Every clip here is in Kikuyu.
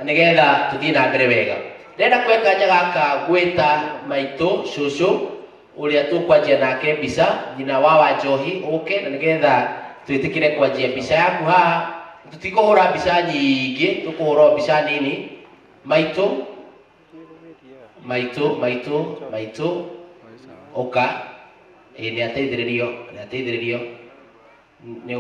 Na nĩgetha tũthiĩ na mbere wega. Ndĩrenda kuoya kanya gaka gwĩta maitũ cũcũ ũrĩa tũkwanjia nake mbica, nyina wa Wanjohi, ũke na nĩgetha twĩtĩkĩre kwanjia mbica yaku haha. Tũtikũhũra mbica nyingĩ, tũkũhũra o mbica nini. Maitũ, maitũ, maitũ, maitũ, ũka. Ĩĩ nĩ ateithĩrĩrio, nĩ ateithĩrĩrio. Nĩ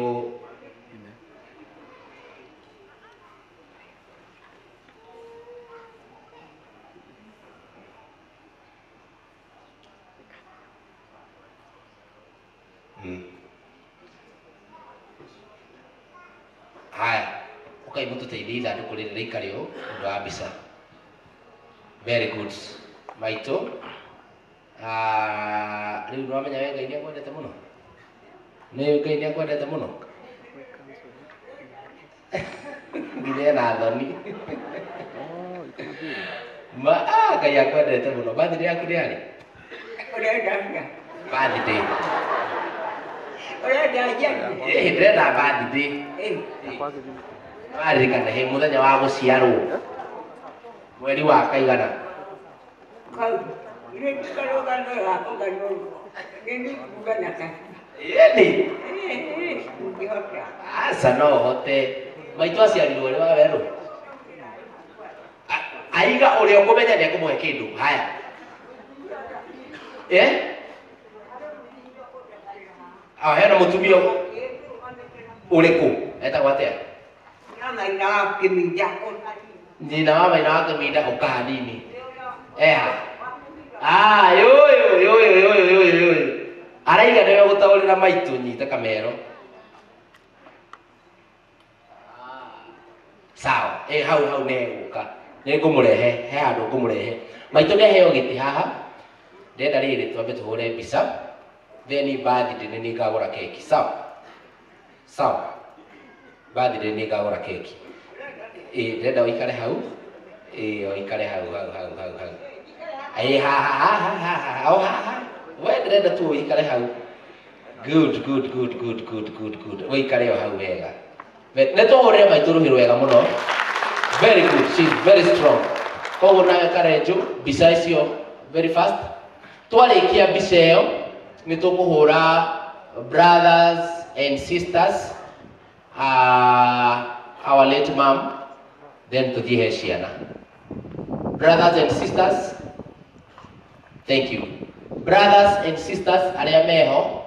Haya, ũkai mũtũteithie ithandũkũ rĩrĩ rĩikare ũũ ũndũ wa mbica. Very good. Maitũ, rĩu nĩwamenya we Ngai nĩakwendete mũno? Nĩ Ngai nĩakwendete mũno? Nginya ena thoni. Ma, Ngai akwendete mũno. Birthday yaku nĩ yarĩ? Ũrenda atĩa? Birthday. Ũrenda njarie? Ĩĩ, ndĩrenda birthday. Waririkana hĩ mũthenya wa gũciarwo? Mweri wa kaigana? Kau, nĩ karũgano ga kũganwo. Nĩ nĩkuga na kahinda. Ĩni? Ĩĩ, ndingĩhota. Aca no ũhote. Maitũ aciarirwo rĩ wa werũ? Aiga ũrĩa ũkũmenya nĩ ekũmũhe kĩndũ. Haya. Eh? Ah, hena mũtumia ũrĩkũ? Etagwo atĩa? Maina wa Kĩminda. Nyina wa Maina wa Kĩminda ũka hanini. Eha. Ah, yũyũ, yũyũ, yũyũ, yũyũ, yũyũ. Araiga nĩwe gũtaũrĩra maitũ, nyita kamero. Sawa, hau hau nĩ egũka. Nĩ ngũmũrehe, he handũ ngũmũrehe. Maitũ nĩ aheo gĩtĩ haha. Ndĩrenda rĩrĩ twambe tũhũre mbica. Then birthday nĩ nĩngagũra keki. Sawa? Sawa. Birthday nĩ ngagũra keki. Ĩĩ, ndĩrenda ũikare hau. Ĩĩ, ũikare hau, hau, hau, hau, hau. Ĩĩ, haha, haha, haha, o haha. We ndĩrenda tu ũikare hau. Good, good, good, good, good, good, good. Ũikare o hau wega. Nĩ tũhũrĩre maitũ rũhĩ rwega mũno. Very good, she is very strong. Koguo nawe Karenjũ, mbica icio very fast. Twarĩkia mbica ĩyo, nĩ tũkũhũra brothers and sisters, our late mom, then tũthiĩ he ciana. Brothers and sisters, thank you. Brothers and sisters arĩa meho,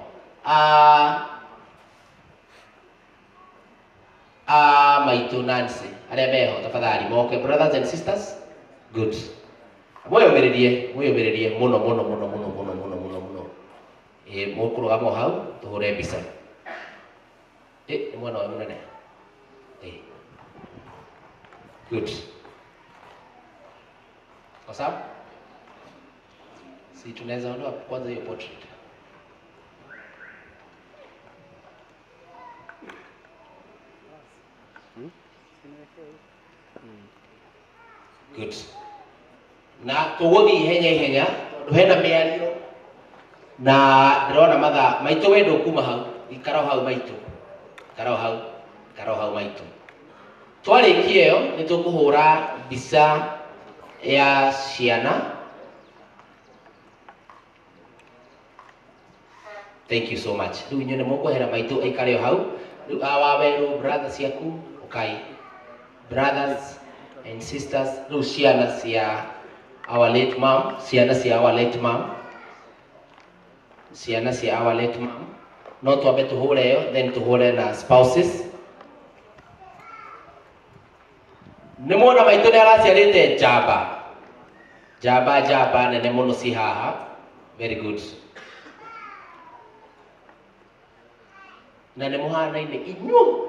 maitũ Nancy, arĩa meho tafadhali moke. Brothers and sisters, good. Mwĩyũmĩrĩrie, mwĩyũmĩrĩrie mũno mũno mũno mũno mũno mũno mũno mũno. Ĩĩ, mũkũrũgama o hau tũhũre mbica. Ĩ, nĩ mwena ũyũ mũnene. Ĩ. Good. Kwa sawa? Si tunaweza ondoa kwanza hiyo portrait. Good. Na tũgũthiĩ ihenya ihenya tondũ hena mĩario na ndĩrona mathaa maitũ. We ndũkuma hau, ikara o hau maitũ, ikara o hau, ikara o hau maitũ. Twarĩkia ĩyo nĩ tũkũhũra mbica ya ciana. Thank you so much. Rĩu inyuĩ nĩ mũkwehera maitũ aikare o hau. Rĩu awa werũ, brothers ciaku, ũkai. Brothers and sisters, rĩu ciana cia our late mom, ciana cia our late mom, ciana cia our late mom. No twambe tũhũre ĩyo, then tũhũre na spouses. Nĩ muona maitũ nĩ araciarĩte njamba. Njamba, njamba nene mũno ci haha. Very good. Na nĩ mũhanaine inyuĩ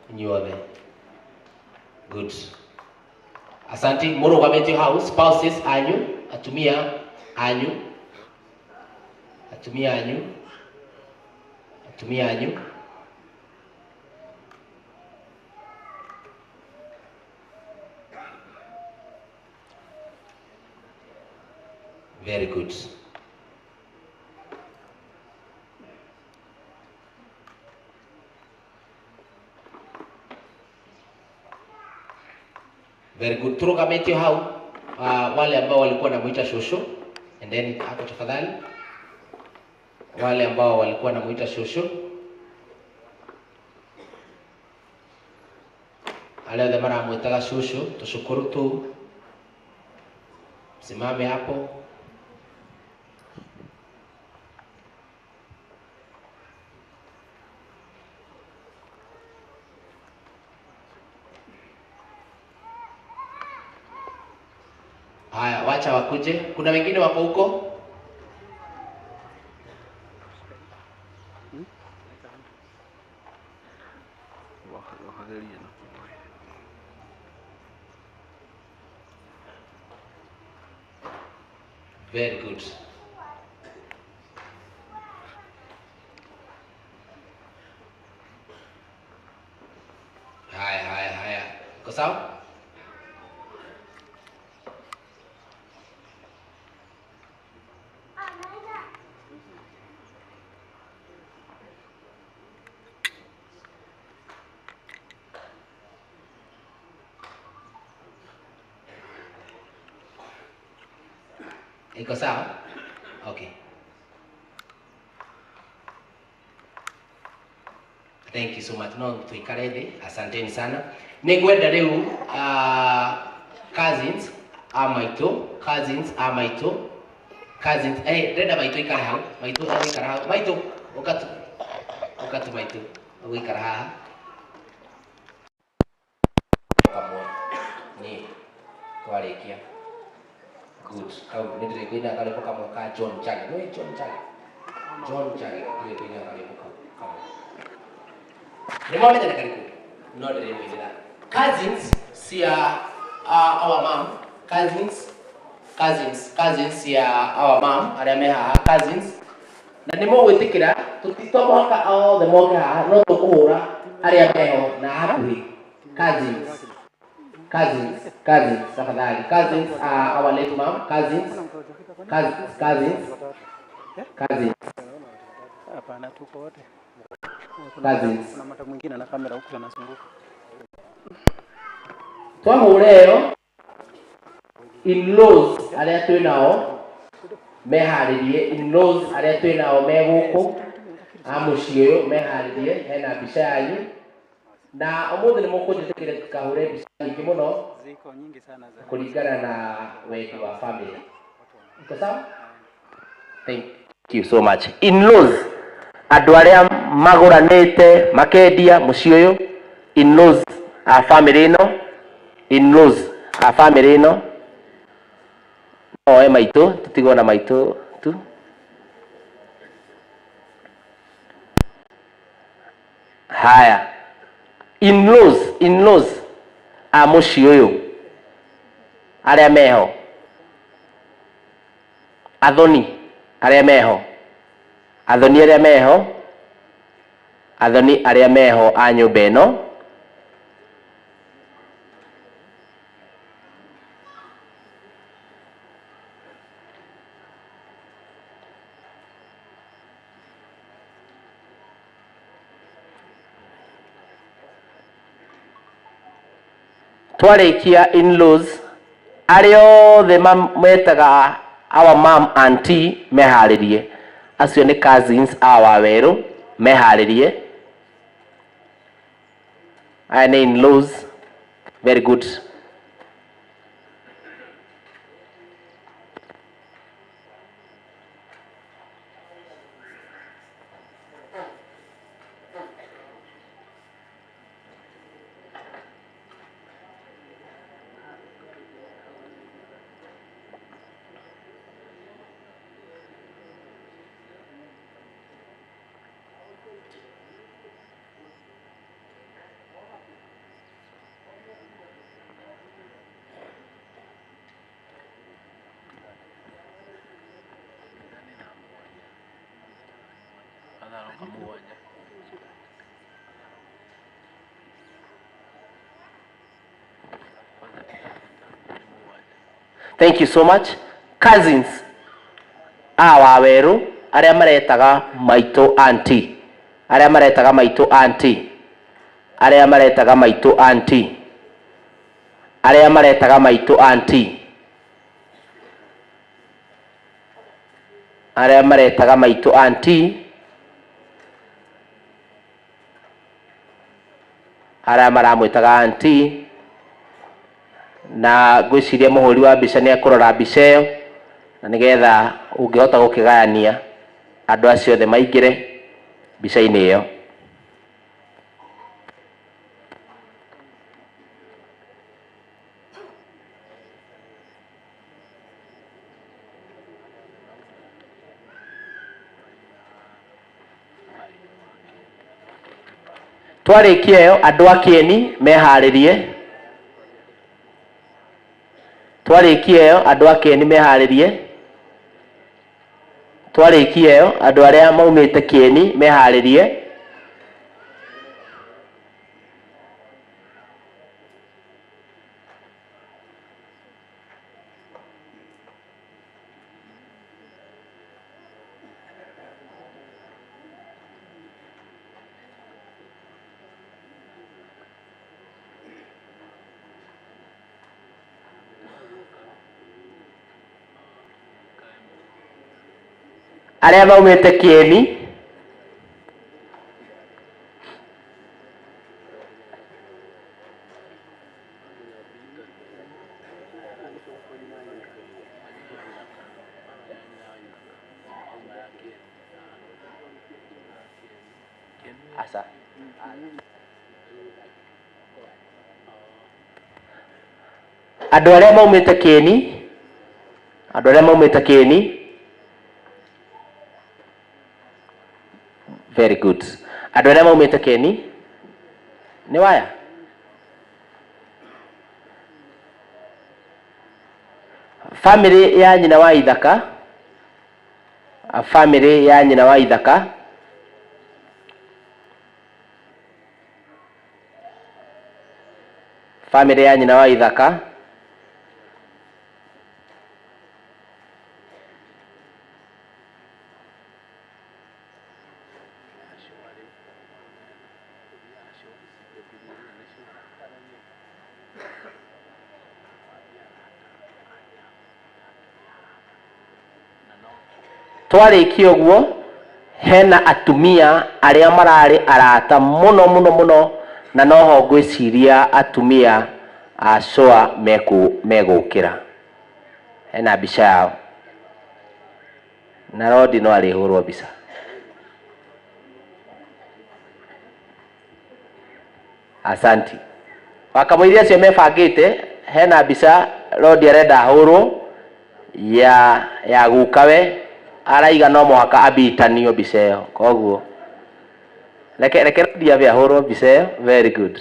inyuothe. Good. Asante. Mũrũgamĩtio hau, spouses anyu, atumia anyu, atumia anyu, atumia anyu. Very good. Very good. Turugamĩtio hau, wale ambao walikuwa namuita shosho, and then hapo tafadhali, wale ambao walikuwa namuita shosho, arĩa othe maramwĩtaga shosho, tushukuru tu, simame hapo. Haya, wacha wakuje. Kuna wengine wako huko? Very good. Haya, haya, haya. Iko sawa? Iko sawa? Okay. Thank you so much. No, tuikare thĩ. Asanteni sana. Nĩngwenda rĩu cousins a maitũ, cousins a maitũ, cousins, eh, ndĩrenda maitũ ikare hau, maitũ egũikara hau. Maitũ, ũka tu. Ũka tu maitũ. Ũgũikara haha. Kamwe. Niĩ. Twarĩkia. Good. Kau nĩ ndĩrĩkũina karwĩmbo kamwe ka John Chage. Nĩũĩ John Chage? John Chage ndĩrĩkũina karwĩmbo kau kamwe. Nĩ mwamenya nĩ karĩkũ? No ndĩrĩmũinĩra. Cousins cia our mom, cousins, cousins, cousins cia our mom arĩa me haha, cousins. Na nĩ mũgwĩtĩkĩra to mũhaka othe moke haha, no tũkũhũra arĩa meho na hakuhĩ. Cousins. Cousins, cousins, tafadhali. Cousins are our late mom. Cousins, cousins, cousins, cousins. Hapana, tuko wote. Cousins. Kuna mtu mwingine na kamera huku anazunguka. Twahũra ĩyo, in-laws arĩa twĩ nao meharĩrie, in-laws arĩa twĩ nao me gũkũ a mũciĩ ũyũ meharĩrie, hena mbica yanyu. Na ũmũthĩ nĩ mũkũnjĩtĩkĩria tũtikahũre mbica nyingĩ mũno Ziko nyingi sana za kũringana na wendi wa family. Iko sawa? Thank you so much. In-laws, andũ arĩa magũranĩte makendia mũciĩ ũyũ, in-laws a family ĩno, in-laws a family ĩno, no oe maitũ, tũtigwo na maitũ tu. Haya, in-laws, in-laws a mũciĩ ũyũ arĩa meho, athoni arĩa meho, athoni arĩa meho, athoni arĩa meho a nyũmba ĩno. Twarĩkia in-laws arĩa othe metaga our mom auntie meharĩrie, acio nĩ cousins a Wawerũ meharĩrie. Aya nĩ in-laws. Very good. Thank you so much. Cousins a Wawerũ arĩa maretaga maitũ auntie, arĩa maretaga maitũ auntie, arĩa maretaga maitũ auntie, Arĩa maretaga maitũ auntie, arĩa maretaga maitũ auntie, arĩa maramwĩtaga auntie, na ngwĩciria mũhũri wa mbica nĩ ekũrora mbica ĩyo na nĩgetha ũngĩhota gũkĩgayania andũ acio othe maingĩre mbica-inĩ ĩyo. Twarĩkia ĩyo, andũ a Kĩeni meharĩrie. Twarĩkia ĩyo, andũ a Kĩeni meharĩrie. Twarĩkia ĩyo, andũ arĩa maumĩte Kĩeni meharĩrie. Arĩa maumĩte Kĩeni, aca, andũ arĩa maumĩte Kĩeni, andũ arĩa maumĩte Kĩeni, very good. Andũ arĩa maumĩte Kĩeni nĩ waya. Famĩlĩ ya nyina wa Ithaka, famĩlĩ ya nyina wa Ithaka, famĩlĩ ya nyina wa Ithaka. Twarĩkia ũguo, hena atumia arĩa mararĩ arata mũno mũno mũno, na noho ngwĩciria atumia a SOA megũkĩra. Hena mbica yao na Rodi no arĩhũrwo mbica. Asanti. Wakamũiria acio mebangĩte, hena mbica Rodi arenda ahũrwo ya gukawe, araiga no mũhaka ambitanio mbica ĩyo, koguo reke Rodi ambe ahũrwo mbica ĩyo. Very good.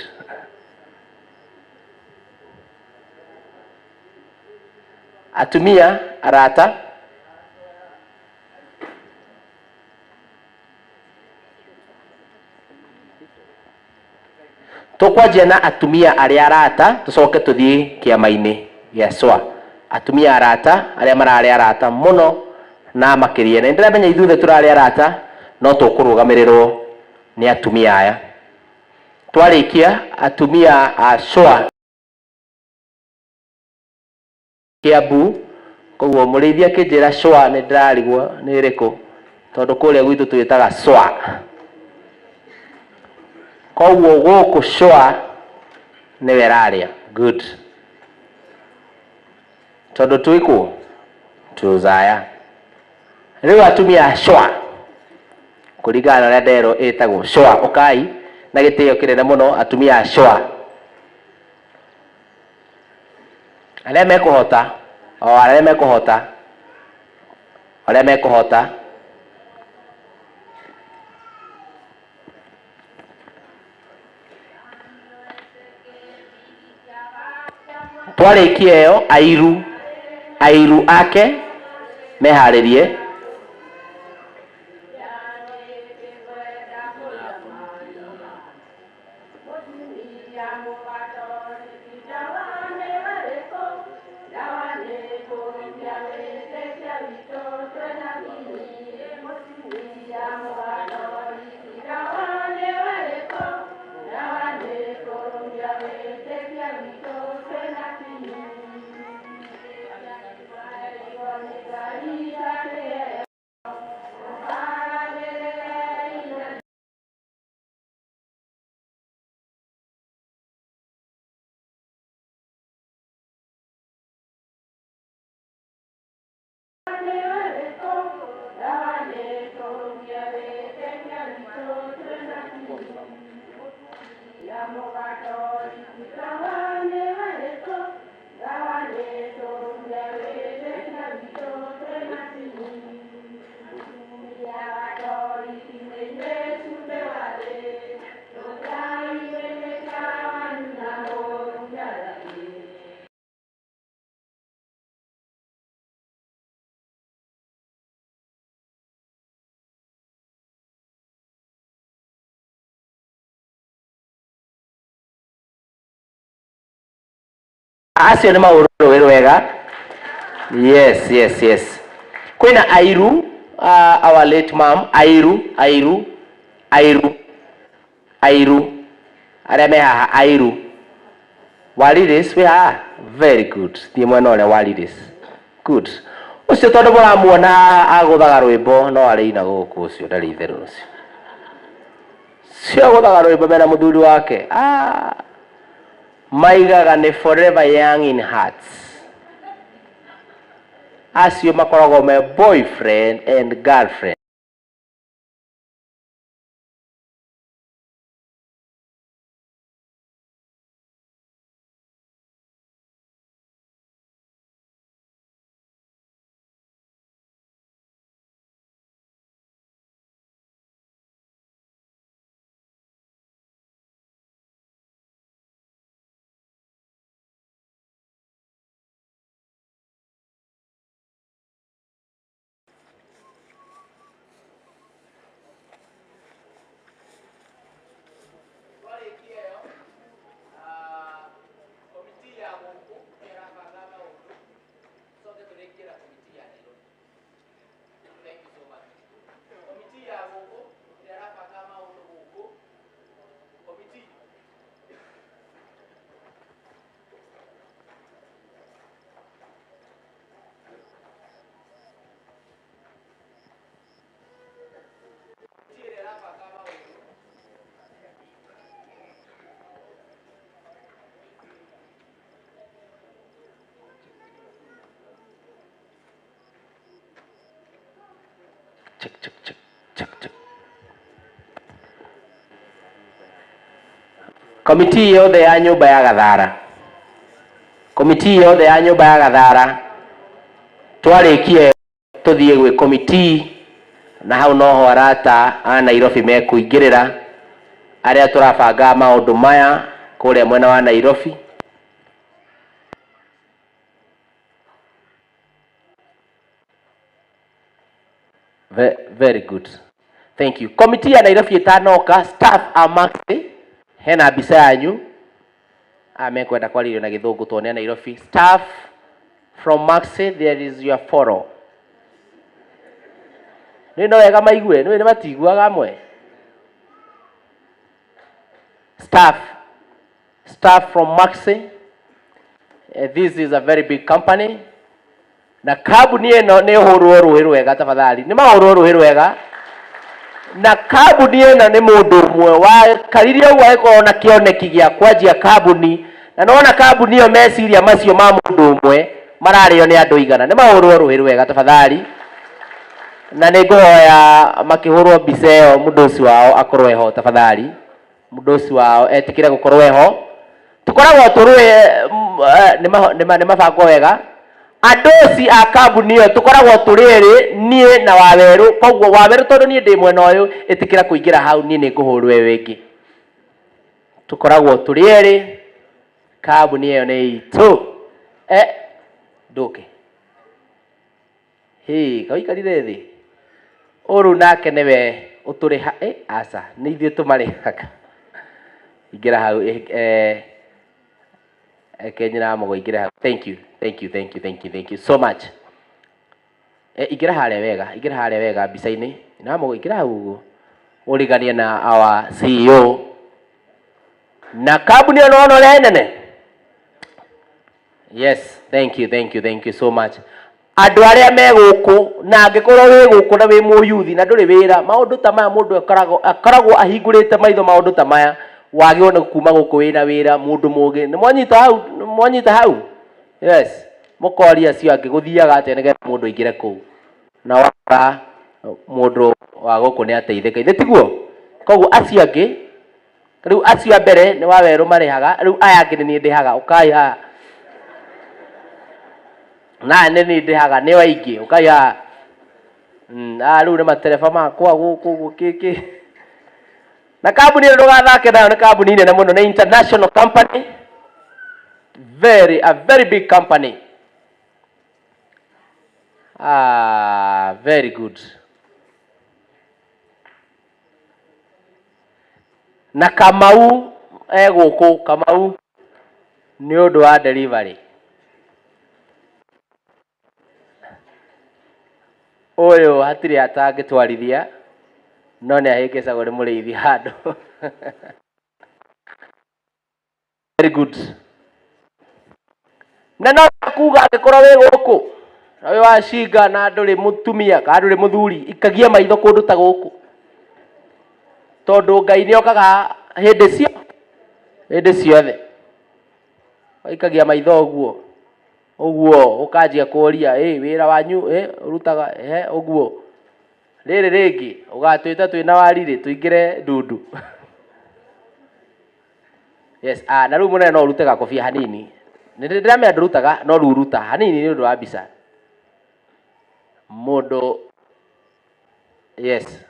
Atumia arata, tũkwanjia na atumia arĩa arata, tũcoke tũthiĩ kĩama-inĩ gĩa SOA. Atumia arata arĩa mararĩ arata mũno na makĩria, na nĩndĩramenya ithuothe tũrarĩ arata, no tũkũrũgamĩrĩrwo nĩ atumia aya. Twarĩkia atumia a SOA Kiambu, koguo mũrĩithi akĩnjĩra SOA nĩ ndĩrarigwo nĩ ĩrĩkũ, tondũ kũrĩa gwitũ twĩtaga SOA. Koguo gũkũ SOA nĩwe ĩrarĩa. Good. Tondũ twĩkũ twĩ ũzaya. Rĩu atumia a SOA kũringana na ũrĩa nderwo ĩtagwo SOA, ũkai na gĩtĩo kĩnene mũno atumia a SOA arĩa mekũhota, o arĩa mekũhota, arĩa mekũhota. Twarĩkia ĩyo, airu ake meharĩrie. Acio nĩ maũrũĩ rwega. Yes, yes, yes. Kwĩna Airu, our late mom, Airu, Airu, Airu, Airu, arĩa me haha, Airu Wariris wĩ haha, very good. Thiĩ mwena ũrĩa Wariris, good. Ũcio tondũ mũramuona haha agũthaga rwĩmbo no arĩina gũkũ, ũcio ndarĩ itherũ, ũcio cio agũthaga rwĩmbo mena mũthuri wake. Ah, maigaga nĩ forever young in hearts. Acio makoragwo me boyfriend and girlfriend. Check, check, check, check, check. Komiti yothe ya nyũmba ya Gathara, komiti yothe ya nyũmba ya Gathara, twarĩkie tũthiĩ gwĩ komiti, na hau noho arata a Nairobi mekũingĩrĩra, arĩa tũrabanga maũndũ maya kũrĩa mwena wa Nairobi. Very good, thank you. Komiti ya Nairobi ĩtanoka, staff a Maxi, hena mbica yanyu. A mekwenda kwarĩrio na gĩthũngũ tondũ nĩ a Nairobi. Staff from Maxi, there is your photo. Nĩ no wega maigue, nĩ matiguaga amwe. Staff from Maxi, this is a very big company. Na kambuni ĩno nĩ ũhũrwo rũĩ rwega, tafadhali nĩ mahũrwo rũĩ rwega. Na kambuni ĩno nĩ mũndũ ũmwe wakarire ũguo agĩkorwo na kĩoneki gĩa kwanjia kambuni, na nona kambuni ĩyo meciria macio ma mũndũ ũmwe mararĩo nĩ andũ igana. Nĩ mahũrwo rũĩ rwega tafadhali, na nĩ ngũhoya makĩhũrwo mbica ĩyo mũndũ ũcio wao akorwo eho tafadhali, mũndũ ũcio wao etĩkĩre gũkorwo eho. Tũkoragwo tũrũĩ nĩ mabangwo wega. Andũ ci a kambuni ĩyo tũkoragwo tũrĩ erĩ, niĩ na Wawerũ. Koguo Wawerũ, tondũ niĩ ndĩ mwena ũyũ, ĩtĩkĩra kũingĩra hau, niĩ nĩ ngũhũrwo ĩyo ĩngĩ. Tũkoragwo tũrĩ erĩ, kambuni ĩyo nĩ itũ. Ndũke hĩ kawaikarire thĩ ũrũ nake nĩwe ũtũrĩha. Aca, nĩ ithuĩ tũmarĩhaga. Ingĩra hau, Kenyera mũgo, ingĩra hau. Thank you, thank you, thank you, thank you, thank you so much. Ingĩra harĩa wega, ingĩra harĩa wega mbica-inĩ na mũgo, ingĩra hau ũguo ũriganie na our CEO na kambuni ĩyo nĩwona ũrĩa nene. Yes, thank you, thank you, thank you so much. Andũ arĩa me gũkũ, na angĩkorwo wĩ gũkũ na wĩ mũyuthi na ndũrĩ wĩra, maũndũ ta maya mũndũ akoragwo ahingũrĩte maitho. Maũndũ ta maya wagĩrĩirwo nĩ kuma gũkũ wĩna wĩra, mũndũ mũgĩ. Nĩ mwanyita hau? Nĩ mwanyita hau? Yes, mũkoria acio angĩ gũthiaga atĩa nĩgetha mũndũ aingĩre kũu, na wakora mũndũ wa gũkũ nĩ ateithĩka, ithe tiguo? Koguo acio angĩ Rĩu acio a mbere nĩ wa werũ marĩhaga, rĩu aya angĩ nĩ niĩ ndĩhaga, ũkai haha. Na aya nĩ niĩ ndĩhaga, nĩo aingĩ, ũkai haha. Aya rĩu nĩ matereba makwa gũkũ ũguo kĩkĩ. Na kambuni ĩno ndũgathake nayo, nĩ kambuni nene mũno, nĩ international company, a very big company. Ah, very good. Na Kamau e gũkũ, Kamau nĩ ũndũ wa delivery. Ũyũ hatirĩ atangĩtwarithia, no nĩ ahĩngĩcagwo nĩ mũrĩithi handũ. Very good. Na no kuga angĩkorwo wĩ gũkũ na wĩ wacinga na ndũrĩ mũtumia kana ndũrĩ mũthuri, ikagia maitho kũndũ ta gũkũ, tondũ Ngai nĩ okaga hĩndĩ ciothe. Ikagia maitho ũguo ũguo, ũkanjia kũria, ĩ wĩra wanyu ĩ ũrutaga ĩ ũguo. Rĩrĩ rĩngĩ ũgatwĩta twĩna warirĩ tũingĩre ndundu. Yes, na rĩu mũnene no ũrute gakobia hanini. Nĩ ndĩramenya ndũrutaga, no rĩu ruta hanini nĩ ũndũ wa mbica. Mũndũ, yes.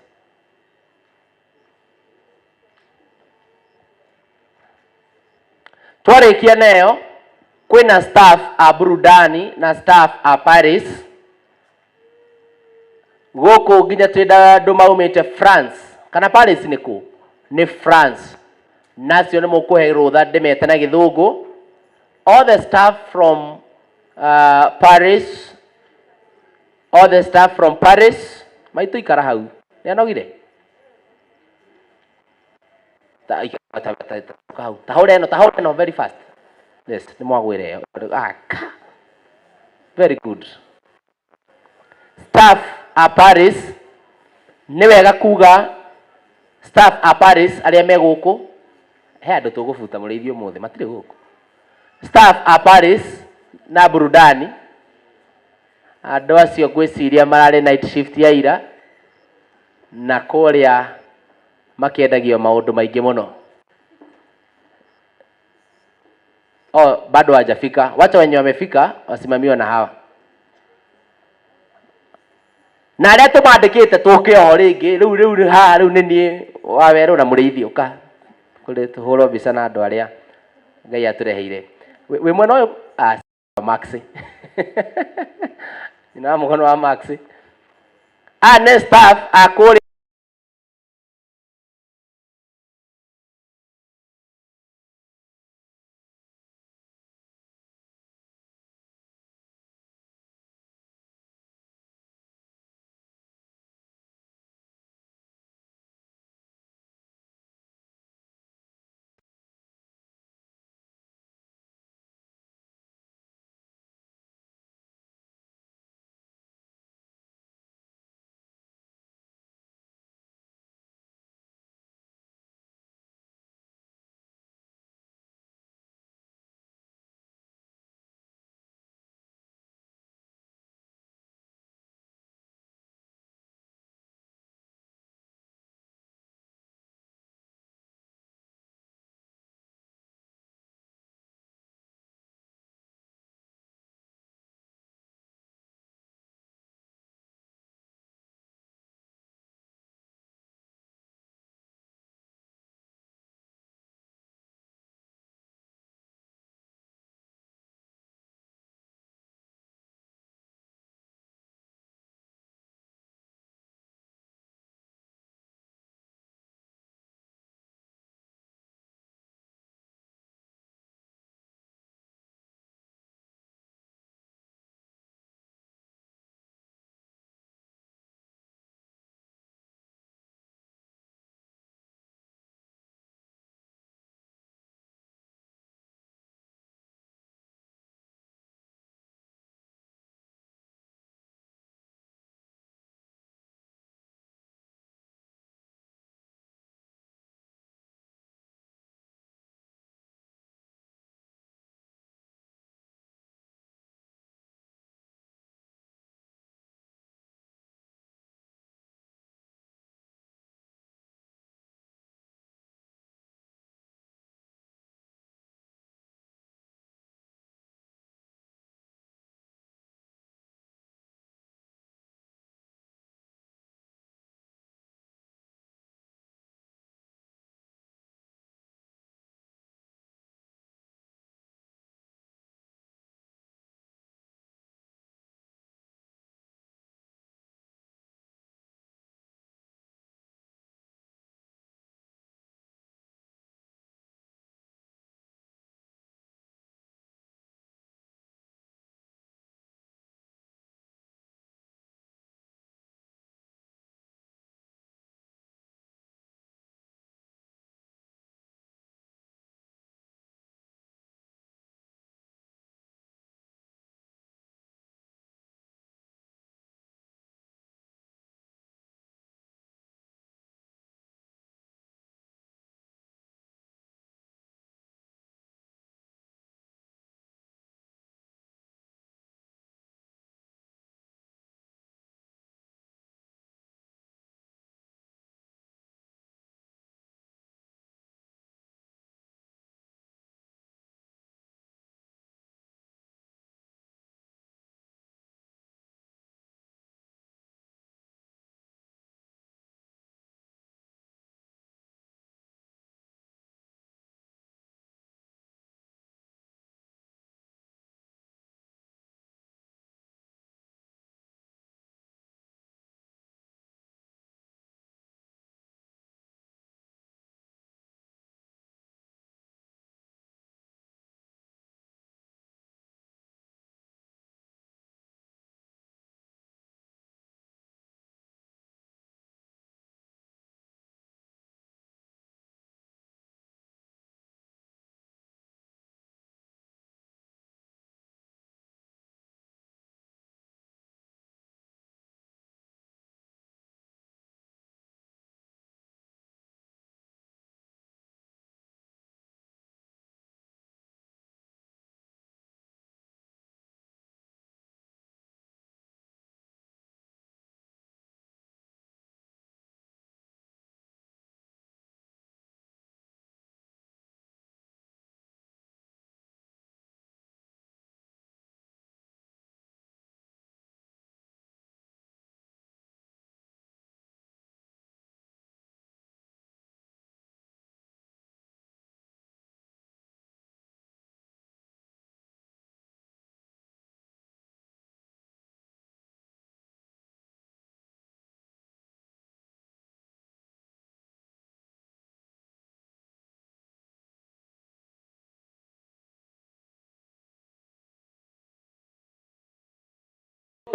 Twarĩkia nayo, kwĩna staff a burudani na staff a Paris. Gũkũ nginya twĩna andũ maumĩte France. Kana Paris nĩ kũ? Nĩ France. Nacio nĩ mũkũhe rũtha ndĩmete na gĩthũngũ. All the staff from Paris, all the staff from Paris, maitũ ikara hau. Nĩ anogire? Ta, ta, ta, ta, ta, hau. Ta hũra ĩno, ta hũra ĩno very fast. Yes, nĩ mwagwĩra ĩyo. Ah, ka. Very good. Staff a Paris, nĩ wega kuga staff a Paris arĩa me gũkũ, he andũ tũgũbuta mũrĩithi ũmũthĩ, matirĩ gũkũ. Staff a Paris na burudani, andũ acio ngwĩciria mararĩ night shift ya ira, na kũrĩa makĩendagio maũndũ maingĩ mũno. Oh, bado hawajafika. Wacha wenye wamefika wasimamiwe na hawa. Na arĩa tũmandĩkĩte tũke oho rĩngĩ, rĩu rĩu haha rĩu nĩ niĩ wa werũ na mũrĩithi ũka. Kũrĩ tũhũrwo mbica na andũ arĩa Ngai atũreheire. Wĩ mwena ũyũ? Ah, Max. Nyina wa mũkono wa Max. Ah, nĩ staff a kũrĩa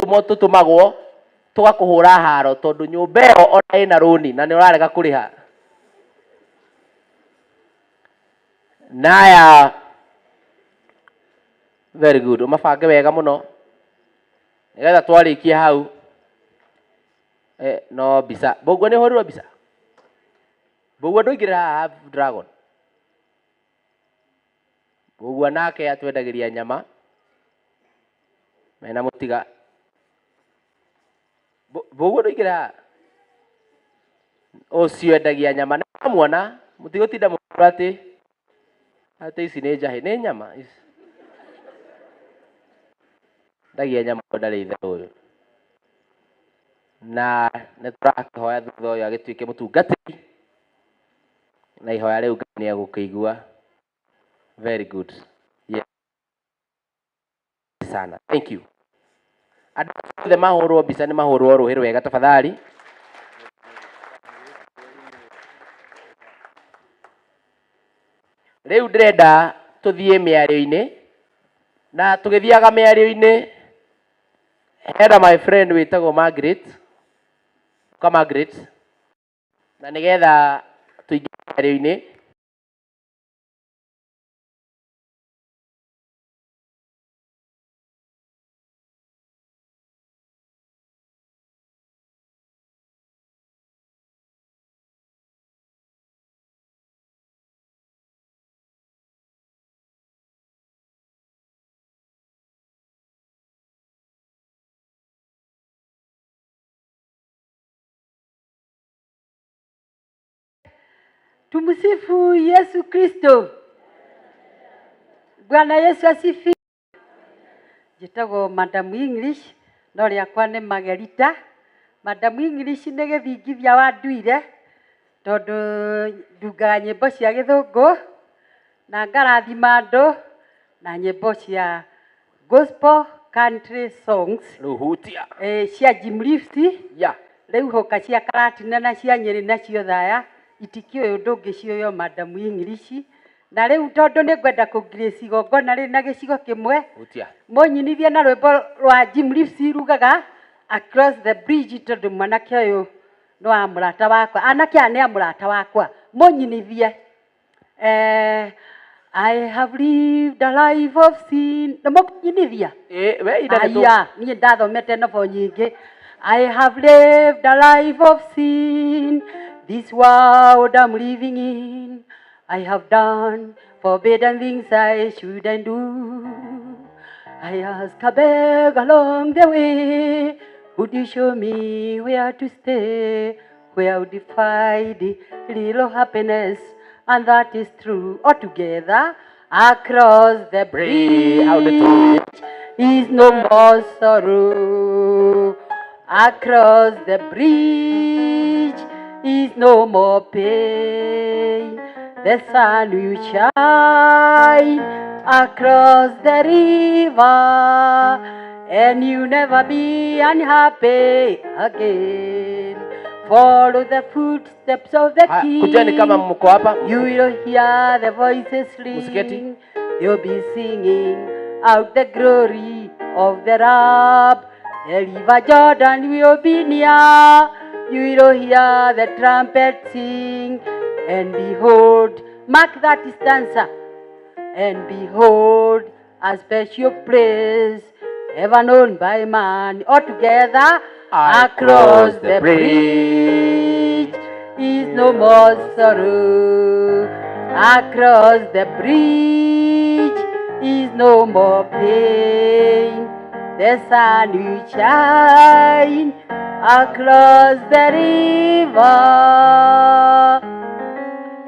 Gũtũmwo tũtũmagwo tũgakũhũra haro tondũ nyũmba ĩyo ona ĩna rũni na nĩ ũrarega kũrĩha. Naya, very good, ũmabange wega mũno nĩgetha twarĩkia hau no mbica. Mbũguo nĩ ũhũrirwo mbica? Mbũguo ndũingĩrĩra haha Dragon. Mbũguo nake atwendagĩria nyama mena mũtiga. Mbũguo ndũingĩrĩra haha. Ũcio endagia nyama nĩ muona mũtigũtinda mũkiuga atĩ atĩ ici nĩ njahĩ, nĩ nyama ici. Endagia nyama ndarĩ itherũ ũyũ. Na nĩ tũrakĩhoya thutha ũyũ agĩtuĩke mũtungatĩri na ihoya rĩu Ngai nĩ egũkĩigua. Very good. Yes. Sana. Thank you. Andũ othe mahũrwo mbica nĩ mahũrwo rũhĩ rwega tafadhali. Rĩu ndĩrenda tũthiĩ mĩario-inĩ na tũgĩthiaga mĩario-inĩ hena my friend wĩtagwo Margaret. Ũka Margaret. Na nĩgetha tũingĩre mĩario-inĩ. Tumsifu Yesu Kristo. Bwana Yesu asifiwe. Njĩtagwo Madam English, no rĩakwa nĩ Magerita. Madam English nĩ gĩthingithia wa nduire, tondũ ndungaga nyĩmbo cia gĩthũngũ, na ngarathima andũ na nyĩmbo cia gospel country songs. Rĩu hutia. Cia Jim Reeves. Yeah. Rĩu hoka cia Karatina na cia Nyĩrĩ nacio Thaya itikĩũĩ ũndũ ũngĩ ciũywo Madam English. Na rĩu tondũ nĩ ngwenda kũ grace igongona rĩrĩ na gĩcigo kĩmwe, Hutia. mũnyinithie na rwĩmbo rwa Jim Reeves rugaga Across the Bridge, tondũ mwanake ũyũ nĩ wa mũrata wakwa, anake aya nĩ a mũrata wakwa, mũnyinithie. I have lived a life of sin. Nĩ mũkũnyinithia? We ida nĩ tũ- Aya, niĩ ndathomete novel nyingĩ. I have lived a life of sin. This world I'm living in. I have done forbidden things I shouldn't do. I ask a beg along the way, would you show me where to stay? Where would you find little happiness? And that is true. Altogether, across the Bridge, how the bridge is no more sorrow. Across the bridge is no more pain. The sun will shine across the river, and you'll never be unhappy again. Follow the footsteps of the Haya, king. kujeni kama mko hapa. You will hear the voices ring. Msiketi. They'll be singing out the glory of the Lamb. The river Jordan will be near. You will hear the trumpet sing. And behold, mark that stanza. And behold, a special place ever known by man. All together, across the bridge is no more sorrow. Across the bridge is no more pain. The sun will shine across the river,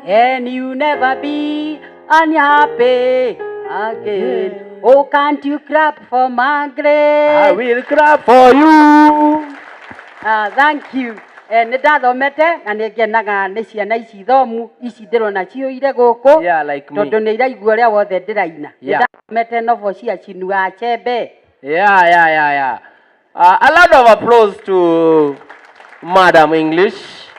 and you never be unhappy again. Oh, can't you clap for Margaret? I will clap for you. Thank you. Nĩ ndathomete na nĩ ngenaga nĩ ciana ici thomu ici ndĩrona ciũire gũkũ. Yeah, like me. Tondũ nĩ iraigua ũrĩa wothe ndĩraina. Nĩ ndathomete novel cia Chinua Achebe. Yeah. A lot of applause to Madam English.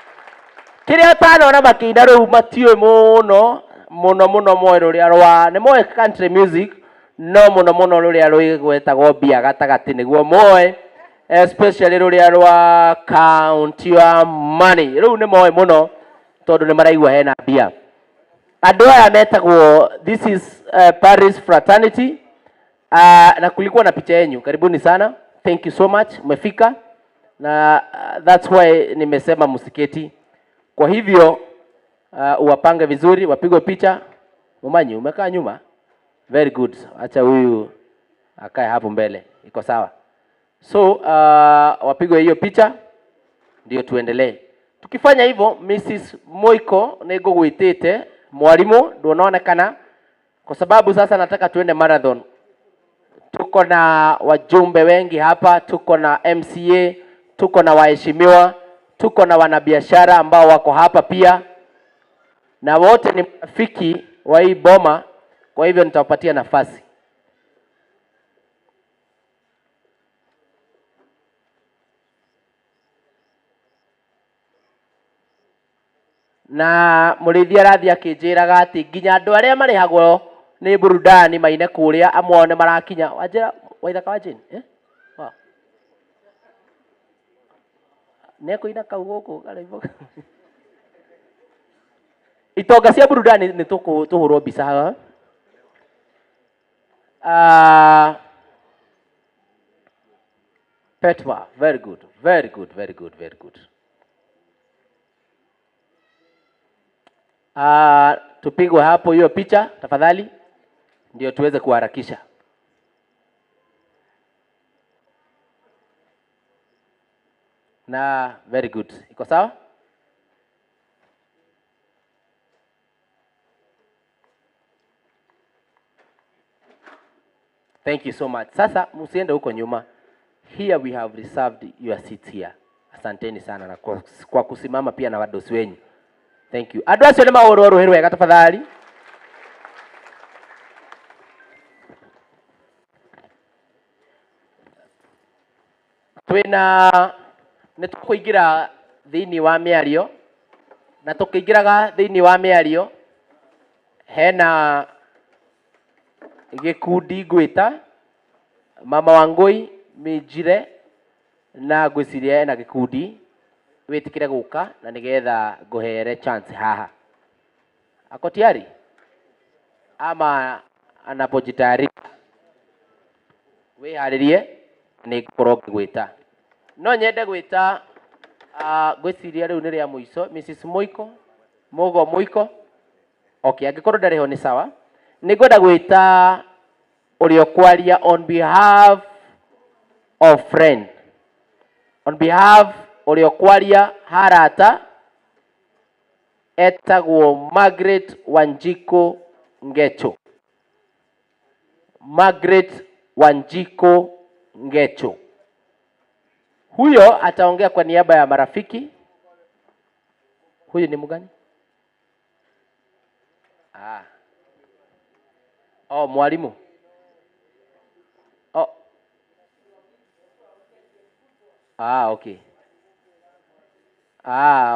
Kĩrĩa ũtanona makĩina rĩu matiũĩ mũno mũno mũno, moĩ rũrĩa rwa nĩ moĩ country music, no mũno mũno rũrĩa rwĩgwetagwo mbia gatagatĩ nĩguo moĩ. Especially rũrĩa rwa Count Your Money. Rĩu nĩ moĩ mũno tondũ nĩ maraigua hena mbia. Andũ aya metagwo, this is Paris Fraternity, na kulikuwa na picha yenyu. Karibuni sana, thank you so much, umefika na that's why nimesema msiketi. Kwa hivyo uwapange vizuri, wapigwe picha. Mumanyi, umekaa nyuma, very good. Acha huyu akae hapo mbele, iko sawa. So wapigwe hiyo picha ndio tuendelee. Tukifanya hivyo, Mrs. Moiko nĩ ngũgwĩtĩte mwalimu nduononekana kwa sababu sasa nataka tuende marathon. Tuko na wajumbe wengi hapa, tuko na MCA, tuko na waheshimiwa, tuko na wanabiashara ambao wako hapa pia, na wote ni marafiki wa hii boma, kwa hivyo nitawapatia nafasi. Na mũrĩithi arathiĩ akĩnjĩraga atĩ nginya andũ arĩa marĩhagwo nĩ burudani maine kũrĩa amwe ao nĩ marakinya. Wanjĩra Waithaka wa Jane, eh? Wa. Nĩekũina kau gũkũ karĩmbo. Itonga cia burudani nĩ tũhũrwo mbica haha. Petwa, very good, very good, very good, very good. Tupigwe hapo hiyo picha tafadhali, ndio tuweze kuharakisha. Na very good, iko sawa? Thank you so much. Sasa msiende huko nyuma. Here we have reserved your seats here. Asanteni sana na kwa kusimama pia na wadosi wenyu. Thank you. Andũ acio nĩ mahũrwo rũhĩ rwega tafadhali. Twĩna nĩ tũkũingĩra thĩinĩ wa mĩario, na tũkĩingĩraga thĩinĩ wa mĩario hena gĩkundi ngwĩta Mama Wangũi Minjire, na ngwĩciria ena gĩkundi wĩtĩkĩre gũka na nĩgetha ngũhere chance haha. Ako tayari ama anapojitayarisha? Wĩharĩrie nĩ ngũkorwo ngĩgwĩta. No nyende gwĩta, ngwĩciria rĩu nĩ rĩa mũico, Mrs. Mũiko, Mũgo Mũiko. Okay, angĩkorwo ndarĩ ho nĩ sawa. Nĩ ngwenda gwĩta ũrĩa ũkwaria on behalf of friend. On behalf ũrĩa ũkwaria harata etagwo Margaret Wanjiku Ngecho. Margaret Wanjiku Ngecho. Huyo ataongea kwa niaba ya marafiki. Huyu ni mgani? Oh, mwalimu. Oh. Okay.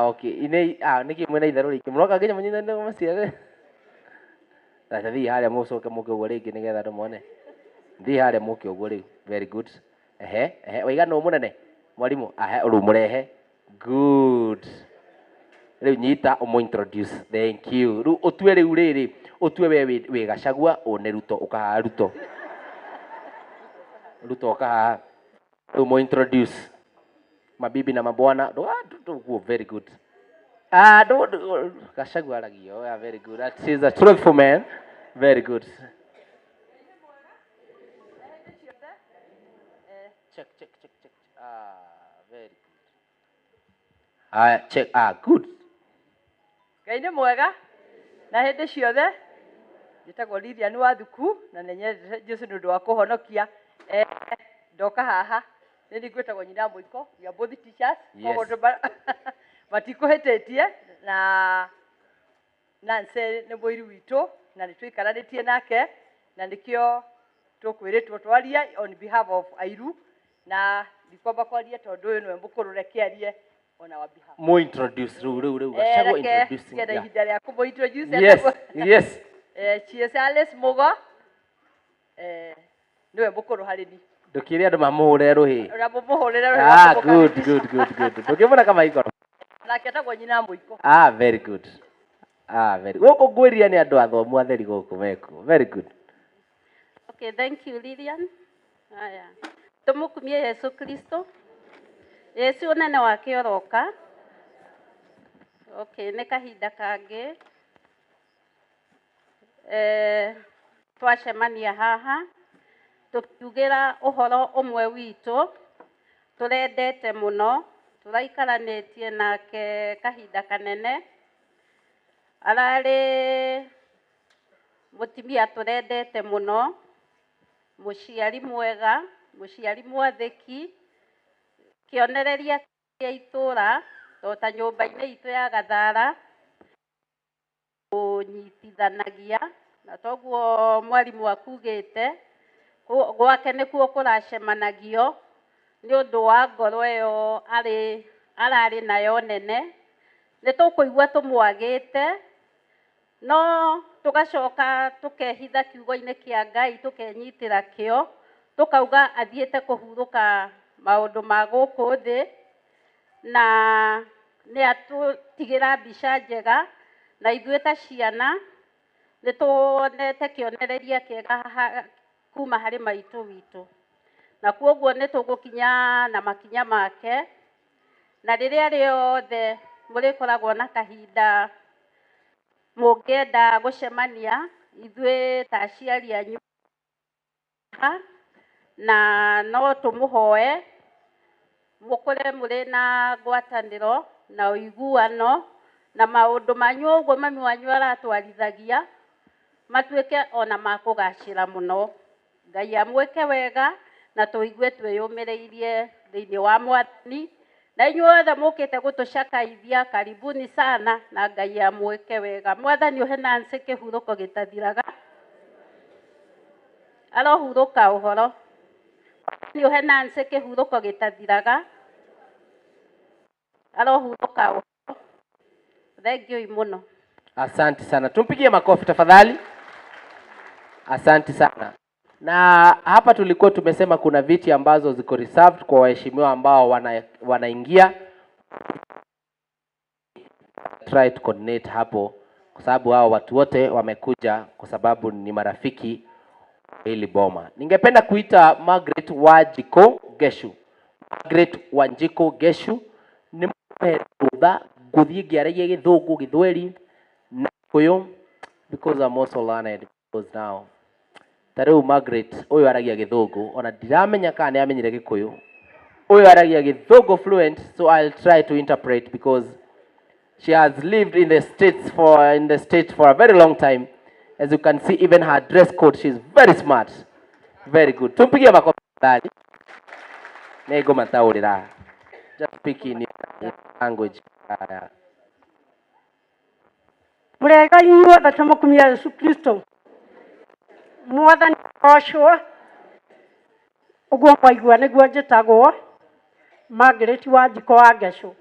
Okay. Ine, niki mwena itherũ rĩingĩ. Mũroka nginya mũnyitane na maciaro. Sasa thiĩ harĩa mũcoke mũke ũguo rĩngĩ nĩgetha andũ mone. Thiĩ harĩa mũke ũguo rĩu. Very good. Ehe, ehe, waiga nũ mũnene? Mwalimu, ahe rĩu mũrehe. Good. Rĩu nyita ũmũ introduce. Thank you. Rĩu ũtue rĩu rĩrĩ, ũtue we wĩ Gachagua, ũ nĩ Ruto, ũka haha Ruto. Ruto ũka haha. Rĩu mũ introduce. Mabibi na mabwana. Very good. Gachagua aragio. Yeah, very good. That is a truthful man. Very good. Check, check, check, check. Very good. Check. Good. Ngai nĩ mwega na hĩndĩ ciothe. Njĩtagwo Lilian Wathuku na nĩ nyendete Jesũ nĩ ũndũ wa kũhonokia. Ndoka haha nĩ niĩ ngwĩtagwo nyina Mũiko. We are both teachers. Yes. Koguo matikũhĩtĩtie na Nancy nĩ mũiru witũ na nĩ tũikaranĩtie nake na nĩkĩo tũkwĩrĩtwo twarie on behalf of Airu, na ndikwamba kwaria tondũ ũyũ nĩwe mũkũrũ, reke arie on our behalf. Mo introduce rĩu rĩu rĩu Gachagua Reke introducing. ngenda Yeah. ihinda rĩa kũmũ introduce. Yes, yes. She is Alice Mugo. Nĩwe mũkũrũ harĩ ni. Ndũkĩre andũ mamũhũre rũhĩ. Na mũmũhũrĩre rũhĩ. Ah, good, good, good, good. Ndũngĩmona kama ikoro. Nake etagwo nyina mũiko. Ah, very good. Ah, very. Gũkũ ngwĩrire nĩ andũ athomu atheri gũkũ mekuo. Very good. Okay, thank you, Lilian. Haya. Tumukumie Yesu Kristo. Yesu unene wake ũroka. Okay, nĩ kahinda kangĩ. Twacemania haha tũkiugĩra ũhoro ũmwe witũ tũrendete mũno, tũraikaranĩtie nake kahinda kanene. Ararĩ mũtumia tũrendete mũno, mũciari mwega, mũciari mwathĩki, kĩonereria kĩa itũra, to ta nyũmba-inĩ itũ ya Gathara, kũnyitithanagia, na toguo mwarimũ akugĩte, gwake nĩkuo kũracemanagio, nĩ ũndũ wa ngoro ĩyo ararĩ nayo nene. Nĩ tũkũigua tũmwagĩte, no tũgacoka tũkehitha kiugo-inĩ kĩa Ngai, tũkenyitĩra kĩo, tũkauga athiĩte kũhurũka maũndũ ma gũkũ thĩ, na nĩ atũtigĩra mbica njega, na ithuĩ ta ciana nĩ tuonete kĩonereria kĩega kuma harĩ maitũ witũ, na kwoguo nĩ tũgũkinya na makinya make, na rĩrĩa rĩothe mũrĩkoragwo na kahinda mũngĩenda gũcemania ithuĩ ta aciari anyu, na no tũmũhoe mũkore mũrĩ na ngwatanĩro na ũiguano, na maũndũ manyu ũguo mami wanyu aratwarithagia matuĩke ona ma kũgacĩra mũno. Ngai amwĩke wega na tũigue twĩyũmĩrĩirie thĩinĩ wa Mwathani, na inyuothe mũkĩte gũtũcakaithia, karibuni sana, na Ngai amwĩke wega. Mwathani ũhe Nancy kĩhurũko gĩtathiraga, arohurũka ũhoro. Mwathani ũhe Nancy kĩhurũko gĩtathiraga, arohurũka ũhoro. Thank you mũno. Asante sana, tumpigie makofi tafadhali. Asante sana. Na hapa tulikuwa tumesema kuna viti ambazo ziko reserved kwa waheshimiwa ambao wanaingia. Try to coordinate hapo, kwa sababu hao watu wote wamekuja kwa sababu ni marafiki hili boma. Ningependa kuita Margaret Wanjiko Geshu. Margaret Wanjiko Geshu ni mũhe rũtha ngũthiĩ ngĩaragia Gĩthũngũ, Gĩthweri na Gĩkũyũ, because I'm also learned because now. Ta rĩu Margaret ũyũ aragia Gĩthũngũ, ona ndiramenya kana nĩ amenyire Gĩkũyũ. Ũyũ aragia Gĩthũngũ fluent, so I'll try to interpret because she has lived in the States for a very long time. As you can see, even her dress code, she's very smart. Very good. Tumpigie makofi tafadhali. Nĩngũmataũrĩra. Just speak in your language. Mũrega inyuothe, tũmũkumia Yesu Kristo. Mwathani agocwo. Ũguo mwaigua nĩguo njĩtagwo Margaret Wanjikũ wa Ngecũ.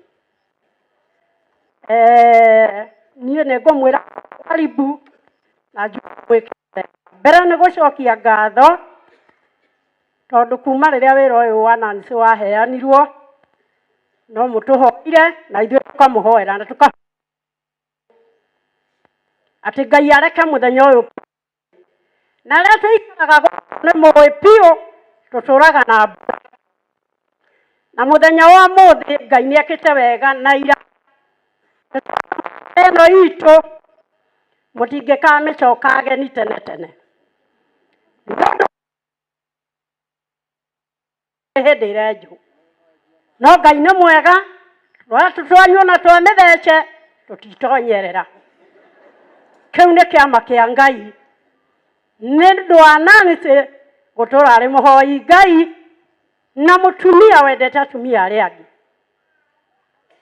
Niĩ nĩ ngũmwĩra karibu na njuge mwĩke wega. Mbere nĩ gũcokia ngatho tondũ kuma rĩrĩa wĩra ũyũ wa Nancy waheanirwo no mũtũhoire na ithuĩ tũkamũhoera na tũka atĩ Ngai areke mũthenya ũyũ, na arĩa tũikaraga gũkũ nĩ mũĩ biũ tũtũraga na mbura, na mũthenya wa ũmũthĩ Ngai nĩ ekĩte wega na ira ĩno itũ mũtingĩkamĩcoka ageni tene tene, nĩ ũndũ hĩndĩ ĩrenjwo, no Ngai nĩ mwega, twanyuo na twamĩthece tũtitonyerera. Kĩu nĩ kĩama kĩa Ngai nĩ ũndũ wa Nancy gũtũra arĩ mũhoi Ngai na mũtumia wendete atumia arĩa angĩ,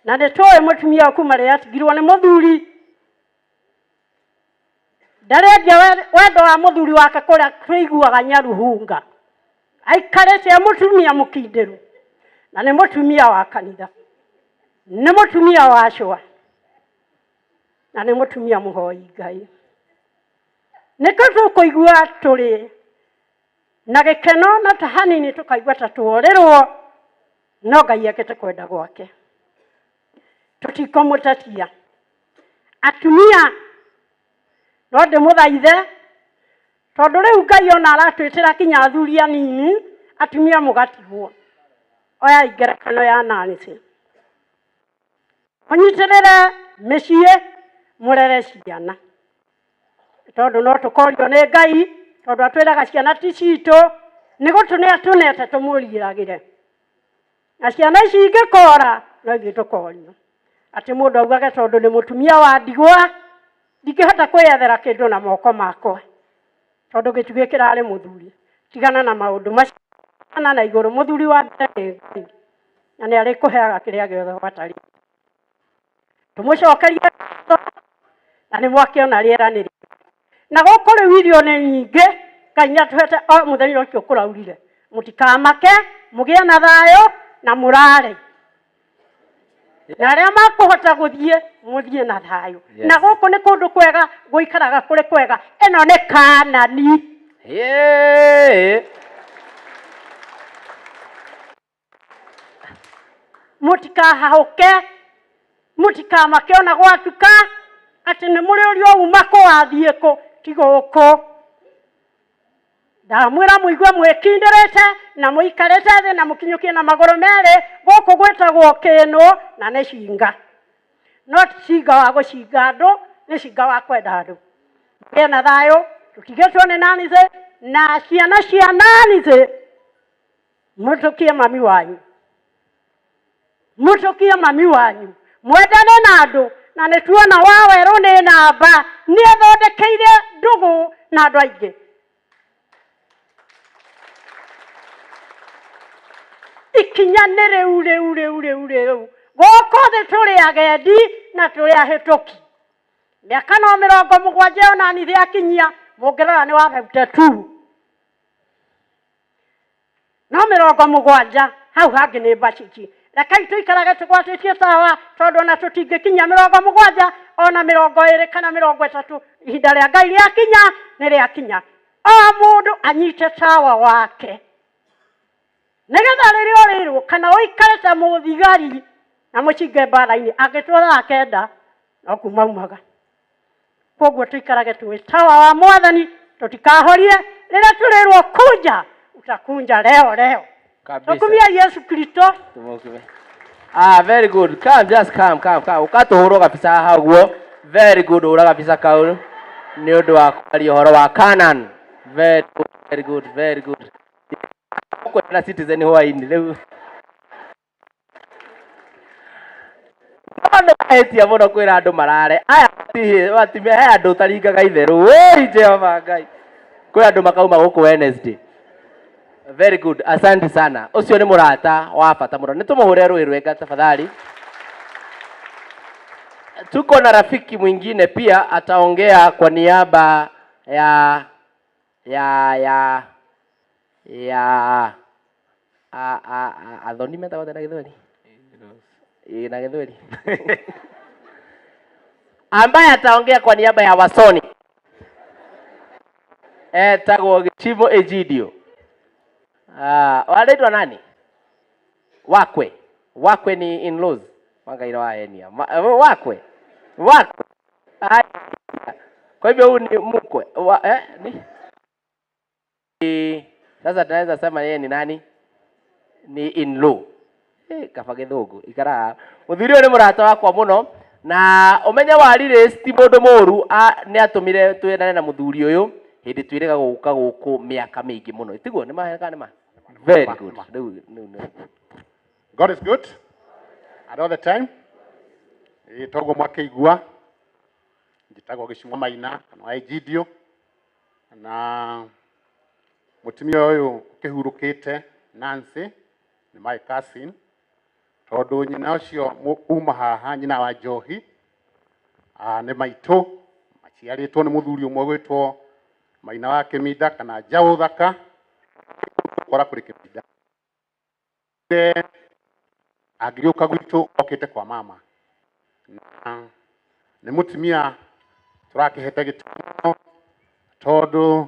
na nĩ tũĩ mũtumia ũyũ kuma rĩrĩa atigirwo nĩ mũthuri ndarendia wendo wa mũthuri wake kũrĩa tũiguaga Nyaruhunga, aikarĩte e mũtumia mũkindĩru, na nĩ mũtumia wa kanitha, nĩ mũtumia wa cũa, na nĩ mũtumia mũhoi Ngai. Nĩkĩo tũkũigua tũrĩ Na gĩkeno na ta hanini tũkaigua ta tuorĩrwo, no Ngai ekĩte kwenda gwake. Tũtikũmũtetia. Atumia no ndĩmũthaithe tondũ rĩu Ngai ona aratwĩtĩra kinya athuri anini, atumia mũgatigwo. Oyai ngerekano ya Nancy. Mũnyitĩrĩre mĩciĩ, mũrere ciana. Tondũ no tũkorio nĩ Ngai, tondũ atwĩraga ciana ti citũ, nĩ gũtũne atũnete tũmũriĩragĩre. Na ciana ici ingĩkora, no ithuĩ tũkorio. Atĩ mũndũ augage tondũ nĩ mũtumia wa ndigwa, ndingĩhota kwĩyethera kĩndũ na moko makwa, tondũ gĩtugĩ kĩrarĩ mũthuri. Tigana na maũndũ macio, tigana na igũrũ, mũthuri wa mbere nĩ Ngai, na nĩ arĩkũheaga kĩrĩa gĩothe ũbatarĩte. Tũmũcokerie ngatho, na nĩ mwakĩona rĩera nĩ rĩega. Na gũkũ rĩu irio nĩ nyingĩ, Ngai nĩ atũhete o mũthenya ũcio kũraurire. Mũtikamake, mũgĩe na thayũ na mũrare. Na arĩa makũhota gũthiĩ, mũthiĩ na thayũ. Na gũkũ nĩ kũndũ kwega, gũikaraga kũrĩ kwega. Ĩno nĩ Kanani. Yeah. Mũtikahahũke, mũtikamake ona gwatuka, atĩ nĩ mũrĩ ũrĩa uma kũ wathiĩ kũ, ti gũkũ. Ndamwĩra mũigue mwĩkindĩrĩte na mũikarĩte thĩ na mũkinyũkie na magũrũ merĩ, gũkũ gwĩtagwo kĩnũ na nĩ cinga. No ti cinga wa gũcinga andũ, nĩ cinga wa kwenda andũ. Mũgĩe na thayũ, tũtigĩtwo nĩ Nancy na ciana cia Nancy. Mũtũkie mami wanyu, mũtũkie mami wanyu, mwendane na andũ, na nĩ tuona wa werũ nĩ namba, nĩ athondekeire ndũgũ na andũ aingĩ. Ikinya nĩ rĩu rĩu rĩu rĩu rĩu, gũkũ thĩ tũrĩ agendi na tũrĩ ahĩtũki. Mĩaka no 70 ĩyo nani thĩ akinyia, mũngĩrora nĩ wa 52. No 70 hau hangĩ nĩ mbacici. Rekei tũikarage tũgwatĩtie tawa, tondũ ona tũtingĩkinyia 70, ona 20 kana 30, ihinda rĩa Ngai rĩakinya nĩ rĩakinya. O mũndũ anyite tawa wake, nĩgetha rĩrĩa ũrĩrwo kana ũikare ta mũthigari na mũcinge mbara-inĩ, angĩtwo thaa 9 no kuma umaga. Koguo tũikarage twĩ tawa wa Mwathani, tũtikahorie rĩrĩa tũrĩrwo kunja, utakunja leo leo. Kabisa. Tũkumia Yesu Kristo. Tumukume. Ah, very good. Come, just come, come, come. Ũkatũhũrwo gabica haha ũguo. Very good, hũra gabica kau nĩ ũndũ wa kwaria ũhoro wa Canaan. Very good, very good, very good. Ũkwenda Citizen hwaĩ-inĩ rĩu. No nĩ mahĩtia mũno kwĩra andũ marare. Aya he andũ ũtaringaga itherũ. Wĩi Jehova Ngai. Kwĩ andũ makauma gũkũ Wednesday. Very good. Asante sana. Ũcio nĩ mũrata wa bata mũno. Nĩ tũmũhũre rũĩ rwenga tafadhali. Tuko na rafiki mwingine pia ataongea kwa niaba ya ya ya ya a a a athoni metagwo atĩa na Gĩthweri? Ĩ, na Gĩthweri. Ambaye ataongea kwa niaba ya Wasoni etagwo Gĩchimo Egidio. Ah, wanaitwa nani? Wakwe. Wakwe ni in-laws. Wangaira wa Enia. Wakwe. Wakwe. Ah, kwa hivyo huyu ni mkwe. Wa, ni? Sasa tunaweza sema yeye ni nani? Ni in-law. Kaba gĩthũngũ ikara. Mũthuri ũyũ nĩ mũrata wakwa mũno, na ũmenye wa release ti mũndũ mũru, nĩ atũmire twendane na mũthuri ũyũ hĩndĩ twĩrĩga gũka gũkũ mĩaka mĩingĩ mũno. Tiguo nĩ ma kana nĩ ma? Very good. Rĩu, rĩu, rĩu. God is good at all the time. Toguo mwakĩigua njĩtagwo Gĩcungwa Maina kana wa Egidio, na mũtumia ũyũ ũkĩhurũkĩte Nancy nĩ my cousin, tondũ nyina ũcio uma haha, nyina wa Njohi, nĩ maitũ, maciarĩtwo nĩ mũthuri ũmwe gwĩtwo Maina wa Kĩminda kana Njaũ Thaka, kora kũrĩ Kĩminda. Angĩgĩũka gwitũ okĩte kwa mama, na nĩ mũtumia tũrakĩhete gĩtĩo tondũ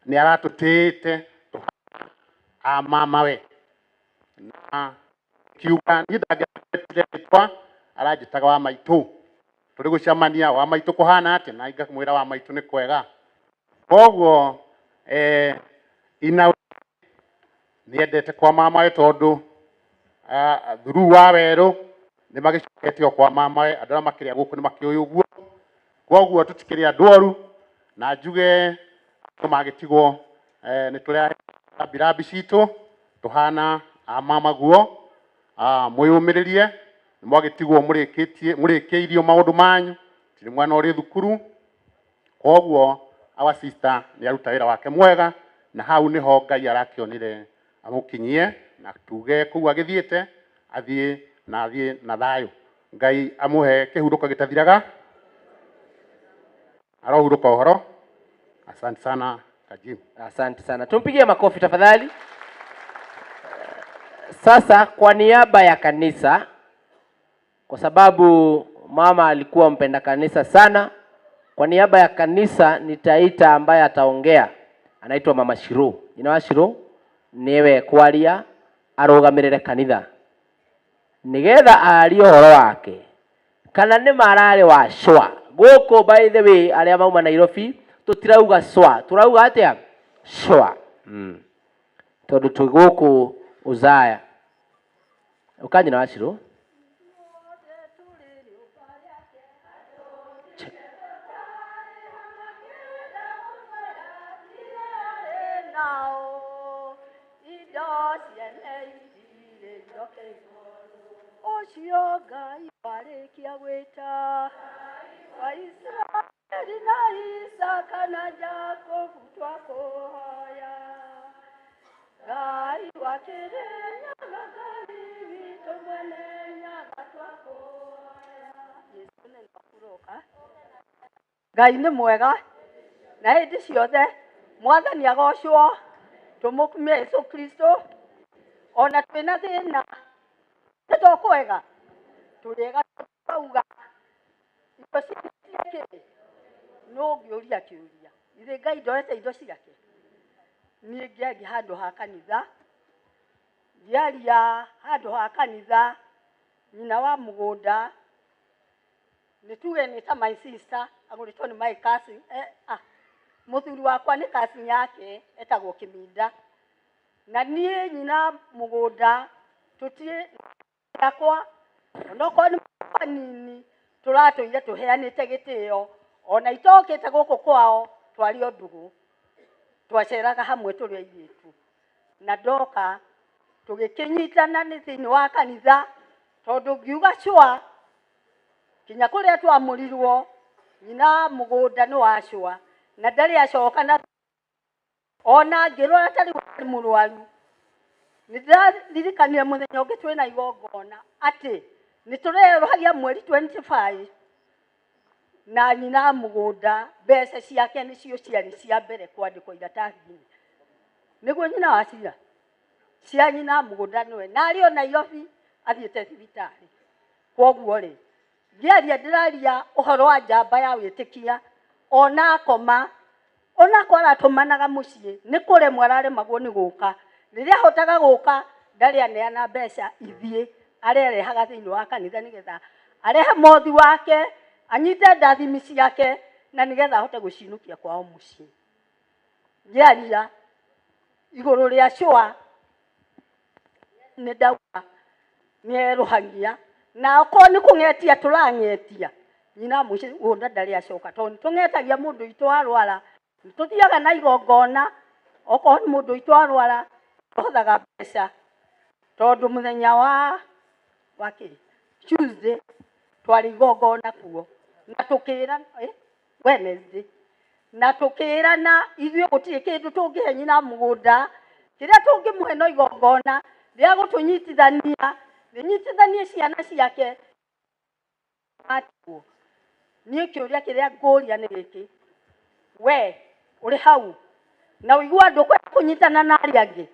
nĩ aratũtĩĩte. a mamawe na kiuga niĩ ndangĩetire rĩtwa aranjĩtaga wa maitũ tũrĩ gũcemania wa maitũ kũhana atĩa na ngamwĩra wa maitũ nĩ kwega koguo ina nĩendete kwa mamawe tondũ thuru wa werũ nĩ magĩcokete o kwa mamawe andũ arĩa makĩrĩa gũkũ nĩ makĩũĩ ũguo koguo tũtikĩrĩ andũ oru na njuge andũ magĩtigwo nĩ tũrĩa rambirambi citũ tũhana a mama guo mwĩyũmĩrĩrie nĩ mwagĩtigwo mũrĩkĩtie mũrĩkĩirio maũndũ manyu tirĩ mwana ũrĩ thukuru koguo our sister nĩ aruta wĩra wake mwega na hau nĩho Ngai arakĩonire amũkinyie na tuge kũu agĩthiĩte athiĩ na athiĩ na thayũ. Ngai amũhe kĩhurũko gĩtathiraga arohurũka ũhoro. Asante sana Kajim. Asante sana, tumpigie makofi tafadhali. Sasa kwa niaba ya kanisa, kwa sababu mama alikuwa mpenda kanisa sana, kwa niaba ya kanisa nitaita ambaye ataongea, anaitwa Mama Shiro. Nyina wa Shiro niwe kwaria arugamirire kanitha nigetha arie ũhoro wake kana nĩ mararĩ wa cwa gũkũ. By the way, arĩa mauma Nairobi tũtirauga cwa, tũrauga atĩa? Cwa. Tondũ twĩ gũkũ Uzaya ũka nyina wa Shiro. Ũcio Ngai warĩkia gwĩta wa Isiraeli na Isaka na Jakubu twakũhoya Ngai wa Kĩrĩnyaga Ngai witũ mwene Nyaga twakũhoya. Jesũ nĩ wakuroka. Ngai nĩ mwega na hĩndĩ ciothe. Mwathani agocwo, tũmũkumie Jesũ Kristo ona twĩna thĩna nĩ tokwega tũrĩega twauga indo ciake no ngĩũria kĩũria ithe Ngai ndoete indo ciake. Niĩ ngĩaria handũ ha kanitha, ngĩaria handũ ha kanitha nyina wa mũgũnda nĩ tuge nĩ ta my sister agũrĩtwo nĩ my cousin, mũthuri wakwa nĩ cousin yake etagwo Kĩminda na niĩ nyina mũgũnda tũtirĩ yakwa onokorwo nĩ hanini tũratũire tũheanĩte gĩtĩo ona itokĩte gũkũ kwao twarĩ o ndũgũ twaceraga hamwe tũrĩ airĩtu na ndoka tũgĩkĩnyitana nĩ thĩinĩ wa kanitha tondũ ngiuga cwa kinya kũrĩa twamũrirwo nyina mũgũnda nĩ wa cwa na ndarĩ acoka na ona ngĩrora ta rĩu arĩ mũrwaru. Nĩ ndĩraririkanire mũthenya ũngĩ twĩna igongona atĩ nĩ tũrerũhagia mweri 25 na nyina mũgũnda mbeca ciake nĩcio ciarĩ cia mbere kwandĩkwo iratathi-inĩ nĩguo nyina wa cira cia nyina mũgũnda nĩwe na arĩ o Nairobi athiĩte thibitarĩ. Kwoguo rĩ ngĩaria ndĩraria ũhoro wa njamba ya wĩtĩkia ona akoma onako aratũmanaga mũciĩ nĩ kũremwo araremagwo nĩ gũka rĩrĩa ahotaga gũka ndarĩ aneana mbeca ithiĩ arerehaga thĩinĩ wa kanitha nĩgetha arehe mothi wake anyite ndathimi ciake na nĩgetha ahote gũcinũkia kwao mũciĩ. Ngĩaria igũrũ rĩa cũa nĩ ndauga nĩerũhagia na okorwo nĩ kũng'etia tũrang'etia nyina mũgũnda ndarĩ acoka tondũ nĩtũng'etagia mũndũ witũ arwara nĩtũthiaga na igongona okorwo nĩ mũndũ witũ arwara tũhothaga mbeca tondũ mũthenya wa kĩ Tuesday twarĩ igongona kuo na tũkĩra Wednesday na tũkĩrana ithuĩ gũtirĩ kĩndũ tũngĩhe nyina mũgũnda kĩrĩa tũngĩmũhe no igongona rĩa gũtũnyitithania rĩnyitithanie ciana ciake atiguo. Niĩ kĩũria kĩrĩa ngũria nĩ gĩkĩ, we ũrĩ hau na ũigua ndũkwenda kũnyitana na arĩa angĩ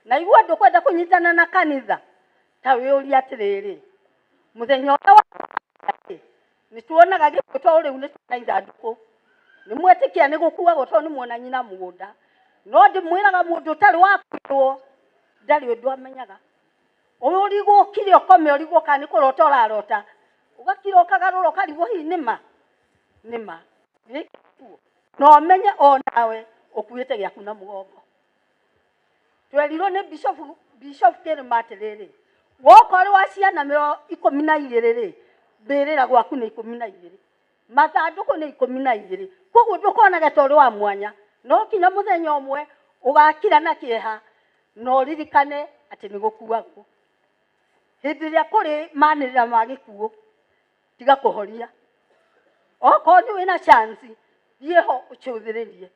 na igua ndũkwenda kũnyitana na kanitha ta wĩũrie atĩrĩrĩ mũthenya ũrĩa wa nĩ tuonaga gĩkuũ tondũ rĩu nĩ tuona ithandũkũ nĩ mwetĩkia nĩ gũkuagwo tondũ nĩ muona nyina mũgũnda no ndĩmwĩraga mũndũ ũtarĩ wa kwĩrwo Ndarĩ ũndũ amenyaga. Ũrigwo ũkire ũkome, ũrigwo kana nĩ kũrota ũrarota, ũgakira ũkagarũra, ũkarigwo hihi nĩma nĩma gĩkĩ, na ũmenye onawe ũkuĩte gĩaku na mũgongo. Twerirwo nĩ bishop Kĩrĩma atĩrĩrĩ, woka ũrĩ wa ciana 12 rĩ, mbĩrĩra gwaku nĩ 12, mathandũkũ nĩ 12. Koguo ndũkonage ta ũrĩ wa mwanya, no kinya mũthenya ũmwe ũgakira na kĩeha na ũririkane atĩ nĩ gũkuagwo. Hĩndĩ ĩrĩa kũrĩ manĩrĩra ma gĩkuũ, tiga kũhoria. Okorwo nĩ wĩna chance, thiĩ ho ũcũthĩrĩrie,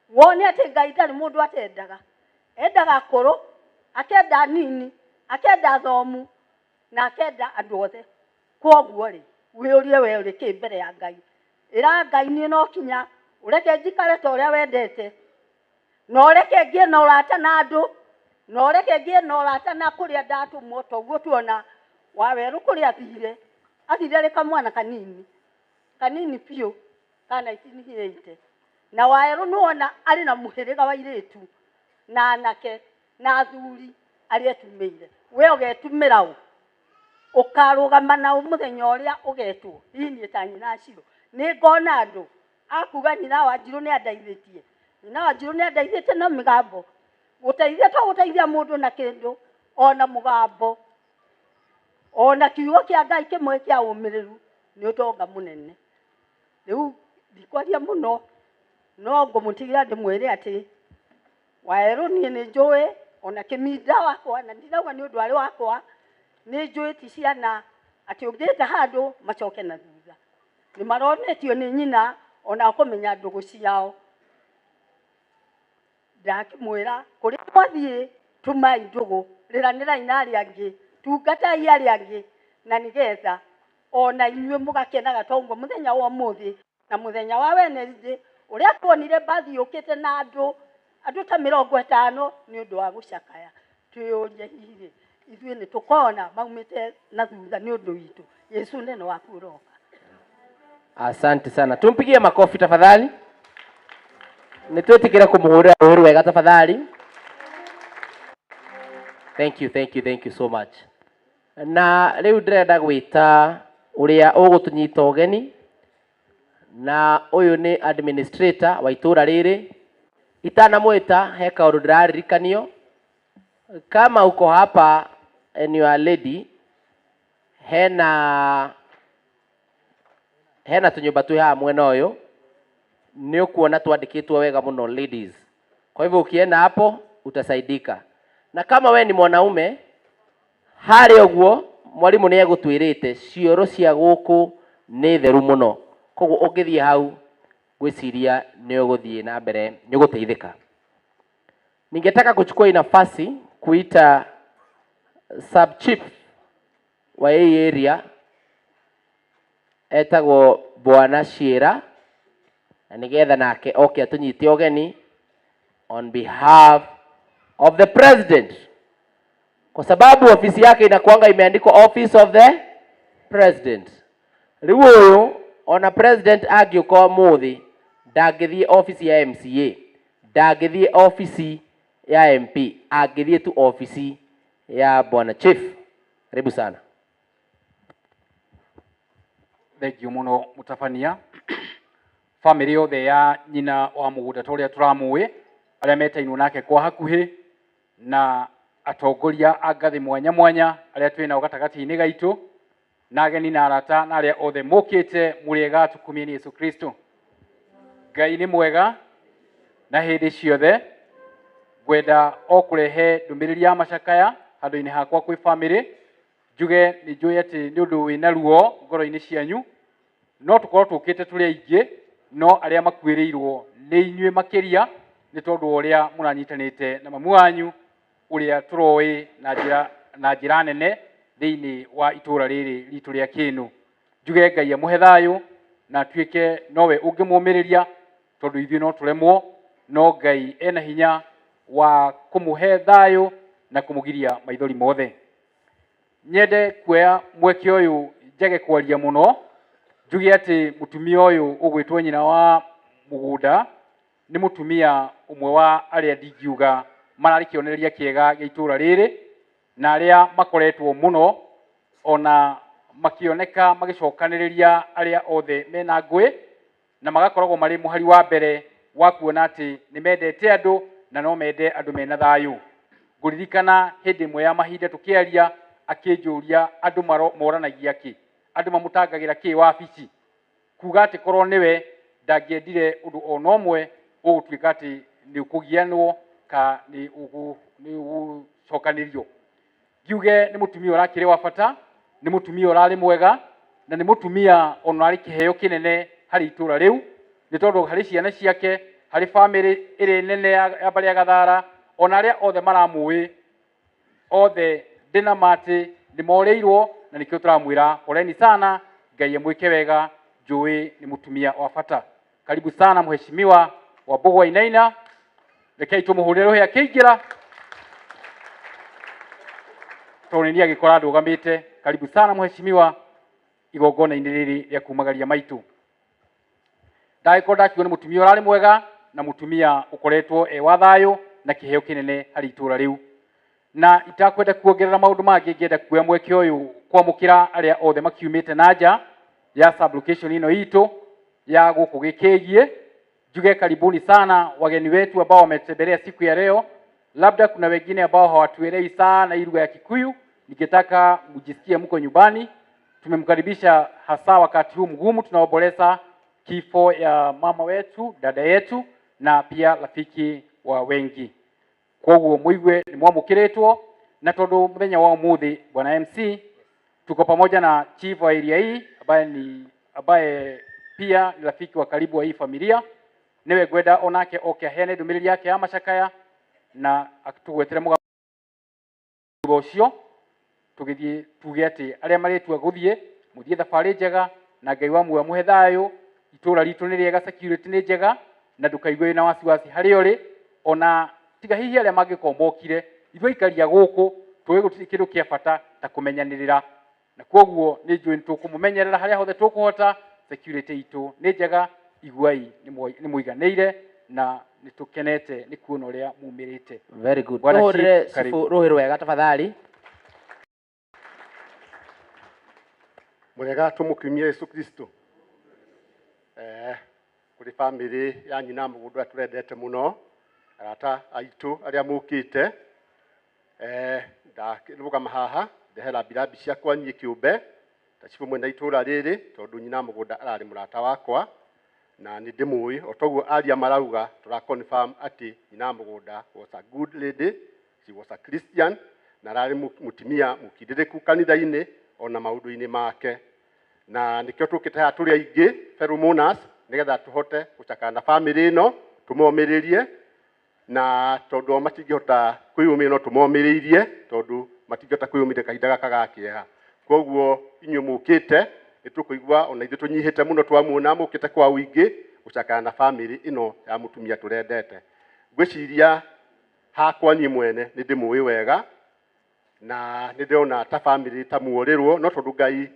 wone atĩ Ngai ndarĩ mũndũ atendaga. Endaga akũrũ, akenda nini, akenda thomu, na akenda andũ othe. Koguo rĩ, wĩũrie we ũrĩ kĩ mbere ya Ngai. Ĩra Ngai, niĩ no kinya ũreke njikare ta ũrĩa wendete, na ũreke ngĩe na ũrata na andũ, na ũreke ngĩe na ũrata na kũrĩa ndatũmwo. Toguo tuona Wawerũ kũrĩa athire, athire arĩ kamwana kanini kanini biũ ka 1980, na Wawerũ nĩwona arĩ na mũhĩrĩga wa airĩtu na anake na athuri arĩa etumĩire. We ũgetumĩra ũ? Ũkarũgama nao mũthenya ũrĩa ũgetwo? Hihi niĩ ta nyina Shiro nĩ ngona andũ akuga nyina wa Njirũ nĩ andeithĩtie, nyina wa Njirũ nĩ andeithĩtie na mĩgambo? Gũteithia to gũteithia mũndũ na kĩndũ, ona mũgambo, ona kiugo kĩa Ngai kĩmwe kĩa ũmĩrĩru nĩ ũtonga mũnene. Rĩu ndikwaria mũno, no ngũmũtigĩra ndĩmwĩre atĩ Wawerũ niĩ nĩ njũĩ ona kĩminda wakwa, na ndinauga nĩ ũndũ arĩ wakwa, nĩ njũĩ ti ciana atĩ ũngĩta handũ macoke na thutha. Nĩ maronetio nĩ nyina ona kũmenya ndũgũ ciao. Ndakĩmwĩra kũrĩa mwathiĩ, tumai ndũgũ, rĩranĩrai na arĩa angĩ, tungatai arĩa angĩ, na nĩgetha ona inyuĩ mũgakenaga toguo mũthenya wa ũmũthĩ na mũthenya wa Wednesday ũrĩa tuonire mbathi yũkĩte na andũ ta 50 nĩ ũndũ wa gũcakaya. Twĩyũrie, hihi rĩ, ithuĩ nĩ tũkona maumĩte na thutha nĩ ũndũ witũ? Yesu neno waku ũroka. Asante sana. Tumpigie makofi tafadhali. Nĩtwĩtĩkĩre kũmũhũrĩra rũhĩ wega tafadhali. Thank you, thank you, thank you so much. Na rĩu ndĩrenda gwĩta ũrĩa ũgũtũnyita ũgeni, na ũyũ nĩ administrator wa itũũra rĩrĩ. Itanamwĩta, he kaũndũ ndĩraririkanio. Kama uko hapa and you are lady, hena tũnyũmba twĩ haha mwena ũyũ, nĩ ũkuona twandĩkĩtwo wega mũno "ladies". Kwa hivyo ukienda hapo utasaidika. Na kama we ni mwanaume, harĩa ũguo mwarimu nĩ egũtwĩrĩte cioro cia gũkũ nĩ theru mũno, koguo ũngĩthiĩ hau ngwĩciria nĩ ũgũthiĩ na mbere, nĩ ũgũteithĩka. Ningetaka kuchukua hii nafasi kuita sub chief wa hii area, etagwo Bwana Shira, na nigetha nake oke atũnyite ũgeni on behalf of the president, kwa sababu ofisi yake inakuanga imeandikwa "Office of the President". Rĩu ũyũ ona president angĩũka ũmũthĩ, ndangĩthiĩ office ya MCA, ndangĩthiĩ office ya MP, angĩthiĩ tu office ya bwana chief. Karibu sana. Thengiũ mũno mũtabania. Bamĩrĩ yothe ya nyina wa mũgũnda ta ũrĩa tũramũĩ, arĩa metainwo nake kwa hakuhĩ, na atongoria a ngathĩ mwanya mwanya arĩa twĩ nao gatagatĩ-inĩ gaitũ, na ageni na arata na arĩa othe mũkĩte, mũrĩega? Tũkumie nĩ Yesu Kristo. Ngai nĩ mwega na hĩndĩ ciothe. Ngwenda o kũrehe ndũmĩrĩri ya macakaya handũ-inĩ hakwa kwĩ bamĩrĩ. Njuge nĩ njũĩ atĩ nĩ ũndũ wĩna ruo ngoro-inĩ cianyu. No tũkorwo tũkĩte tũrĩ aingĩ, no arĩa makuĩrĩirwo nĩ inyuĩ makĩria, nĩ tondũ wa ũrĩa mũranyitanĩte na mamu wanyu ũrĩa tũroĩ na njĩra nene thĩinĩ wa itũũra rĩrĩ ritũ rĩa Kĩnũ. Njuge Ngai amũhe thayũ na atuĩke nowe ũngĩmũmĩrĩria, tondũ ithuĩ no tũremwo, no Ngai ena hinya wa kũmũhe thayũ na kũmũgiria maithori mothe. Nyende kuoya mweke ũyũ njage kwaria mũno, njuge atĩ mũtumia ũyũ ũgwĩtwo nyina wa mũgũnda nĩ mũtumia ũmwe wa arĩa ndingiuga Mararĩ kĩonereria kĩega gĩa itũra rĩrĩ na arĩa makoretwo mũno ona makĩoneka magĩcokanĩrĩria arĩa othe mena ngũĩ, na magakoragwo marĩ mũhari wa mbere wa kuona atĩ nĩ mendete andũ na no mende andũ mena thayũ. Ngũririkana hĩndĩ ĩmwe ya mahinda tũkĩaria, akĩnjũria andũ moranagia kĩ, andũ mamũtangagĩra kĩ wabici, kuga atĩ korwo nĩwe ndangĩendire ũndũ ona ũmwe ũgũtuĩka atĩ nĩ ũkũgianwo ka nĩ ũgũcokanĩrio. Ngiuge nĩ mũtumia ũrakĩrĩ wa bata, nĩ mũtumia ũrarĩ mwega, na nĩ mũtumia ona arĩ kĩheo kĩnene harĩ itũra rĩu, nĩ tondũ harĩ ciana ciake, harĩ bamĩrĩ ĩrĩ nene ya mbarĩ ya Gathara, ona arĩa othe maramũĩ othe ndĩna ma atĩ nĩ morĩirwo, na nĩkĩo tũramwĩra poleni sana, Ngai amwĩke wega, njũĩ nĩ mũtumia wa bata. Karibu sana mheshimiwa Wambugu Wainaina, rekei tũmũhũrĩre rũhĩ akĩingĩra, tondũ nĩ niĩ agĩkora ndũgamĩte. Karibu sana mheshimiwa igongona-inĩ rĩrĩ rĩa kumagaria maitũ. Ndagĩkorwo ndakiuga nĩ mũtumia ũrarĩ mwega na mũtumia ũkoretwo e wa thayũ na kĩheo kĩnene harĩ itũra rĩu. Na itakwenda kuongerera maũndũ mangĩ, ngĩenda kuoya mweke ũyũ kwamũkĩra arĩa othe makiumĩte na nja ya sub-location ĩno itũ ya gũkũ Gĩkĩgiĩ. Njuge karibuni sana wageni wetu ambao wametembelea siku ya leo. Labda kuna wengine ambao hawatuelewi sana hii lugha ya Kikuyu, ningetaka mjisikie mko nyumbani. Tumemkaribisha hasa wakati huu mgumu tunaomboleza kifo ya mama wetu, dada yetu na pia rafiki wa wengi. Koguo muigue ni mwamukiritwo, na tondu muthenya wa umuthi bwana MC tuko pamoja na chief wa area hii ambaye pia ni rafiki wa karibu wa hii familia. Niwe ngwenda onake oke aheane ndũmĩrĩri yake ya macakaya na atũgwetere mũgambo ũcio, tũgĩthiĩ tuge atĩ arĩa marĩtua gũthiĩ mũthiĩ thabarĩ njega na Ngai wa muoyo amũhe thayũ. Itũra ritũ nĩ rĩega, security nĩ njega, na ndũkaigue wĩna wasiwasi harĩa ũrĩ, ona tiga hihi arĩa mangĩkorwo mokire. Ithuĩ aikaria gũkũ tũĩ gũtirĩ kĩndũ kĩa bata ta kũmenyanĩrĩra, na koguo nĩ njũĩ nĩ tũkũmũmenyerera harĩa hothe tũkũhota. Security itũ nĩ njega, iguai nĩ mũiganĩire na nĩ tũkenete nĩ kuona ũrĩa mumĩrĩte. Very good. Bwana Tũhũrĩre Chief, karibu. Chifu rũhĩ rwega tafadhali. Mũrega tũmũkiumia Yesu Kristo. Kũrĩ bamĩrĩ ya nyina mũgũnda ũrĩa tũrendete mũno, arata aitũ arĩa mũkĩte. Ndarũgama haha ndehe rambirambi ciakwa niĩ kĩũmbe ta cibũ mwena itũra rĩrĩ, tondũ nyina mũgũnda ararĩ mũrata wakwa na nĩ ndĩmũĩ. O toguo aria marauga, tũra confirm atĩ nyina mũgũnda was a good lady, she was a Christian, na ararĩ mũtumia mũkindĩrĩku kanitha-inĩ ona maũndũ-inĩ make. Na nĩkĩo tũkĩte haha tũrĩ aingĩ fellow mourners, nĩgetha tũhote gũcakana na bamĩrĩ ĩno, tũmomĩrĩrie, na tondũ o matingĩhota kwĩyũmĩrĩria no tũmomĩrĩirie, tondũ matingĩhota kwĩyũmĩrĩria kahinda gaka ga kĩeha. Koguo inyuĩ mũkĩte nĩ tũkũigua ona ithuĩ tũnyihĩte mũno twamuona mũkĩte kwa ũingĩ gũcakana na bamĩrĩ ĩno ya mũtumia tũrendete. Ngwĩciria hakwa niĩ mwene nĩ ndĩmũĩ wega na nĩ ndĩrona ta bamĩrĩ ta muorĩrwo, no tondũ Ngai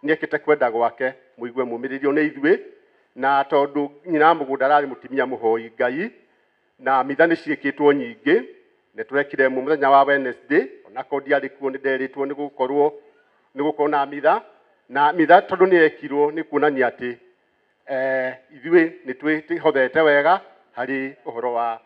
nĩekĩte kwenda gwake mũigue mũmĩrĩrio nĩ ithuĩ, na tondũ nyina mũgũnda ararĩ mũtumia mũhoi Ngai na mitha nĩ ciĩkĩtwo nyingĩ, nĩ tũrekire mũthenya wa Wednesday, onakorwo ndiarĩ kuo nĩ nderĩtwo nĩ gũkorwo na mitha, na mitha tondũ nĩ yekirwo nĩ kuonania atĩ ithuĩ nĩ twĩhothete wega harĩ ũhoro wa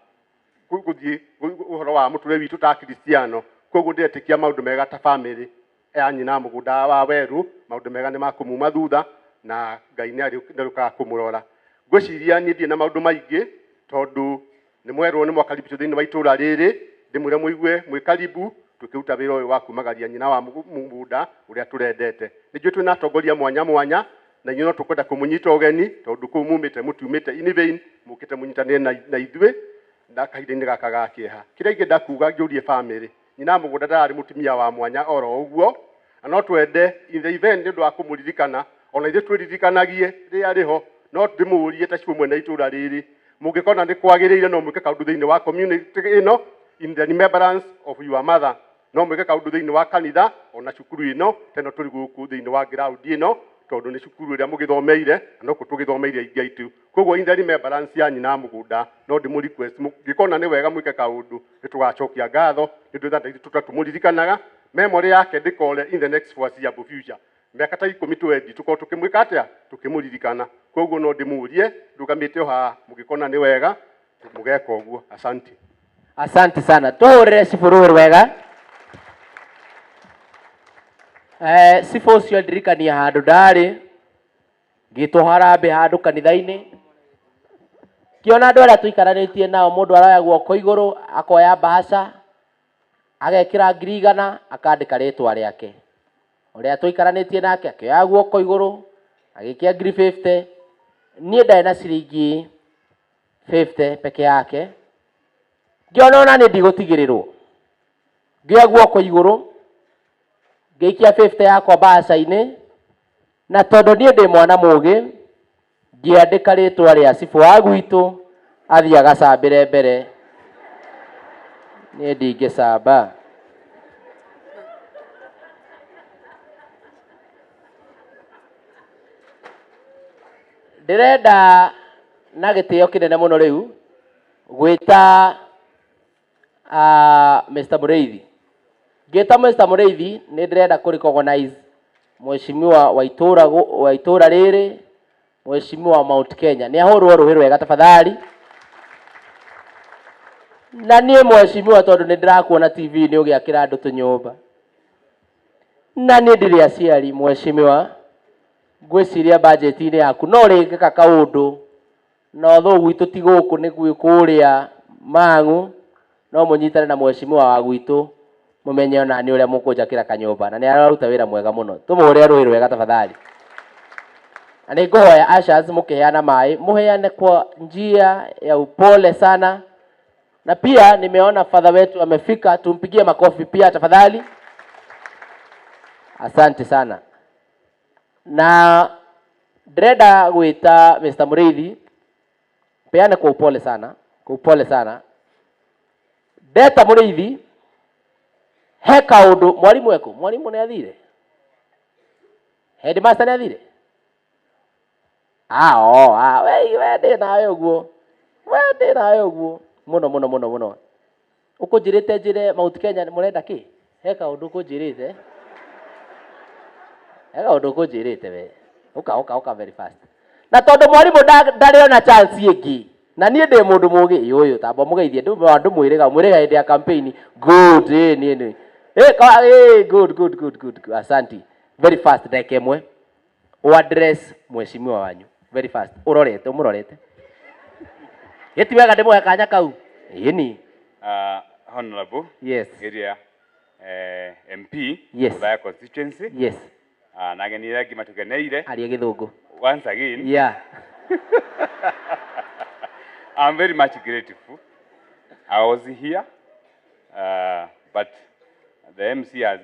gũthiĩ ũhoro wa mũtũrĩre witũ ta Kristiano. Koguo ndĩretĩkia maũndũ mega ta bamĩrĩ ya nyina mũgũnda wa Werũ, maũndũ mega nĩ makũmuma thutha na Ngai nĩ arĩũkaga kũmũrora. Ngwĩciria niĩ ndirĩ na maũndũ maingĩ tondũ nĩ mwerwo nĩ mwakaribicwo thĩinĩ wa itũra rĩrĩ, ndĩmwĩre mũigue mwĩ karibu tũkĩruta wĩra ũyũ wa kumagaria nyina wa mũgũnda ũrĩa tũrendete. Nĩ njũĩ twĩna atongoria mwanya mwanya na inyuĩ no tũkwenda kũmũnyita ũgeni tondũ kũu mumĩte mũtiumĩte in vain, mũkĩte mũnyitanĩre na ithuĩ na kahinda-inĩ gaka ga kĩeha. Kĩrĩa ingĩenda kuga njũrie bamĩrĩ, nyina mũgũnda ndararĩ mũtumia wa mwanya oro ũguo, na no twende in the event nĩ ũndũ wa kũmũririkana, ona ithuĩ twĩririkanagie rĩrĩa arĩ ho, no ndĩmũrie ta cibũ mwene itũra rĩrĩ, mũngĩkona nĩ kwagĩrĩire no mwĩke kaũndũ thĩinĩ wa community ĩno in the remembrance of your mother, no mwĩke kaũndũ thĩinĩ wa kanitha ona cukuru ĩno teno tũrĩ gũkũ thĩinĩ wa ground ĩno, Tondu nĩ cukuru ĩrĩa mũgĩthomeire na no kũ tũgĩthomeire aingĩ aitũ. Koguo in the remembrance ya nyina wa mũgũnda no ndĩmũ request mũngĩkona nĩ wega mwĩke kaũndũ, nĩ tũgacokia ngatho nĩ ũndũ tũtatũmũririkanaga memory yake ndĩkore in the next foreseeable future, mĩaka ta 10 twendi tũkorwo tũkĩmwĩka atĩa, tũkĩmũririkana. Koguo no ndĩmũrie ndũgamĩte o haha, mũngĩkona nĩ wega mũgeka ũguo. Asante. Asante sana. Tuhurire cibũ rũĩ rwega. Cibũ ũcio ndirikania handũ ndarĩ ngĩtwo harambĩ handũ kanitha-inĩ, ngĩona andũ arĩa tũikaranĩtie nao, mũndũ aroya guoko igũrũ akoya mbahaca agekĩra 100,000 akandĩka rĩtwa rĩake. Ũrĩa tũikaranĩtie nake akĩoya guoko igũrũ agĩikia 50,000. Niĩ ndarĩ na ciringi 50 peke yake. Ngĩona ona nĩ ndigũtigĩrĩrwo, ngĩoya guoko igũrũ ngĩikia 50 yakwa mbahaca-inĩ, na tondũ niĩ ndĩ mwana mũgĩ ngĩandĩka rĩtwa rĩa cibũ wa gwitũ athiĩ agacambĩre mbere, niĩ ndingĩcamba. Ndĩrenda na gĩtĩo kĩnene mũno rĩu gwĩta Mr. Mũrĩithi. Ngĩta Mr. Mũrĩithi nĩ ndĩrenda kũ recognize mheshimiwa wa itũra wa itũra rĩrĩ, mheshimiwa Mount Kenya. Nĩ ahũrwo rũhĩ rwega tafadhali. Na niĩ mheshimiwa, tondũ nĩ ndĩrakuona TV nĩ ũgĩakĩra andũ tũnyũmba, na niĩ ndirĩ aciari, mheshimiwa, ngwĩciria budget-inĩ yaku no rĩngĩka kaũndũ na ũthũ gwitũ ti gũkũ nĩ gwĩ kũrĩa Mang'u, no mũnyitane na mheshimiwa wa gwitũ mũmenye ona nĩ ũrĩa mũkũnjakĩra kanyũmba, na nĩ araruta wĩra mwega mũno. Tũmũhũrĩre rũhĩ rwega tafadhali. Na nĩ ngũhoya ushers mũkĩheana maĩ mũheane kwa njia ya upole sana, na pia nimeona father wetu amefika, tumpigie makofi pia tafadhali. Asante sana. Na ndĩrenda gwĩta Mr. Mũrĩithi, peane kwa upole sana, kwa upole sana. Ndeta Mũrĩithi, he kaũndũ mwarimu eku, mwarimu nĩ athire, headmaster nĩ athire. Ah, oh, ah, we ndĩ nawe ũguo, we ndĩ nawe ũguo mũno mũno mũno mũno. Ũkũnjĩrĩte njĩre Mount Kenya mũrenda kĩ? He kaũndũ ũkũnjĩrĩte, he kaũndũ ũkũnjĩrĩte we. Ũka ũka ũka very fast. Na tondũ mwarimũ ndarĩ ona chance ĩngĩ, na niĩ ndĩ mũndũ mũgĩ, ĩ ũyũ tamba mũgeithie, ndũmwĩrĩga mwĩrĩga hĩndĩ ya campaign. Good, ĩ niĩ nĩ ĩ ka ĩ good good good good good. Asante. Very fast, ndagĩka ĩmwe o address mheshimiwa wanyu very fast, ũrorete ũmũrorete. Gĩti wega ndĩmũhe kanya kau ĩni. Honorable area MP, Othaya constituency, na ageni arĩa angĩ matugeneire. Aria gĩthũngũ. Once again, I'm very much grateful. I was here, but the MC has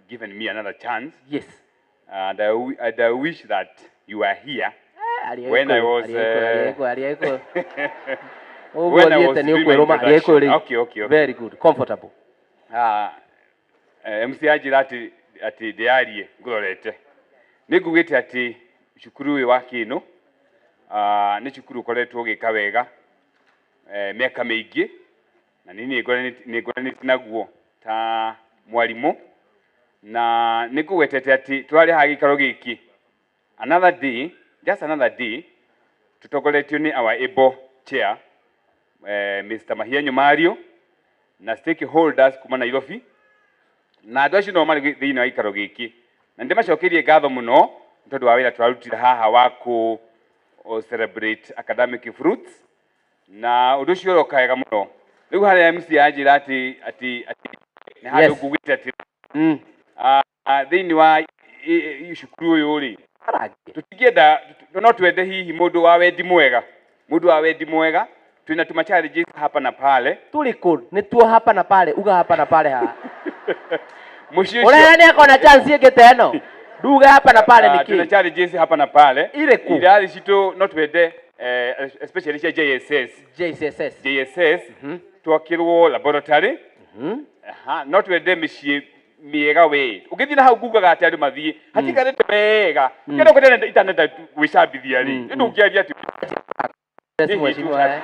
given me another chance. And I wish that you were here when I was when I was doing my introduction. Okay. Very good, comfortable. MC anjĩra atĩ ndĩarie ngũrorete, nĩ ngugĩte atĩ cukuru ũyũ wa Kĩnũ nĩ cukuru ũkoretwo ũgĩka wega mĩaka mĩingĩ, na niĩ nĩ ngoranĩte naguo ta mwarimũ, na nĩ ngũgwetete atĩ tũrarĩ haha gĩikaro gĩkĩ another day, just another day, tũtongoretio nĩ our able chair, Mr. Mahianyo Mario, na stakeholders kuma Nairobi, na andũ acio no marĩ thĩinĩ wa gĩikaro gĩkĩ, na ndĩmacokeirie ngatho mũno nĩ tondũ wa wĩra tũrarutire haha wa kũ celebrate academic fruits, na ũndũ ũcio ũroka wega mũno. Rĩu harĩa MC anjĩra atĩ nĩ handũ ngugĩte atĩ thĩinĩ wa cukuru ũyũ rĩ, tũtingĩenda, no twende hihi mũndũ wa wendi mwega, mũndũ wa wendi mwega, twĩna tuma challenges hapa na pale. Tũrĩ kũ? Nĩ tuo hapa na pale, uga hapa na pale haha. Mũciĩ ũcio Ũrĩa nĩ akona chance ĩngĩ ta ĩno, nduge hapa na pale nĩ twĩna kĩ? Challenges hapa na pale. Irĩkũ? Irathi citũ no twende, especially cia JSS. JSS. JSS twakĩrwo laboratory. Aha, no twende mĩciĩ Mĩega we ũngĩthiĩ na hau ngugaga atĩ andũ mathiĩ hatikarĩte wega. Kĩndũ kĩrĩa itanenda gwĩcambithia rĩ, nĩ ndũngĩaria atĩ Mheshimiwa,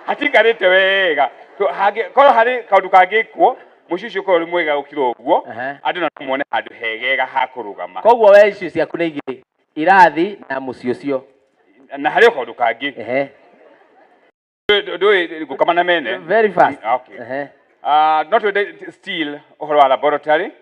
hatikarĩte wega. Korwo harĩ kaũndũ kangĩkwo, mũciĩ ũcio ũkorwo ũrĩ mwega gũkĩra ũguo, andũ no mone handũ hegega ha kũrũgama. Koguo we icio ciaku nĩ igĩrĩ, irathi na mũciĩ ũcio. Na harĩ o kaũndũ kangĩ. Ndũĩ ngũkama na mene. Very fast. Okay. No twende still ũhoro wa laboratory.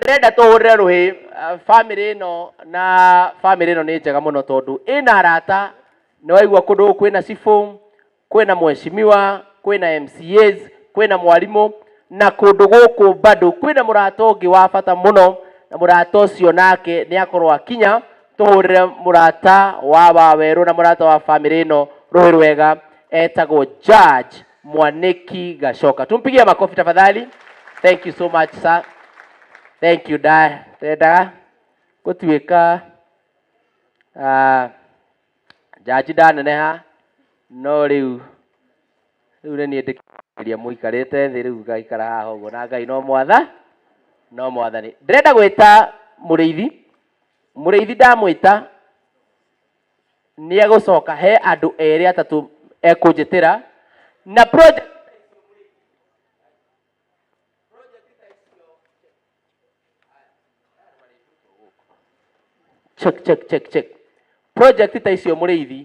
Ndĩrenda tũhũrĩre rũhĩ bamĩrĩ ĩno, na bamĩrĩ ĩno nĩ njega mũno tondũ ĩna arata. Nĩ waigua kũndũ gũkũ kwĩna cibũ, kwĩna mheshimiwa, kwĩna MCAs, kwĩna mwarimũ, na kũndũ gũkũ bado kwĩna mũrata ũngĩ wa bata mũno, na mũrata ũcio nake nĩ akorwo akinya. Tũhũrĩre mũrata wa Wawerũ na mũrata wa bamĩrĩ ĩno rũhĩ rwega, etagwo Judge Mwaniki Gachoka. Tumpigie makofi tafadhali. Thank you so much, sir. Thank you. Ndendaga gũtuĩka jaji ndaneneha, no rĩu nĩ niĩ ndĩkĩria mũikarĩte thĩ rĩu ngaikara haha ũguo na Ngai no mwatha no mwathani. Ndĩrenda gwĩta mũrĩithi. Mũrĩithi ndamwĩta nĩ egũcoka he andũ erĩ atatũ ekũnjĩtĩra na project. Check, check, check, check. Project ta icio mũrĩithi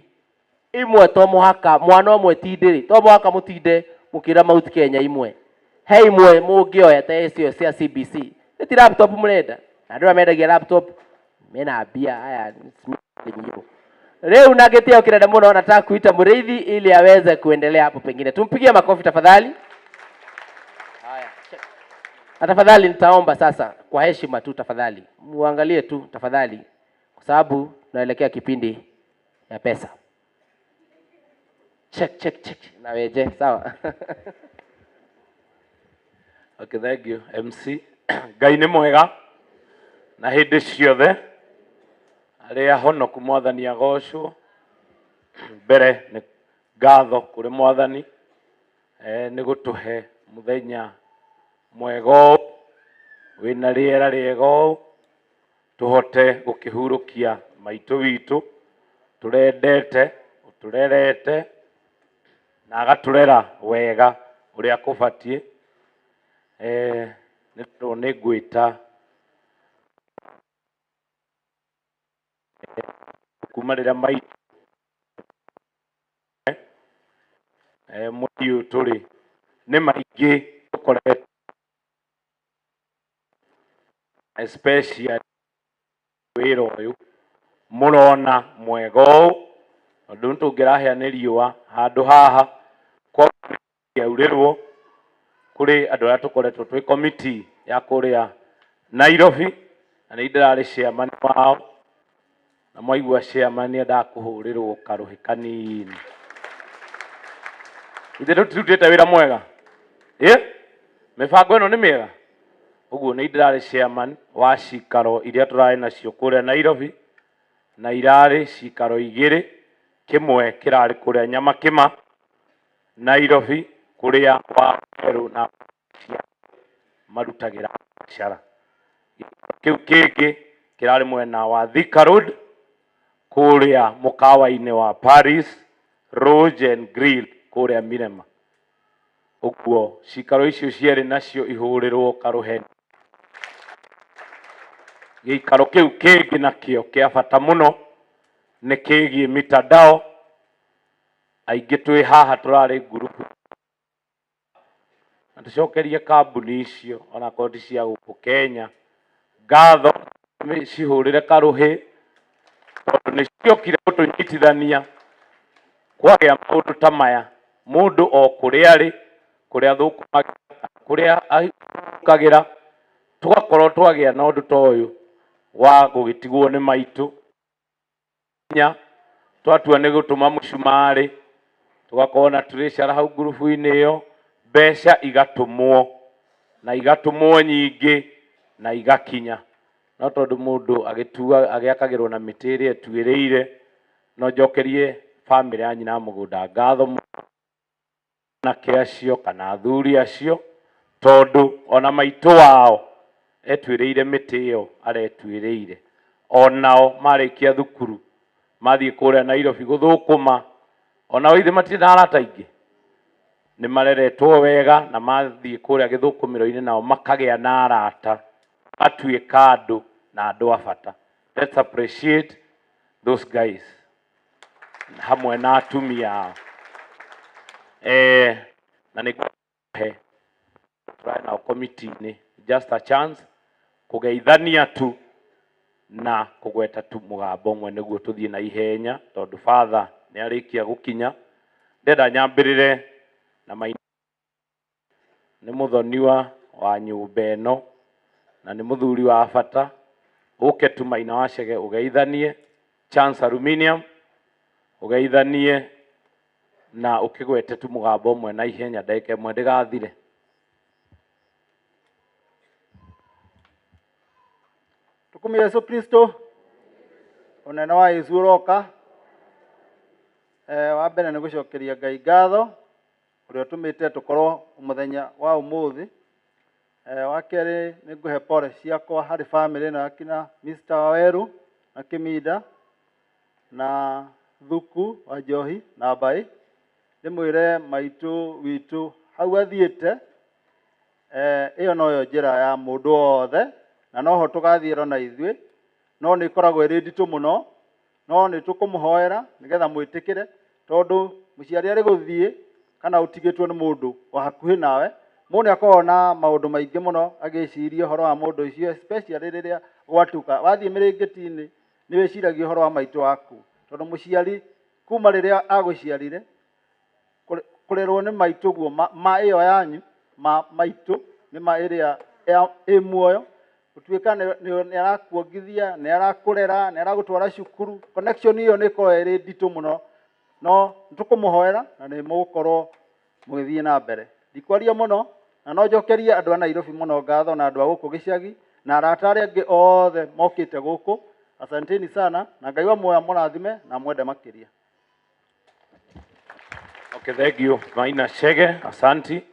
imwe to mũhaka mwana ũmwe tindĩrĩ, to mũhaka mũtinde mũkĩra Mount Kenya imwe, he imwe mũngĩoya ta icio cia CBC. Nĩ ti laptop mũrenda, na andũ arĩa mendagia laptop mena mbia aya rĩu na gĩtĩo kĩnene mũno. Nataka kuita mũrĩithi ili aweze kuendelea hapo pengine. Tumpigie makofi tafadhali. Haya, check. Na tafadhali nitaomba sasa kwa heshima tu, tafadhali muangalie tu tafadhali, kwa sababu tunaelekea kipindi ya pesa. Check, check, check. Na weje sawa. Okay, thank you MC. Ngai nĩ mwega na hĩndĩ ciothe. Arĩa honoku mwathani agocwo. Mbere nĩ ngatho kũrĩ mwathani nĩ gũtũhe mũthenya mwega ũũ wĩna rĩera rĩega ũũ, tũhote gũkĩhurũkia maitũ witũ tũrendete, ũtũrerete na agatũrera wega ũrĩa kũbatiĩ. Nĩ tondũ nĩ ngwĩta kuma rĩrĩa maitũ mweri ũyũ tũrĩ nĩ maingĩ tũkoretwo, especially wĩra ũyũ mũrona mwega ũũ, tondũ nĩ tũngĩrahĩa nĩ riũa handũ haha kwaurĩrwo kũrĩ andũ arĩa tũkoretwo twĩ committee ya kũrĩa Nairobi, na nĩ ndĩrarĩ chairman wao, na mwaigua chairman endaga kũhũrĩrwo karũhĩ kanini. Ithe tũtirutĩte wĩra mwega, ĩ mĩbango ĩno nĩ mĩega ũguo. Nĩ ndĩrarĩ chairman wa cikaro iria tũrarĩ nacio kũrĩa Nairobi, na irarĩ cikaro igĩrĩ, kĩmwe kĩrarĩ kũrĩa Nyamakĩma Nairobi, kũrĩa Wawerũ na cia marutagĩra biacara. Kĩu kĩngĩ kĩrarĩ mwena wa Thika Road. kũrĩa mũkawa-inĩ wa Paris Rouge and Grill kũrĩa Mirema. Ũguo cikaro icio cierĩ nacio ihũrĩrwo karũheni. Gĩikaro kĩu kĩngĩ nakĩo kĩa bata mũno nĩ kĩgiĩ mitandao. Aingĩ twĩ haha tũrarĩ ngurubu na tũcokerie kambuni icio onakorwo ti cia gũkũ Kenya ngatho, cihũrĩre karũhĩ tondũ nĩ ciokire gũtũnyitithania kwagĩa maũndũ ta maya. Mũndũ o kũrĩa arĩ, kũrĩa athũkũmagĩra, kũrĩa ahurũkagĩra, tũgakorwo twagĩa na ũndũ ta ũyũ wa gũgĩtigwo nĩ maitũ. Nya twatua nĩ gũtũma mũcumarĩ, tũgakorwo na treasurer hau ngurubu-inĩ ĩyo, mbeca igatũmwo na igatũmwo nyingĩ na igakinya. No tondũ mũndũ agĩtua agĩakagĩrwo na mĩtĩ ĩrĩa ĩtuĩrĩire, no njokerie bamĩrĩ ya nyina mũgũnda ngatho mũno, anake acio kana athuri acio, tondũ ona maitũ wao etuĩrĩire mĩtĩ ĩyo aretuĩrĩire. Onao marĩkia thukuru mathiĩ kũrĩa Nairobi gũthũkũma, onao ithe matirĩ na arata aingĩ, nĩ mareretwo wega na mathiĩ kũrĩa gĩthũkũmĩro-inĩ nao makagĩa na arata, matuĩka andũ na andũ a bata. Let's appreciate those guys hamwe na atumia ao. Na nĩ he tũrarĩ nao komiti-inĩ, just a chance kũgeithania tu na kũgweta tu mũgambo ũmwe nĩguo tũthiĩ na ihenya, tondũ father nĩ arĩkia gũkinya. Ndĩrenda nyambĩrĩre na maina nĩ mũthoniwa wa nyũmba ĩno na nĩ mũthuri wa bata. Ũke tu Maina wa Chege ũgeithanie Chance Aluminium, ũgeithanie na ũkĩgwete tu mũgambo ũmwe na ihenya, ndagĩka ĩmwe ndĩgathire. Tukumie Yesu Kristo, ũnene wa Yesu ũroka. Wa mbere nĩ gũcokeria Ngai ngatho ũrĩa ũtũmĩte tũkorwo mũthenya wa ũmũthĩ. Wa kerĩ nĩ ngũhe pole ciakwa harĩ bamĩrĩ ĩno ya kina Mr. Waweru na Kĩminda na Thuku wa Njohi na Mbaĩ. Ndĩmwĩre maitũ witũ hau athiĩte, ĩyo noyo njĩra ya mũndũ wothe na noho tũgathiĩra na ithuĩ, no nĩ ĩkoragwo ĩrĩ nditũ mũno, no nĩ tũkũmũhoera nĩgetha mwĩtĩkĩre, tondũ mũciari arĩ gũthiĩ kana ũtigĩtwo nĩ mũndũ wa hakuhĩ nawe, mũndũ nĩ akoragwo na maũndũ maingĩ mũno agĩciria ũhoro wa mũndũ ũcio, especially rĩrĩa gwatuka. Wathiĩ mĩrĩngĩti-inĩ nĩ wĩciragia ũhoro wa maitũ waku, tondũ mũciari kuma rĩrĩa agũciarire, kũrerwo nĩ maitũ guo, ma ĩyo yanyu, ma maitũ nĩ ma ĩrĩa ĩ muoyo, gũtuĩka nĩ arakuongithia, nĩ arakũrera, nĩ aragũtwara cukuru, connection ĩyo nĩ ĩkoragwo ĩrĩ nditũ mũno, no tũkũmũhoera na nĩ mũgũkorwo mũgĩthiĩ na mbere. Ndikwaria mũno, na no njokerie andũ a Nairobi mũno ngatho na andũ a gũkũ gĩcagi na arata arĩa angĩ othe mokĩte gũkũ. Asanteni sana, na Ngai wa muoyo amũrathime na amwende makĩria. Okay, thank you Maina Chege, asanti.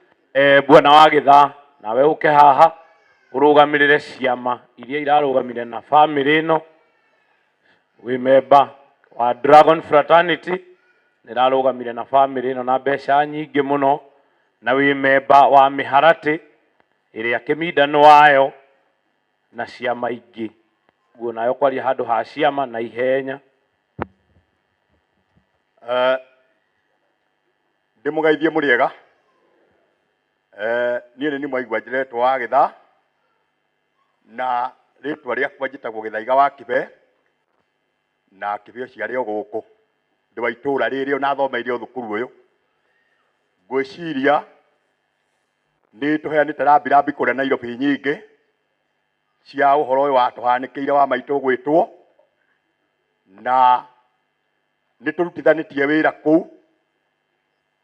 Bwana wa gĩthaa, nawe ũke haha ũrũgamĩrĩre ciama iria irarũgamire na family ĩno. Wĩ member wa Dragon Fraternity, nĩrarũgamire na family ĩno na mbeca nyingĩ mũno, na wĩ member wa mĩharatĩ ĩrĩa kĩminda nĩ wayo na ciama ingĩ. Ũguo nawe ũkwaria handũ ha ciama na ihenya. Ndĩmũgeithie mũrĩega. Niĩ nĩ mwaigua njĩretwo wa gĩthaa, na rĩtwa rĩakwa njĩtagwo Gĩthaiga wa Kĩbe, na Kĩbe ũcio arĩ o gũkũ. Ndĩ wa itũũra rĩrĩ ona thomeire o thukuru ũyũ. Ngwĩciria nĩ tũheanĩte rambirambi kũrĩa Nairobi nyingĩ cia ũhoro ũyũ watũhanĩkĩire wa maitũ gwĩtwo, na nĩ tũrutithanĩtie wĩra kũu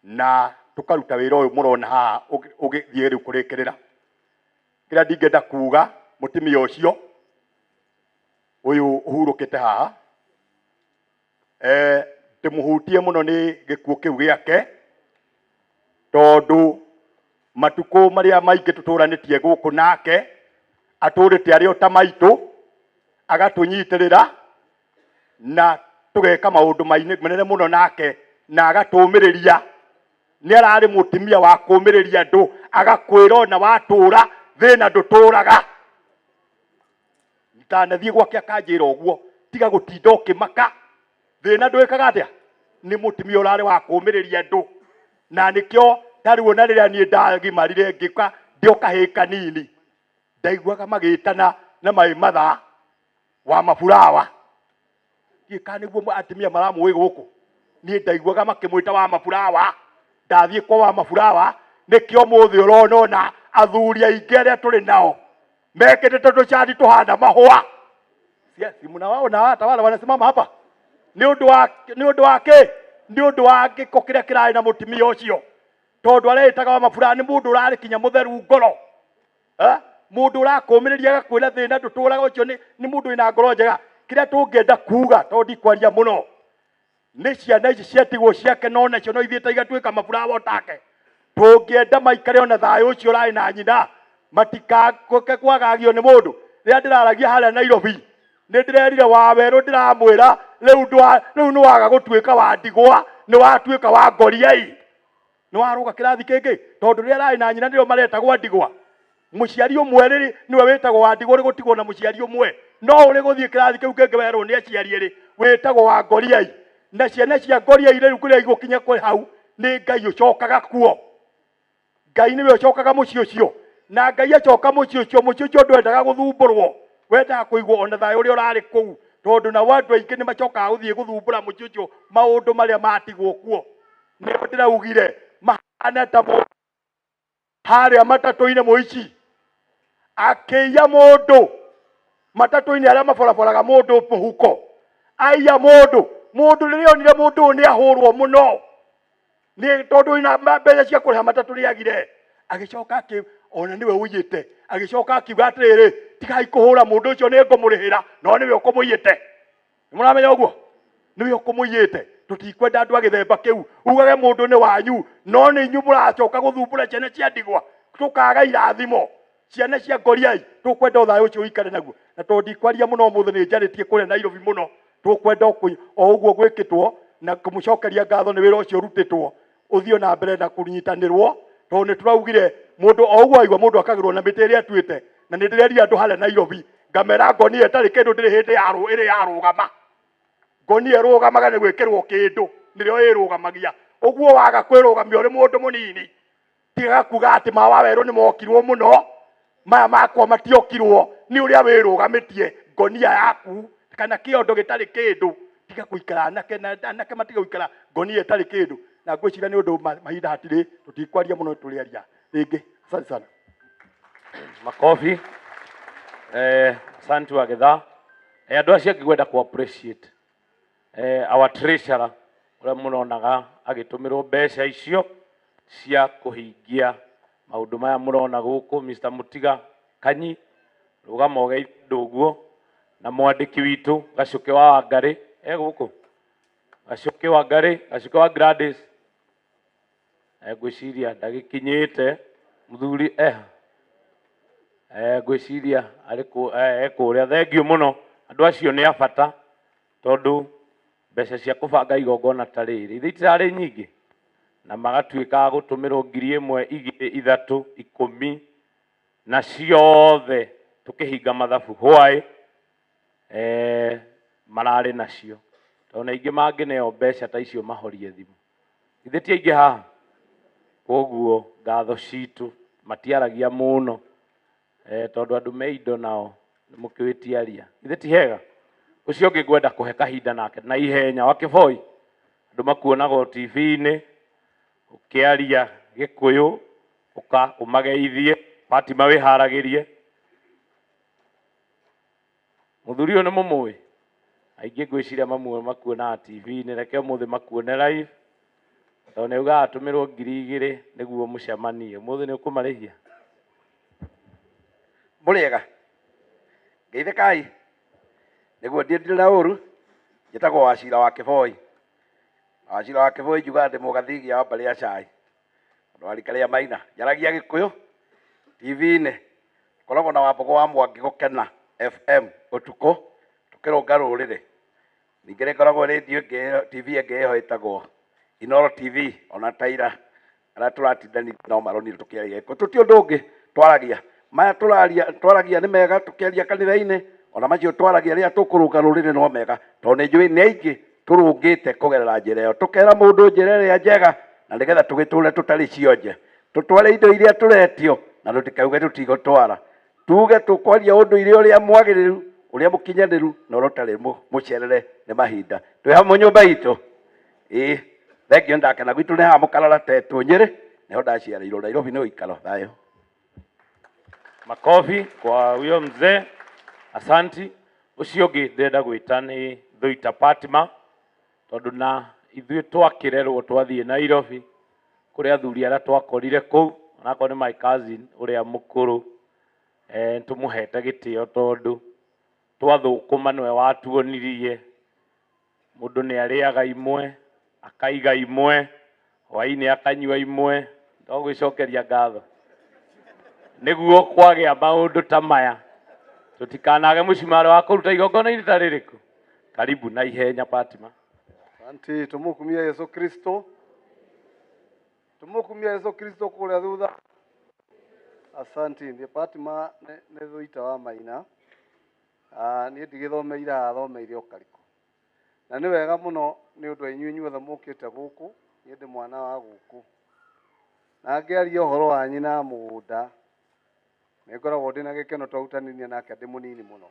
na tũkaruta wĩra ũyũ mũrona haha ũgĩthiĩ rĩu kũrĩkĩrĩra. Kĩrĩa ndingĩenda kuga, mũtumia ũcio ũyũ ũhurũkĩte haha, ndĩmũhutie mũno nĩ gĩkuũ kĩu gĩake, tondũ matukũ marĩa maingĩ tũtũranĩtie gũkũ nake, atũrĩte arĩ o ta maitũ, agatũnyitĩrĩra na Tũgeka maũndũ manene mũno nake na agatũmĩrĩria. Nĩ ararĩ mũtumia wa kũmĩrĩria andũ, agakwĩra ona watũra thĩna ndũtũraga. Ndanathiĩ gwake akanjĩra ũguo, tiga gũtinda ũkĩmaka, thĩna ndwĩkaga atĩa. Nĩ mũtumia ũrarĩ wa kũmĩrĩria andũ, na nĩkĩo tarĩu ona rĩrĩa niĩ ndagimarire ngĩka ndĩ o kahĩĩ kanini, ndaiguaga magĩtana na maĩ mathaa wa maburawa. Ndiũĩ kana nĩguo atumia maramũĩ gũkũ. Niĩ ndaiguaga makĩmwĩta wa maburawa, ndathiĩ kwa wa maburawa. Nĩkĩo mũthĩ ũrona ona athuri aingĩ arĩa tũrĩ nao mekĩrĩte tũcati tũhana mahũa. Si mnawaona hata wale wanasimama hapa? Nĩ ũndũ wa, nĩ ũndũ wa kĩ? Nĩ ũndũ wa gĩko kĩrĩa kĩrarĩ na mũtumia ũcio, tondũ areĩtaga wa maburawa nĩ mũndũ ũrarĩ kinya mũtheru ngoro. Mũndũ ũrakũmĩrĩria agakwĩra thĩna ndũtũraga, ũcio nĩ mũndũ wĩna ngoro njega. Kĩrĩa tũngĩenda kuga, tondũ ndikwaria mũno, nĩ ciana ici ciatigwo ciake, no nacio no ithiĩte igatuĩka maburawa otake. Tũngĩenda maikare ona thayũ ũcio ũrarĩ na nyina, matikagoke kwagagio nĩ mũndũ. Rĩrĩa ndĩraragia harĩa Nairobi, nĩ ndĩrerire Wawerũ, ndĩramwĩra rĩu nĩ waga gũtuĩka wa ndigwa, nĩ watuĩka wa ngoriai, nĩ warũga kĩrathi kĩngĩ, tondũ rĩrĩa ararĩ na nyina nĩrĩo maretagwo ndigwa. Mũciari ũmwe rĩrĩ nĩwe wĩtagwo wa ndigwa, ũrĩ gũtigwo na mũciari ũmwe, no ũrĩ gũthiĩ kĩrathi kĩu kĩngĩ werwo nĩ aciari erĩ, wĩtagwo wa ngoriai. Na ciana cia ngoriai rĩu kũrĩa igũkinya kwĩ hau, nĩ Ngai ũcokaga kuo. Ngai nĩwe ũcokaga mũciĩ ũcio, na Ngai acoka mũciĩ ũcio, mũciĩ ũcio ndwendaga gũthumbũrwo, wendaga kũigwo ona thayũ ũrĩa ũrarĩ kũu, tondũ nao andũ aingĩ nĩ macokaga gũthiĩ gũthumbũra mũciĩ ũcio maũndũ marĩa matigwo kuo. Nĩo ndĩraugire mahana ta harĩa matatũ-inĩ mũici akĩiya mũndũ matatũ-inĩ arĩa maboraboraga mũndũ mũhuko, aiya mũndũ. Mũndũ rĩrĩa onire mũndũ ũyũ nĩ ahũrwo mũno, nĩ tondũ ina mbeca cia kũrĩha matatũ nĩ agire, agĩcoka ona nĩwe ũiyĩte, agĩcoka akiuga atĩrĩrĩ, tigai kũhũra mũndũ ũcio, nĩ ngũmũrĩhĩra, no nĩwe ũkũmũiyĩte. Nĩ mũramenya ũguo? Nĩwe ũkũmũiyĩte. Tũtikwenda andũ a gĩthemba kĩu ugage mũndũ nĩ wanyu, no nĩ inyuĩ mũracoka gũthumbũra ciana cia ndigwa, tũkaga irathimo. Ciana cia ngoriai, tũkwenda thayũ ũcio ũikare naguo. Na tondũ ndikwaria mũno ũmũthĩ, nĩ njarĩtie kũrĩa Nairobi mũno, tũkwenda o ũguo gwĩkĩtwo na kũmũcokeria ngatho nĩ wĩra ũcio ũrutĩtwo, ũthiĩ na mbere na kũnyitanĩrwo, tondũ nĩ tũraugire mũndũ o ũguo aigua mũndũ akagĩrwo na mĩtĩ ĩrĩa atuĩte. Na nĩ ndĩrerire andũ harĩa Nairobi ngamera ngonia ĩtarĩ kĩndũ ndĩrĩ hĩndĩ ya ĩrĩ yarũgama. Ngonia ĩrũgamaga nĩ gwĩkĩrwo kĩndũ, nĩrĩo ĩrũgamagia. Ũguo waga kwĩrũgamia ũrĩ mũndũ mũnini, tiga kuga atĩ ma Wawerũ nĩ mokirwo mũno, maya makwa matiokirwo, nĩ ũrĩa wĩrũgamĩtie ngonia yaku kana kĩondo gĩtarĩ kĩndũ. Tiga gũikara anake na anake matiga gũikara ngonia ĩtarĩ kĩndũ. Na ngwĩciria nĩ ũndũ mahinda hatirĩ, tũtikwaria mũno, tũrĩaria rĩngĩ. Asante sana. Makofi. Asante wa gĩthaa. Andũ acio angĩ gwenda ku appreciate our treasurer ũrĩa mũronaga agĩtũmĩrwo mbeca icio cia kũhingia maũndũ maya mũrona gũkũ, Mr. Mutiga Kanyi, rũgama ũgeithie andũ ũguo, na mwandĩki witũ Gacũke wa Wangarĩ e gũkũ, Gacũke wa Ngarĩ, Gacũke wa Gladys. Ngwĩciria ndagĩkinyĩte mũthuri ngwĩciria arĩ kũrĩa. Thengiũ mũno, andũ acio nĩ a bata, tondũ mbeca cia kũbanga igongona ta rĩrĩ ithe itirarĩ nyingĩ, na magatuĩka a gũtũmĩrwo ngiri ĩmwe, igĩrĩ, ithatũ, ikũmi, na ciothe tũkĩhinga mathabu hwaĩ mararĩ nacio, tondũ na aingĩ mangĩneo mbeca ta icio mahorie thimũ. Ithe ti aingĩ haha, koguo ngatho citũ matiaragia mũno, tondũ andũ me indo nao nĩ mũkĩwĩtiaria. Ithe ti hega? Ũcio ũngĩ ngwenda kũhe kahinda nake na ihenya wa Kĩboi, andũ makuonaga o TV-inĩ ũkĩaria Gĩkũyũ, ũka ũmageithie. Fatima wĩharagĩrie. Mũthuri ũyũ nĩ mũmũĩ? Aingĩ ngwĩciria mamwe makuonaga TV-inĩ, reke ũmũthĩ makuone live, tondũ nĩ augaga atũmĩrwo ngiri igĩrĩ nĩguo mũcemanie. Ũmũthĩ nĩ ũkũmarĩhia? Mũrĩega? Ngeithĩkai. Nĩguo ndiĩ ndirĩ na ũru, njĩtagwo Wacira wa Kĩboi. Wacira wa Kĩboi njugaga ndĩ mũgathigia wa mbarĩ ya cai. Andũ a rika rĩa Maina. Njaragia Gĩkũyũ TV-inĩ. Koragwo na Wambũgũ wa Mwangi Gũkena FM ũtukũ tũkĩrũnga rũrĩrĩ. Ningĩ nĩ ngoragwo radio ĩngĩ TV ĩngĩ ĩho ĩtagwo Inoro TV ona taira arĩa tũratindania no maronire tũkĩaria gĩkũ tũti ũndũ ũngĩ twaragia maya tũraria twaragia nĩ mega tũkĩaria kanitha-inĩ ona macio twaragia rĩrĩa tũkũrũnga rũrĩrĩ no mega tondũ nĩ njũĩ nĩ aingĩ tũrũngĩte kũgerera njĩra ĩyo tũkera mũndũ njĩra ĩrĩa njega na nĩgetha tũgĩtũre tũtarĩ cionje tũtware indo iria tũretio na tũtikauge tũtigũtwara tuge tũkwaria ũndũire ũrĩa mwagĩrĩru ũrĩa mũkinyanĩru na ũrĩa ũtarĩ mũcerere nĩ mahinda twĩ hamwe nyũmba itũ ĩĩ thengio ndakena gwitũ nĩ haha mũkarara tetwo Nyĩrĩ nĩho ndaciarĩirwo Nairobi nĩ ũikaro thayũ. Makofi kwa huyo mzee, asanti. Ũcio ũngĩ ndĩrenda gwĩta nĩ Thuita Fatima, tondũ na ithuĩ twakĩrerwo twathiĩ Nairobi kũrĩ athuri arĩa twakorire kũu, onakorwo nĩ my cousin ũrĩa mũkũrũ, tũmũhete gĩtĩo tondũ twathũkũma nĩwe watuonirie mũndũ nĩ arĩaga imwe akaiga imwe hwainĩ akanyua imwe, no gwĩcokeria ngatho nĩguo kwagĩa maũndũ ta maya tũtikanage mũcumarĩ wa kũruta igongona-inĩ ta rĩrĩkũ. Karibu na ihenya Fatima. Asante, tumukumia Yesu Kristo. Tumukumia Yesu Kristo kuria thutha. Asante, ndi Fatima nĩ Thuita wa Maina. Niĩ ndigĩthomeire haha thomeire o Karikũ. Na nĩ wega mũno nĩ ũndũ wa inyuĩ inyuothe mũkĩte gũkũ, niĩ ndĩ mwana wa gũkũ. Na ngĩaria ũhoro wa nyina mũgũnda, nĩ ngoragwo ndĩna gĩkeno twarutanĩria nake ndĩ mũnini mũno.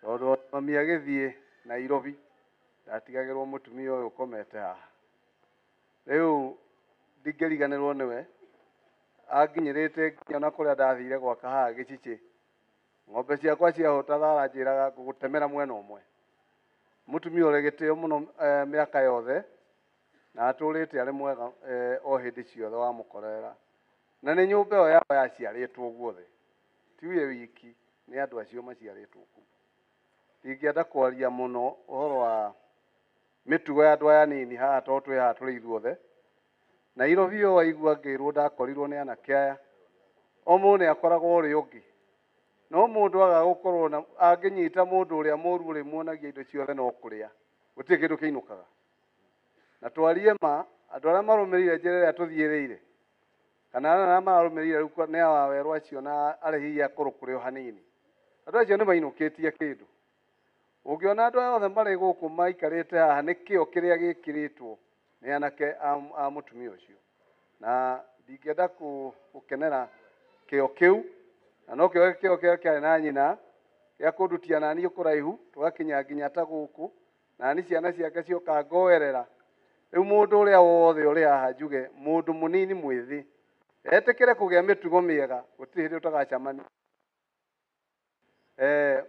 Tondũ mami agĩthiĩ Nairobi, ndatigagĩrwo mũtumia ũyũ ũkomete haha. Rĩu ndingĩriganĩrwo nĩwe, anginyĩrĩte nginya ona kũrĩa ndathire gwaka haha gĩcicĩ. Ng'ombe ciakwa ciahũta thara njĩraga ngũgũtemera mwena ũmwe. Mũtumia ũrĩ gĩtĩo mũno mĩaka yothe, na atũrĩte arĩ mwega o hĩndĩ ciothe wamũkorera. Na nĩ nyũmba ĩyo yao yaciarĩtwo guothe, ti we wiki, nĩ andũ acio maciarĩtwo kũu. Ndingĩenda kwaria mũno ũhoro wa mĩtugo ya andũ aya nini haha tondũ twĩ haha tũrĩ ithuothe. Nairobi ũyũ waigua ngĩrwo ndakorirwo nĩ anake aya, o mũndũ nĩ akoragwo ũrĩa ũngĩ. No mũndũ aga gũkorwo na angĩnyita mũndũ ũrĩa mũru ũrĩmuonagia indo ciothe no kũrĩa, gũtirĩ kĩndũ kĩinũkaga. Na twarie ma, andũ arĩa marũmĩrĩire njĩra ĩrĩa tũthiĩrĩire, kana arĩa mararũmĩrĩire rĩu nĩ awa werũ acio na arĩa hihi akũrũ kũrĩ o hanini, andũ acio nĩ mainũkĩtie kĩndũ. Ũngĩona andũ aya othe marĩ gũkũ maikarĩte haha nĩ kĩo kĩrĩa gĩkĩrĩtwo nĩ anake a mũtumia ũcio. Na ndingĩenda gũkenera kĩo kĩu, na no kĩo kĩo kĩrĩa kĩarĩ na nyina gĩa kũndutia naniĩ kũraihu tũgakinya nginya ta gũkũ, nani ciana ciake cioka ngoerera. Rĩu mũndũ ũrĩa wothe ũrĩ haha njuge mũndũ mũnini mwĩthĩ etĩkĩre kũgĩa mĩtugo mĩega, gũtirĩ hĩndĩ ũtagacemania.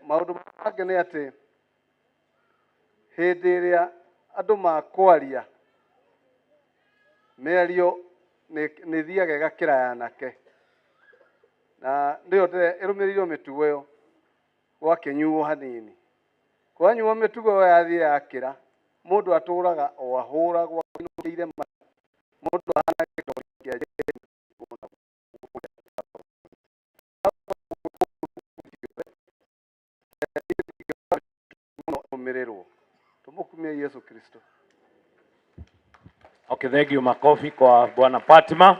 Maũndũ mangĩ nĩ atĩ hĩndĩ ĩrĩa andũ makwaria mĩario nĩ ĩthiaga ĩgakĩra ya anake, na nĩyo ĩrũmĩrĩirwo mĩtugo ĩyo gwakĩnyuo hanini. Kwanyuo mĩtugo ĩyo yathiĩ yakĩra, mũndũ atũraga o ahũragwo ainũkĩire mũndũ ahana kĩndũ kĩa rũmĩrĩrwo. Tumukumie Yesu Kristo. Okay, thank you. Makofi kwa Bwana Fatima.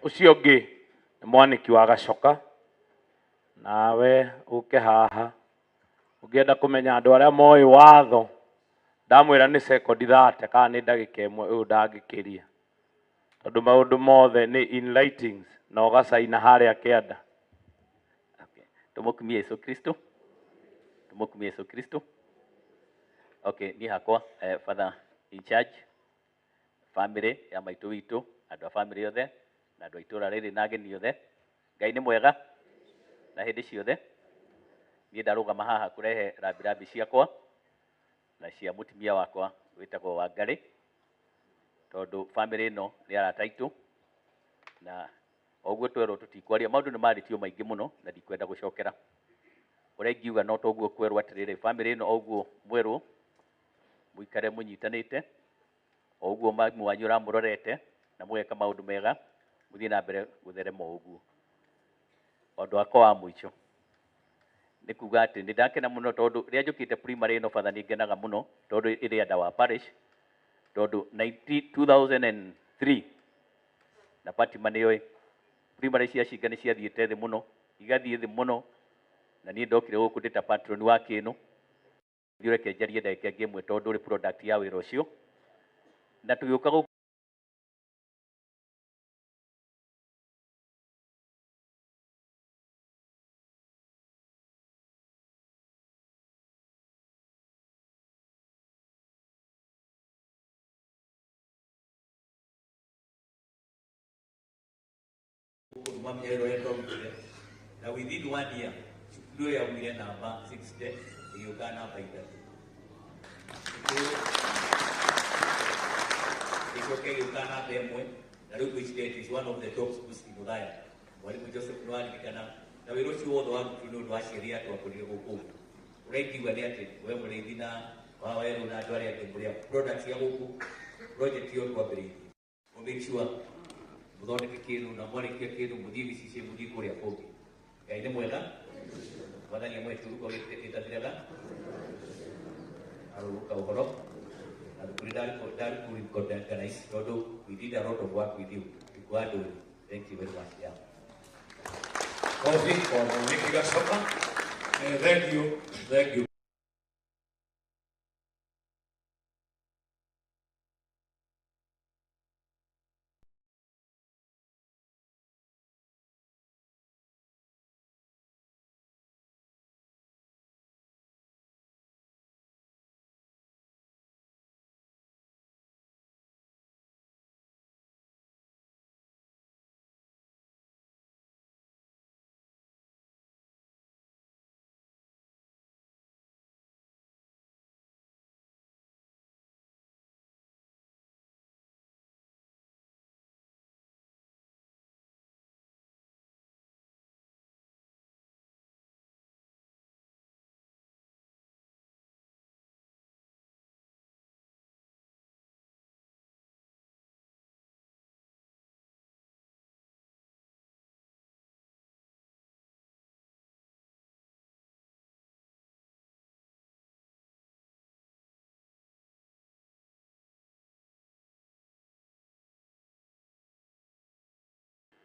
Ũcio ũngĩ nĩ mwanĩki wa Gacoka, nawe ũke haha ũngĩenda kũmenya andũ arĩa moĩ watho, ndamwĩra nĩ sekondi 30 kana nĩ ndagĩka ĩmwe ũyũ ndangĩkĩria, tondũ maũndũ mothe nĩ in writings na ũgacaina harĩa kĩanda. Tumukumie Yesu Kristo. Tumukumie Yesu Kristo. Okay, niĩ hakwa father in charge family ya maitũ witũ, andũ a family othe na andũ a itũũra rĩrĩ na ageni othe. Ngai nĩ mwega na hĩndĩ ciothe. Niĩ ndarũgama haha kũrehe rambirambi ciakwa na cia mũtumia wakwa wĩtagwo Wangarĩ, tondũ family ĩno nĩ arata aitũ, na oguo twerwo tũtikwaria maũndũ nĩ marĩtio maingĩ mũno na ndikwenda gũcokera. Ũrĩa ingiuga no toguo kwerwo atĩrĩrĩ, family ĩno oguo mwerwo mũikare mũnyitanĩte, o ũguo mami wanyu ũramũrorete na mũgeka maũndũ mega, mũthiĩ na mbere gũtherema o ũguo. Ũndũ wakwa wa mũico Nĩ kuga atĩ nĩ ndakena mũno tondũ rĩrĩa njũkĩte primary ĩno batha nĩ ngenaga mũno tondũ ĩrĩ under wa parish tondũ 19 2003 na Fatima nĩoĩ primary cia Cinga nĩ ciathiĩte thĩ mũno, igathiĩ thĩ mũno, na niĩ ndokire gũkũ ndĩ ta patron wa kĩno. Thiĩ reke njarie ndagĩka ĩngĩ ĩmwe tondũ ũrĩ product ya wĩra ũcio. Na tũgĩũka gũkũ Kũrũmamia wĩra ũrĩa twarutire na within one year cukuru ĩyo yaumire namba 60 ĩgĩũka namba ithatũ, ĩcoke ĩgĩũka namba ĩmwe, na rĩu twĩcire it is one of the top schools in Othaya. Mwarimũ Joseph nĩwaririkana na wĩra ũcio wothe warutirwo nĩ ũndũ wa aciari aya twakũrire gũkũ ũguo. Ũrĩa ingiuga nĩ atĩ we mũrĩithi na wa werũ na andũ arĩa angĩ mũrĩ a products ya gũkũ project ĩyo twambĩrĩirie. Mũ make sure mũthondeke kĩndũ na mwarĩkia kĩndũ mũthiĩ mĩciĩ mũthiĩ kũrĩa kũngĩ. Ngai nĩ mwega, Mwathani amũhe kĩhuruko gĩtathiraga, arũrũka ũhoro na thukuru ndarĩ tondũ we did a lot of work with you ikwa andũ. Thank you very much, yeah. Kofi kwa Mwaniki Gacoka. Thank you, thank you.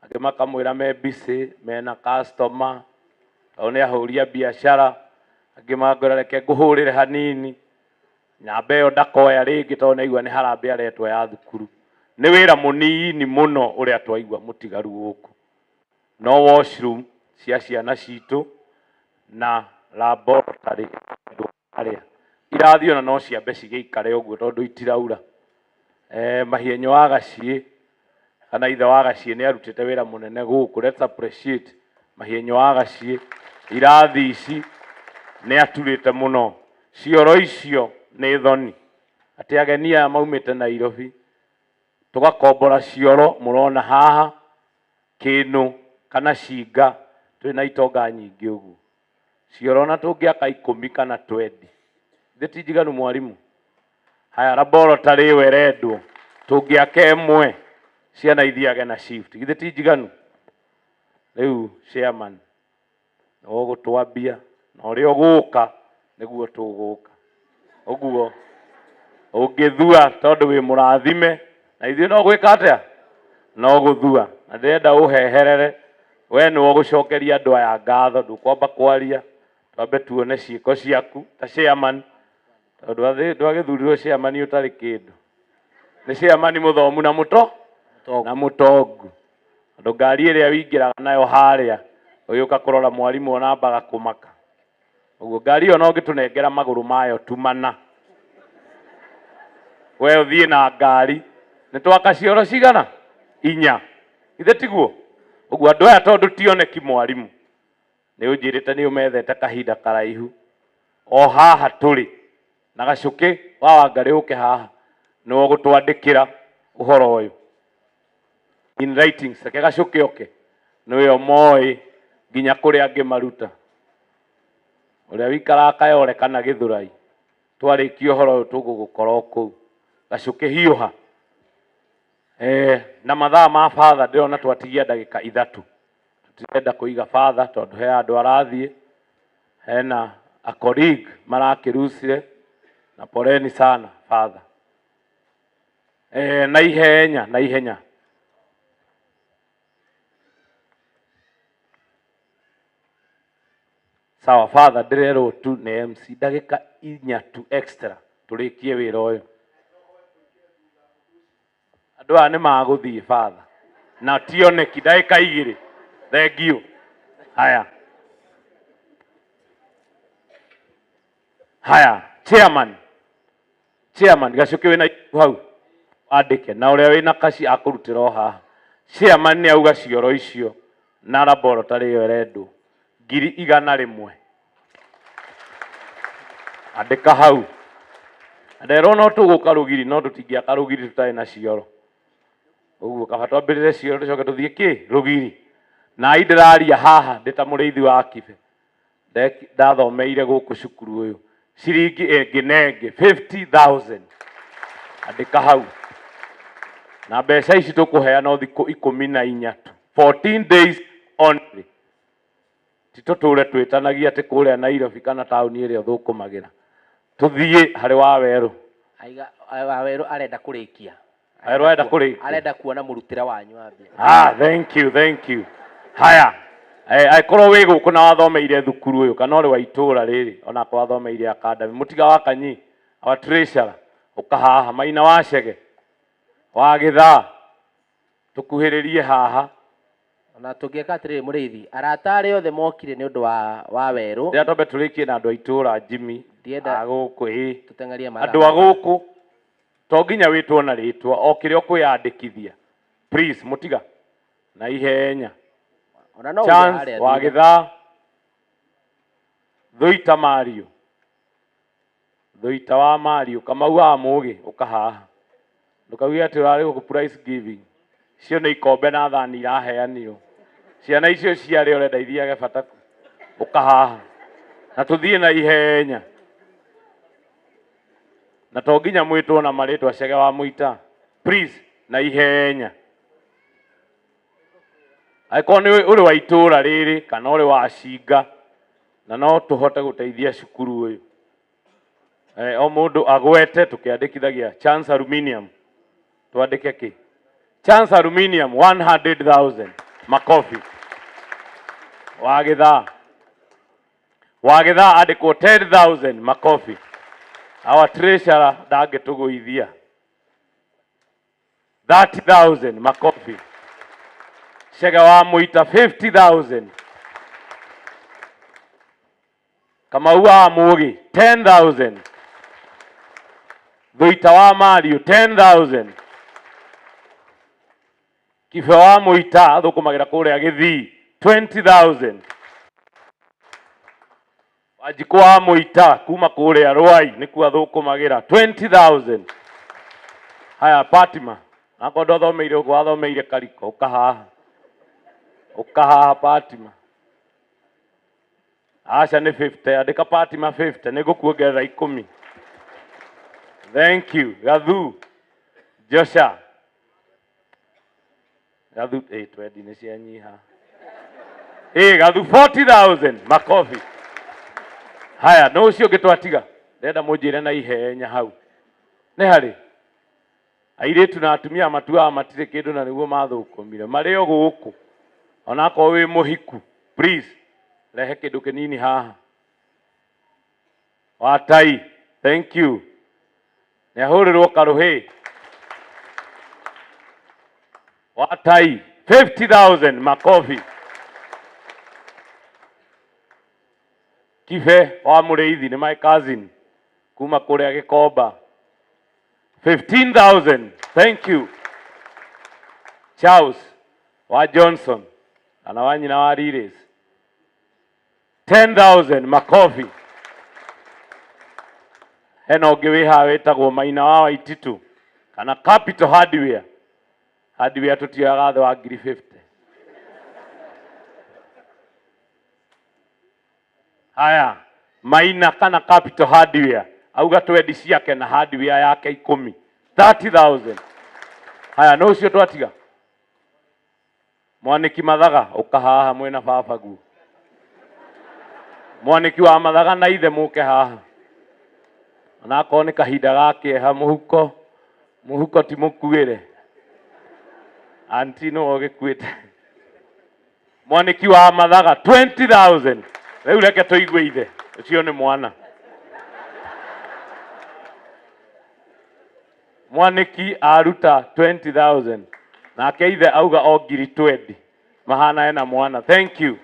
Angĩ makamwĩra me busy mena customer tondũ nĩ ahũri a biacara, angĩ makangwĩra reke ngũhũrĩre hanini, namba ĩyo ndakoya rĩngĩ tondũ nĩ aigua nĩ harambee aretwo ya thukuru. Nĩ wĩra mũnini mũno ũrĩa twaigua mũtigaru gũkũ, no washroom cia ciana citũ na laboratory harĩa irathi ona no ciambe cigĩikare ũguo tondũ itiraura. Mahienyo wa Gaciĩ kana ithe wa Gaciĩ nĩ arutĩte wĩra mũnene gũkũ, let's appreciate Mahienyo wa Gaciĩ. Irathi ici nĩ aturĩte mũno, cioro icio nĩ thoni atĩ ageni aya maumĩte Nairobi tũgakombora cioro mũrona haha kĩnũ kana cinga, twĩna itonga nyingĩ ũguo cioro na tũngĩaka 10 kana 20 thĩ ti njiganu mwarimũ. Haya laboratory ĩyo ĩrendwo tũngĩaka ĩmwe ciana ithiage na shift, githĩ ti njiganu? Rĩu chairman nĩwe ũgũtwambia na ũrĩa ũgũka nĩguo tũgũka ũguo ũngĩthua tondũ wĩ mũrathime na ithuĩ no gwĩka atĩa, no gũthua, na ndĩrenda ũheherere we nĩwe ũgũcokeria andũ aya ngatho, ndũkwamba kwaria, twambe tuone ciĩko ciaku ta chairman, tondũ ndwagĩthurirwo chairman ũtarĩ kĩndũ, nĩ chairman mũthomu na mũto na mũtongu, tondũ ngari ĩrĩa wĩingĩraga nayo harĩa ũgĩũka kũrora mwarimũ onambaga kũmaka ũguo, ngari ĩyo no ũngĩtũnengera magũrũ mayo tumana, we ũthiĩ na ngari nĩ twaka cioro cigana inya, ithe tiguo? Ũguo andũ aya tondũ tioneki mwarimũ nĩ ũnjĩrĩte nĩ ũmethete kahinda karaihu o haha tũrĩ na gacũkĩ wa Wangarĩ ũke haha nĩwe ũgũtwandĩkĩra ũhoro ũyũ in writings, reke gacũkĩ oke nĩwe moĩ nginya kũrĩa angĩmaruta, ũrĩa wĩikaraga Kayore kana Gĩthũrai, twarĩkia ũhoro ũyũ tũgũgũkora o kũu. Gacũkĩ hiũha. Na mathaa ma father ndĩrona twatigia ndagĩka ithatũ, tũtirenda kũiga father tondũ he handũ arathiĩ, he Hena a colleague marakĩrucire na poleni sana father. Na ihenya na ihenya. Sawa father, ndĩrerwo tu nĩ MC ndagĩka inya tu extra tũrĩkie wĩra ũyũ. Andũ aya nĩ magũthiĩ father na tioneki ndagĩka igĩrĩ. Thank you. Haya haya, chairman, chairman gacuke wĩna hau andĩke na ũrĩa wĩna kaci akũrutĩra o haha. Chairman nĩ auga cioro icio na laboratory ĩyo ĩrendwo 100,000. Andĩka hau. Nderwo no tũgũka rũgiri no tũtingĩaka rũgiri tũtarĩ na cioro. Ũguo kaba twambĩrĩre cioro tũcoke tũthiĩ kĩ rũgiri. Na ai ndĩraria haha ndĩ ta mũrĩithi wa Kibe. Ndathomeire gũkũ cukuru ũyũ ciringi ĩngĩ na ĩngĩ 50,000. Andĩka hau. Na mbeca ici tũkũheana thikũ 14 tu. 14 days only. Ti tũtũre twĩtanagia atĩ kũrĩa Nairobi kana taũni ĩrĩa ũthũkũmagĩra. Tũthiĩ harĩ Wawerũ. Aiga Wawerũ arenda kũrĩkia. Wawerũ arenda kũrĩkia. Arenda kuona mũrutĩre wanyu wa mbia. Ah, thank you, thank you. Haya. Angĩkorwo wĩ gũkũ na wathomeire thukuru ũyũ kana ũrĩ wa itũũra rĩrĩ onakorwo wathomeire academy, mũtiga wa Kanyi, our treasurer, ũka haha, Maina wa Chege, wa Gĩthaa, tũkuhĩrĩrie haha. Ona tũngĩka atĩrĩrĩ mũrĩithi, arata arĩa othe mokire nĩ ũndũ wa Wawerũ. Rĩrĩa twambe tũrĩkie na andũ a itũũra Jimmy, Ndienda a gũkũ, ĩ. tũteng'erie mathaa. Andũ a gũkũ, to nginya wĩtwo na rĩtwa, o kĩrĩa ũkwĩyandĩkithia. Please, mũtiga. Na ihenya. Ona no uge Chance harĩa wa thutha. Gĩthaa, Thuita Mario, Thuita wa Mario, Kamau wa Mũgĩ, ũka haha. Ndũkauge atĩ ũrarĩ gũkũ price giving. Icio nĩ ikombe na thani iraheanirwo. Ciana icio ciarĩ ũrenda ithiage bata kũ? Ũka haha. Na tũthiĩ na ihenya. Na to nginya mwĩtwo na marĩtwa Chege wa Mũita. Please, na ihenya. Angĩkorwo nĩ ũrĩ wa itũũra rĩrĩ kana ũrĩ wa Cinga na no tũhote gũteithia cukuru ũyũ. O mũndũ agwete tũkĩandĩkithagia Chance Aluminium. Twandĩke kĩ? Chance Aluminium 100,000. Makofi. Wa Gĩthaa. Wa Gĩthaa andĩkwo 10,000 makofi. Our treasurer ndangĩtũgũithia. 30,000 makofi. Chege wa Mũita 50,000. Kamau wa Mũgĩ 10,000. Thuita wa Mario 10,000. Kibe wa Mũita athũkũmagĩra kũrĩa Gĩthii 20,000. Wanjikũ wa Mũita kuma kũrĩa Rwai nĩkuo athũkũmagĩra 20,000. Haya Fatima, akorwo ndwathomeire ũguo wathomeire Kariko, ũka haha. Ũka haha Fatima. Aca nĩ 50, andĩka Fatima 50 nĩngũkuongerera 10. Thank you. Gathu. Josha. Gathu, twendi nĩ cianyiha. Gathu 40,000 makofi. Haya, no ũcio ũngĩ twatiga. Ndĩrenda mũnjĩre na ihenya hau. Nĩ harĩ? Airĩtu na atumia matuaga matirĩ kĩndũ na nĩguo mathũkũmire. Marĩ o gũkũ. Onakorwo wĩ mũhiku, please, rehe kĩndũ kĩnini haha. Watai, thank you. Nĩ ahũrĩrwo karũhĩ. Watai, 50,000 makofi. Kibe wa Mũrĩithi nĩ my cousin kuma kũrĩa Gĩkomba. 15,000, thank you. Charles wa Johnson kana wa nyina wa Riris. 10,000 makofi. Hena ũngĩ wĩ haha wĩtagwo Maina wa Waititu kana Capital Hardware. Hardware tũtioyaga thĩ wa ngiri 50. Haya, Maina kana Capital Hardware auga twendi ciake na hardware yake 10. 30,000. Haya, no ũcio twatiga. Mwaniki Mathaga ũka haha mwĩna baba guo. Mwaniki wa mathaga na ithe mũke haha. Onakorwo nĩ kahinda ga kĩeha mũhuko, mũhuko ti mũkuĩre. Anti nĩwe ũgĩkuĩte. Mwaniki wa mathaga 20,000. Rĩu reke tũigue ithe. Ũcio nĩ mwana. Mwaniki aruta 20,000. Nake ithe auga o ngiri 20. Mahana ena mwana. Thank you.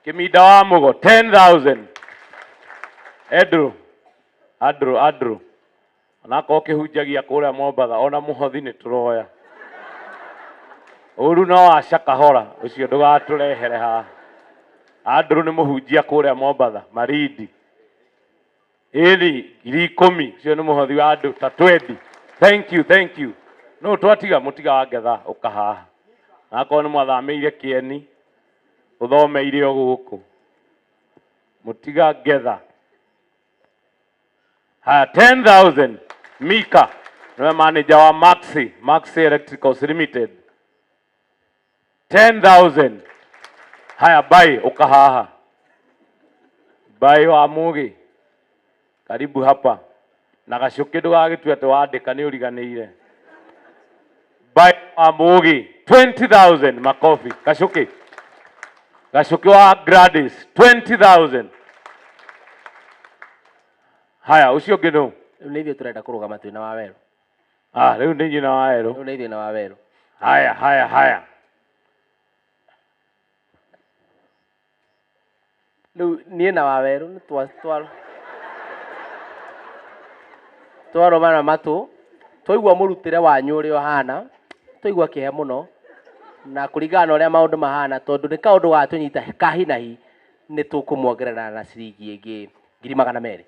Kiminda wa Mugo 10,000. Andrew, Andrew, Andrew. Onakorwo kĩhunjagia kũrĩa Mombatha ona mũhothi nĩ tũroya. Ũru no waca kahora ũcio ndũgatũrehere haha. Andrew nĩ mũhunjia kũrĩa Mombatha, Malindi. Ĩni 10,000 ũcio nĩ mũhothi wa andũ ta 20. Thank you, thank you. No twatiga mũtiga wa ngetha ũka haha. Nakorwo nĩ mwathamĩire kĩeni ũthomeire o gũkũ. Mũtiga ngetha. Haya 10,000 Mika niwe manager wa Maxi, Maxi Electricals Limited. 10,000. Haya bai uka haha. Bai wa Mugi. Karibu hapa. Na gacuki ndũgagĩtue atĩ wandĩka nĩ ũriganĩire. Bai wa Mugi 20,000 makofi. Gacuki. Gacuki wa Gladys 20,000. Haya ũcio ũngĩ nũ? Rĩu nĩ ithuĩ tũrenda kũrũgama twĩna Wawerũ. Ah, rĩu nĩ nyina wa Werũ. Rĩu nĩ ithuĩ na Wawerũ. Haya, haya, haya. Rĩu niĩ na Wawerũ nĩ twarũmana matũ, twaigua mũrutĩre wanyu ũrĩa ũhana, twaigua kĩeha mũno, na kũringana na ũrĩa maũndũ mahana, tondũ nĩ kaũndũ gatũnyita ka hi na hi, nĩ tũkũmuongerera na ciringi ĩngĩ 200,000.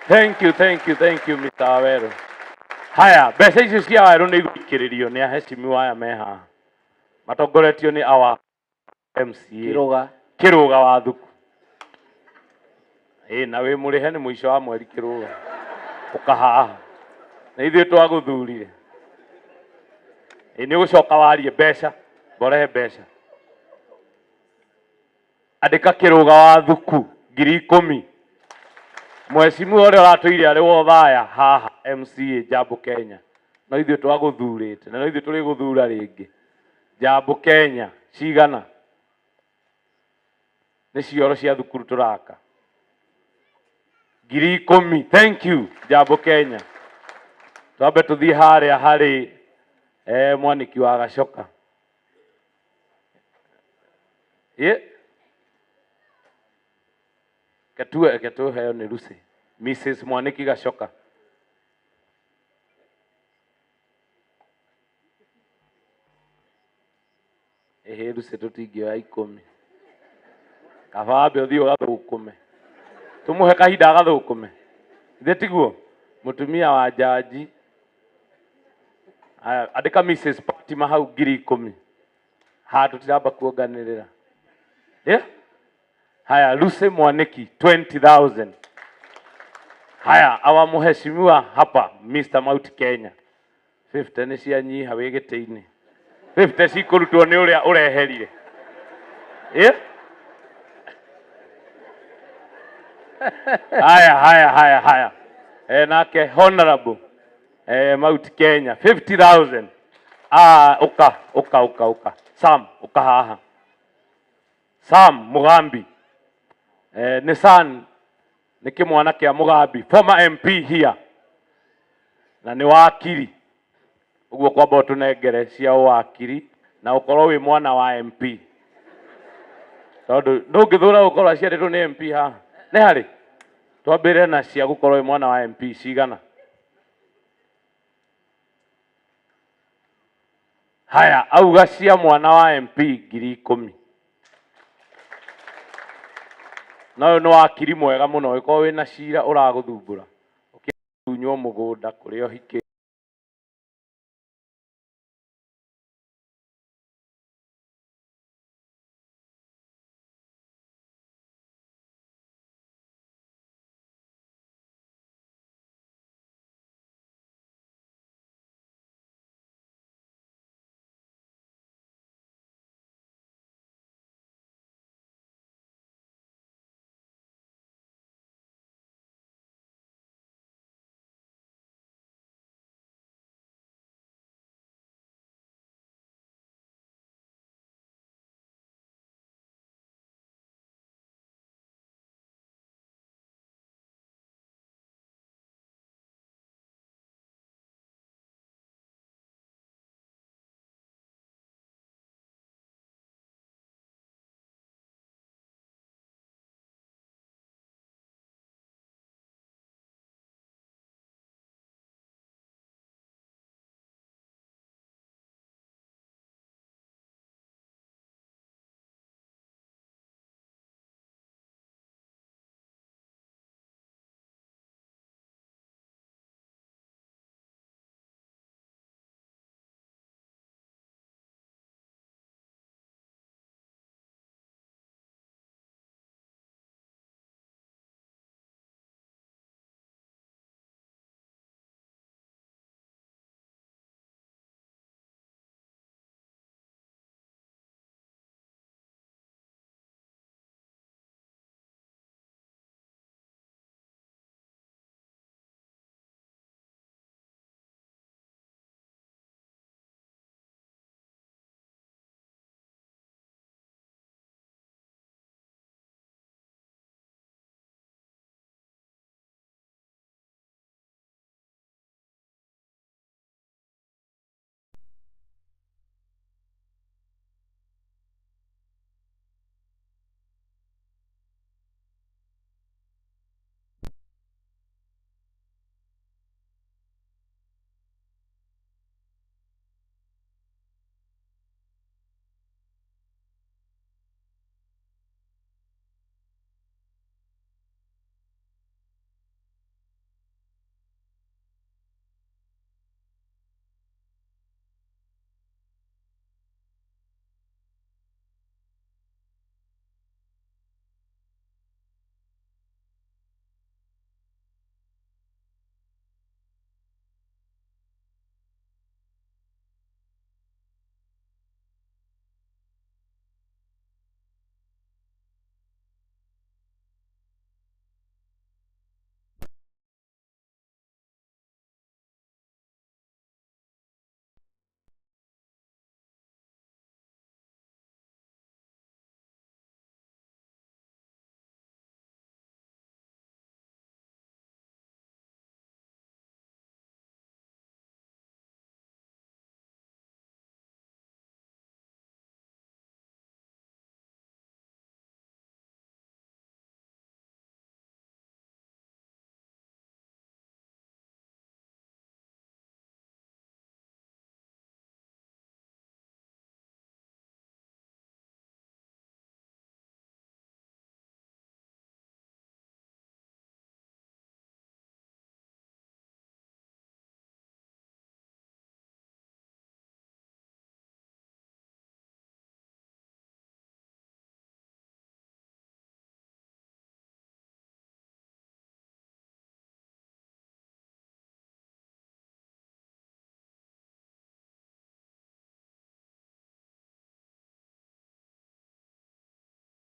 Thank you, thank you, thank you, Mr. Wawerũ. Haya, mbeca icio cia Wawerũ nĩ igũikĩrĩrio nĩ aheshimiwa aya me haha. Matongoretio nĩ our MCA. Kĩrũga. Kĩrũga wa Thuku. Ĩ, na wĩ mũrĩhe nĩ mũico wa mweri Kĩrũga. Ũka haha. Na ithuĩ twagũthurire. Ĩ, nĩ ũgũcoka warie mbeca, mborehe mbeca. Andĩka Kĩrũga wa Thuku 10,000. Mheshimiwa ũrĩa ũratũire arĩ wa Othaya haha MCA Jambo Kenya. No ithuĩ twagũthurĩte na no ithuĩ tũrĩgũthura rĩngĩ. Jambo Kenya cigana? Nĩ cioro cia thukuru tũraka. 10,000. Thank you Jambo Kenya. Twambe tũthiĩ harĩa harĩ mwaniki wa Gacoka. Ĩ? Ketue ketuheo nĩ Lucy. Mrs. Mwaniki Gacoka. Ĩhĩ Lucy tũtingĩoya 10. Kaba wambe ũthiĩ ũgathũkũme. Tũmũhe kahinda agathũkũme. Ithe tiguo? Mũtumia wa jaji. Aya, andĩka Mrs. Fatima hau 10,000. Haha tũtiramba kuonganĩrĩra. Yeah? Haya, Lucy Mwaniki 20,000. Haya, our mheshimiwa hapa Mr. Mount Kenya. 50 nĩ cianyiha wĩ gĩtĩ-inĩ. 50 cikũrutwo nĩ ũrĩa ũreherire. Yeah? Haya, haya, haya, haya. Nake Honorable Mount Kenya 50,000. Ah, uka, uka, uka, uka. Sam, uka haha. Sam Mugambi. Nĩ San nĩ kĩmwana kĩa Mugambi, former MP here. Na nĩ wakiri. Ũguo kwamba ũtũnengere cia ũwakiri na ũkorwo wĩ mwana wa MP. Tondũ ndũngĩthũra gũkorwo aciarĩtwo nĩ MP haha. Nĩ harĩ? Twambĩrĩre na cia gũkorwo wĩ mwana wa MP cigana? Haya, auga cia mwana wa MP 10,000. Na ũyũ nĩ wakiri mwega mũno, ũngĩkorwo wĩna cira ũragũthumbũra, ũkĩtunywo mũgũnda kũrĩa ũhikĩte.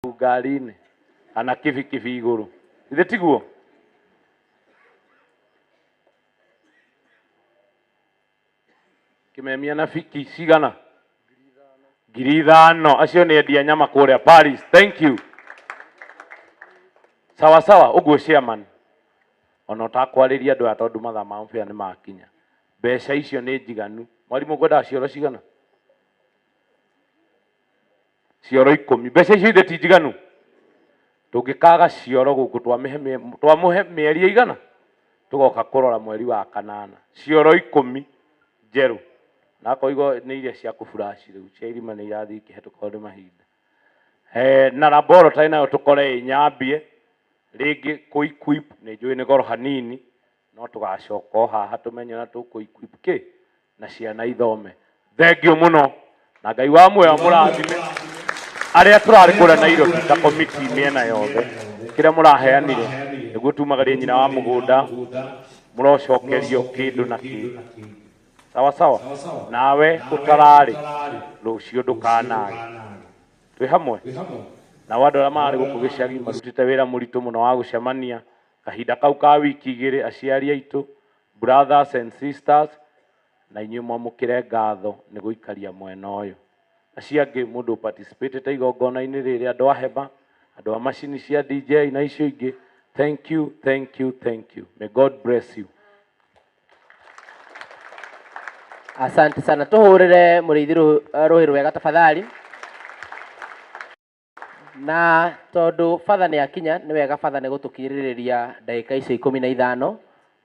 Ngari-inĩ kana kibikibi igũrũ, ithe tiguo? Kimemia na biki cigana? 5,000. Acio nĩ endia nyama kũrĩa Paris. Thank you. Sawa sawa, ũguo chairman, ona ũtakwarĩria andũ aya tondũ mathaa ma mũbira nĩ makinya, mbeca icio nĩ njiganu. Mwarimũ, ngwendaga cioro cigana? Cioro 10. Mbeca icio ithe ti njiganu? Tũngĩkaga cioro gũkũ twamũhe mĩeri ĩigana, tũgoka kũrora mweri wa kanana. Cioro 10 njerũ, na akorwo nĩ iria cia kũburaci rĩu cia irima nĩ irathiĩ ikĩhetũka nĩ mahinda. Na laboratory nayo tũkore ĩnyambie rĩngĩ kũ equip, nĩ njũĩ nĩ goro hanini, no tũgacoka o haha tũmenye ũrĩa tũkũ equip kĩ na ciana ithome. Thengiũ mũno, na Ngai wa muoyo amũrathime. Arĩa tũrarĩ kũrĩa Nairobi ta komiti mĩena yothe, kĩrĩa mũraheanire nĩguo tumagarie nyina wa mũgũnda, mũrocokerio kĩndũ na kĩndũ. Sawa sawa, nawe ũtararĩ rũciũ ndũkanage. Twĩ hamwe nao andũ arĩa mararĩ gũkũ gĩcagi marutĩte wĩra mũritũ mũno wa gũcemania kahinda kau ka wiki igĩrĩ, aciari aitũ, brothers and sisters, na inyuĩ mwamũkĩre ngatho nĩ gũikaria mwena ũyũ. Acio angĩ mũndũ participatĩte igongona-inĩ rĩrĩ, andũ a hema, andũ a macini cia DJ na icio ingĩ, thank you, thank you, thank you. May God bless you. Asante sana. Tuhurire mũrĩithi rũhĩ rwega tafadhali. Na tondũ batha nĩ akinya, nĩ wega batha nĩ gũtũkirĩrĩria ndagĩka icio 15.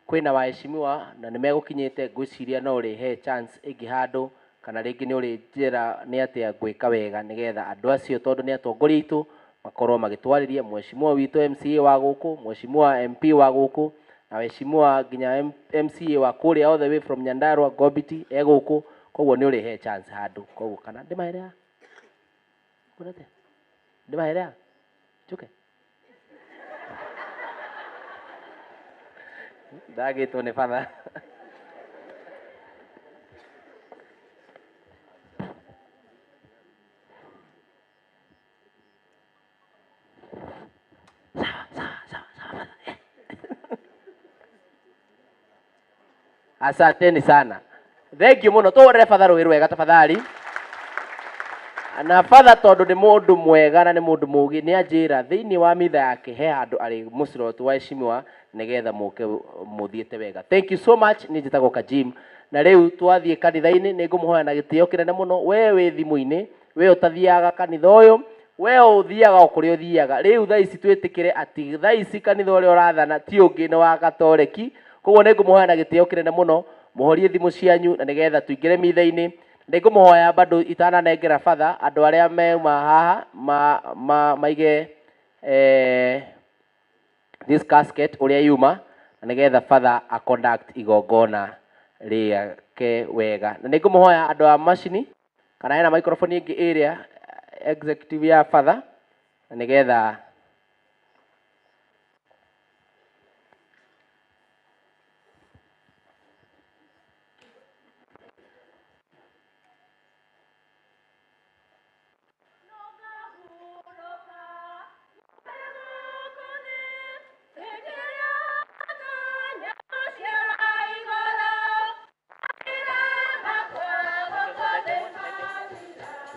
Kwĩna waheshimiwa na nĩ megũkinyĩte, ngwĩciria no ũrĩhe chance ĩngĩ handũ, kana rĩngĩ nĩ ũrĩnjĩra nĩ atĩa ngwĩka wega nĩgetha andũ acio, tondũ nĩ atongoria aitũ, makorwo magĩtwarĩria. Mheshimiwa witũ MCA wa gũkũ, mheshimiwa MP wa gũkũ, na mheshimiwa nginya MCA wa kũrĩa all the way from Nyandarua Gobiti e gũkũ, koguo nĩ ũrĩhe chance handũ. Koguo kana ndĩmahere haha? Ndĩmahere haha? Njuke? Ndagĩtwo nĩ batha. Asanteni sana. Thank you mũno. Tũhũrĩre batha rũĩ rwega tafadhali. Na batha tondũ nĩ mũndũ mwega na nĩ mũndũ mũũgĩ, nĩ anjĩra thĩinĩ wa mitha yake he handũ arĩ mũslot wa heshimiwa nĩgetha mũke mũthiĩte wega. Thank you so much. Niĩ njĩtagwo Kajim. Na rĩu twathiĩ kanitha-inĩ, nĩ ngũmũhoya na gĩtĩo kĩnene mũno. We wĩ thimũ-inĩ, we ũtathiaga kanitha ũyũ, we ũthiaga o kũrĩa ũthiaga. Rĩu thaa ici twĩtĩkĩre atĩ thaa ici kanitha ũrĩa ũrathana ti ũngĩ nĩ wa Gatoreki. Koguo nĩ ngũmũhoya na gĩtĩo kĩnene mũno mũhorie thimũ cianyu na nĩgetha tũingĩre mitha-inĩ. Nĩ ngũmũhoya bado itananengera batha, andũ arĩa meuma haha maige this casket ũrĩa yuma, na nĩgetha batha a conduct igongona rĩake wega. Na nĩ ngũmũhoya andũ a macini, kana hena microphone ĩngĩ ĩrĩa executive ya batha, na nĩgetha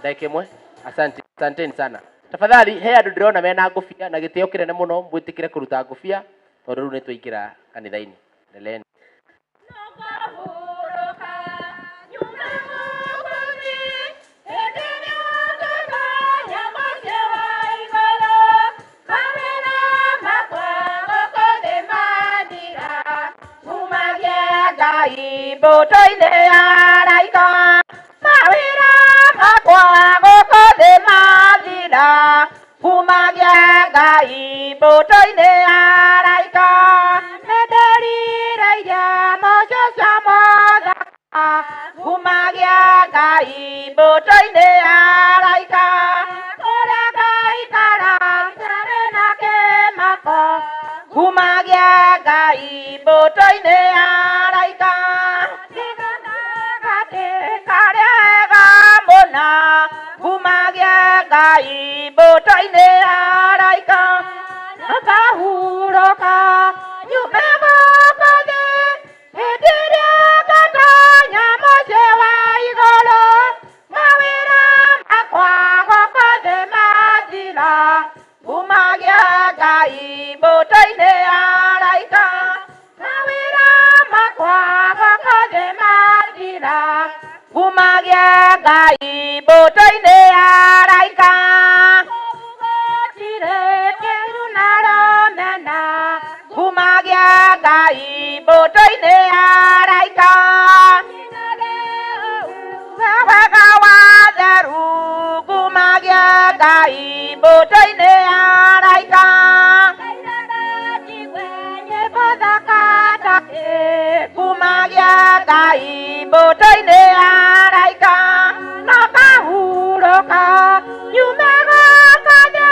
ndagĩka ĩmwe. Asante, asanteni sana. Tafadhali, he andũ ndĩrona mena ngũbia, na gĩtĩo kĩnene mũno mwĩtĩkĩre kũruta ngũbia tondũ rĩu nĩ twaingĩra kanitha-inĩ. Endeleni. Mbũtũ-inĩ ya araika, mawĩra makwa gũkũ thĩ mathira, kumagia Ngai mbũtũ-inĩ ya araika. Nĩndĩrirĩirie mũciĩ ũcio mũthaka, kumagia Ngai mbũtũ-inĩ ya araika. Kũrĩa ngaikara itarĩ na kĩmako, kumagia Ngai mbũtũ-inĩ ya araika. Karĩa ega mũno, kumagia Ngai mbũtũ-inĩ ya Ngai mbũtũ-inĩ ya araika. Gũtirĩ kĩũru na rũmena, ngumagia Ngai mbũtũ-inĩ ya araika. Wega wa theru, ngumagia Ngai mbũtũ-inĩ ya araika. Nyĩmbo thaka ta ngumagia Ngai mbũtũ-inĩ ya araika. No ngahurũka nyume gũkũ thĩ,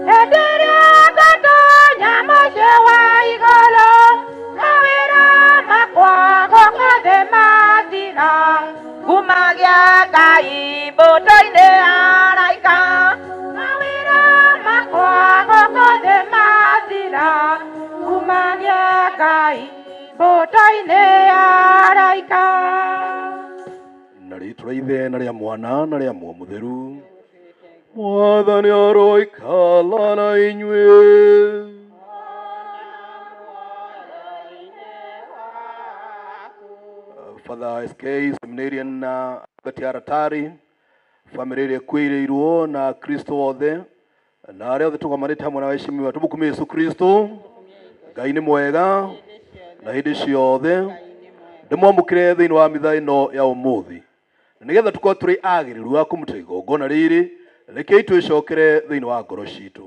hĩndĩ ĩrĩa ngatonya mũciĩ wa igũrũ. Mawĩra makwa gũkũ thĩ mathira, ngumagia Ngai mbũtũ-inĩ ya araika. Mawĩra makwa gũkũ thĩ mathira, ngumagia Ngai mbũtũ-inĩ ya araika. Na rĩtwa rĩa Ithe na rĩa Mwana na rĩa Muoyo Mũtheru. Mwathani aroikara na inyuĩ. Father SK Seminarian na Gati Aratari, famĩlĩ ĩrĩa ĩkuĩrĩirwo na Kristo othe na arĩa othe tũgomanĩte hamwe na waheshimiwa, tũmũkumie Yesu Kristo. Ngai nĩ mwega na hĩndĩ ciothe. Ndĩmwamũkĩre thĩinĩ wa mitha ĩno ya ũmũthĩ, na nĩgetha tũkorwo tũrĩ agĩrĩru a kũmũta igongona rĩrĩ, rekei twĩcokere thĩinĩ wa ngoro citũ.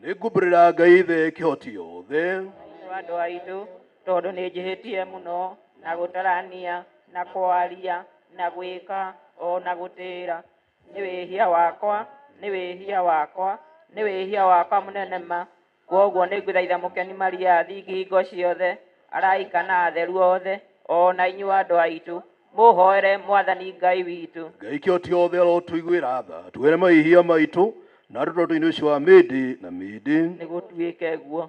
Nĩngumbũrĩra Ngai Ithe kĩhoti yothe andũ aitũ tondũ nĩ njĩhĩtie mũno na gũtarania na kwaria na gwĩka o na gũtĩĩra. Nĩ wĩhia wakwa, nĩ wĩhia wakwa, nĩ wĩhia wakwa mũnene ma. Kwoguo nĩ ngũthaitha mũkeni Maria thingi hingo ciothe, araika na atheru othe, o na inyuĩ andũ aitũ, mũhoere Mwathani Ngai witũ. Ngai kĩhoti yothe arotũiguĩra tha, tuhere mahĩtia maitũ na atũtware ũtũinĩ ũcio wa mĩndĩ na mĩndĩ. Nĩ gũtuĩke guo.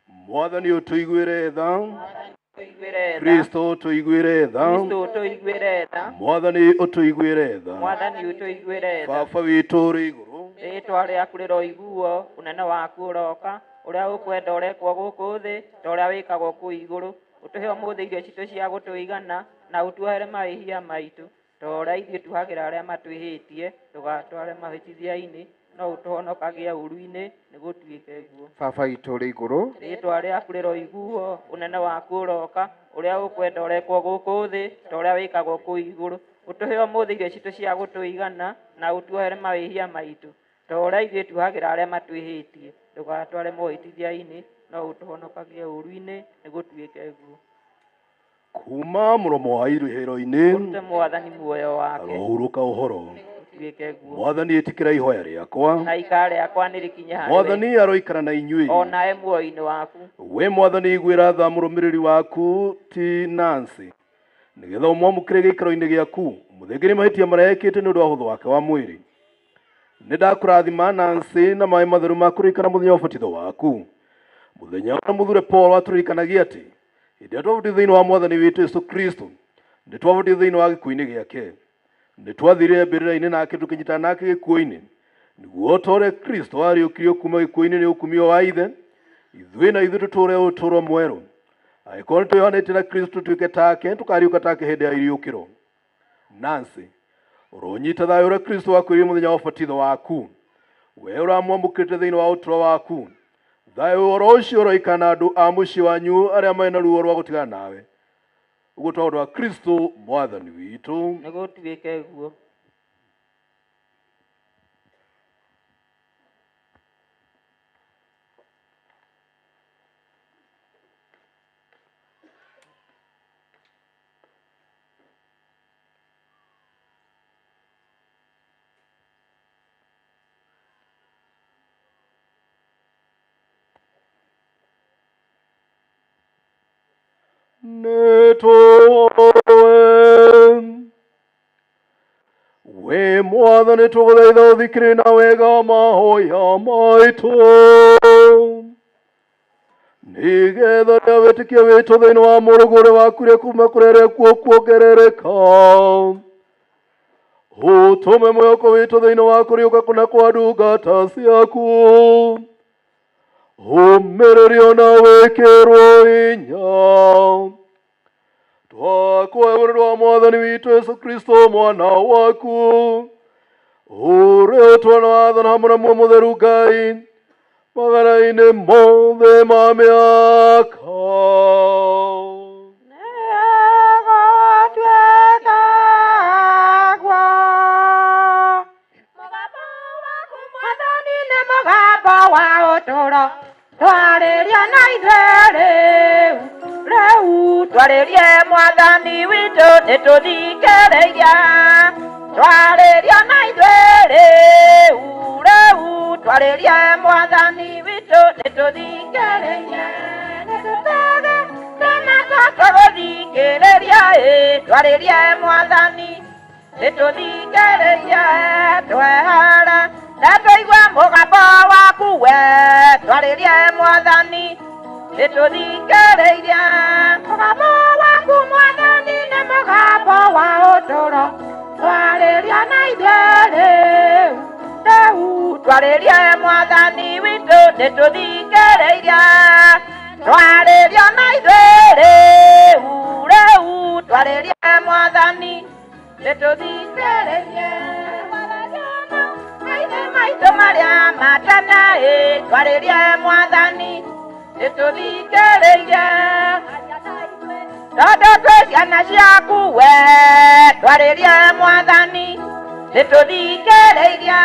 Mwathani ũtũiguĩre tha. Tũiguĩre tha. Kristo ũtũiguĩre tha. Kristo ũtũiguĩre tha. Mwathani ũtũiguĩre tha. Mwathani ũtũiguĩre tha. Baba witũ ũrĩ igũrũ, Rĩĩtwa rĩaku rĩroiguo, ũnene waku ũroka, ũrĩa ũkwenda ũrekwo gũkũ thĩ ta ũrĩa wĩkagwo kũu igũrũ. Ũtũhe ũmũthĩ irio citũ cia gũtũigana, na ũtuohere mahĩtia maitũ ta ũrĩa ithuĩ tuohagĩra arĩa matwĩhĩtie. Ndũgatware mahĩtithia-inĩ, no ũtũhonokagie ũũru-inĩ. Nĩ gũtuĩke guo. Baba witũ ũrĩ igũrũ, Rĩĩtwa rĩaku rĩroiguo, ũnene waku ũroka, ũrĩa ũkwenda ũrekwo gũkũ thĩ ta ũrĩa wĩkagwo kũu igũrũ. Ũtũhe ũmũthĩ irio citũ cia gũtũigana, na ũtuohere mahĩtia maitũ ta ũrĩa ithuĩ tuohagĩra arĩa matwĩhĩtie. Ndũgatware mohĩtithia-inĩ, no ũtũhonokagie ũũru-inĩ. Nĩ gũtuĩke guo. Kuma mũromo wa irũhĩro-inĩ Ũrute Mwathani muoyo wake. arohurũka ũhoro. Gũtuĩke guo. Mwathani ĩtĩkĩra ihoya rĩakwa. Na ikara rĩakwa nĩ rĩkinye harĩ we, Mwathani aroikara na inyuĩ. o nawe muoyo-inĩ waku. We Mwathani iguĩra tha mũrũmĩrĩri waku ti Nancy, nĩgetha ũmwamũkĩre gĩikaro-inĩ gĩaku, mũthengerie mahĩtia marĩa ekĩte nĩ ũndũ wa ũhũthũ wake wa mwĩrĩ. Nĩ ndakũrathima Nancy na maĩ matheru ma kũririkana mũthenya wa ũbatitho waku. Mũthenya ũrĩa mũthure Paul atũririkanagia atĩ hĩndĩ ĩrĩa twabatithio thĩinĩ wa Mwathani witũ Yesu Kristo, nĩ twabatithio thĩinĩ wa gĩkuũ-inĩ gĩake. Nĩ twathirire mbĩrĩra-inĩ nake tũkĩnyitana nake gĩkuũ-inĩ, nĩguo ta ũrĩa Kristo ariũkirio kuma gĩkuũ-inĩ nĩ ũkumio wa Ithe, ithuĩ na ithuĩ tũtũũre ũtũũro mwerũ. Angĩkorwo nĩ twĩhanĩte na Kristo tũtuĩke take, tũkariũka take hĩndĩ ya iriũkĩro. Nancy, ũronyita thayũ ũrĩa Kristo akwĩrire mũthenya wa ũbatitho waku. We ũramwamũkĩrĩte thĩinĩ wa ũtũũro waku. Thayũ oro ũcio ũroikara na andũ a mũciĩ wanyu arĩa marĩ na ruo rwa gũtigana nawe. Ũguo twa ũndũ wa Kristo Mwathani witũ. Nĩ gũtuĩke guo. Nĩtũũĩ wĩ Mwathani, tũgũthaitha ũthikĩrĩrie na wega mahoya maitũ, nĩgetha rĩrĩa wĩtĩkia witũ thĩinĩ wa mũrũguo ũrĩa wakuire kuma kũrĩ arĩa akuũ kuongerereka, ũtũme mwĩhoko witũ thĩinĩ wa kũriũka kũna kwa ndungata ciaku ũmĩrĩrio na wĩkĩrwo hinya. Twakũhe ũrĩ wa Mwathani witũ Yesu Kristo, mwana waku, ũrĩa ũtwana wathana hamwe na Muoyo Mũtheru Ngai magana-inĩ mothe ma mĩaka. Nĩgũtuĩka guo. Mwathani nĩ mũgambo wa ũtũũro, twarĩria na ithuĩ rĩu rĩu, twarĩrie Mwathani witũ, nĩtũthikĩrĩirie. Twarĩria na ithuĩ rĩu rĩu, twarĩrie Mwathani witũ, nĩtũthikĩrĩirie. Nĩtũtege tũgũthikĩrĩria ĩ, twarĩrie Mwathani, nĩtũthikĩrĩirie. Twehere na tũigue mũgambo waku we, twarĩrie Mwathani, nĩtũthikĩrĩirie. Mũgambo waku Mwathani nĩ mũgambo wa ũtũũro, twarĩria na ithuĩ rĩu rĩu, twarĩrie Mwathani witũ, nĩtũthikĩrĩirie. Twarĩria na ithuĩ rĩu rĩu, twarĩrie Mwathani, nĩtũthikĩrĩirie. Maithe maitũ marĩa matene ĩ, twarĩrie Mwathani, nĩtũthikĩrĩirie. Tondũ twĩ ciana ciaku we, twarĩrie Mwathani, nĩtũthikĩrĩirie.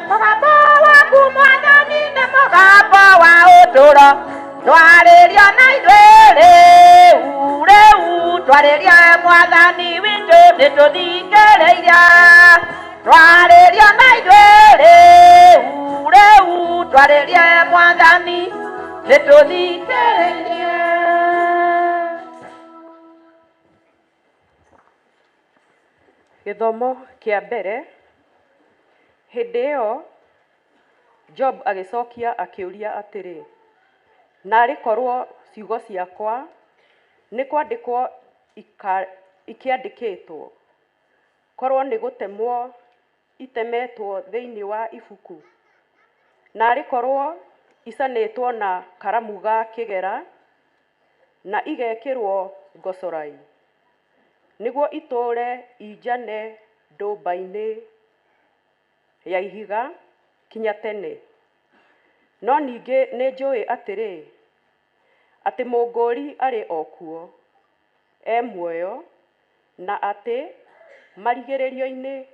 Mũgambo waku Mwathani nĩ mũgambo wa ũtũũro, twarĩria na ithuĩ rĩu rĩu, twarĩrie Mwathani witũ, nĩtũthikĩrĩirie. Twarĩria na ithuĩ rĩu rĩu, twarĩrie Mwathani, nĩtũthikĩrĩirie. Gĩthomo kĩa mbere. Hĩndĩ ĩyo Job agĩcokia akĩũria atĩrĩ, Naarĩ korwo ciugo ciakwa nĩ kwandĩkwo ikĩandĩkĩtwo, korwo nĩ gũtemwo itemetwo thĩinĩ wa ibuku! Naarĩ korwo icanĩtwo na karamu ga kĩgera na igekĩrwo ngocorai, nĩguo itũũre injane ndũmba-inĩ ya ihiga kinya tene. No ningĩ nĩnjũĩ atĩrĩ, atĩ Mũngũũri arĩ o kuo, e muoyo, na atĩ marigĩrĩrio-inĩ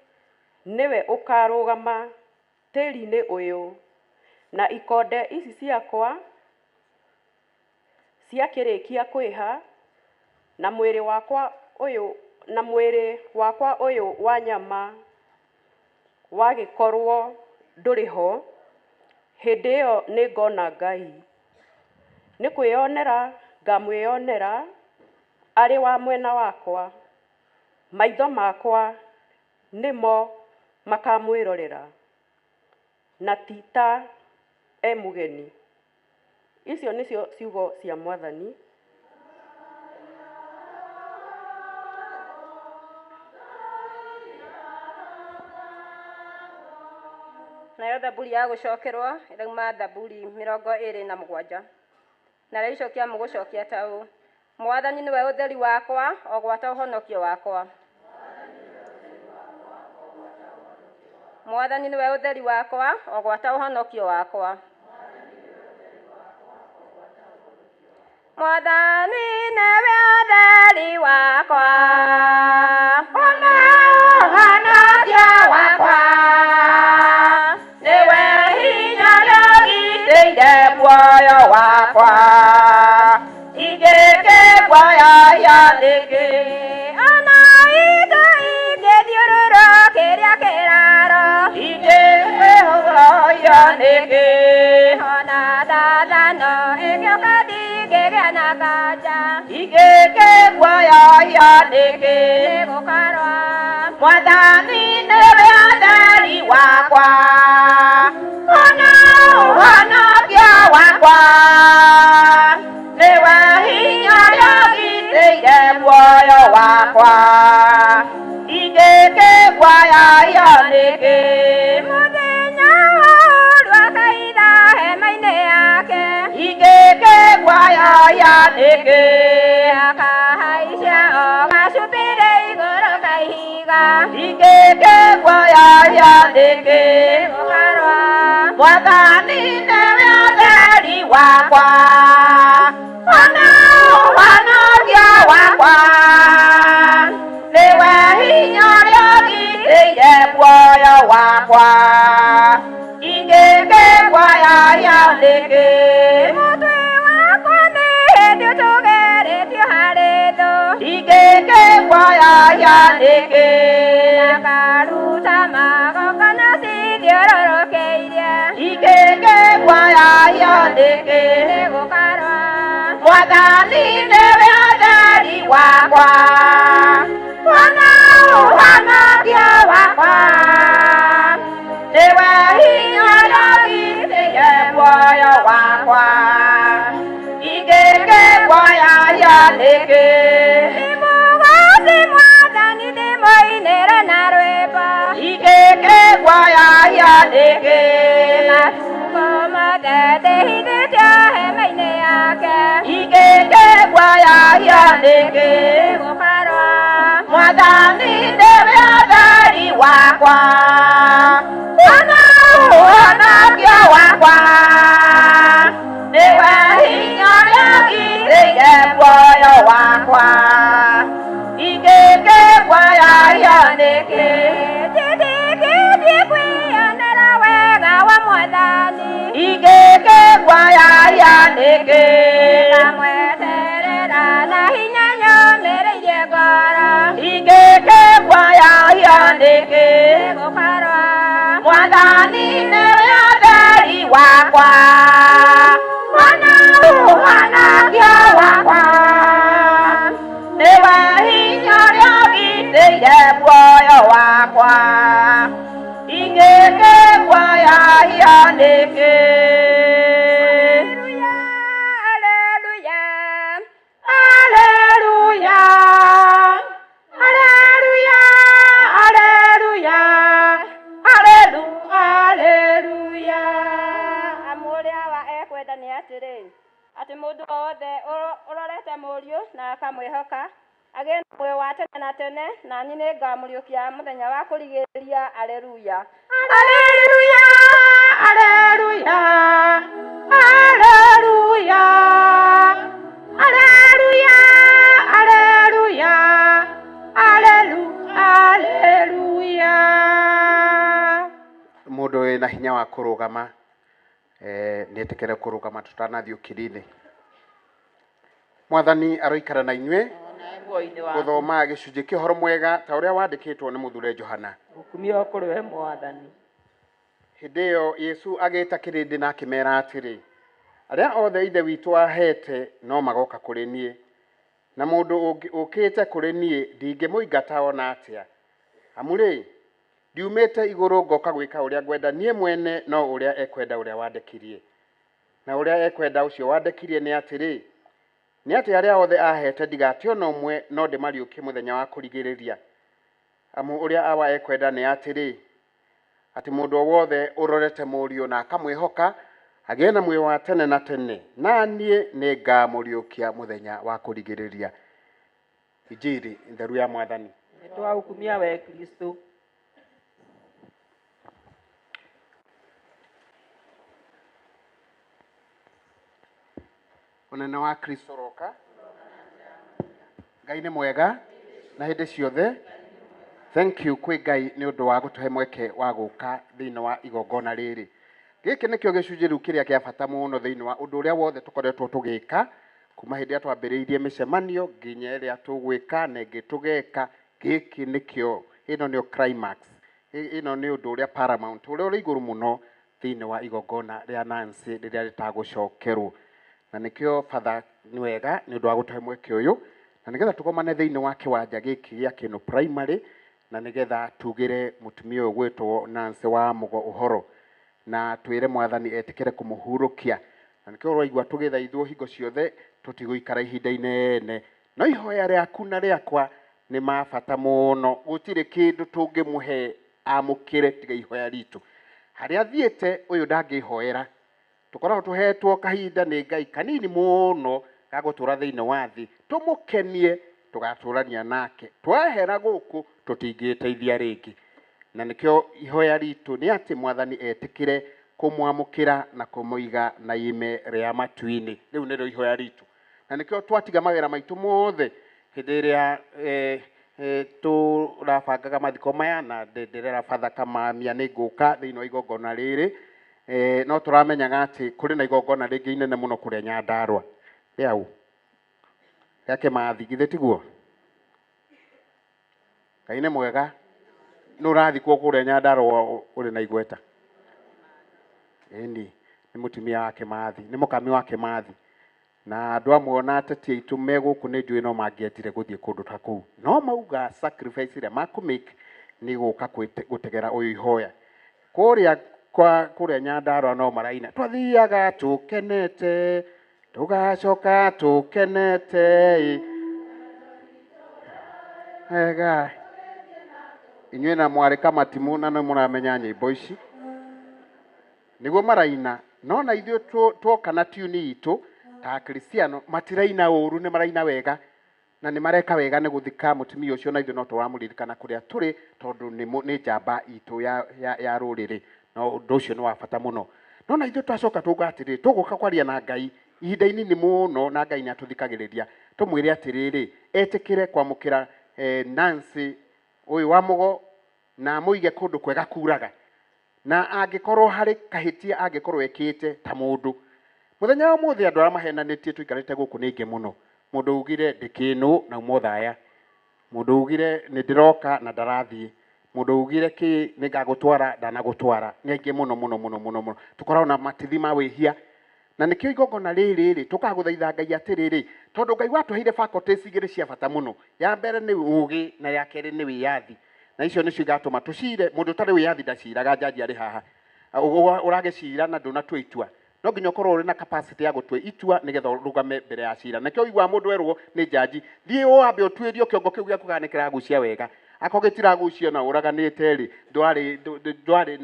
nĩwe ũkaarũgama tĩri-inĩ ũyũ, na ikonde ici ciakwa ciakĩrĩkia kwĩha, na mwĩrĩ wakwa ũyũ, na mwĩrĩ wakwa ũyũ wa nyama wagĩkorwo ndũrĩ ho, hĩndĩ ĩyo nĩngona Ngai. Nĩ kwĩonera ngamwĩonera arĩ wa mwena wakwa, maitho makwa nĩmo makamwĩrorera, na ti ta e mũgeni. Icio nĩcio ciugo cia Mwathani. Nayo thaburi ya gũcokerwo ĩrauma thaburi 27, narĩo icokia mũgũcokia ta ũũ: Mwathani nĩwe ũtheri wakwa o gwata ũhonokio wakwa. Mwathani nĩwe ũtheri wakwa o gwata ũhonokio wakwa. Mwathani nĩwe ũtheri wakwa ona ũhonokio wakwa, nĩwe hinya ũrĩa ũgitĩire muoyo wakwa, ingĩkĩguoyohia nĩkĩ? Ona indo ingĩthiũrũrũkĩria kĩraro, ingĩkĩguoyohia nĩkĩ? Ona thathano ĩgĩũka ndingĩkĩgũa. Ndingĩgĩa na nganja. Ingĩkĩguoyohia nĩkĩ? Nĩgũkorwo Mwathani nĩwe ũtheri wakwa, ona ũhonokio wakwa, nĩwe hinya ũrĩa ũgitĩire muoyo wakwa. Ingĩkĩguoyohio nĩkĩ? Mũthenya wa ũũru akaitha hema-inĩ yake. Ingĩkĩguoyohia nĩkĩ? Akahaica o gacupĩrĩ igũrũ ka ihiga. Ingĩkĩguoyohia nĩkĩ? Nĩgũkorwo Mwathani nĩwe ũtheri wakwa, ona ũhonokio wakwa, nĩwe hinya ũrĩa ũgitĩire muoyo wakwa. Ingĩkĩguoyohia nĩkĩ? Mũtwe wakwa nĩ hĩndĩ ũtũgĩrĩtio harĩ thũ. Ingĩkĩguoyohia nĩkĩ? Akaruta magongona cithiũrũrũkĩirie. Ingĩkĩguoyohia nĩkĩ? Nĩgũkorwo Mwathani nĩwe ũtheri wakwa, ona ũhonokio wakwa, nĩwe hinya ũrĩa ũgitĩire muoyo wakwa. Ingĩkĩguoyohia nĩkĩ? Ndĩmũgooce Mwathani ndĩmũinĩre na rwĩmbo. Ingĩkĩguoyohia nĩkĩ? Matukũ mothe ndĩhithĩtio hema-inĩ yake. Ingĩkĩguoyohia nĩkĩ? Nĩgũkorwo Mwathani nĩwe ũtheri wakwa, ona ũhonokio wakwa, nĩwe hinya ũrĩa ũgitĩire muoyo wakwa. Ingĩkĩguoyohia nĩkĩ? Njĩtĩkĩtie kwĩyonera wega wa Mwathani. Ingĩkĩguoyohia nĩkĩ? Ngamweterera na hinya nyũmĩrĩirie ngoro. Ingĩkĩguoyohia nĩkĩ? Nĩgũkorwo Mwathani nĩwe ũtheri wakwa, ona ũhonokio wakwa, nĩwe hinya ũrĩa ũgitĩire muoyo wakwa. Ingĩkĩguoyohia nĩkĩ? Haleluya, Haleluya, haleluya, haleluya, haleluya. Amu ũrĩa wa ekwenda nĩ atĩrĩ, atĩ mũndũ o wothe ũrorete Mũriũ na akamwĩhoka agĩe na muoyo wa tene na tene, na niĩ nĩngamũriũkia mũthenya wa kũrigĩrĩria. Aleluya. Haleluya, haleluya, haleluya, haleluya, haleluya, haleluya. Mũndũ wĩna hinya wa kũrũgama nĩ etĩkĩre kũrũgama tũtanathiĩ ũkiri-inĩ. Mwathani aroikara na inyuĩ. Muoyo-inĩ waku. Gũthoma gĩcunjĩ kĩa ũhoro mwega ta ũrĩa wandĩkĩtwo nĩ mũthure Johana. Gũkumio kũrĩ we Mwathani. Hĩndĩ ĩyo Yesu agĩĩta kĩrĩndĩ na akĩmeera atĩrĩ, arĩa othe Ithe witũ aheete no magoka kũrĩ niĩ, na mũndũ ũkĩte kũrĩ niĩ ndingĩmũingata ona atĩa. Amu rĩ, ndiumĩte igũrũ ngoka gwĩka ũrĩa ngwenda niĩ mwene, no ũrĩa ekwenda ũrĩa wandekirie. Na ũrĩa ekwenda ũcio wandekirie nĩ atĩrĩ, nĩ atĩ arĩa othe aheete ndigate ona ũmwe, no ndĩmariũkie mũthenya wa kũrigĩrĩria. Amu ũrĩa Awa ekwenda nĩ atĩrĩ, atĩ mũndũ o wothe ũrorete Mũriũ na akamwĩhoka agĩe na muoyo wa tene na tene, na niĩ nĩngamũriũkia mũthenya wa kũrigĩrĩria. Injiri theru ya Mwathani. Nĩtwagũkumia we Kristo. Ũnene wa Kristo ũroka. Ngai nĩ mwega na hĩndĩ ciothe. Thank you kwĩ Ngai nĩ ũndũ wa gũtũhe mweke wa gũka thĩinĩ wa igongona rĩrĩ. Gĩkĩ nĩkĩo gĩcunjĩ rĩu kĩrĩa kĩa bata mũno thĩinĩ wa ũndũ ũrĩa wothe tũkoretwo tũgĩka kuma hĩndĩ ĩrĩa twambĩrĩirie mĩcemanio nginya ĩrĩa tũgwĩka na ĩngĩ tũgeka. Gĩkĩ nĩkĩo, ĩno nĩyo climax, ĩno nĩ ũndũ ũrĩa paramount, ũrĩa ũrĩ igũrũ mũno thĩinĩ wa igongona rĩa Nancy rĩrĩa rĩtagũcokerwo. Na nĩkĩo batha nĩ wega nĩ ũndũ wa gũtũhe mweke ũyũ, na nĩgetha tũgomane thĩinĩ wa kĩwanja gĩkĩ gĩa Kĩnũ Primary, na nĩgetha tugĩre mũtumia ũyũ gwĩtwo Nancy wa Mũgo ũhoro, na twĩre mwathani etĩkĩre kũmũhurũkia. Na nĩkĩo ũraigua tũgĩthaithwo hingo ciothe tũtigũikara ihinda inene, no ihoya rĩaku na rĩakwa nĩ ma bata mũno. Gũtirĩ kĩndũ tũngĩmũhe amũkĩre tiga ihoya ritũ. Harĩa athiĩte ũyũ ndangĩhoera, tũkoragwo tũhetwo kahinda nĩ Ngai kanini mũno ga gũtũra thĩinĩ wa thĩ, tũmũkenie, tũgatũrania nake. Twehera gũkũ tũtingĩteithia rĩngĩ. Na nĩkĩo ihoya ritũ nĩ atĩ mwathani etĩkĩre kũmwamũkĩra na kũmũiga na ime rĩa matu-inĩ. Rĩu nĩrĩo ihoya ritũ, na nĩkĩo twatiga mawĩra maitũ mothe hĩndĩ ĩrĩa tũrabangaga mathiko maya, na ndĩrera batha Kamamia nĩ ngũka thĩinĩ wa igongona rĩrĩ. No tũramenyaga atĩ kũrĩ na igongona rĩngĩ inene mũno kũrĩa Nyandarũa rĩau rĩa Kĩmathi, githĩ tiguo? Ngai nĩ mwega. Nũ ũrathikwo kũrĩa Nyandarũa ũrĩ na igweta? Ĩni, nĩ mũtumia wa Kĩmathi, nĩ mũkami wa Kĩmathi. Na andũ amwe ona ateti aitũ me gũkũ nĩ njũĩ no mangĩendire gũthiĩ kũndũ ta kũu, no mauga sacrifice ĩrĩa makũmake nĩ gũka gũtegera ũyũ ihoya kũrĩa kwa kũrĩa Nyandarũa. No maraina twathiaga tũkenete, tũgacoka tũkenete ega. Inyuĩ na mwarĩ Kamatimu na nĩ mũramenya nyĩmbo ici nĩguo maraina. No na ithuĩ tuoka na tune itũ ta Akristiano, matiraina ũru, nĩ maraina wega na nĩ mareka wega nĩ gũthika mũtumia ũcio, na ithuĩ no tũramũririkana kũrĩa tũrĩ, tondũ nĩ njamba itũ ya rũrĩrĩ, na ũndũ ũcio nĩ wa bata mũno. No na ithuĩ twacoka tuga atĩrĩrĩ, tũgũka kwaria na Ngai ihinda inini mũno, na Ngai nĩ atũthikagĩrĩria. Tũmwĩre atĩrĩrĩ, etĩkĩre kwamũkĩra Nancy ũyũ wa Mũgo na amũige kũndũ kwega kuraga, na angĩkorwo harĩ kahĩtia angĩkorwo ekĩte ta mũndũ mũthenya wa ũmũthĩ, andũ arĩa mahenanĩtie tũikarĩte gũkũ nĩ aingĩ mũno. Mũndũ ugire ndĩ kĩnũ na uma ũthaya, mũndũ ugire nĩ ndĩroka na ndarathiĩ, mũndũ ugire kĩ nĩ ngagũtwara ndanagũtwara, nĩ aingĩ mũno mũno mũno mũno mũno. Tũkoragwo na matithi ma wĩhia, na nĩkĩo igongona rĩrĩ rĩ tũkagũthaitha Ngai atĩrĩrĩ, tondũ Ngai watũheire faculties igĩrĩ cia bata mũno. Ya mbere nĩ ũgĩ, na ya kerĩ nĩ wĩyathi, na icio nĩcio igatũma tũcire. Mũndũ ũtarĩ wĩyathi ndaciraga. Jaji arĩ haha ũragĩcira na ndũnatua itua, no nginya ũkorwo ũrĩ na capacity ya gũtua itua nĩgetha ũrũgame mbere ya cira. Nakĩo ũiguaga mũndũ erwo nĩ jaji, thiĩ wambe ũtuĩrie kĩongo kĩu gĩaku kana nĩ kĩragucia wega. Akorwo gĩtiragucia na ũraganĩte rĩ, ndwarĩ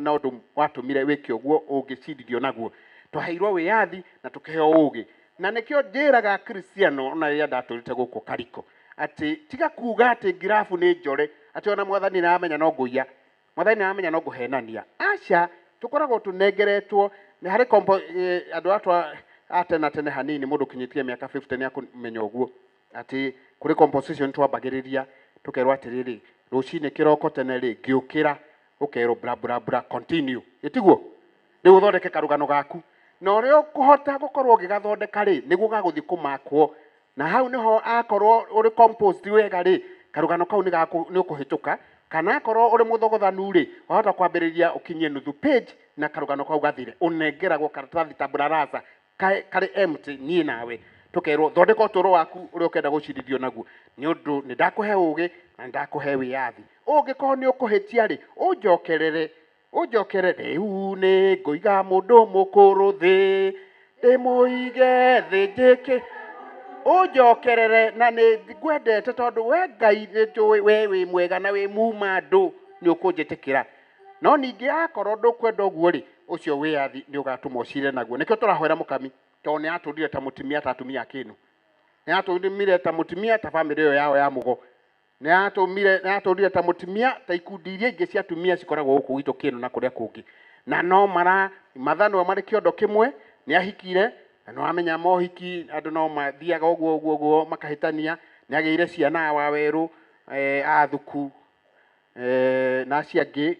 na ũndũ watũmire wĩke ũguo ũngĩcirithio naguo. Twaheirwo wĩyathi na tũkĩheo ũgĩ, na nĩkĩo njĩraga Kristiano ona rĩrĩa ndatũrĩte gũkũ Kariko atĩ tiga kuga atĩ ngirabu nĩ njore, atĩ ona mwathani nĩaramenya no ngũiya, mwathani nĩaramenya no ngũhenania. Aca, tũkoragwo tũnengeretwo nĩ harĩ kompo andũ atwa a tene tene hanini. Mũndũ ũkinyĩtie mĩaka 50 nĩ akũmenya ũguo atĩ kũrĩ composition twambagĩrĩria, tũkerwo atĩrĩrĩ, rũcinĩ kĩroko tene rĩ ngĩũkĩra, ũkerwo bla bla bla, continue, ĩtiguo? Rĩu ũthondeke karũgano gaku, na ũrĩa ũkũhota gũkorwo ũgĩgathondeka rĩ, nĩguo gagũthiĩ kũmakwo, na hau nĩho akorwo ũrĩ composed wega rĩ, karũgano kau nĩ ũkũhĩtũka, kana akorwo ũrĩ mũthogothanu rĩ, wahota kwambĩrĩria ũkinyie nuthu page na karũgano kau gathire. Ũnengeragwo karatathi tabula rasa karĩ empty, niĩ nawe tũkerwo thondeka ũtũũro waku ũrĩa ũkenda gũcirithio naguo, nĩ ũndũ nĩ ndakũhe ũgĩ na nĩ ndakũhe wĩyathi. Ũngĩkorwo nĩ ũkũhĩtia rĩ, ũnjokerere, ũnjokere. Rĩu nĩ ngũiga mũndũ mũkũrũ thĩ, ndĩmũige thĩ, njĩke ũnjokerere, na nĩ ngwendete tondũ we Ngai nĩ njũĩ we wĩ mwega na wĩ muma andũ nĩ ũkũnjĩtĩkĩra. No ningĩ akorwo ndũkwenda ũguo rĩ, ũcio wĩyathi nĩ ũgatũma ũcire naguo. Nĩkĩo tũrahoera mũkami, tondũ nĩ atũrire ta mũtumia, ta atumia a kĩnu, nĩ atũmire ta mũtumia, ta bamĩrĩ ĩyo yao ya Mũgo, nĩ atũrire ta mũtumia, ta ikundi iria ingĩ cia atumia cikoragwo gũkũ gwitũ kĩnu na kũrĩa kũngĩ, na no mara mathanwa marĩ kĩondo kĩmwe. Nĩ ahikire, na nĩ wamenya mohiki andũ no mathiaga ũguo ũguo ũguo makahĩtania. Nĩ agĩire ciana wa werũ athuku na acio angĩ,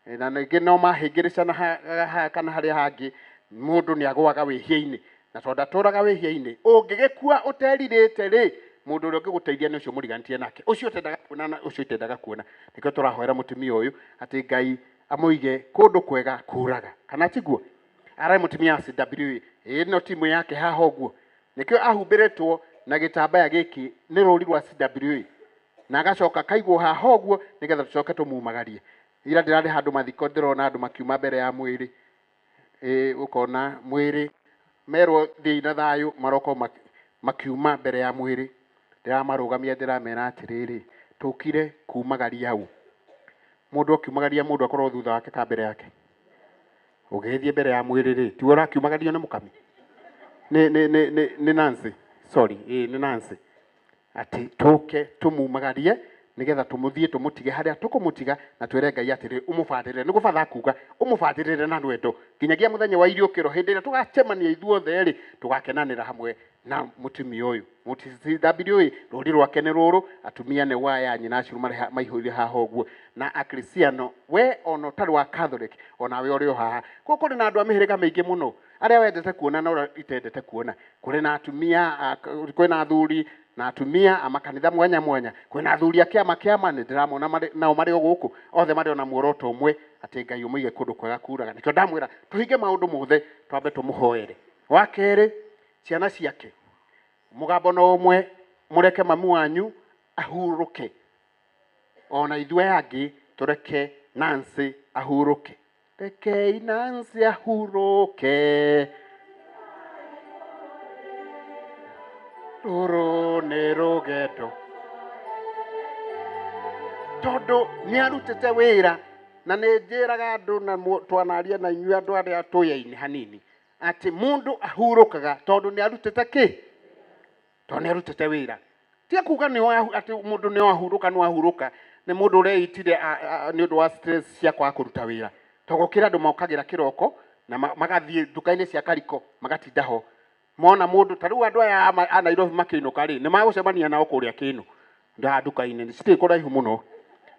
na ningĩ no mahĩngĩrĩcana haha kana harĩa hangĩ. Mũndũ nĩ agũaga wĩhia-inĩ, na tondũ ndatũraga wĩhia-inĩ, ũngĩgĩkua ũterirĩte rĩ, mũndũ ũrĩa ũngĩgũteithia nĩ ũcio mũriganĩtie nake, ũcio ũtendaga kuona na ũcio ũtendaga kuona. Nĩkĩo tũrahoera mũtumia ũyũ atĩ Ngai amũige kũndũ kwega kuraga, kana tiguo? Ararĩ mũtumia wa CWA. Ĩno timu yake haha ũguo nĩkĩo ahumbĩrĩtwo na gĩtambaya gĩkĩ nĩ rũri rwa CWA na agacoka kaigwo haha ũguo nĩgetha tũcoke tũmumagarie. Ira ndĩrarĩ handũ mathiko ndĩrona andũ makiuma mbere ya mwĩrĩ, ĩ ũkona mwĩrĩ merwo thiĩi na thayũ maroko makiuma mbere ya mwĩrĩ. Ndĩramarũgamia ndĩramera atĩrĩrĩ, tũkire kumagaria ũ? Mũndũ akiumagaria mũndũ akorwo thutha wake ka mbere yake? Ũgĩgĩthiĩ mbere ya mwĩrĩ rĩ, tiwe ũrakiumagario nĩ mũkami? Nĩ Nancy, sorry, ĩ nĩ Nancy. Atĩ tũke tũmumagarie nĩgetha tũmũthiĩ tũmũtige harĩa tũkũmũtiga na twĩre Ngai atĩrĩ, ũmũbandĩrĩre. Nĩguo batha akuga ũmũbandĩrĩre na rwendo nginyagia mũthenya wa iriũkĩro, hĩndĩ ĩrĩa tũgacemania ithuothe rĩ, tũgakenanĩra hamwe na mũtumia ũyũ. CWA rũri rwake nĩ rũrũ, atumia nĩ waya nyina acio maihũire haha ũguo, na akristiano we ona ũtarĩ wa Catholic onawe ũrĩ o haha. Koguo kũrĩ na andũ a mĩhĩrĩga mĩingĩ mũno arĩa wendete kuona na ũrĩa itendete kuona. Kũrĩ na atumia, kwĩna athuri na atumia a makanitha mwanya mwanya, kwĩna athuri a kĩama kĩama, nĩ ndĩramona nao marĩ o gũkũ, othe marĩ ona muoroto ũmwe atĩ Ngai ũmũige kũndũ kwega kuraga. Nĩkĩo ndamwĩra tũhinge maũndũ mothe twambe tũmũhoere. Wa kerĩ, ciana ciake mũgambo no ũmwe, mũreke mamu wanyu ahurũke, ona ithuĩ angĩ tũreke Nancy ahurũke. Rekei Nancy ahurũke, rũrũ nĩ rũgendo, tondũ nĩ arutĩte wĩra. Na nĩ njĩraga andũ na twanaria na inyuĩ andũ arĩa tũyaine hanini atĩ mũndũ ahurũkaga tondũ nĩ arutĩte kĩ? Tondũ nĩ arutĩte wĩra. Ti kuga nĩ atĩ mũndũ nĩ ahurũka, nĩ ahurũka, nĩ mũndũ ũreitire nĩ ũndũ wa stress cia kwaga kũruta wĩra. Tondũ gũkĩra andũ mokagĩra kĩroko na magathiĩ nduka-inĩ cia Kariko magatinda ho. Mona mũndũ ta rĩu andũ aya a Nairobi makĩinũka rĩ, nĩ magũcemania nao kũrĩa Kĩnu nda nduka-inĩ, citirĩ kũraihu mũno.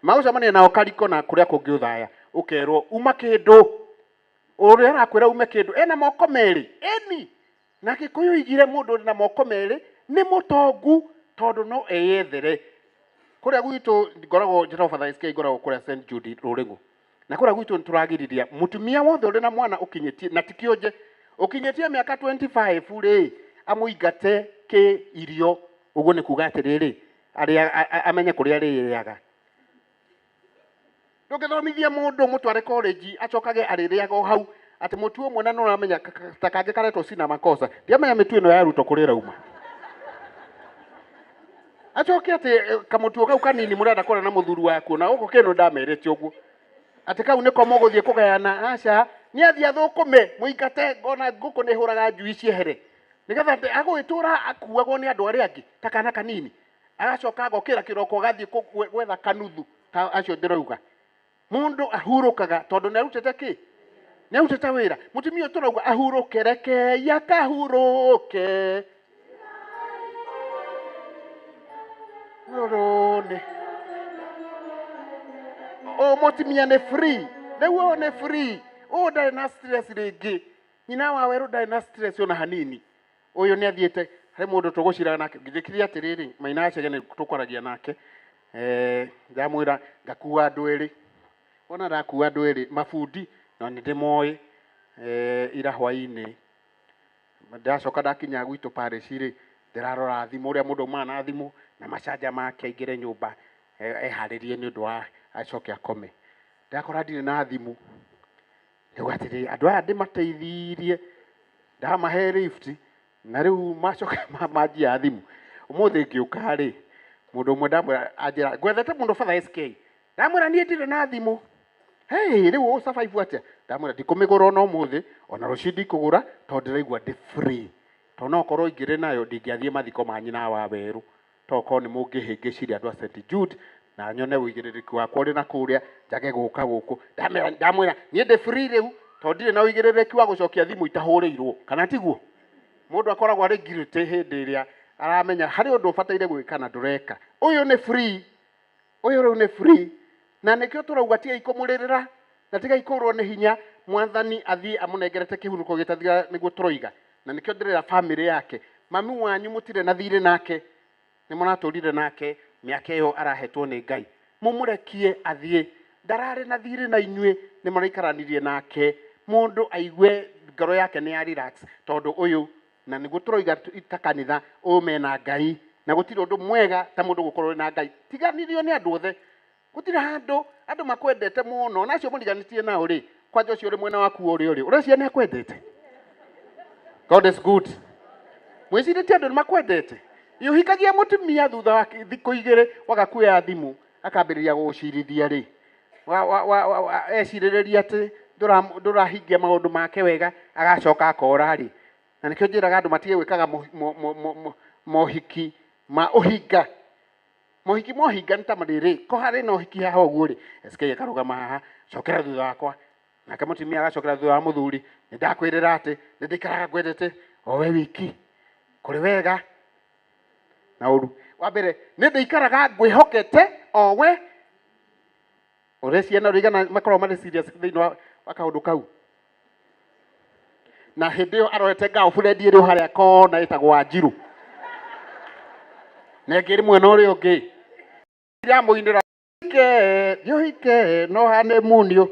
Magũcemania nao Kariko na kũrĩa kũngĩ Othaya, ũkerwo uma kĩndũ. Ũrĩa arakwĩra ume kĩndũ ena moko merĩ, ĩni na Gĩkũyũ oigire mũndũ ũrĩ na moko merĩ nĩ mũtongu tondũ no eyethere. Kũrĩa gwitũ ngoragwo njĩtagwo Father SK, ngoragwo kũrĩa St Jude Rũrĩng'ũ. Na kũrĩa gwitũ nĩtũragiriria mũtumia wothe ũrĩ na mwana ũkinyĩtie, na ti kĩonje, ũkinyĩtie mĩaka 25 rĩ, amũingate kĩ irio. Ũguo nĩ kuga atĩrĩrĩ, amenye kũrĩa arĩrĩaga. Ndũngĩthomithia mũndũ mũtware college acokage arĩrĩaga o hau atĩ mũtu ũmwe, na nĩũramenya ta kangĩ karetwo sina makosa. Ndiamenya mĩtu ĩno ya Ruto kũrĩa ĩrauma. Acoke atĩ kamũtuo kau kanini mũrenda kũrĩa na mũthuri waku, na gũkũ kĩndũ ndamerĩte ũguo atĩ kau nĩko mũgũthiĩ kũgayana. Aca, nĩ athiĩ athũkũme, mũingate ona ngũkũ nĩ ĩhũraga njui ciehere, nĩgetha atĩ agũgĩtũra akuagwo nĩ andũ arĩa angĩ ta kana kanini, agacoka agokĩra kĩroko agathiĩ gwetha kanuthu ta acio ndĩrauga. Mũndũ ahurũkaga tondũ nĩ arutĩte kĩ? Nĩ arutĩte wĩra. Mũtumia ũyũ tũrauga ahurũke, rekei akahurũke. Rũrũ nĩ ũyũ mũtumia nĩ free rĩu, ũyũ nĩ free, ũyũ ndarĩ na stress rĩngĩ. Nyina wa werũ ndarĩ na stress ona hanini. Ũyũ nĩ athiĩte harĩ mũndũ tũgũciraga nake, ngĩkĩria atĩrĩrĩ, Maina Gacege nĩ tũkwaragia nake, ndamwĩra ngakua andũ erĩ, wona ndakua andũ erĩ mabundi na nĩ ndĩmoĩ. Ira hwainĩ ndacoka ndakinya gwitũ parish rĩ, ndĩrarora thimũ ũrĩa mũndũ aumaga na thimũ na macanja make aingĩre nyũmba eharĩrie nĩ ũndũ wa acoke akome. Ndakora ndirĩ na thimũ. Ndauga atĩrĩrĩ, andũ aya ndĩmateithirie, ndamahe lift na rĩu macoka manjia thimũ. Ũmũthĩ ngĩũka rĩ, mũndũ ũmwe ndamwĩra, anjĩra ngwethete mũno Father SK, ndamwĩra niĩ ndirĩ na thimũ. Hey, rĩu ũ survive atĩa? Ndamwĩra ndikũmĩgũra ona ũmũthĩ, ona rũciũ ndikũgũra, tondũ ndĩraigua ndĩ free. Tondũ no korwo ingĩrĩ nayo ndingĩathiĩ mathiko ma nyina wa werũ. Tokorwo nĩ mũngĩhĩngĩciria andũ a St Jude na nyone ũigĩrĩrĩki wakwa ũrĩ na kũrĩa njage gũka gũkũ. Ndamwĩra niĩ ndĩ free rĩu tondũ ndirĩ na ũigĩrĩrĩki wa gũcokia thimũ itahũrĩirwo, kana tiguo? Mũndũ akoragwo arĩ guilty hĩndĩ ĩrĩa aramenya harĩ ũndũ ũbataire gwĩka na ndũreka. Ũyũ nĩ free, ũyũ rĩu nĩ free, na nĩkĩo tũrauga tigai kũmũrĩrĩra na tigai kũrwo nĩ hinya. Mwathani athiĩ amũnengerete kĩhurũko gĩtathira, nĩguo tũroiga. Na nĩkĩo ndĩrera family yake, mami wanyu mũtirĩ na thirĩ nake, nĩ mũratũrire nake mĩaka ĩyo arahetwo nĩ Ngai, mũmũrekie athiĩ, ndararĩ na thirĩ na inyuĩ, nĩ mũraikaranirie nake. Mũndũ aigue Ngoro yake nĩ ya relax tondũ ũyũ na nĩguo tũroiga ta kanitha ũyũ mena Ngai, na gũtirĩ ũndũ mwega ta mũndũ gũkorwo na Ngai. Tiganirio nĩ andũ othe, gũtirĩ handũ andũ makwendete mũno, na acio mũriganĩtie nao rĩ, kwanja ũcio ũrĩ mwena waku ũrĩa ũrĩ ũreciria nĩ akwendete. God is good. Mwĩcirĩtie andũ nĩ makwendete? Ũhikagia mũtumia thutha wa thikũ 2 wagakuoya thimũ akambĩrĩria gũgũcirithia rĩ, ecirĩrĩria atĩ ndũrahingia maũndũ make wega, agacoka akora rĩ. Na nĩkĩo njĩraga andũ matige gwĩkaga mohiki ma ũhinga. Mohiki ma ũhinga nĩ ta rĩrĩ, ko harĩ na ũhiki haha ũguo rĩ, SK akarũgama haha, cokera thutha wakwa, nake mũtumia agacokera thutha wa mũthuri, nĩ ndakwĩrĩra atĩ nĩ ndĩikaraga ngwendete o we wiki, kũrĩ wega na ũru. Wa mbere nĩ ndĩikaraga ngwĩhokete o we. Ũrĩa ciana ũrĩa makoragwo marĩ serious thĩinĩ wa kaũndũ kau. Na hĩndĩ ĩyo arorete girlfriend ĩrĩ o harĩa kona ĩtagwo Wanjiru, na ĩngĩ ĩrĩ mwena ũrĩa ũngĩ. Iramũinĩra ũhike no honeymoon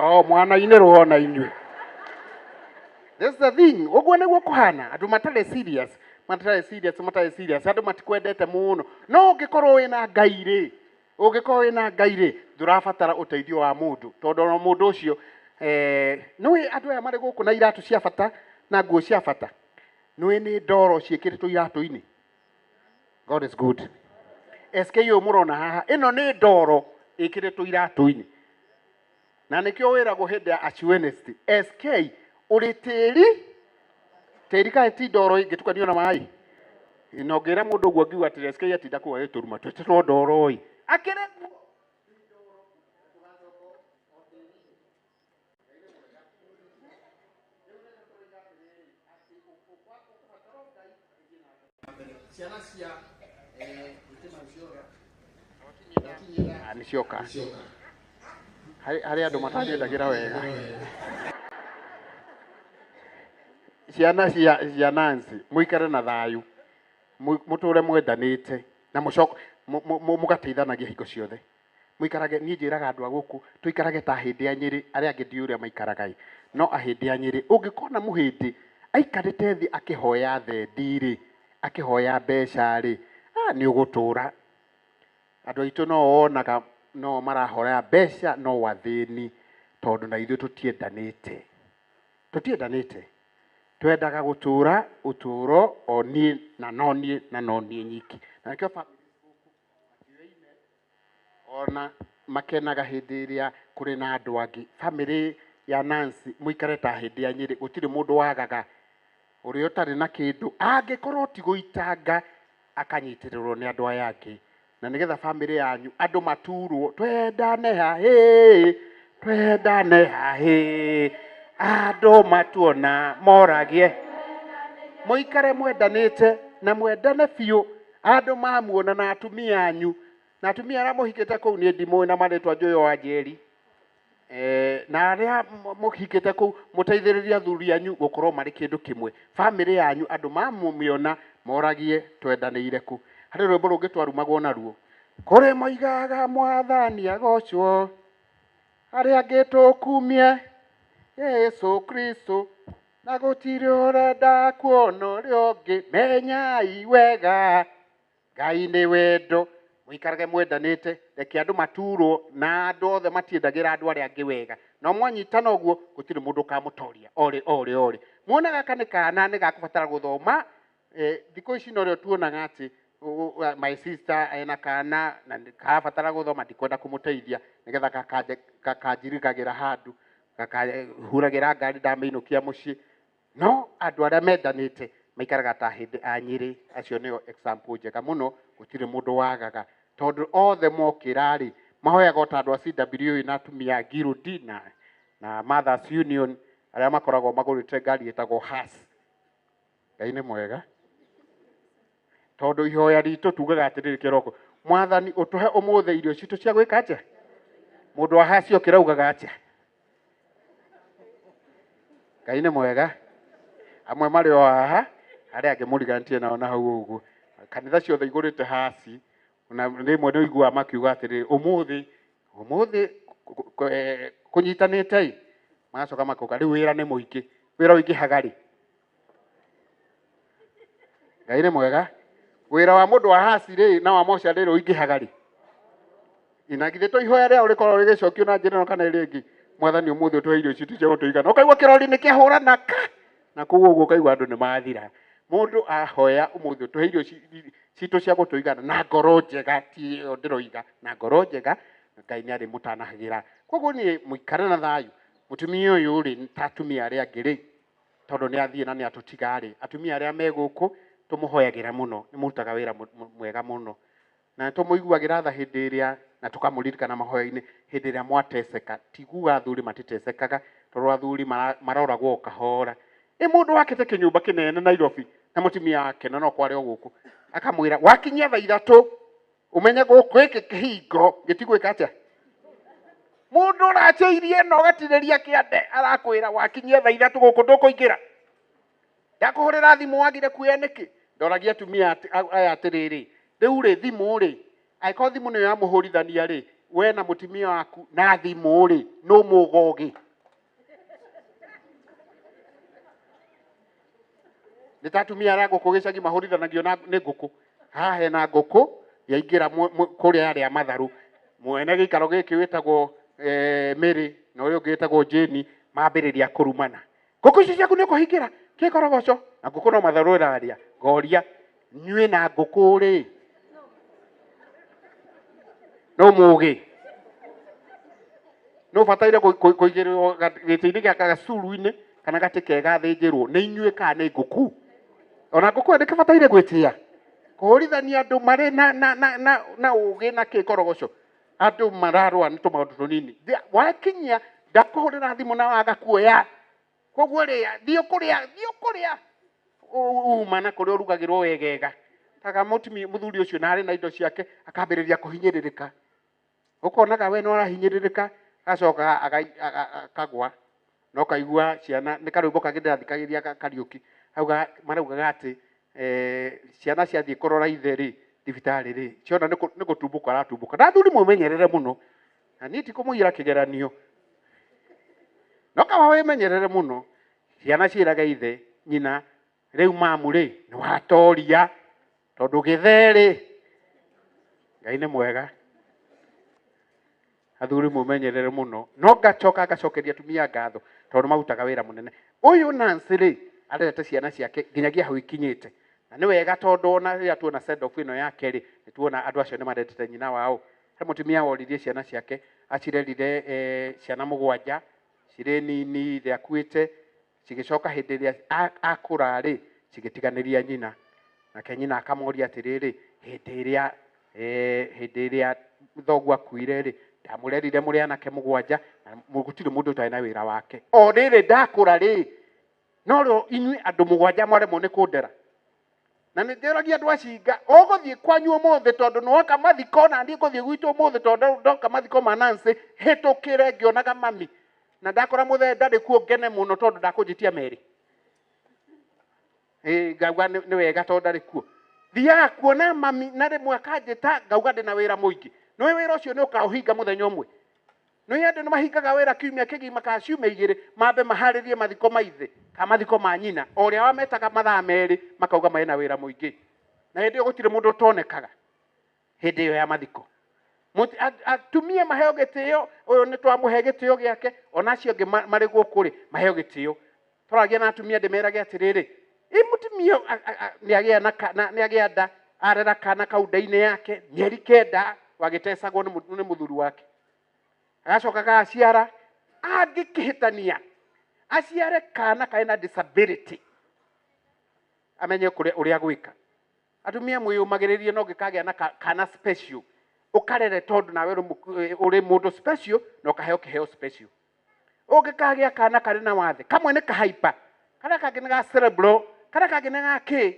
o mwanainĩrwo ona inyuĩ. That's the thing. Ũguo nĩguo kũhana, andũ matarĩ serious, matarĩ serious, matarĩ serious, andũ matikwendete mũno. No ũngĩkorwo wĩna Ngai rĩ, ũngĩkorwo wĩna Ngai rĩ, ndũrabatara ũteithio wa mũndũ, tondũ ona mũndũ ũcio nĩũĩ andũ aya marĩ gũkũ na iratũ cia bata na nguo cia bata, nĩũĩ nĩ ndoro ciĩkĩrĩtwo iratũ-inĩ. God is good. SK ũyũ mũrona haha, ĩno nĩ ndoro ĩkĩrĩtwo iratũ-inĩ. Na nĩkĩo wĩragwo hĩndĩ ya Ash Wednesday, SK ũrĩ tĩri, tĩri kaĩ ti ndoro ĩngĩtukanio na maĩ. Na ũngĩra mũndũ ũguo ngiuga atĩ SK atinda kũu agĩtũruma, twĩtĩtwo ndoro ĩ. Akĩrĩ ciana cia nĩ cioka. Harĩ andũ matanyendagĩra wega. Ciana cia Nancy, mũikare na thayũ, mũtũre mwendanĩte na mũgateithanagia hingo ciothe. Mũikarage, niĩ njĩraga andũ a gũkũ tũikarage ta hĩndĩ ya Nyĩrĩ, arĩa angĩ ndiũĩ ũrĩa maikaraga ĩ, no ahĩndĩ ya Nyĩrĩ ũngĩkona mũhĩndĩ aikarĩte thĩ akĩhoya thendi rĩ, akĩhoya mbeca rĩ, nĩ ũgũtũra. Andũ aitũ no wonaga no marahoya mbeca no athĩni, tondũ na ithuĩ tũtiendanĩte, tũtiendanĩte. Twendaga gũtũra ũtũro o niĩ na no niĩ na no niĩ nyiki. Na nĩkĩo ona makenaga hĩndĩ ĩrĩa kũrĩ na andũ angĩ. Famĩlĩ ya Nancy mũikare ta hĩndĩ ya Nyĩrĩ, gũtirĩ mũndũ wagaga, ũrĩa ũtarĩ na kĩndũ angĩkorwo ti gũitanga akanyitĩrĩrwo nĩ andũ aya angĩ. Na nĩgetha famĩlĩ yanyu andũ maturwo, twendane hahĩ, twendane hahĩ, andũ matuona moragie. Mũikare mwendanĩte na mwendane biũ, andũ mamuona na atumia anyu, na atumia arĩa mũhikĩte kũu niĩ ndimũĩ na marĩtwa njũĩ o Wanjeri. Na arĩa mũhikĩte kũu mũteithĩrĩrie athuri anyu gũkorwo marĩ kĩndũ kĩmwe. Famĩlĩ yanyu andũ mamũmĩona moragie twendanĩire kũ. Harĩ rwĩmbo rũngĩ twarumagwo naruo, kũrĩ moigaga mwathani agocwo, arĩa angĩ tũkumie Yesu Kristo, na gũtirĩ ũrenda kuona ũrĩa ũngĩ, menyai wega Ngai nĩ wendo. Mũikarage mwendanĩte, reke andũ maturwo, na andũ othe matiendagĩra andũ arĩa angĩ wega. No mwanyitana ũguo gũtirĩ mũndũ ũkamũtoria. Orĩ orĩ orĩ. Muona gaka nĩ kana nĩ gakũbatara gũthoma. Thikũ ici norĩo tuonaga atĩ my sister ena kana na karabatara gũthoma, ndikwenda kũmũteithia nĩgetha gakanjirigagĩra handũ, gakahuragĩra ngari ndamĩinũkia mũciĩ. No andũ arĩa mendanĩte maikaraga ta hĩndĩ a Nyĩrĩ, acio nĩo example njega mũno, gũtirĩ mũndũ wagaga, tondũ othe mokĩra rĩ mahoyaga o ta andũ a CWA na atumia a Guild na Mothers Union arĩa makoragwo magũrĩte ngari ĩtagwo Hearse. Ngai nĩ mwega, tondũ ihoya ritũ tugaga atĩrĩrĩ kĩroko, mwathani ũtũhe ũmũthĩ irio citũ cia gwĩka atĩa? Mũndũ wa Hearse okĩra augaga atĩa? Ngai nĩ mwega. Amwe marĩ o haha, arĩa angĩ mũriganĩtie nao na hau ũguo. Kanitha ciothe igũrĩte Hearse, na rĩmwe nĩ ũiguaga makiuga atĩrĩrĩ, ũmũthĩ kũnyitanĩte ĩ, Magacoka makoka rĩu wĩra nĩ mũingĩ. Wĩra ũingĩhaga rĩ? Ngai nĩ mwega. Wĩra wa mũndũ wa haci rĩ na wa mocarĩ rĩ ũingĩhaga rĩ? Na githĩ to ihoya rĩao rĩkorwo rĩgĩcokio na njĩra ĩno kana ĩrĩa ĩngĩ, Mwathani ũmũthĩ ũtũhe irio citũ cia gũtũigana. Ũkaigua kĩrori nĩ kĩahũrana ka na kũu ũguo ũkaigua andũ nĩ mathira. Mũndũ ahoya ũmũthĩ ũtũhe irio citũ cia gũtũigana na ngoro njega, ti ĩyo ndĩroiga, na ngoro njega, Ngai nĩ arĩmũtanahagĩra. Koguo niĩ mũikare na thayũ. Mũtumia ũyũ rĩ, ta atumia arĩa angĩ rĩ, tondũ nĩ athiĩ na nĩ atũtiga rĩ, atumia arĩa me gũkũ tũmũhoyagĩra mũno, nĩ mũrutaga wĩra mwega mũno. Na tũmũiguagĩra tha hĩndĩ ĩrĩa, na tũkamũririkana mahoya-inĩ hĩndĩ ĩrĩa mwateceka. Ti kuga athuri matitecekaga, tondũ athuri maroragwo o kahora. Ĩ mũndũ wakĩte kĩnyũmba kĩnene Nairobi na mũtumia wake na no kware o gũkũ, akamwĩra wakinyia thaa ithatũ ũmenye gũkũ gĩkĩ kĩhingo gĩtigwĩka atĩa. Mũndũ ũracĩirie na ũgatinĩria kĩande arakwĩra wakinyia thaa ithatũ gũkũ ndũkũingĩra. Ndakũhũrĩra thimũ wagire kuoya nĩkĩ? Ndoragia atumia aya atĩrĩrĩ, rĩu rĩ thimũ rĩ, angĩkorwo thimũ nĩyo yamũhũrithania rĩ, we na mũtumia waku na thimũ rĩ, nũ mũgogĩ? Nĩ ta atumia arĩa ngũkũ gĩcagi mahũrithanagio nĩ ngũkũ. Haha hena ngũkũ yaingĩra kũrĩa yarĩa matharũ. Mwene gĩikaro gĩkĩ wĩtagwo Mary na ũrĩa ũngĩ wĩtagwo Jane mambĩrĩria kũrumana. Ngũkũ icio ciaku nĩ ũkũhingĩra kĩkorogoco, na ngũkũ no matharũ ĩrarĩa. Ngoria nyuĩ na ngũkũ rĩ, no mũgĩ no bataire kũigĩrĩrwo gĩtĩ-inĩ gĩa gacuru-inĩ kana gatĩ kega thĩnjĩrwo nĩ inyuĩ kana nĩ ngũkũ. Ona ngũkũ ĩyo ndĩkĩbataire gwĩtĩa kũhũrithania andũ marĩ na ũgĩ na kĩkorogoco. Andũ mararũa nĩ tũmaũndũ tũnini. Wakinyia ndakũhũrĩra thimũ na waga kuoya, koguo rĩ thiĩ kũrĩa, thiĩ kũrĩa uma na kũrĩa ũrugagĩrwo wegega. Taga mũtumia mũthuri ũcio na arĩ na indo ciake akambĩrĩria kũhinyĩrĩrĩka. Ũkonaga we no arahinyĩrĩrĩka, agacoka akagwa. Na ũkaigua ciana nĩ karwĩmbo kangĩ ndĩrathikagĩrĩria Kariũki. Auga maraugaga atĩ ciana ciathiĩ kũrora ithe rĩ thibitarĩ rĩ, ciona nĩ gũtumbũka aratumbũka. Na athuri mwĩmenyerere mũno. Na niĩ ti kũmũiyĩra kĩgeranio. No kaba wĩmenyerere mũno. Ciana ciĩraga ithe nyina rĩu mamu rĩ nĩ watoria tondũ gĩthe rĩ. Ngai nĩ mwega. Athuri mwĩmenyerere mũno. No ngacoka ngacokeria atumia ngatho tondũ marutaga wĩra mũnene. Ũyũ Nancy rĩ arerete ciana ciake nginyagia hau ikinyĩte. Na nĩ wega tondũ ona rĩrĩa tuona send off ĩno yake rĩ, nĩ tuona andũ acio nĩ marendete nyina wao. He mũtumia woririe ciana ciake, acirerire ciana mũgwanja cirĩ nini, ithe akuĩte, cigĩcoka hĩndĩ ĩrĩa akũra rĩ, cigĩtiganĩria nyina. Nake nyina akamoria atĩrĩrĩ, hĩndĩ ĩrĩa thoguo akuire rĩ, ndamũrerire mũrĩ anake mũgwanja, na gũtirĩ mũndũ ũtarĩ na wĩra wake. O rĩrĩ ndakũra rĩ, no rĩo inyuĩ andũ mũgwanja mwaremwo nĩ kũndera. Na nĩ ndĩragia andũ acinga, ũgũthiĩ kwanyu ũmũthĩ tondũ nĩ woka mathiko, na niĩ ngũthiĩ gwitũ ũmũthĩ tondũ ndoka mathiko ma Nancy, hĩtũkĩre ngĩonaga mami. Na ndakora mũthee ndarĩ kuo ngene mũno tondũ ndakũnjĩtia merĩ. Ngauga nĩ wega tondũ ndarĩ kuo. Thiaga kuona mami na rĩmwe akanjĩta ngauga ndĩna wĩra mũingĩ. Nĩũĩ wĩra ũcio nĩ ũkaũhinga mũthenya ũmwe. Nĩũĩ andũ nĩ mahingaga wĩra kiumia kĩgima kana ciumia igĩrĩ, mambe maharĩrie mathiko ma ithe kana mathiko ma nyina. O ũrĩa wametaga mathaa merĩ makauga mena wĩra mũingĩ. Na hĩndĩ ĩyo gũtirĩ mũndũ ũtonekaga hĩndĩ ĩyo ya mathiko. Atumia maheo gĩtĩo, ũyũ nĩ twamũhe gĩtĩo gĩake, ona acio angĩ marĩ gũkũ rĩ, maheo gĩtĩo. Tũragia na atumia ndĩmerage atĩrĩrĩ, ĩ mũtumia nĩagĩa nda, arera kana kau nda-inĩ yake mĩeri 9 wagĩtecagwo nĩ mũthuri wake. Agacoka agaciara, angĩkĩhĩtania aciare kana karĩ na disability, amenye ũrĩa gwĩka. Atumia mwĩyũmagĩrĩrie no ngĩkagĩa na kana special, ũkarere tondũ nawe ũrĩ mũndũ special na ũkaheo kĩheo special. Ũngĩkagĩa kana karĩ na wathe, kamwe nĩ ka hyper, karĩa kangĩ nĩ ga cerebral, karĩa kangĩ nĩ ga kĩ,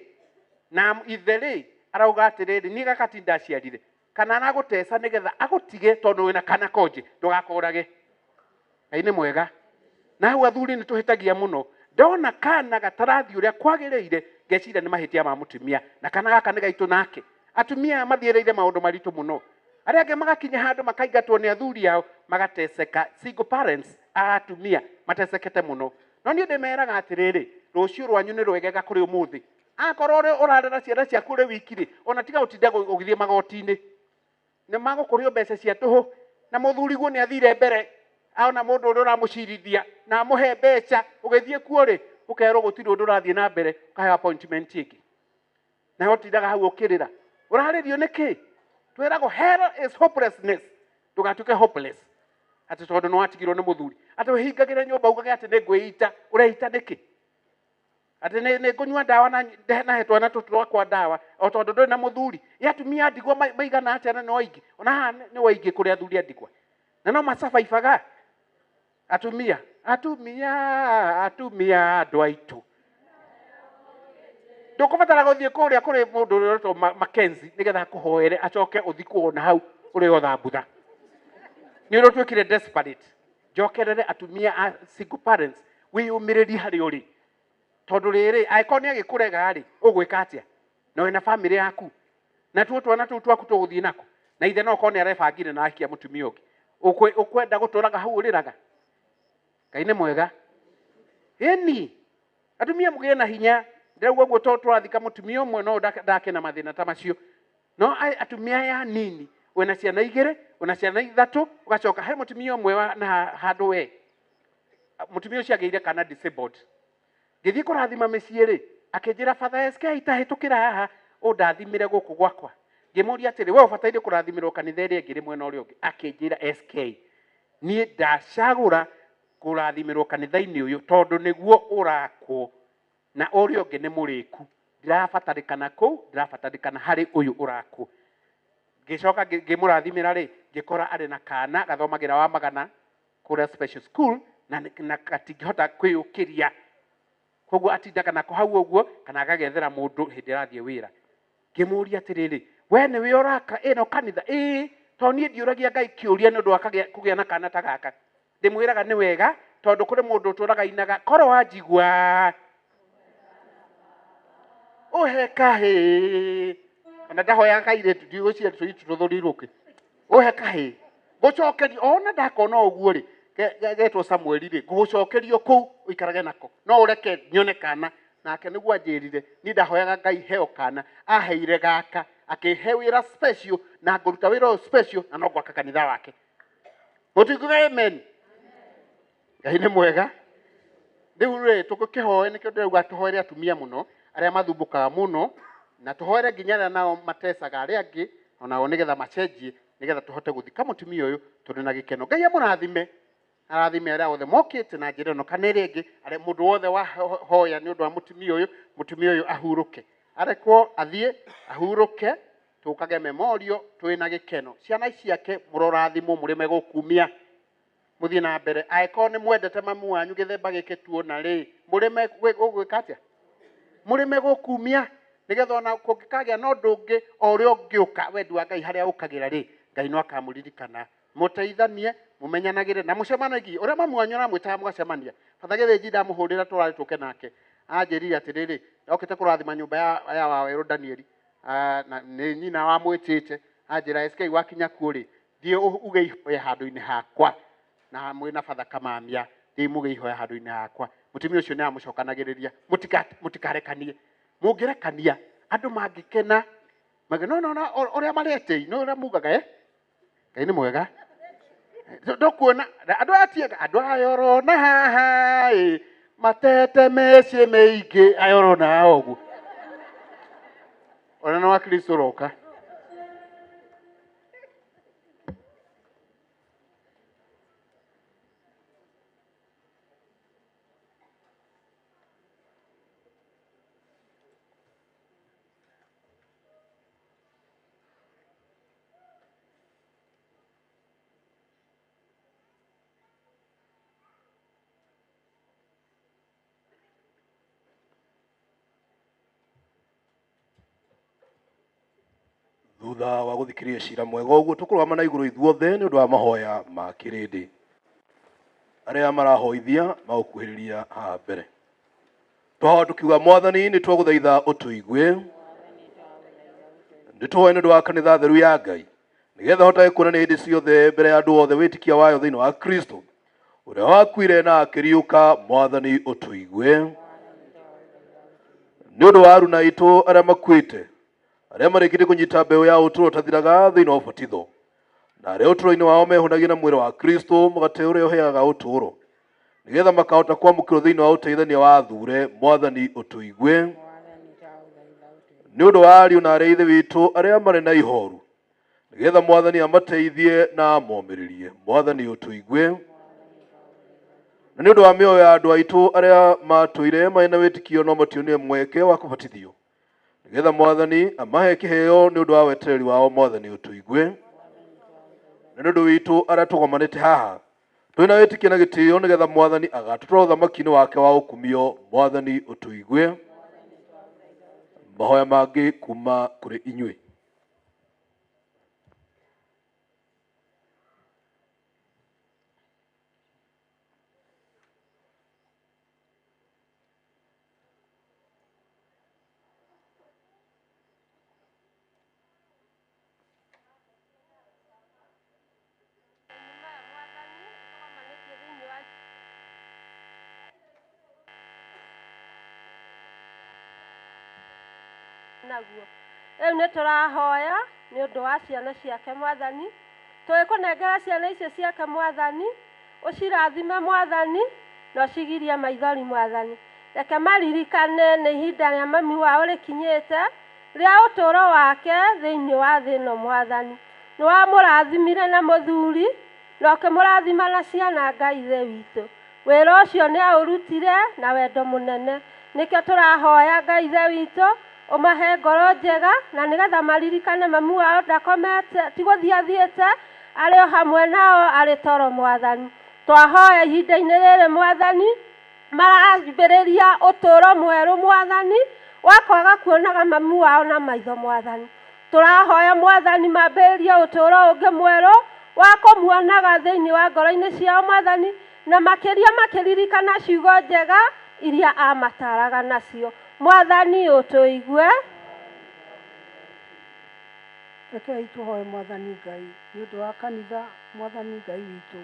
na ithe rĩ arauga atĩrĩrĩ, niĩ gaka ti ndaciarire, kana aragũteca nĩgetha agũtige tondũ wĩna kana konje, ndũgakũrage. Ngai nĩ mwega. Na hau athuri nĩ tũhĩtagia mũno. Ndona kana gatarathiĩ ũrĩa kwagĩrĩire, ngeciria nĩ mahĩtia ma mũtumia, na kana gaka nĩ gaitũ nake. Atumia aya mathiĩrĩire maũndũ maritũ mũno. Arĩa angĩ magakinya handũ makaingatwo nĩ athuri ao, magateceka. Single parents a atumia matecekete mũno. No niĩ ndĩmeraga atĩrĩrĩ, rũciũ rwanyu nĩ rwegega kũrĩ ũmũthĩ. Akorwo ũrĩ ũrarera ciana ciaku ũrĩ wiki rĩ, ona tiga gũtinda ũgĩthiĩ magoti-inĩ, nĩ magũkũrĩo mbeca cia tũhũ. Na mũthuriguo nĩ athire mbere aona mũndũ ũrĩa ũramũcirithia na amũhe mbeca, ũgĩthiĩ kuo rĩ, ũkerwo gũtirĩ ũndũ ũrathiĩ na mbere, ũkaheo appointment ĩngĩ, nawe ũtindaga hau ũkĩrĩra. Ũrarĩrio nĩ kĩ? Twĩragwo hell is hopelessness. Ndũgatuĩke hopeless atĩ tondũ nĩ watigirwo nĩ mũthuri, atĩ wĩhingagĩre nyũmba ugage atĩ nĩ ngwĩita. Ũreita nĩkĩ? Atĩ nĩ ngũnyua ndawa na nahe twana tũtũ twakwa ndawa o tondũ ndũrĩ na mũthuri. Ĩ atumia a ndigwa maigana atĩa? Na nĩ waingĩ, ona haha nĩ waingĩ kũrĩ athuri a ndigwa na no macabaibaga. Atumia, atumia, atumia, andũ aitũ, ndũkũbatara gũthiĩ kũrĩa kũrĩ mũndũ ũrĩa ũretwo Mackenzie nĩgetha akũhoere acoke ũthikwo na hau ũrĩ o thambutha. Nĩ ũrĩa ũtuĩkire desperate. Njokerere atumia a single parents, wĩyũmĩrĩrie harĩa ũrĩ, tondũ rĩrĩ, angĩkorwo nĩ agĩkũrega rĩ, ũgwĩka atĩa na wĩna famĩlĩ yaku na tuo twana tũu twaku tũgũthiĩ nako? Na ithe no korwo nĩ arebangire na ahikia mũtumia ũngĩ. Ũkwenda gũtũraga hau ũrĩraga? Ngai nĩ mwega. Ĩni atumia mũgĩe na hinya. Ndĩrauga ũguo tondũ tũrathika mũtumia ũmwe no ndake na mathĩna ta macio. No atumia aya anini, wĩna ciana igĩrĩ, wĩna ciana ithatũ, ũgacoka he mũtumia ũmwe na handũ we mũtumia ũcio agĩire kana disabled. Ngĩthiĩ kũrathima mĩciĩ rĩ, akĩnjĩra, "Father SK, itahĩtũkĩra haha ũndathimĩre gũkũ gwakwa." Ngĩmũria atĩrĩ, "We ũbataire kũrathimĩrwo kanitha ĩrĩa ĩngĩ ĩrĩ mwena ũrĩa ũngĩ." Akĩnjĩra, "SK, niĩ ndacagũra kũrathimĩrwo kanitha-inĩ ũyũ tondũ nĩguo ũrakwo na ũrĩa ũngĩ nĩ mũrĩku. Ndirabatarĩkana kũu, ndirabatarĩkana harĩ ũyũ ũrakwo." Ngĩcoka ngĩmũrathimĩra rĩ, ngĩkora arĩ na kana gathomagĩra wa magana kũrĩa special school na gatingĩhota kwĩyũkĩria, koguo atindaga nako hau ũguo kana agagethera mũndũ hĩndĩ arathiĩ wĩra. Ngĩmũria atĩrĩrĩ, "We nĩwe ũraka ĩno kanitha?" "Ĩĩ, tondũ niĩ ndiũragia Ngai kĩũria nĩ ũndũ wa kũgĩa na kana ta gaka. Ndĩmwĩraga nĩ wega, tondũ kũrĩ mũndũ ũtũraga inaga korwo wanjigua ũhe kahĩĩ." Ona ndahoyaga kairĩtu, ndigũciria tũirĩtu tũthũrirwo kĩ. "Ũhe kahĩĩ ngũcokeria, ona ndakona ũguo rĩ, getwo Samueli rĩ, ngũgũcokerio kũu ũikarage nako, no ũreke nyone kana." Nake nĩguo anjĩrire, niĩ ndahoyaga Ngai heo kana, aheire gaka, akĩhe wĩra special na ngũruta wĩra ũyũ special na no gwaka kanitha wake. Mũtingiuga amen? Ngai nĩ mwega. Rĩu rĩ, tũgũkĩhoe, nĩkĩo ndĩrauga tũhoere atumia mũno arĩa mathumbũkaga mũno, na tũhoere nginya arĩa nao matecaga arĩa angĩ onao, nĩgetha macenjie, nĩgetha tũhote gũthika mũtumia ũyũ tũrĩ na gĩkeno. Ngai amũrathime, arathime arĩa othe mokĩte na njĩra ĩno kana ĩrĩa ĩngĩ, arĩa mũndũ wothe wahoya nĩ ũndũ wa mũtumia ũyũ. Mũtumia ũyũ ahurũke, arekwo athiĩ ahurũke, tũkage memorial twĩna gĩkeno. Ciana ciake, mũrorathimwo, mũrĩme gũkumia, mũthiĩ na mbere. Angĩkorwo nĩ mwendete mamu wanyu gĩthemba gĩkĩ tuona rĩ, mũrĩme ũgwĩka atĩa? Mũrĩme gũkumia, nĩgetha ona kũngĩkagĩa na ũndũ ũngĩ o ũrĩa ũngĩũka, wendi wa Ngai harĩa ũkagĩra rĩ, Ngai no akamũririkana. Mũteithanie, mũmenyanagĩre na mũcemanagie ũrĩa mamu wanyu aramwĩtaga mũgacemania. Batha Gĩthĩnji ndamũhũrĩra tũrarĩ tũke nake, anjĩrire atĩrĩrĩ, okĩte kũrathima nyũmba ya Wawerũ Danieli. Na nĩ nyina wamwĩtĩte. Anjĩra, "SK, wakinya kuo rĩ, thiĩ uge ihoya handũ-inĩ hakwa na mwĩna Batha Kamamia, thiĩ muge ihoya handũ-inĩ hakwa." Mũtumia ũcio nĩ amũcokanagĩrĩria. Mũtikarekanie. Mũngĩrekania andũ mangĩkena mage no no no ũrĩa marĩte no ũrĩa mugaga. Ngai nĩ mwega. Ndokuona andũ aya tiega, andũ aya ũrona haha ĩ matete meciĩ mĩingĩ, aya ũrona haha ũguo ona nĩ wa Kristo ũroka. Thutha wa gũthikĩrĩria cira mwega ũguo, tũkũrũgama na igũrũ ithuothe nĩ ũndũ wa mahoya ma kĩrĩndĩ. Arĩa marahoithia magũkuhĩrĩria haha mbere. Twahoya tũkiuga, Mwathani, nĩ twagũthaitha ũtũigue. Nĩ tũhoe nĩ ũndũ wa kanitha theru ya Ngai. Nĩgetha hotage kuonania hĩndĩ ciothe mbere ya andũ othe wĩtĩkia wayo thĩinĩ wa Kristo ũrĩa wakuire na akĩriũka. Mwathani ũtũigue. Nĩ ũndũ wa aruna aitũ arĩa makuĩte, arĩa marĩkĩtie kũnyita mbeũ ya ũtũũro ũtathiraga thĩinĩ wa ũbatitho, na arĩa ũtũũro-inĩ wao mehũnagia na mwĩrĩ wa Kristo, mũgate ũrĩa ũheaga ũtũũro, nĩgetha makahota kwamũkĩrwo thĩinĩ wa ũteithania wa athure. Mwathani ũtũigue. Nĩ ũndũ wa ariũ na arĩa ithe witũ arĩa marĩ na ihoru, nĩgetha Mwathani amateithie na amomĩrĩrie. Mwathani ũtũigue. Na nĩ ũndũ wa mĩoyo ya andũ aitũ arĩa matũire marĩ na wĩtĩkio no mationire mweke wa kũbatithio, nĩgetha Mwathani amahe kĩheo nĩ ũndũ wa wetereri wao. Mwathani ũtũigue. Na nĩ ũndũ witũ arĩa tũgomanĩte haha twĩ na wĩtĩkio na gĩtĩo, nĩgetha Mwathani agatũtwara ũthamaki-inĩ wake wa ũkumio. Mwathani ũtũigue. Mahoya mangĩ kuma kũrĩ inyuĩ. Naguo rĩu nĩ tũrahoya nĩ ũndũ wa ciana ciake Mwathani, tũgĩkũnengera ciana icio ciake Mwathani, ũcirathime Mwathani, na ũcigirie maithori Mwathani. Reke maririkane nĩ ihinda rĩa mami wao rĩkinyĩte rĩa ũtũũro wake thĩinĩ wa thĩ ĩno Mwathani. Nĩ wamũrathimire na mũthuri na ũkĩmũrathima na ciana Ngai Ithe witũ. Wĩra ũcio nĩ aũrutire na wendo mũnene. Nĩkĩo tũrahoya Ngai Ithe witũ ũmahe ngoro njega, na nĩgetha maririkane mami wao ndakomete, ti gũthiĩ athiĩte, arĩ o hamwe nao arĩ toro Mwathani. Twahoya ihinda-inĩ rĩrĩ Mwathani, marambĩrĩria ũtũũro mwerũ Mwathani, wa kwaga kuonaga mami wao na maitho Mwathani. Tũrahoya Mwathani mambĩrĩrie ũtũũro ũngĩ mwerũ wa kũmuonaga thĩinĩ wa ngoro-inĩ ciao Mwathani, na makĩria makĩririkana ciugo njega iria amataraga nacio. Mwathani ũtũigue. Rekei tũhoe Mwathani Ngai nĩ ũndũ wa kanitha. Mwathani Ngai witũ,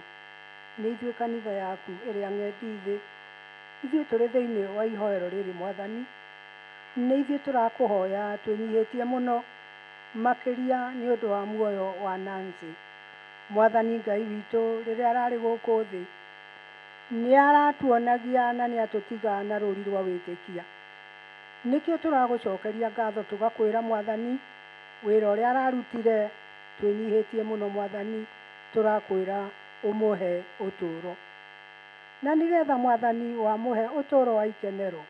nĩ ithuĩ kanitha yaku ĩrĩa ng'endi thĩ, ithuĩ tũrĩ thĩinĩ wa ihoero rĩrĩ Mwathani, nĩ ithuĩ tũrakũhoya twĩnyihĩtie mũno makĩria nĩ ũndũ wa muoyo wa Nancy. Mwathani Ngai witũ, rĩrĩa ararĩ gũkũ thĩ nĩ aratuonagia na nĩ atũtiga na rũri rwa wĩtĩkia. Nĩkĩo tũragũcokeria ngatho tũgakwĩra Mwathani, wĩra ũrĩa ararutire twĩnyihĩtie mũno Mwathani, tũrakwĩra ũmũhe ũtũũro. Na nĩgetha Mwathani wamũhe ũtũũro wa ikenero,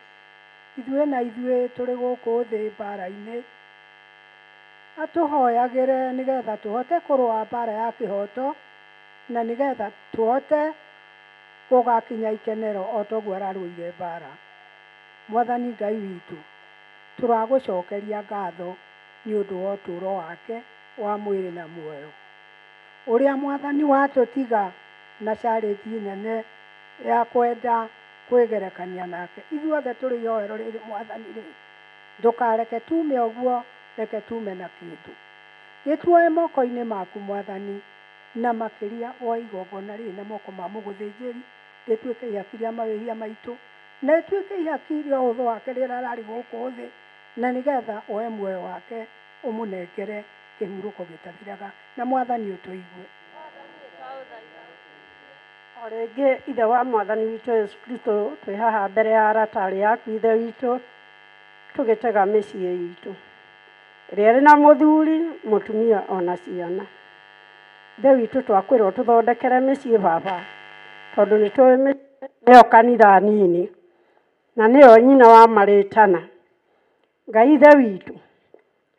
ithuĩ na ithuĩ tũrĩ gũkũ thĩ mbara-inĩ, atũhoyagĩre nĩgetha tũhote kũrũa mbara ya kĩhoto, na nĩgetha tũhote gũgakinya ikenero o toguo ararũire mbara. Mwathani Ngai witũ, tũragũcokeria ngatho nĩ ũndũ wa ũtũũro wake wa mwĩrĩ na muoyo, ũrĩa Mwathani watũtiga na challenge nene ya kwenda kwĩgerekania nake. Ithuothe tũrĩ ihoero rĩrĩ Mwathani rĩ, ndũkareke tume ũguo, reke tume na kĩndũ. Gĩtuoe moko-inĩ maku Mwathani, na makĩria woe igongona rĩrĩ na moko ma mũgũthĩnjĩri, rĩtuĩke ihaki rĩa mawĩhia maitũ, na rĩtuĩke ihaki rĩa ũhũthũ wake rĩrĩa ararĩ gũkũ thĩ, na nĩgetha woe muoyo wake ũmũnengere kĩhurũko gĩtathiraga. Na Mwathani ũtũigue. O rĩngĩ Ithe wa Mwathani witũ Yesu Kristo, twĩ haha mbere ya aratarĩ yaku Ithe witũ, tũgĩtega mĩciĩ itũ ĩrĩa ĩrĩ na mũthuri, mũtumia ona ciana. Ithe witũ, twakwĩrwo tũthondekere mĩciĩ baba, tondũ nĩ tũĩ mĩciĩ nĩyo kanitha nini na nĩyo nyina wa marĩtana. Ngai Ithe witũ,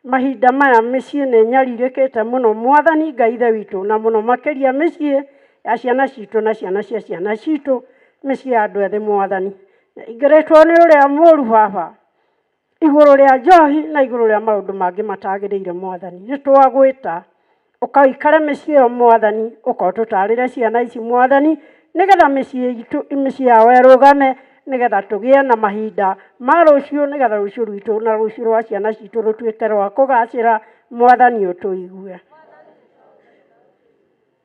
mahinda maya mĩciĩ nĩ nyarirĩkĩte mũno Mwathani Ngai Ithe witũ, na mũno makĩria mĩciĩ ya ciana citũ na ciana cia ciana citũ, mĩciĩ ya andũ ethĩ Mwathani. Ingĩrĩtwo nĩ ũrĩa mũru baba, igũrũ rĩa njohi na igũrũ rĩa maũndũ mangĩ matagĩrĩire Mwathani. Nĩ twagwĩta ũkaikare mĩciĩ ĩyo Mwathani, ũka ũtũtarĩre ciana ici Mwathani, nĩgetha mĩciĩ itũ, mĩciĩ yao ĩrũgame, nĩgetha tũgĩe na mahinda ma rũciũ, nĩgetha rũciũ rwitũ na rũciũ rwa ciana citũ rũtuĩke rwa kũgacĩra. Mwathani ũtũigue.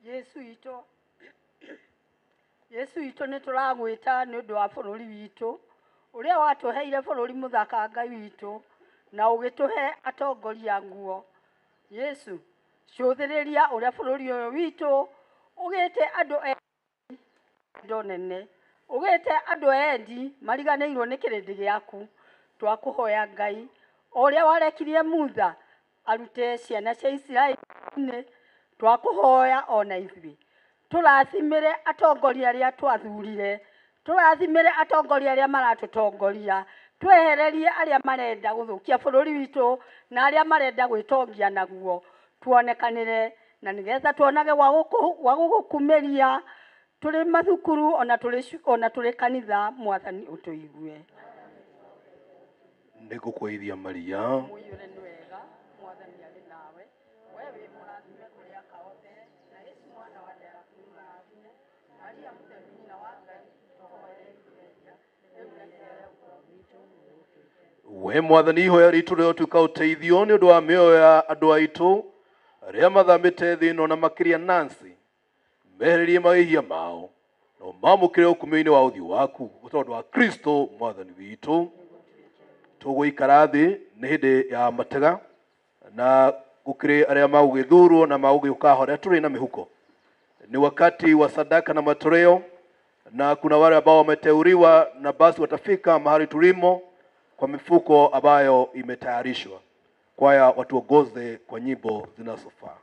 Yesu witũ, Yesu witũ, nĩ tũragwĩta nĩ ũndũ wa bũrũri witũ ũrĩa watũheire, bũrũri mũthaka, Ngai witũ, na ũgĩtũhe atongoria nguo. Yesu, cũthĩrĩria ũrĩa bũrũri ũyũ witũ ũgĩte andũ endo nene, ũgĩte andũ endi mariganĩirwo nĩ kĩrĩndĩ gĩaku. Twakũhoya Ngai, o ũrĩa warekirie Mutha arute ciana cia Isiraeli, twakũhoya ona ithuĩ tũrathimĩre atongoria arĩa twathurire, tũrathimĩre atongoria arĩa maratũtongoria, twehererie arĩa marenda gũthũkia bũrũri witũ na arĩa marenda gwĩtongia naguo, tuonekanĩre na nĩgetha tuonage gwa gũgũkumĩria tũrĩ mathukuru ona tũrĩ kanitha. Mwathani, ũtũigue. Nĩ ngũkwĩithia Maria. Mũiyũre nĩ wega, Mwathani arĩ nawe, we wĩ mũrathime kũrĩ aka othe, na Yesu mwana wa nda yaku nĩ mũrathime. Maria mũtheru, nyina wa Ngai, tũhoere ithuĩ ehia, rĩu na ithaa rĩa gũkua gwitũ. We Mwathani, ihoya ritũ rĩrotuĩka ũteithio nĩ ũndũ wa mĩoyo ya andũ aitũ arĩa mathamĩte thĩ ĩno, na makĩria Nancy, mehererie mawĩhia mao na ũmamũkĩre ũkumio-inĩ wa ũthiũ waku, tondũ wa Kristo Mwathani witũ. Tũgũikara thĩ, nĩ hĩndĩ ya matega na gũkĩrĩ arĩa magũgĩthurwo na magũgĩũka harĩa tũrĩ na mĩhuko. Ni wakati wa sadaka na matoleo, na kuna wale ambao wameteuliwa na basi watafika mahali tulimo kwa mifuko ambayo imetayarishwa. Kwaya watuongoze kwa nyimbo zinazofaa.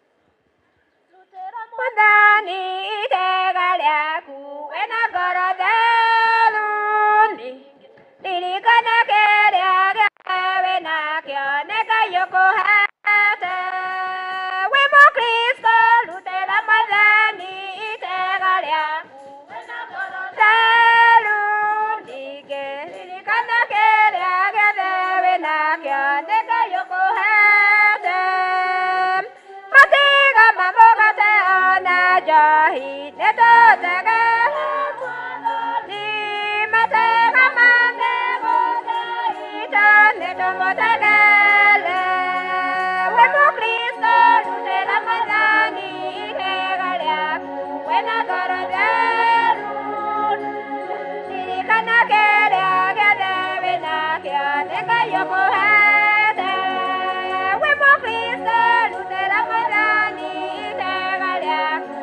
Mwathani itega rĩaku wĩna ngoro theru, ririkana kĩrĩa gĩothe wĩnakĩo nĩ Ngai ũkũhete. Wĩ Mũkristo, rutĩra Mwathani itega rĩaku wĩna ngoro theru, ningĩ ririkana kĩrĩa gĩothe wĩnakĩo nĩ Ngai ũkũhete. Matiga mamũgate ona njohi nĩ tũtege ni matega manegũteita nĩ tũmũtegele. Wĩ Mũkristo, rutĩra Mwathani itega rĩaku wĩna ngoro theru, ririkana kĩrĩa gĩothe wĩnakĩo nĩ Ngai ũkũhete. Wĩ Mũkristo, rutĩra Mwathani itega rĩaku.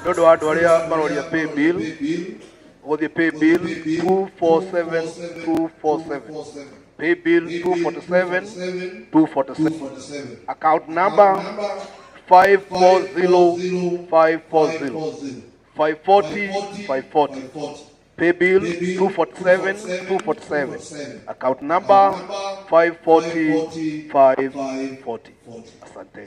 Nĩ ũndũ wa andũ arĩa maroria pay bill, ũgũthiĩ pay bill 247 247. Pay bill 247 247. Account number 540 540. 540 540. Pay bill 247 247. Account number 540 540. Asante.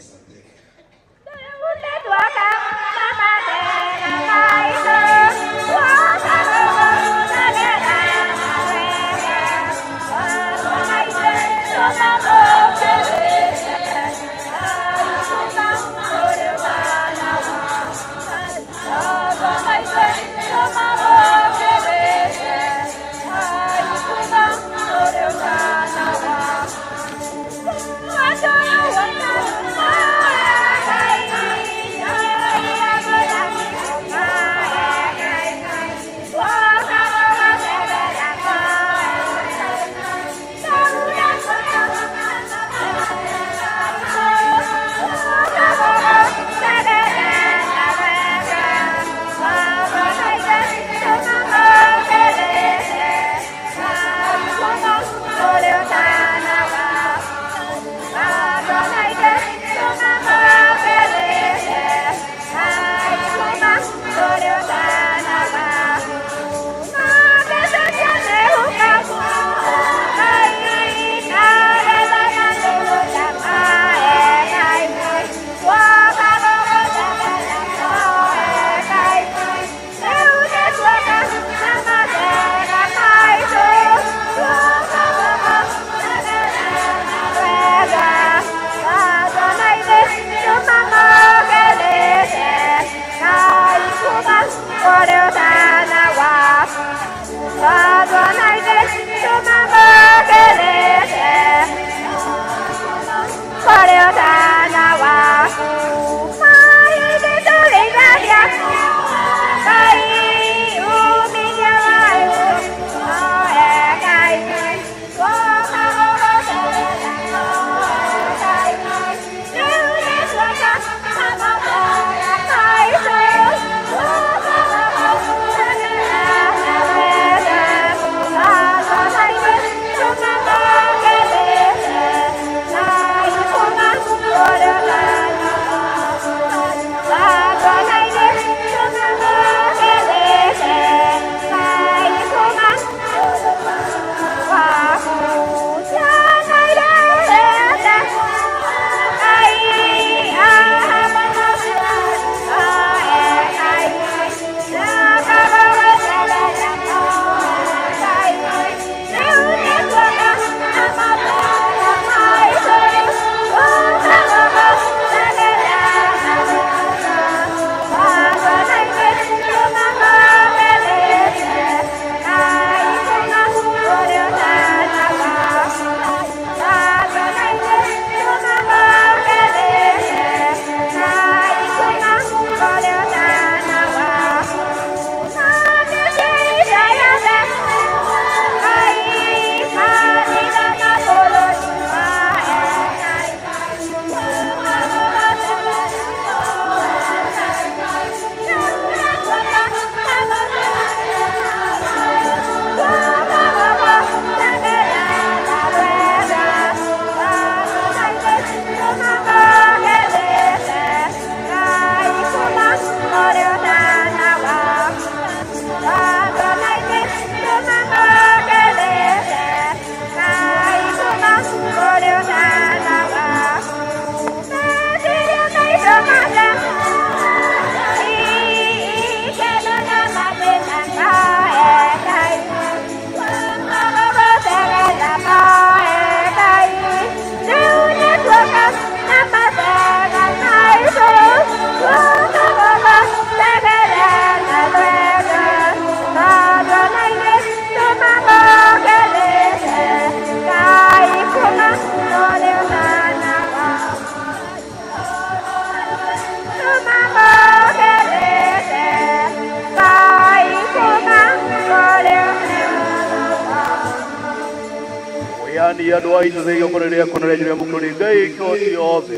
Andũ a ithe igongona rĩakwa na rĩanyu rĩamũkĩrwo nĩ Ngai kĩhoti yothe.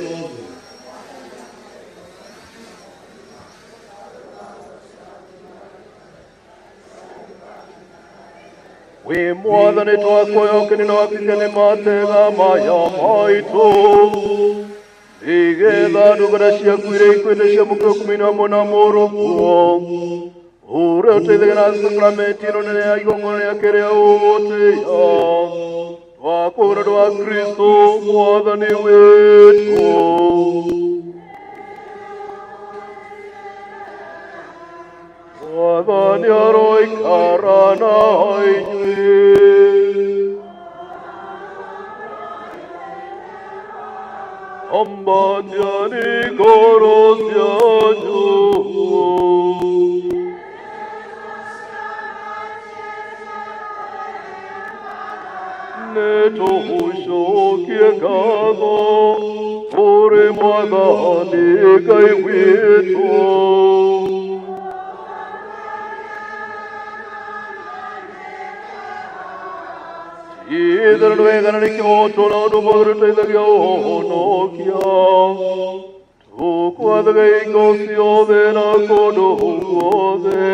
Wĩ mwathani twakuoya ũkeni na wakike nĩ matega maya maitũ nĩgetha ndungata ciaku iria ikuĩte ciamũkĩre kũmina hamwe na mũrũguo ũrĩa ũteithagia na sakramenti ĩno nene ya igongona rĩake rĩa ũtĩĩa twakũũra ũndũ wa Kristo mwathani witũ. Mwathani aroikara na inyuĩ. Ambatiani ngoro cianyu. Nĩtũgũcokie ngatho kũrĩ Mwathani Ngai witũ. Itherũ nĩ wega na nĩ kĩhooto na ũndũ mwagĩrĩru ũteithagia ũhonokia. Tũkwathaga hingo ciothe na kũndũ guothe.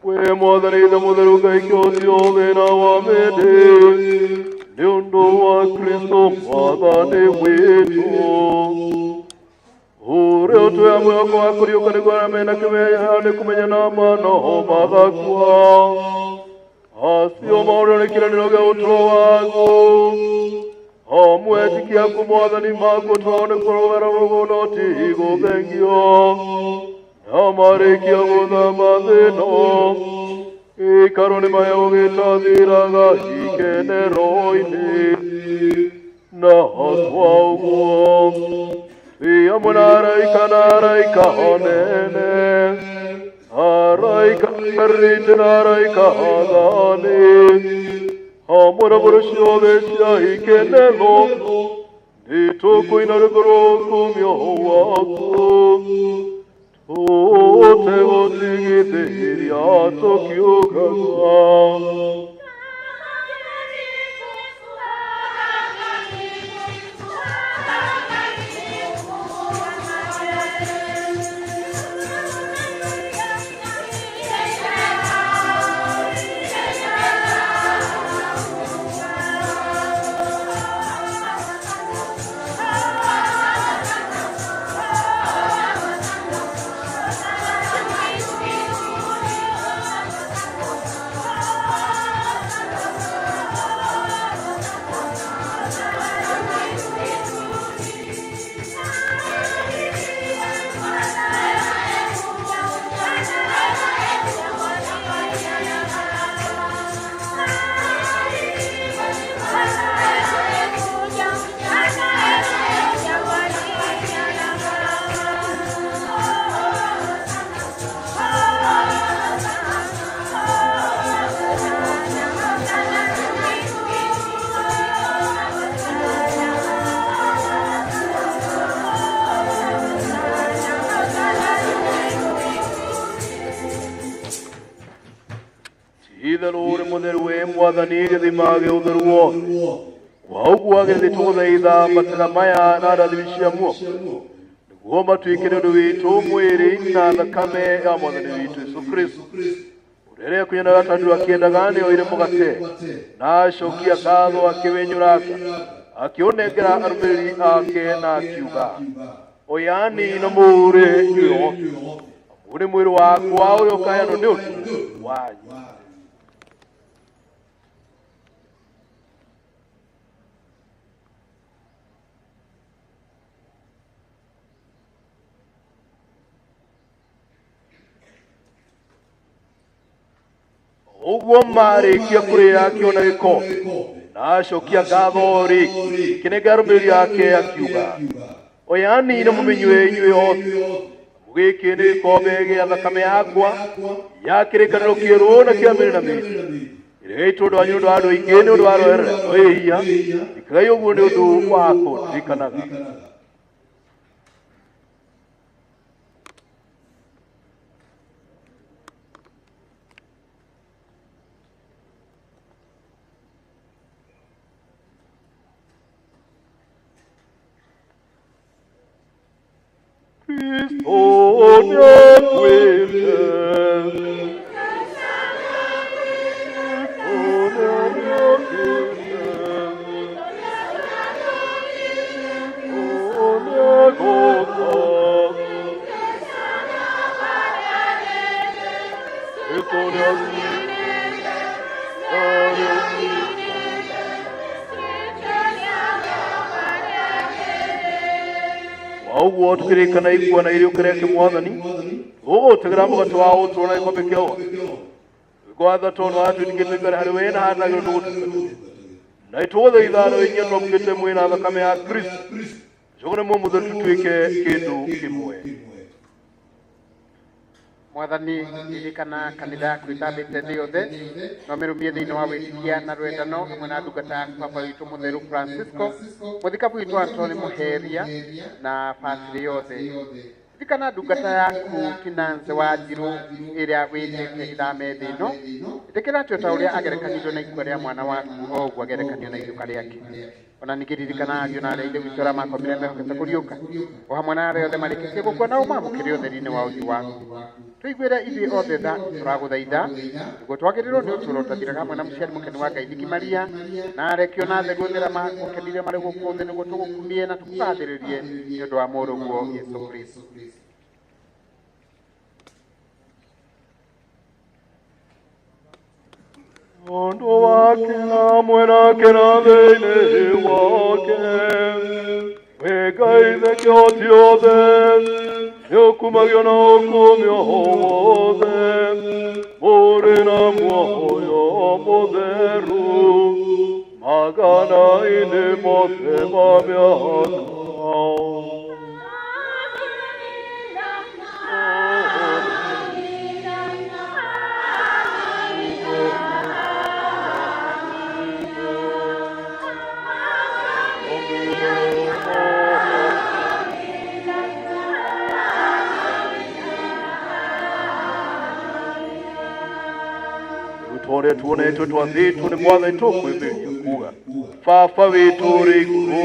Wĩ Mwathani Ithe mũtheru Ngai kĩhoti othe na wa mĩndĩ, nĩ ũndũ wa Kristo Mwathani witũ. Ũrĩa ũtũheaga mwĩhoko wa kũriũka nĩguo arĩa mena kĩmenyano nĩ kũmenya na ma no magakua. Acio maũrĩo nĩ kĩĩranĩro gĩa ũtũũro waku. Hamwe etĩkia aku Mwathani makũtwao nĩ kũrũgara rũgũno ti gũthengio. Na marĩkia gũthama thĩ ĩno, gĩikaro nĩ maheo gĩtathiraga ikenero-inĩ. Na kwa ũguo, twĩ hamwe na araika na araika anene, araika arĩte na araika athani, hamwe na mbũrũ ciothe cia ikenero, nĩtũkũina rwĩmbo rwa ũkumio waku. Tũtegũtigithĩria tũkiugaga. Itherũ ũrĩ mũtheru wĩ Mwathani gĩthima gĩa ũtheru wothe. Kwa ũguo agĩrĩire tũgũthaitha matega maya na ndathimi cia muoyo nĩguo matuĩke nĩ ũndũ witũ mwĩrĩ na thakame ya Mwathani witũ Jesũ Kristo. Ũrĩa rĩrĩa kunyana gatandu akĩendaga nĩ oire mũgate na acokia ngatho akĩwenyũranga akĩũnengera arũmĩrĩri ake na akiuga, oyani na mũũrĩe inyuĩ othe, amu nĩ mwĩrĩ wakwa ũrĩa ũkaheanwo nĩ ũndũ wanyu. Ũguo marĩkia kũrĩa akĩona gĩkombe na acokia ngatho rĩngĩ akĩnengera arũmĩrĩri ake akiuga, oyani na mũmĩnyue inyuĩ othe, amu gĩkĩ nĩ gĩkombe gĩa thakame yakwa ya kĩrĩkanĩro kĩerũ na kĩa mĩrĩ na mĩrĩ ĩrĩa ĩgaitwo ũndũ wanyu nĩ ũndũ wa andũ aingĩ nĩ ũndũ wa rũherera rwa wĩhia. Ĩkagai ũguo nĩ ũndũ wa kũndirikanaga. Kristo nĩakuĩte. Kristo Ũguo tũkĩrĩkana ikua na irio kĩrĩa kĩmwathani ũgũtĩgĩra mũgate wa ũtũũro na gĩkombe kĩa ũhoro gwatha tondũ watwĩtĩkĩtie tũikare harĩ we na handagĩrwo tũgũtungatĩre na itũgũthaitha no inyuĩ twamũkĩte mwĩrĩ na thakame ya Kristo cokore muoyo mũtheru tũtuĩke kĩndũ kĩmwe. Mwathani, ririkana kanitha yaku ĩtambĩte thĩ yothe na ũmĩrũmie thĩinĩ wa wĩtĩkia na rwendano hamwe na ndungata yaku Papa witũ mũtheru Francisco, mũthikabu witũ Antony Mũheria na bamĩrĩ yothe. Ririkana ndungata yaku Kinanze wa Njirũ ĩrĩa wĩtĩte ithame thĩ ĩno, ĩtĩkĩra atĩ o ta ũrĩa agerekanirio na ikua rĩa mwana waku o ũguo agerekanio na iriũka rĩake. Ona ningĩ ririkana ariũ na arĩa ithe witũ arĩa makomire mehokete kũriũka, o hamwe na arĩa othe marĩkĩtie gũkua na ũmamũkĩre ũtheri-inĩ wa ũthiũ waku. Tũiguĩre ithuĩ othe tha tũragũthaitha, nĩguo twagĩrĩrwo nĩ ũtũũro ũtathiraga hamwe na mũciari mũkeni wa Ngai Bikira Maria na arekio na atheru othe arĩa magũkenirie marĩ gũkũ thĩ, nĩguo tũgũkumie na tũkũgathĩrĩrie nĩ ũndũ wa mũrũguo Jesũ Kristũ. Ũndũ wake na mwenake na thĩinĩ wake wĩ Ngai ithe kĩhoti othe nĩũkumagio na ũkumio wothe mũrĩ na muoyo mũtheru magana-inĩ mothe ma mĩaka. Tũrĩa tuonetwo twathĩtwo nĩ mwathani tũkwĩmbĩrĩria kuga baba witũ ũrĩ igũrũ.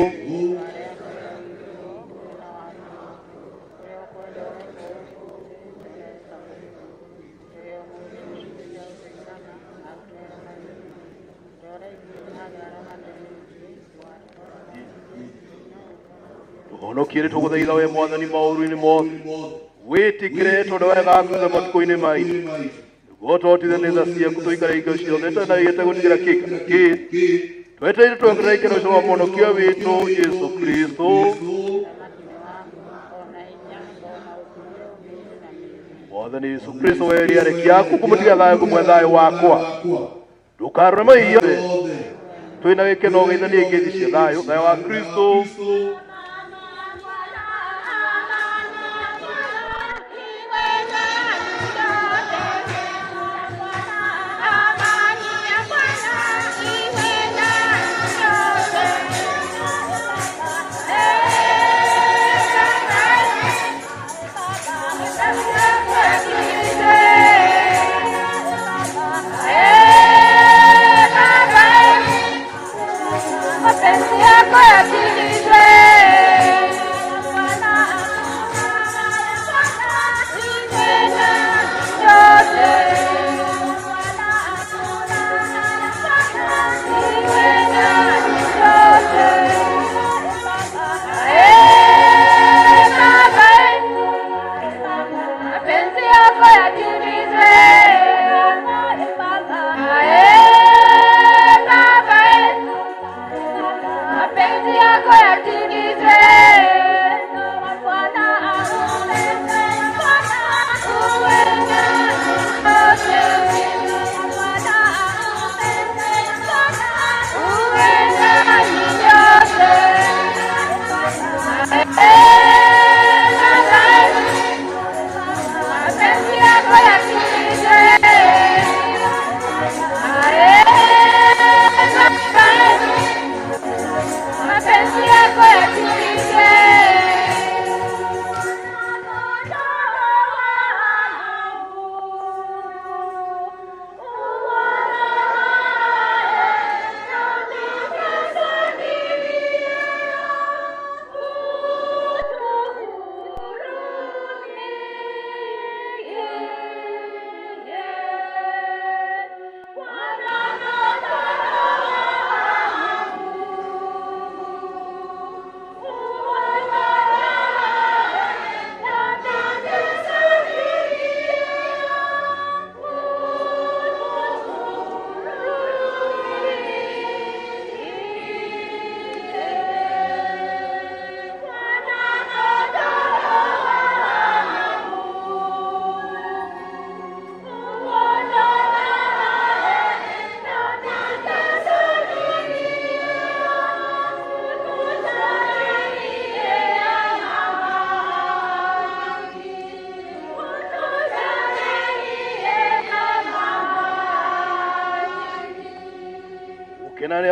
Tũhonokie nĩ tũgũthaitha we mwathani maũru-inĩ mothe wĩtĩkĩre tondũ wega waku matukũ-inĩ maitũ nĩguo tũhotithe nĩ tha ciaku tũikare hingo ciothe tũtanaigĩte gũtigĩra kĩ kana kĩ twetereire twongerere ikeno cia mũhonokia witũ Jesũ Kristũ. Mwathani Jesũ Kristũ werie areki aku kũmũtiga thayũ kũmwe thayũ wakwa ndũkarore maiya twĩna gĩkeno geithanie ngeithi cia thayũ thayũ wa Kristũ. Mapenzi yako yatimizwe.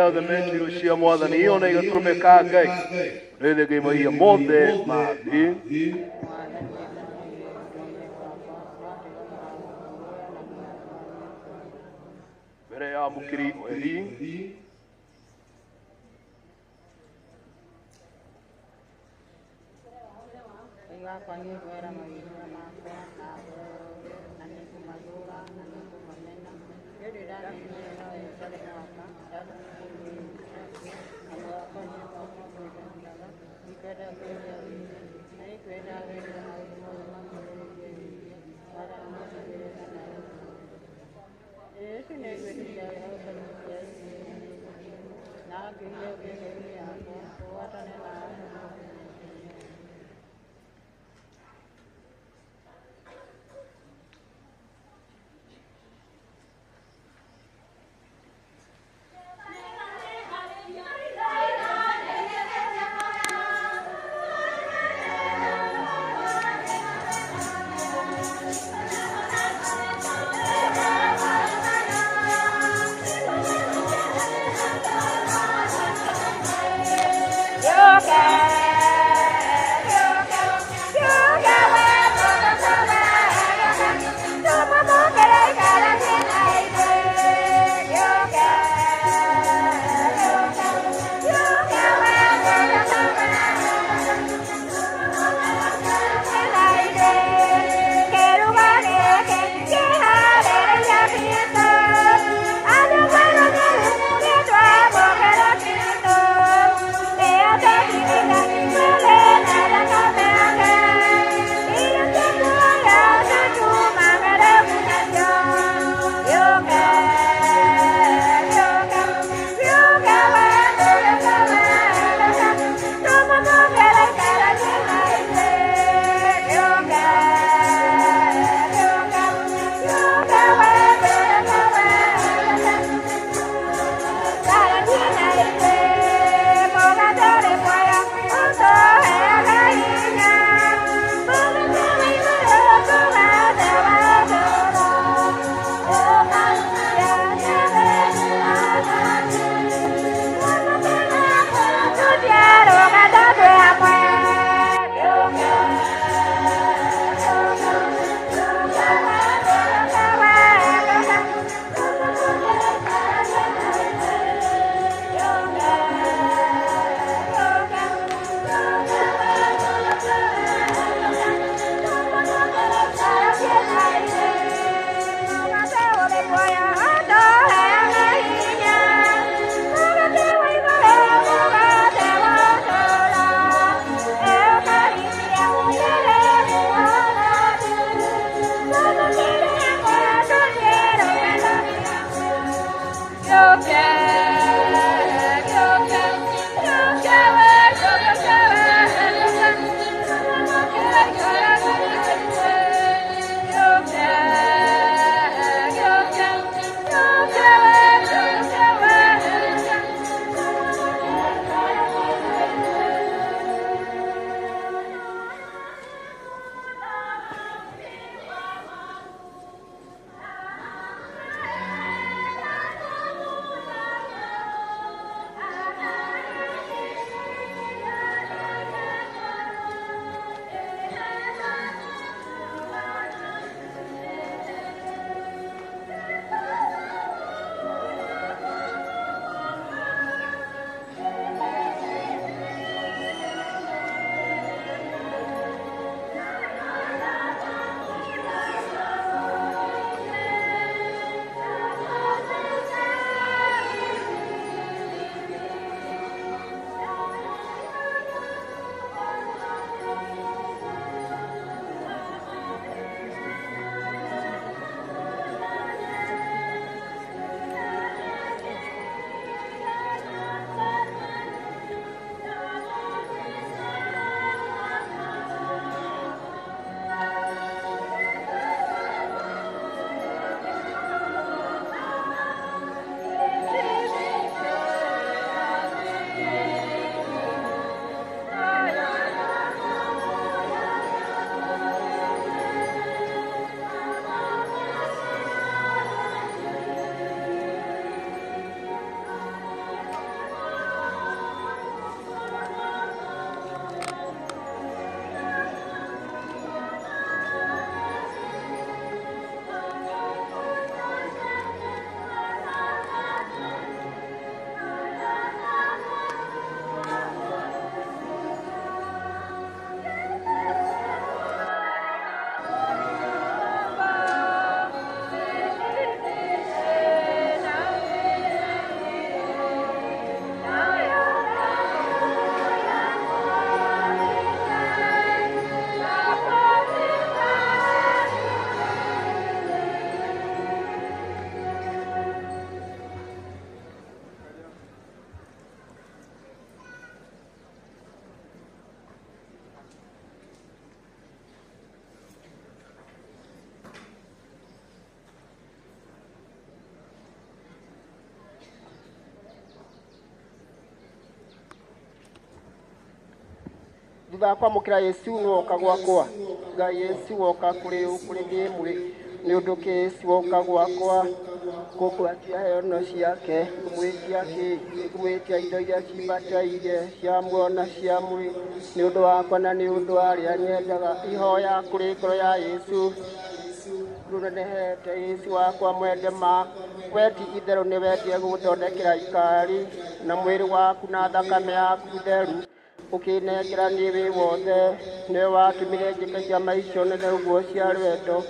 Arĩa othe metirwo cia Mwathani ona igatũrũme ka Ngai rĩthĩ mahia mothe ma thĩ. Mbere ya mũkiri weri Ngai wakwa nĩ ngwĩra mawĩhia makwa na ngoro na nĩ ngũmathũũra na nĩ ngũmamena. Nĩ ũndũ ndamenyire no ĩtarĩ mwaka ndamũkũrĩtie na muoyo wakwa nĩ mwaka ngwĩtagĩraga ndikwenda kwĩhia rĩngĩ na nĩngwenda gwĩka maũndũ mothe makwagĩrĩtie wĩhia. Mwathani nĩnjigĩre tha na ũnjiguĩre. Ĩĩ ũcio nĩ ngwĩtĩkia wega ũkoniĩ na ngĩire ngoro-inĩ yakwa tũgwatane nawe nĩguo ũmenyeke. Yoga. Thutha wa kwamũkĩra Yesu nĩ woka gwakwa. Ngai Yesu woka kũrĩ kũrĩ niĩ mwĩ nĩ ũndũ kĩ Yesu woka gwakwa kũngwatia heo ciake ngũmwĩtia kĩ ngũmwĩtia indo iria cimbataire cia muoyo na cia mwĩrĩ nĩ ũndũ wakwa na nĩ ũndũ wa arĩa nyendaga. Ihoya kũrĩ ngoro ya Yesu rũnenehete Yesu wakwa mwende ma we ti itherũ nĩ wendire gũthondekera ikari na mwĩrĩ waku na thakame yaku theru ũkĩnengera niĩ wĩ wothe. Nĩwe watũmire njĩke ciama icio nene ũguo cia rwendo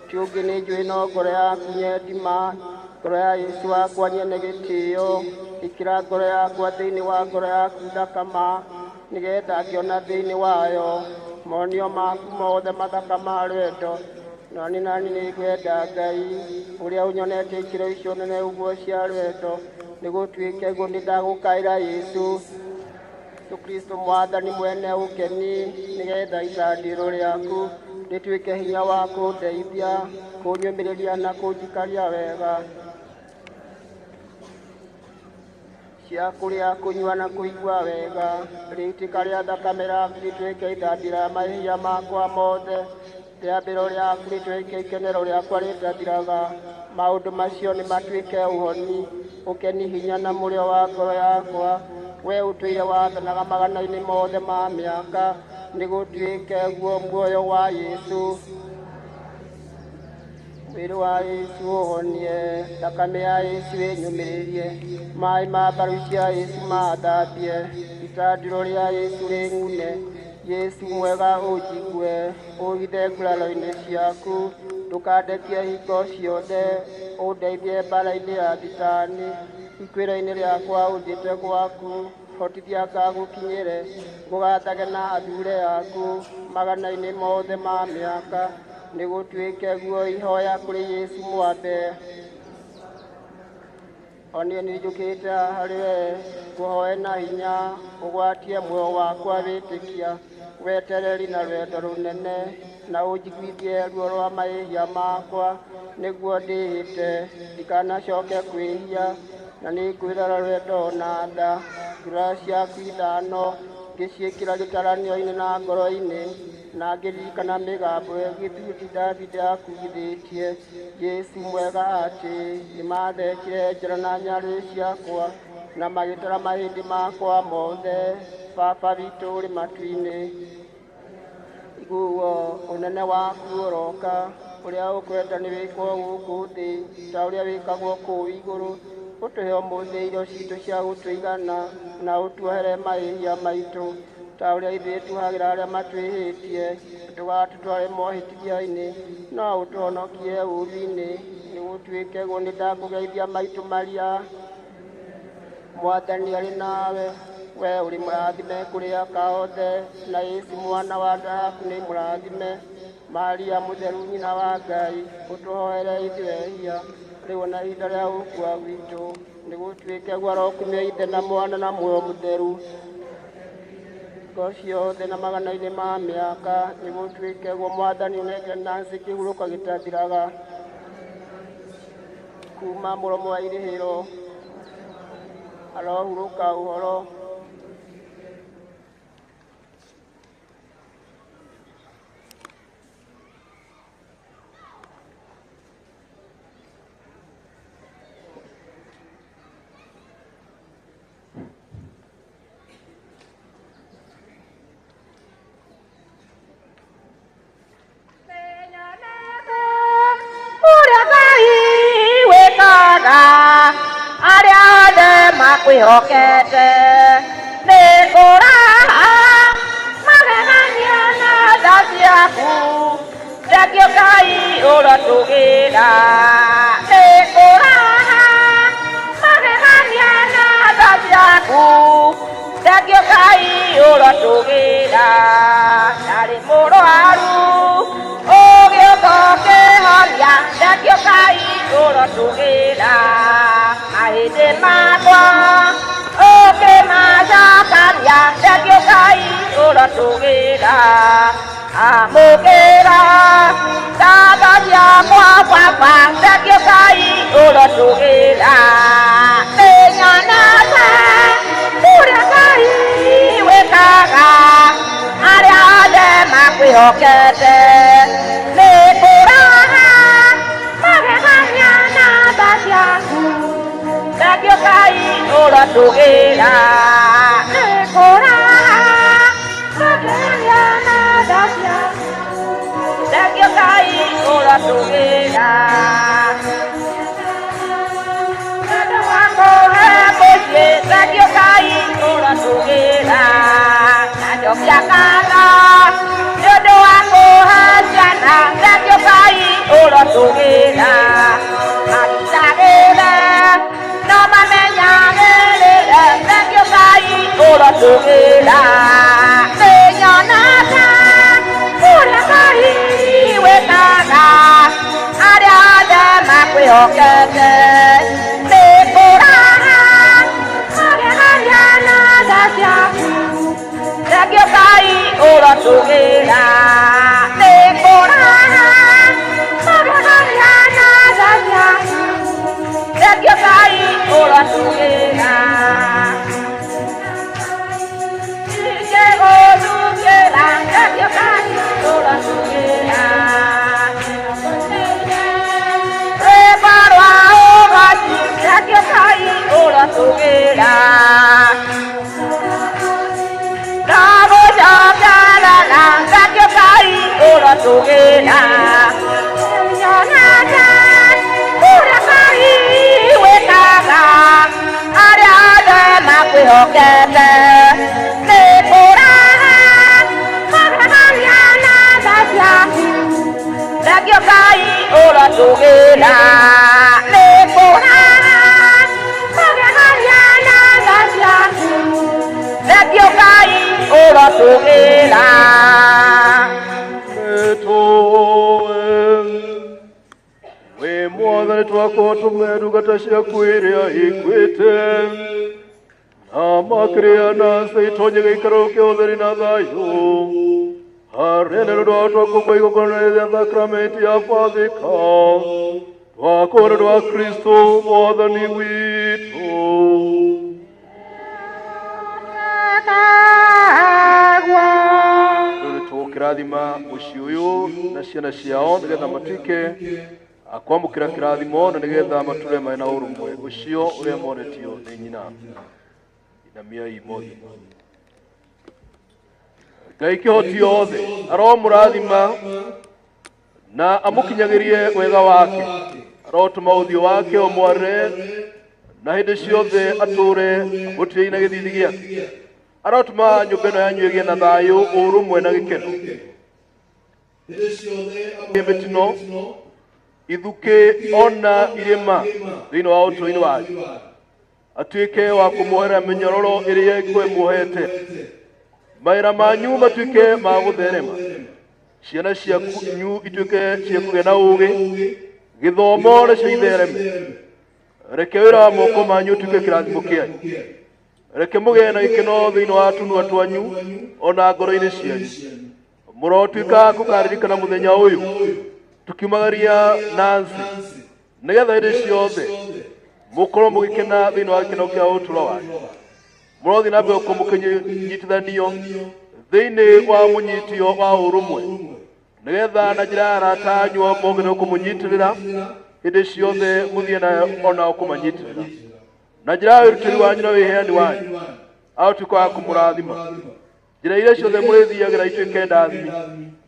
ti ũngĩ nĩ njũĩ no ngoro yaku nyendi ma ngoro ya Yesu wakwa nyene gĩtĩo. Ĩkĩra ngoro yakwa thĩinĩ wa ngoro yaku thakama nĩgetha ngĩona thĩinĩ wayo monio maku mothe mathaka ma rwendo. Nani nani nĩ ngwenda Ngai ũrĩa ũnyonetie ikĩro icio nene ũguo cia rwendo nĩgũtuĩke guo nĩ ndagũkaĩra Yesu Yesu Kristo mwathani mwene ũkeni nĩgetha itandĩro rĩaku rĩtuĩke hinya wa kũndeithia kũnyũmĩrĩria na kũnjikaria wega cia kũrĩa kũnyua na kũigua wega. Rĩitĩka rĩa thakame yaku rĩtuĩke ithambia rĩa mehia makwa mothe. Rĩambĩro rĩaku rĩtuĩke ikenero rĩakwa rĩtathiraga. Maũndũ macio nĩ matuĩke ũhoni ũkeni hinya na mũrĩo wa ngoro yakwa. We ũtũire wathanaga magana-inĩ mothe ma mĩaka nĩgũtuĩke guo muoyo wa Yesu. Mwĩrĩ wa Yesu ũhonie, thakame ya Yesu ĩnyũmĩrĩrie, maĩ ma mbaru cia Yesu mathambie, itandĩro rĩa Yesu rĩng'une. Yesu mwega ũnjigue, ũhithe nguraro-inĩ ciaku, ndũkandekie hingo ciothe, ũndeithie mbara-inĩ ya thitani, ikuĩro-inĩ rĩakwa ũnjĩte gwaku, hotithia ngagũkinyĩre, ngũgathage na athure yaku magana-inĩ mothe ma mĩaka nĩgũtuĩke guo ihoya kũrĩ Yesu mwambe. O niĩ nĩnjũkĩte harĩ we ngũhoe na hinya ũgwatie muoyo wakwa wĩtĩkia wetereri na rwendo rũnene na ũnjiguithie ruo rwa mahĩtia makwa nĩguo ndĩhĩte ndikanacoke kwĩhia na nĩngwĩrora rwendo na tha nguraro ciaku ithano ngĩciĩkĩra gĩtaranio-inĩ na ngoro-inĩ na ngĩririkana mĩgambo ĩgĩthuti David akugithĩtie Yesu mwega atĩ nĩmathecire njara na nyarĩrĩ ciakwa na magĩtara mahĩndĩ makwa mothe. Baba witũ ũrĩ matu-inĩ, iguo ũnene waku ũroka, ũrĩa ũkwenda nĩ wĩkwo gũkũ thĩ ta ũrĩa wĩkagwo kũu igũrũ. Ũtũhe ũmũthĩ irio citũ cia gũtũigana na ũtuohere mahĩtia maitũ ta ũrĩa ithuĩ tuohagĩra arĩa matwĩhĩtie. Ndũgatũtware mohĩtithia-inĩ no ũtũhonokie ũũru-inĩ. Nĩgũtuĩke guo nĩ ndakũgeithia maitũ Maria, Mwathani arĩ nawe, we ũrĩ mũrathime kũrĩ aka othe, na Yesu mwana wa nda yaku nĩ mũrathime. Maria mũtheru nyina wa Ngai, ũtũhoere ithuĩ ehia rĩu na ihinda rĩa gũkua gwitũ. Nĩgũtuĩke guo arokumio Ithe na Mwana na Muoyo Mũtheru hingo ciothe na magana-inĩ ma mĩaka. Nĩgũtuĩke guo Mwathani ũnengere Nancy kĩhurũko gĩtathiraga kuma mũromo wa irĩhĩro arohurũka ũhoro. Ũrĩa Ngai wĩkaga arĩa othe makwĩhokete nĩ kũraha magegania na tha ciaku thengio Ngai ũrotũgĩra nĩ kũraha magegania na tha ciaku thengio Ngai ũrotũgĩra ndarĩ mũrwaru ũgĩũka ũkĩhonia thengio Ngai ũrotũgĩra mahĩndĩ makwa ũkĩmacakania thengio Ngai ũrotũgĩra amũkĩra ngatho ciakwa baba thengio Ngai ũrotũgĩra nĩnyonaga ũrĩa Ngai wĩkaga arĩa makwĩhokete. Nĩ kũraha magegania na tha ciaku. Thengio Ngai ũrotũgĩra. Nĩ kũraha magegania na tha ciaku. Thengio Ngai ũrotũgĩra. Wendo wakũhe mũciĩ. Thengio Ngai ũrotũgĩra. Na njokia ngatho nĩ ũndũ wa kũhe ciana. Thengio Ngai ũrotũgĩra. Magitagĩre no mamenyagĩrĩre. Thengio Ngai ũrotũgĩra. Nĩnyonete ũrĩa Ngai wĩkaga arĩa othe makwĩhokete. Nĩ kũraha magegania na tha ciaku. Thengio Ngai ũrotũgĩra. Nĩ kũraha magegania na tha ciaku. Thengio Ngai ũrotũgĩra. Ingĩgũthukĩra. Thengio Ngai ũrotũgĩra. Rwĩmbo rwa ũgooci. Thengio Ngai ũrotũgĩra. Ndagũcokerera. Thengio Ngai ũrotũgĩra. Nyonete ũrĩa Ngai wĩkaga arĩa othe makwĩhokete. Nĩ kũraha magegania na tha ciaku. Thengio Ngai ũrotũgĩra. Nĩ kũraha magegania na tha ciaku. Thengio Ngai ũrotũgĩra. Wĩ mwathani twakwa tũme ndungata ciaku iria ikuĩte na makĩria na itonye gĩikaro kĩa ũtheri na thayũ harĩa nĩ ũndũ wa twakũngwa igongona rĩa thakramenti ya Bathika twakwa nĩ ũndũ wa Kristo mwathani witũ. Rĩu nĩ tũgũkĩrathima mũciĩ ũyũ na ciana ciao nĩgetha matuĩke a kwamũkĩra kĩrathimo na nĩgetha matũre marĩ na ũrũmwe ũcio ũrĩa monetio nĩ nyina. Inamiai mothiũ. Ngai kĩhoti othe aromũrathima na amũkinyagĩrie wega wake, arotũma ũthiũ wake ũmwarĩre na hĩndĩ ciothe atũre amũtirĩire na gĩthithi gĩake. Arotũma nyũmba ĩno yanyu ĩgĩe na thayũ, ũrũmwe na gĩkeno. Mĩtino ithukĩ ona irĩma thĩinĩ wa ũtũũro-inĩ wanyu, atuĩke wa kũmuohera mĩnyororo ĩrĩa ĩmuohete, mawĩra manyu matuĩke ma gũtherema, ciana cianyu ituĩke cia kũgĩa na ũũgĩ, gĩthomo nacio ithereme. Reke wĩra wa moko manyu ũtuĩke kĩrathimo kĩanyu. Reke mũgĩe na gĩkeno thĩinĩ wa tũnua twanyu ona ngoro-inĩ cianyu. Mũrotuĩka kũkaririkana mũthenya ũyũ tukiumagaria Nancy nĩgetha hĩndĩ ciothe mũkorwo mũgĩkena thĩinĩ wa gĩkeno kĩa ũtũũro wanyu. Mũrothiĩ na mbere gũkorwo mũkĩnyitithanio thĩinĩ wa mũnyitio wa ũrũmwe nĩgetha na njĩra ya arata anyu mongerere kũmũnyitĩrĩra hĩndĩ ciothe mũthiĩ na onao kũmanyitĩrĩra na njĩra ya wĩrutĩri wanyu na wĩheani wanyu arotuĩka wa kũmũrathima. Njĩra iria ciothe mũrĩthiagĩra ituĩke ndathimi,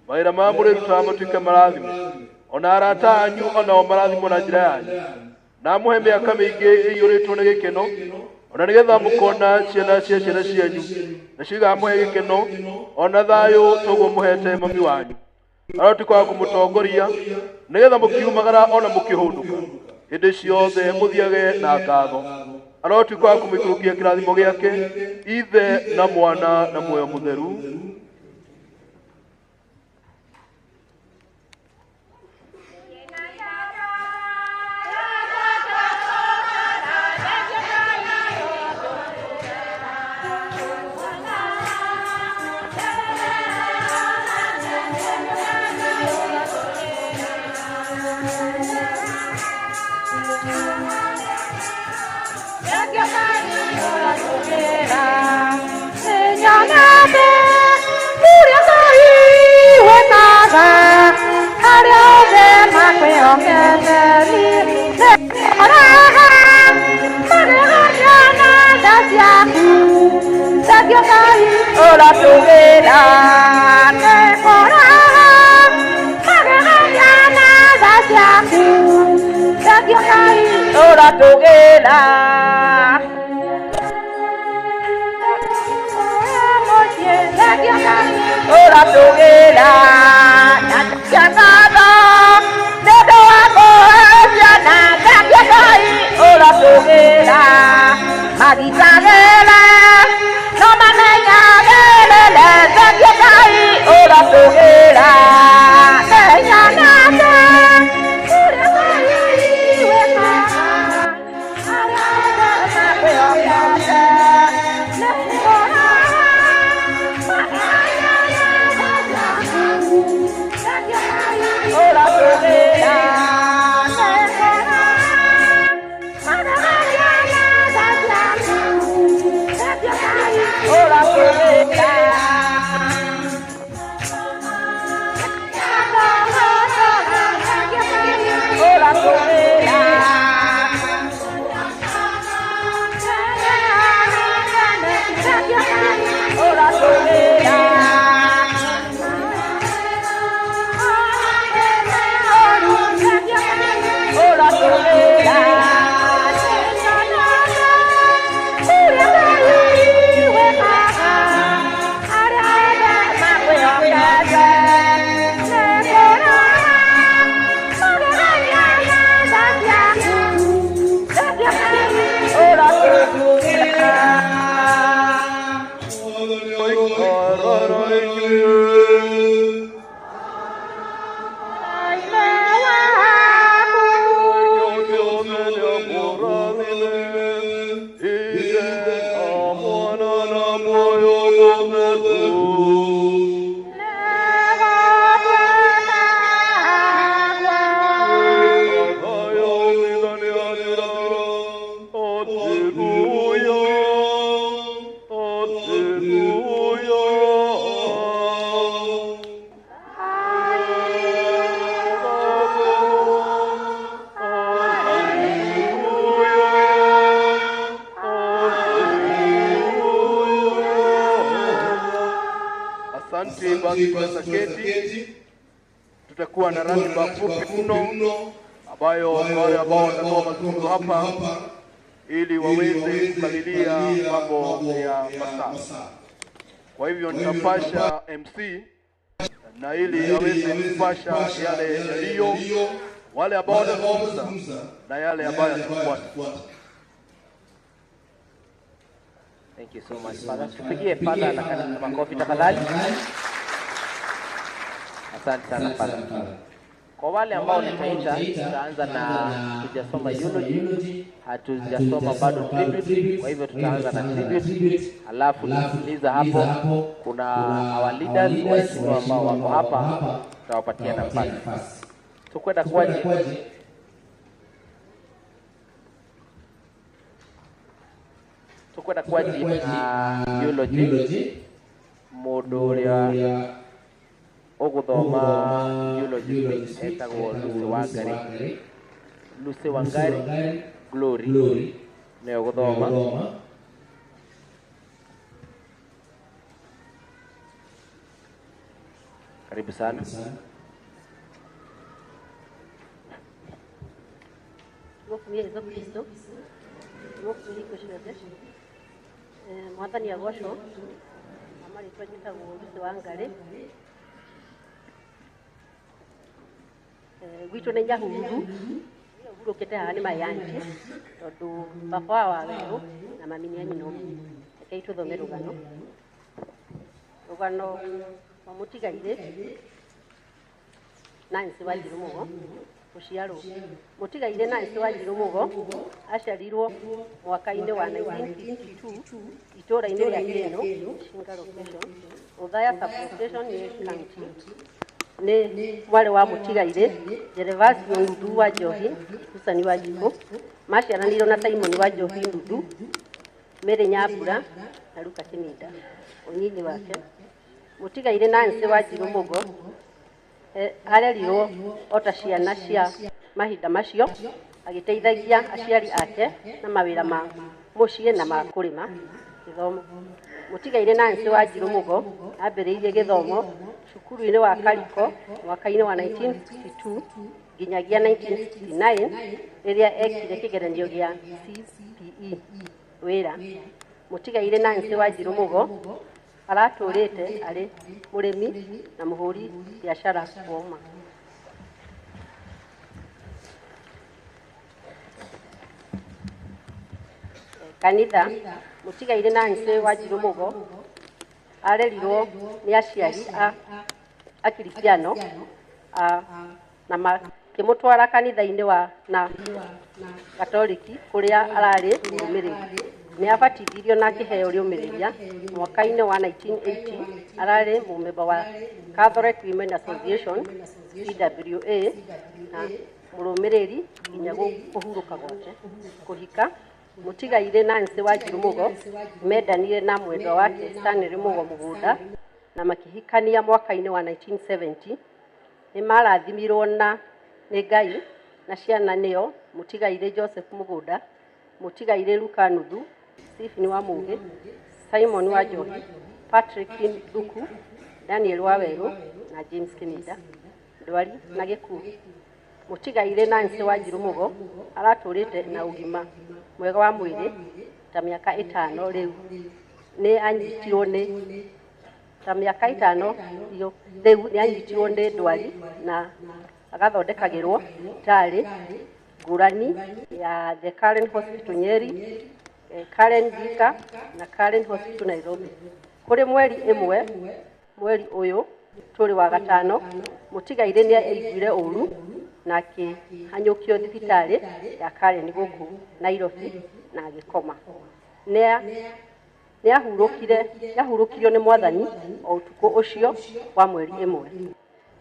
mawĩra marĩa mũrĩrutaga matuĩke marathime, ona arata anyu onao marathimwo na njĩra yanyu, na amũhe mĩaka mĩingĩ ĩiyũrĩtwo nĩ gĩkeno, ona nĩgetha mũkona ciana cia ciana cianyu nacio igamũhe gĩkeno ona thayũ toguo mũhete mami wanyu. Arotuĩka wa kũmũtongoria nĩgetha mũkiumagara ona mũkĩhũndũka hĩndĩ ciothe mũthiage na ngatho. Arotuĩka wa kũmũikũrũkia kĩrathimo gĩake, Ithe na Mwana na Muoyo Mũtheru. Nĩnyonete Ũratũgĩra nĩkũraha magegania na tha ciaku. Thengiũ Ngai ũratũgĩra. Thengiũ Ngai ũratũgĩra. Nyacia ngatho nĩ ũndũ wa kũhe ciana. Thengiũ Ngai ũratũgĩra. Magitagĩre no mamenyagĩrĩre. Thengiũ Ngai ũratũgĩra. Nĩnyonete ũrĩa Ngai wĩkaga arĩa othe makwĩhokete. Nĩkũraha magegania na tha ciaku. Thengiũ Ngai ũratũgĩra. Nĩkũraha magegania na tha ciaku. Thengiũ Ngai ũratũgĩra. Ũratũgĩra. Ũratũgĩra. Ũratũgĩra. Ũrĩa Ngai wĩkaga arĩa othe makwĩhokete. Nĩkũraha magegania na tha ciaku. Thengiũ Ngai ũratũgĩra. Asante basi kwa keti. Tutakuwa na ratiba fupi mno ambayo wale ambao watatoa mazungumzo hapa ili waweze kukadiria mambo ya masaa. Kwa hivyo nitapasha MC na ili aweze kupasha yale yaliyo, wale ambao watazungumza na yale ambayo yatafuata. Thank you so much, Father. Tupigie Father na kanisa makofi tafadhali. Asante sana Father. Kwa wale ambao nitaita, tutaanza na hatujasoma eulogy, hatujasoma bado tribute, kwa hivyo tutaanza na tribute, alafu tusikiliza hapo. Kuna our leaders waheshimiwa ambao wako hapa, tutawapatia nafasi. Tukwenda kwaje? Tukwenda kwaje na eulogy mundu uria uguthoma eulogy speech etagwo Lucy Wangari. Lucy Wangari Glory nĩwe ũgũthoma. Karibu sana. Gũkumia Jesũ Kristo, gũkumia hingo ciothe. Mwathani agocwo. Na marĩtwa njĩtagwo Lucy Wangari. Gwitũ nĩ Nyahururu. Ũhurũkĩte haha nĩ Mayanji tondũ baba wa Wawerũ na mami nĩ a nyina ũmwe. Rekei tũthome rũgano. Rũgano rwa mũtigairĩ Nancy Wanjirũ Mũgo gũciarwo. Mũtigairĩ Nancy Wanjirũ Mũgo aciarirwo mwaka-inĩ wa 1952 itũũra-inĩ rĩa Kĩnũ, Shinga location, Othaya sub-location, Nyeri County. Nĩ mwarĩ wa mũtigairĩ Gervasio Ndudu wa Njohi, Susan wa Njikũ. Maciaranĩirwo na Simon wa Njohi Ndudu, Mary Nyambura na Luka Kĩminda. Ũnyinyi wake mũtigairĩ Nancy Wanjirũ Mũgo arerirwo o ta ciana cia mahinda macio, agĩteithagia aciari ake na mawĩra ma mũciĩ na ma kũrĩma. Gĩthomo. Mũtigairĩ Nancy Wanjirũ Mũgo ambĩrĩirie gĩthomo cukuru-inĩ wa Kariko mwaka-inĩ wa 1962 nginyagia 1969 rĩrĩa ekire kĩgeranio gĩa CPE. Wĩra. Mũtigairĩ Nancy Wanjirũ Mũgo aratũrĩte arĩ mũrĩmi na mũhũri biacara woma. Kanitha. Mũtigairĩ Nancy Wanjirũ Mũgo arerirwo nĩ aciari a Akristiano na makĩmũtwara kanitha-inĩ wa na Katoliki kũrĩa ararĩ mũrũmĩrĩri. Nĩ abatithirio na akĩheo rĩũmĩrĩria mwaka-inĩ wa 1980. Ararĩ mũmemba wa Catholic Women Association CWA na mũrũmĩrĩri nginya kũhurũka gwake. Kũhika. Mũtigairĩ Nancy Wanjirũ Mũgo mendanire na mwendwa wake Stanley Mũgo Mũgũnda na makĩhikania mwaka-inĩ wa 1970. Nĩ marathimirwo na nĩ Ngai na ciana nĩo Mũtigairĩ Joseph Mũgũnda, Mũtigairĩ Luka Nuthu, Stephen wa Mũgĩ, Simon wa Njohi, Patrick Thuku, Daniel Wawerũ na James Kĩminda. Ndwari na gĩkuũ. Mũtigairĩ Nancy Wanjirũ Mũgo aratũrĩte na ũgima mwega wa mwĩrĩ ta mĩaka 5 rĩu. Nĩ anyitirwo nĩ ta mĩaka 5 rĩu nĩ anyitirwo nĩ ndwari na agathondekagĩrwo thibitarĩ ngũrani ya The Karen Hospital Nyeri, Karen Thika na Karen Hospital Nairobi. Kũrĩ mweri 1 mweri ũyũ tũrĩ wa gatano, Mũtigairĩ nĩ aiguire ũru na akĩhanyũkio thibitarĩ ya Karen gũkũ Nairobi na agĩkoma. Nĩ ahurũkirio nĩ Mwathani o ũtukũ ũcio wa mweri 1.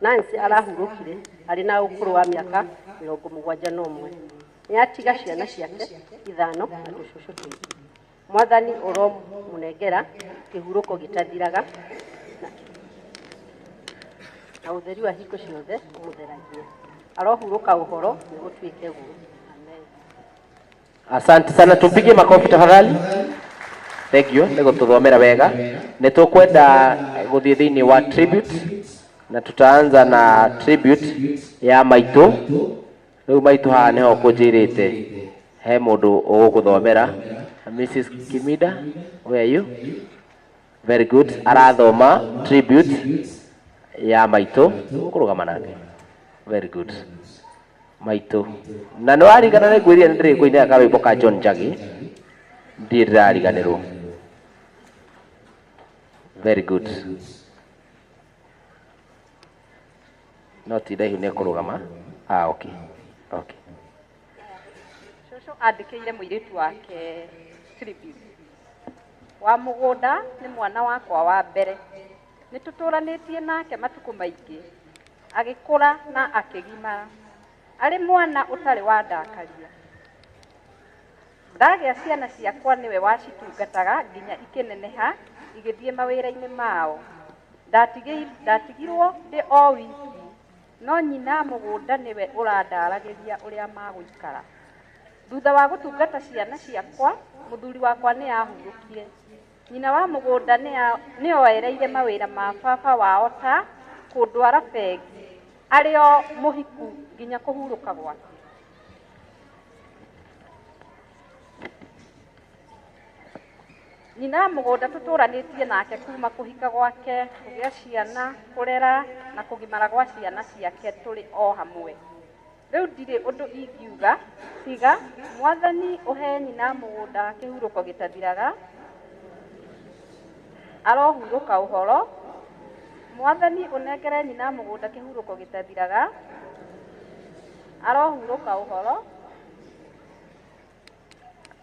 Nancy arahurũkire arĩ na ũkũrũ wa mĩaka 71. Nĩ atiga ciana ciake 5 na tũcũcũ tũingĩ. Mwathani ũromũnengera kĩhurũko gĩtathiraga na ũtheri wa hingo ciothe ũmũtheragie. Arohurũka ũhoro nĩ gũtuĩke guo. Amen. Asante sana, tumpigie makofi tafadhali. Thank you nĩ gũtũthomera wega. Nĩ tũkwenda gũthiĩ thĩinĩ wa tribute na tutaanza na tribute ya maitũ. Rĩu maitũ haha nĩho kũnjĩrĩte he mũndũ ũgũgũthomera. Mrs. Kimida, where are you? Very good. Arathoma tribute ya maitũ. Kũrũgama nake. Very good. Maitũ. Na nĩ warigana nĩ ngwĩrire nĩ ndĩrĩkũinĩra karwĩmbo ka John Njagi. Ndirĩ ndĩrariganĩrwo. Very good. No ti ndaihu nĩ kũrũgama. Ah, okay. Okay. Cũcũ andĩkĩire mũirĩtu wake tribute. Wa mũgũnda nĩ mwana wakwa wa mbere. Nĩ tũtũranĩtie nake matukũ maingĩ. Agĩkũra na akĩgimara. Arĩ mwana ũtarĩ wa ndakaria. Ndagĩa ciana ciakwa nĩwe wacitungataga nginya ikĩneneha igĩthiĩ mawĩra-inĩ mao. Ndatigirwo ndĩ o wiki, no nyina mũgũnda nĩwe ũrandaragĩria ũrĩa magũikara. Thutha wa gũtungata ciana ciakwa, mũthuri wakwa nĩ ahurũkire. Nyina wa mũgũnda nĩ oereire mawĩra ma baba wao ta kũndwara bengi arĩ o mũhiku nginya kũhurũka gwake. Nyina mũgũnda tũtũranĩtie nake kuma kũhika gwake, kũgĩa ciana, kũrera na kũgimara gwa ciana ciake tũrĩ o hamwe. Rĩu ndirĩ ũndũ ingiuga tiga Mwathani ũhe nyina mũgũnda kĩhurũko gĩtathiraga, arohurũka ũhoro. Mwathani ũnengere nyina mũgũnda kĩhurũko gĩtathiraga, arohurũka ũhoro.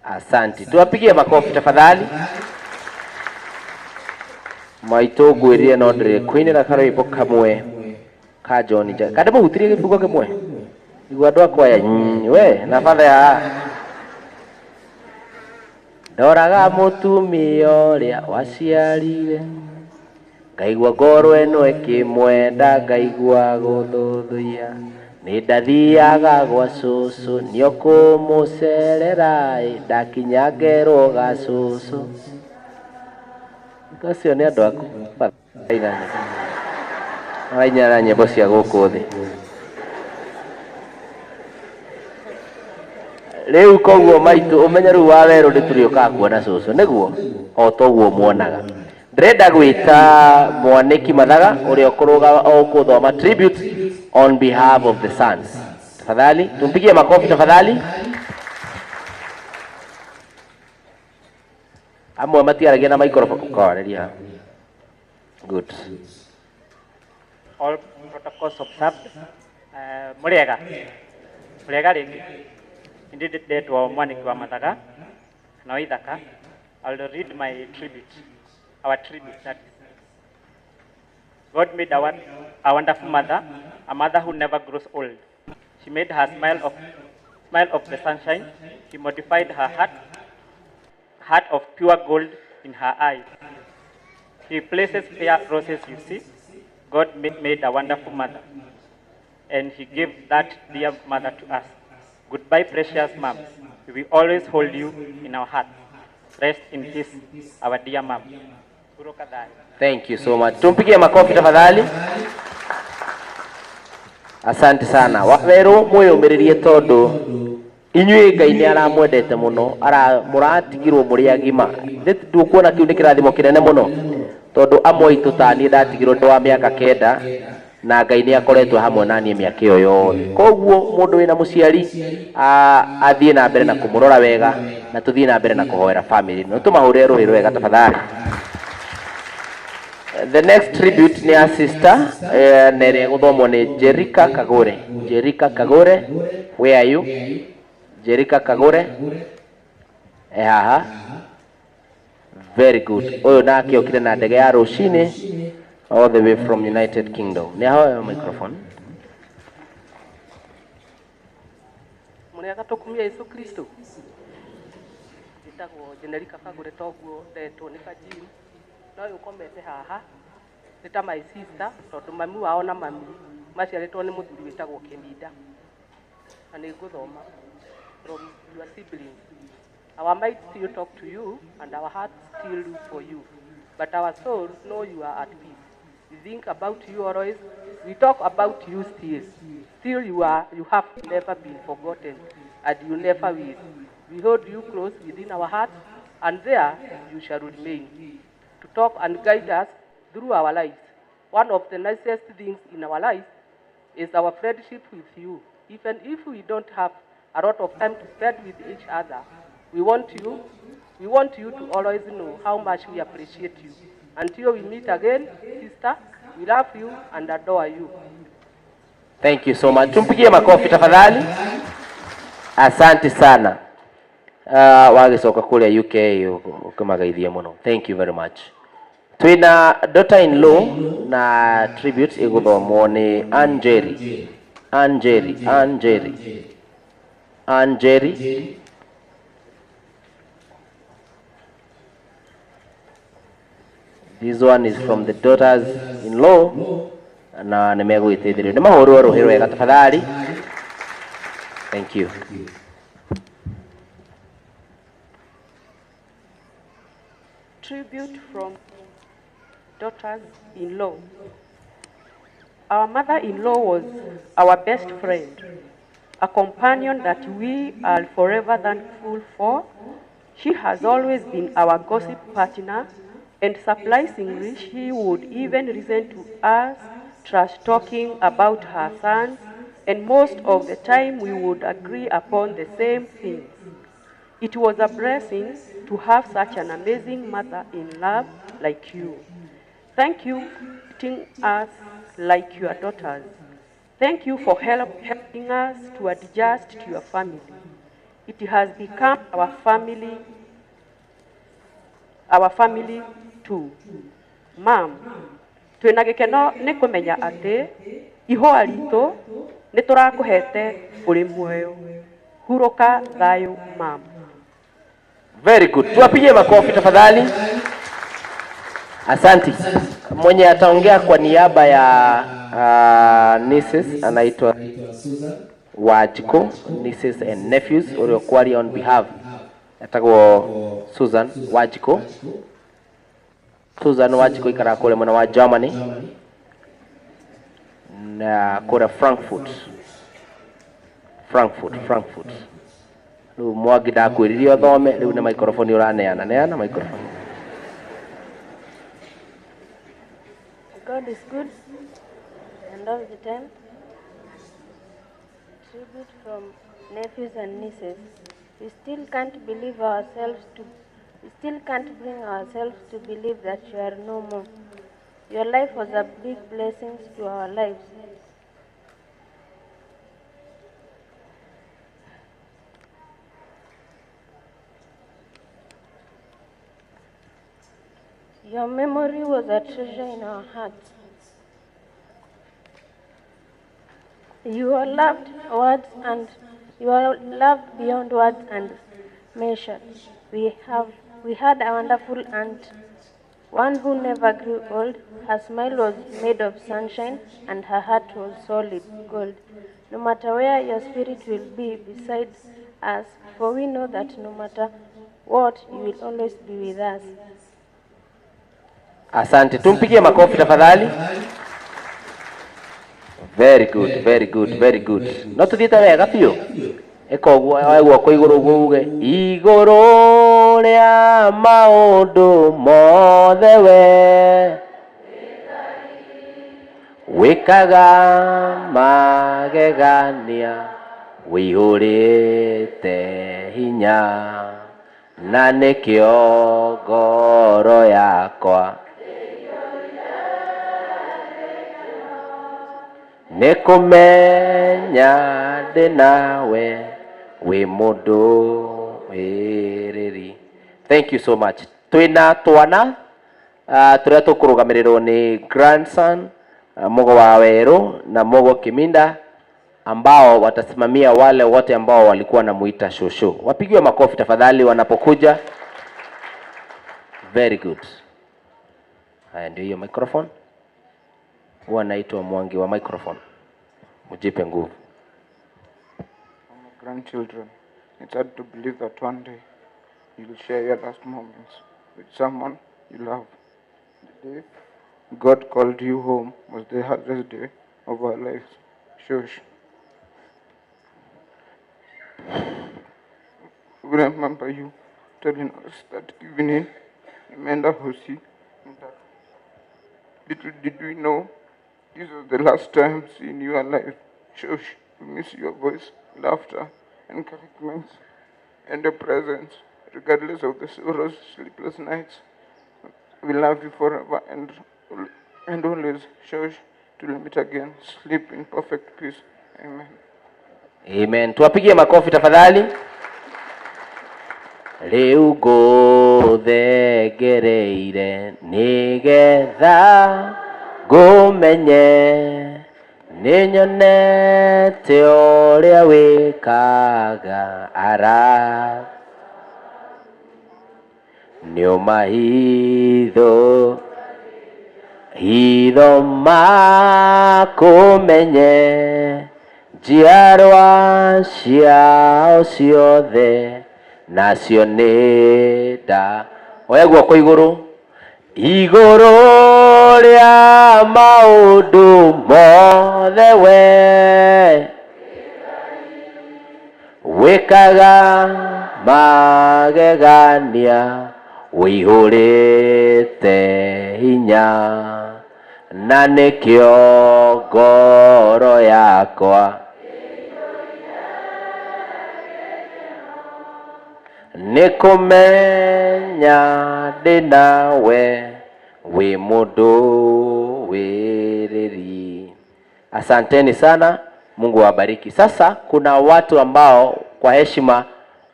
Asante. Tuwapigie makofi tafadhali. Maitũ ngwĩrire no ndĩrĩkũinĩra karwĩmbo kamwe ka John Njagi. Kana ndĩmũhutirie gĩbungo kĩmwe? Igua andũ akwa aya, we na batha ya ndoraga mũtumia ũrĩa waciarire, ngaigua ngoro ĩno ĩkĩmwenda, ngaigua gũthũthũia. Nĩ ndathiaga gwa cũcũ nĩũkũmũcerera, ndakinya ngerwo ga cũcũ. Acio nĩ andũ aku maraina na nyĩmbo cia gũkũ thĩ. Rĩu koguo maitũ ũmenye rĩu wa werũ nĩ tũrĩũkaga kuona cũcũ nĩguo o toguo muonaga. Ndĩrenda gwĩta Mwanĩki Mathaga ũrĩa ũkũthoma tribute on behalf of the sons. Tafadhali tumpigie makofi tafadhali. Amwe matiaragia na microphone ũkawarĩria. Good. All protocols observed. Mũrĩega. Mũrĩega rĩngĩ. Indeed ndetwo Mwaniki wa Mathaga na wa Ithaka. I'll read my tribute, our tribute that is. God made a wonderful mother, a mother who never grows old. She made her smile of the sunshine. He modified her heart of pure gold in her eyes. He places fair roses, you see. God made a wonderful mother, and he gave that dear mother to us. Goodbye, precious mom. We will always hold you in our hearts. Rest in peace, our dear mom. Thank you so much. Tumpigie makofi tafadhali. Asante sana. Waweru mwiyumiririe tondu inyuĩ Ngai nĩ aramwendete mũno, mũratigirwo mũrĩ agima. Ndukuona kĩu nĩ kĩrathimo kĩnene mũno tondu amwe aitũ ta niĩ ndatigirwo ndĩ wa mĩaka 9 na Ngai nĩ akoretwo hamwe na niĩ mĩaka ĩyo yothe. Koguo mũndũ wĩna mũciari athiĩ na mbere na kũmũrora wega na tũthiĩ na mbere na kũhoera family. No tũmahũrĩre rũhĩ rwega tafadhali. The next tribute ni ya sister na ĩrĩa ĩgũthomwo nĩ Jerika Kagure. Jerika Kagure, where are you? Jerika Kagure haha. Very good. Ũyũ nake okire na ndege ya rũcinĩ all the way from United Kingdom. Nĩ ahoe microphone. Mũrĩega tũkumia Yesu Kristo. Njĩtagwo Jerika Kagure toguo ndetwo nĩ Kajim. No ũyũ ũkomete haha nĩ ta my sister tondũ mami wao na mami maciarĩtwo nĩ mũthuri wĩtagwo Kĩminda. Na nĩ ngũthoma from your siblings. Our minds still talk to you and our hearts still look for you, but our souls know you are at peace. We think about you always. We talk about you still. Still you have never been forgotten, and you never will. We hold you close within our hearts, and there you shall remain, to talk and guide us through our lives. One of the nicest things in our lives is our friendship with you. Even if we don't have a lot of time to spend with each other, we want you to always know how much we appreciate you. Until we meet again, sister, we love you and adore you. Thank you so much. Tumpigie makofi tafadhali. Asante sana. Wagĩcoka kũrĩa UK ũkĩmageithie mũno. Thank you very much. Twĩna daughter in law na tribute ĩgũthomwo nĩ Anjeri. Anjeri, Anjeri. Anjeri. This one is from the daughters in law na nĩ megũgĩteithĩrĩrio. Nĩ mahũrwo rũhĩ rwega tafadhali. Thank you. Tribute from daughters-in-law. Our mother-in-law was our best friend, a companion that we are forever thankful for. She has always been our gossip partner, and surprisingly, she would even listen to us trash talking about her sons, and most of the time we would agree upon the same things. It was a blessing to have such an amazing mother in love like you. Thank you for treating us like your daughters. Thank you for helping us to adjust to your family. It has become our family too. Ma'am, twina gikeno ni kumenya ati ihũa ritũ nĩ tũrakũhete ũrĩ muoyo. Hurũka thayũ, ma'am. Very good. Tuwapigie makofi tafadhali. Asante. Mwenye ataongea kwa niaba ya nieces anaitwa Wajiko, nieces and nephews, ũrĩa on behalf atagwo Susan Wajiko. Susan Wanjikũ ikaraga kũrĩa mwena wa Germany na kũrĩa Frankfurt. Frankfurt, Frankfurt. Rĩu Mwangi ndakwĩrire ũthome, rĩu nĩ microphone ũraneana. Neana microphone. God is good and all the time. Tribute from nephews and nieces. We still can't believe ourselves to we still can't bring ourselves to believe that you are no more. Your life was a big blessing to our lives. Your memory was a treasure in our hearts. You are loved words and you are loved beyond words and measure. We had a wonderful aunt, one who never grew old. Her smile was made of sunshine and her heart was solid gold. No matter where your spirit will be beside us, for we know that no matter what, you will always be with us. Asante, tumpigie makofi tafadhali. Very good, very good, very good. No tuthiĩte wega biũ. Ĩka ũguo, oe guoko igũrũ ũguo uge igũrũ rĩa maũndũ mothe we wĩkaga magegania wĩihũrĩte hinya na nĩkĩo ngoro yakwa nĩ kũmenya ndĩ nawe wĩ mũndũ wĩrĩri. Thank you so much. Twĩna twana tũrĩa tũkũrũgamĩrĩrwo nĩ grandson Mugo wa Weru na Mugo Kiminda ambao watasimamia wale wote ambao walikuwa wanamuita shosho. Wapigiwe makofi tafadhali wanapokuja. Very good. Haya, ndio hiyo microphone. Huwa naitwa Mwangi wa microphone. Mjipe nguvu. My grandchildren, it's hard to believe that one day you'll share your last moments with someone you love. The day God called you home was the hardest day of our lives. Shush. We remember you telling us that evening, Nimeenda hosi. Little did we know this was the last time seeing you alive. Shush, we miss your voice, laughter, encouragements, and your presence, regardless of the sorrows, sleepless nights. We love you forever and always. Shush, till we meet again. Sleep in perfect peace. Amen. Amen. Tuwapigie makofi tafadhali. Rĩu ngũthengereire nĩgetha ngũmenye, nĩnyonete ũrĩa wĩkaga ara nĩũmahitho hitho makũmenye, njiarwa ciao ciothe nacio nĩ nda. Oya guoko igũrũ, igũrũ rĩa maũndũ mothe we wĩkaga magegania wĩihũrĩte hinya na nĩkĩo ngoro yakwa nĩ kũmenya ndĩ nawe wĩ mũndũ wĩrĩri. Asanteni sana, Mungu awabariki. Sasa kuna watu ambao kwa heshima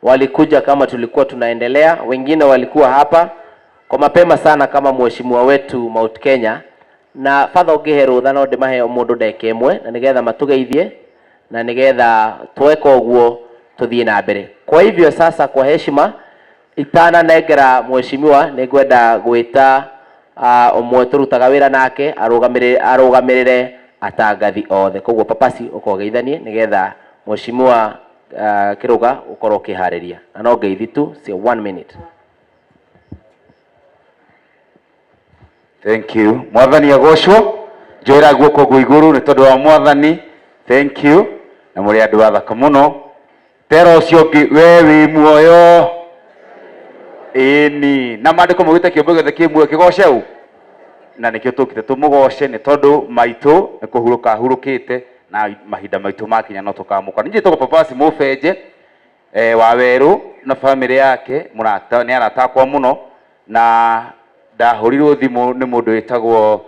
walikuja kama tulikuwa tunaendelea, wengine walikuwa hapa kwa mapema sana kama mheshimiwa wetu Mount Kenya, na Father ũngĩhe rũtha no ndĩmahe o mũndũ ndagĩka ĩmwe na nĩgetha matũgeithie na nĩgetha tweka ũguo tuthiĩ na mbere. Kwa hivyo sasa kwa heshima itananengera mheshimiwa nĩngwenda gwĩta ũmwe tũrutaga wĩra nake arũgamĩrĩre atangathi othe. Koguo papasi ũkogeithanie nĩgetha mheshimiwa Kĩrũga ũkorwo ũkĩharĩria, na no ngeithi tu cia 1 minute. Thank you. Mwathani agocwo. Njoera guoko gwa iguru ni tondu wa mwathani. Thank you. Na muri andu athaka muno. Tera ucio ungi we wi muoyo. Ĩni. Na maandĩko maugĩte kĩũmbe gĩothe kĩ muoyo kĩgoce ũ. Na nĩkĩo tũkĩte tũmũgoce nĩ tondũ maitũ nĩ kũhurũka ahurũkĩte na mahinda maitũ makinya no tũkamũkora. Niĩ njĩtagwo Papasi Mũbenje wa Werũ na famĩlĩ yake mũrata nĩ arata akwa mũno na ndahũrirwo thimũ nĩ mũndũ wĩtagwo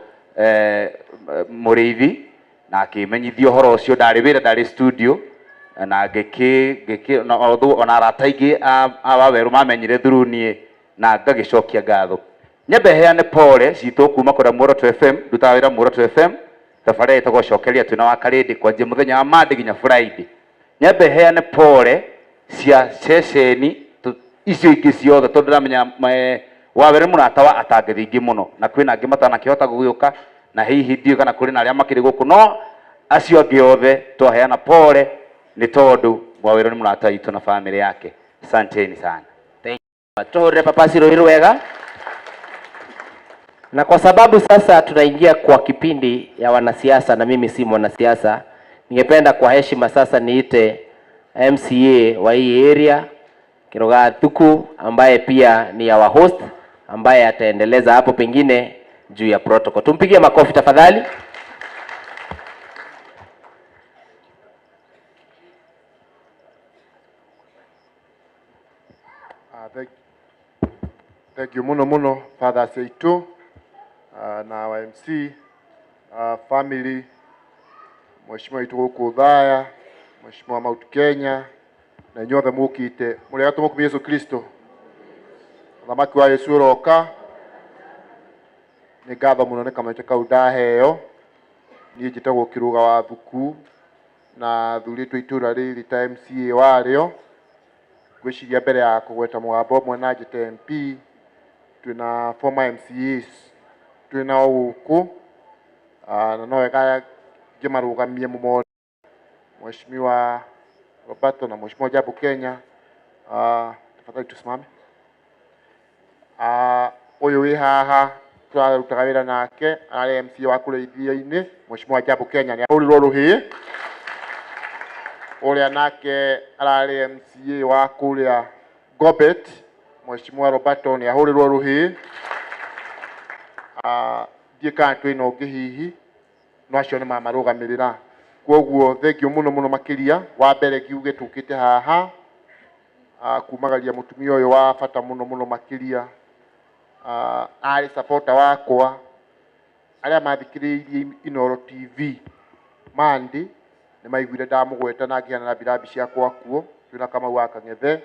Mũrĩithi na akĩmenyithia ũhoro ũcio. Ndarĩ wĩra, ndarĩ studio na ngĩkĩ na although ona arata aingĩ a Wawerũ mamenyire through niĩ na ngagĩcokia ngatho. Nyambe heane pole citũ kuma kũrĩa Muoroto FM, ndutaga wĩra Muoroto FM tabarĩra ĩtagwo Cokeria twĩna wa Karĩndĩ kwanjia mũthenya wa Monday nginya Friday. Nyambe heane pole cia ceceni icio ingĩ ciothe tondũ ndĩramenya Wawerũ nĩ mũrata wa atangathi aingĩ mũno na kwĩna angĩ matanakĩhota gũgĩũka na hihi ndiũĩ kana kũrĩ na arĩa makĩrĩ gũkũ, no acio angĩ othe twaheana pole nĩ tondũ Wawerũ nĩ mũrata witũ na famĩlĩ yake. Asanteni sana. Thank you. Tuhurire Papasi rũhĩ rwega. Na kwa sababu sasa tunaingia kwa kipindi ya wanasiasa na mimi si mwanasiasa, ningependa kwa heshima sasa niite MCA wa hii area Kiroga Thuku, ambaye pia ni our host, ambaye ataendeleza hapo pengine juu ya protocol. Tumpigie makofi tafadhali. Thank you muno muno Father Seitu na our MC family, Mheshimiwa witũ gũkũ Othaya, Mheshimiwa Mount Kenya na inyuothe mũkĩte mũrĩ gatũ mũkumia Yesu Kristo. Mũthamaki wa Yesu ũroka. Nĩ ngatho mũno nĩ kamweke kau ndaheo. Niĩ njĩtagwo Kĩrũga wa Thuku na thurĩtwo itũra rĩrĩ ta MCA warĩo. Ngwĩciria mbere ya kũgweta mũgambo ũmwe na njĩte MP, twĩna former MCAs twĩna o gũkũ, na no wega ngĩmarũgamie mũmone, Mheshimiwa Roberto na Mheshimiwa Jambo Kenya. Tafadhali tusimame. Ũyũ wĩ haha tũrarutaga wĩra nake arĩ MCA wa kũrĩa Ithia-inĩ, Mheshimiwa Jambo Kenya nĩ ahũrirwo rũhĩ. Ũrĩa nake ararĩ MCA wa kũrĩa Gobet, Mheshimiwa Roberto nĩ ahũrirwo rũhĩ. Ndiĩ kana twĩna ũngĩ hihi, no acio nĩ mamarũgamĩrĩra. Koguo thengiũ mũno mũno makĩria. Wa mbere ngiuge tũkĩte haha kumagaria mũtumia ũyũ wa bata mũno mũno makĩria, arĩ supporter wakwa. Arĩa mathikĩrĩirie Inooro TV Monday nĩ maiguire ndamũgweta na ngĩheana rambirambi ciakwa kuo twĩna Kamau wa Kang'ethe,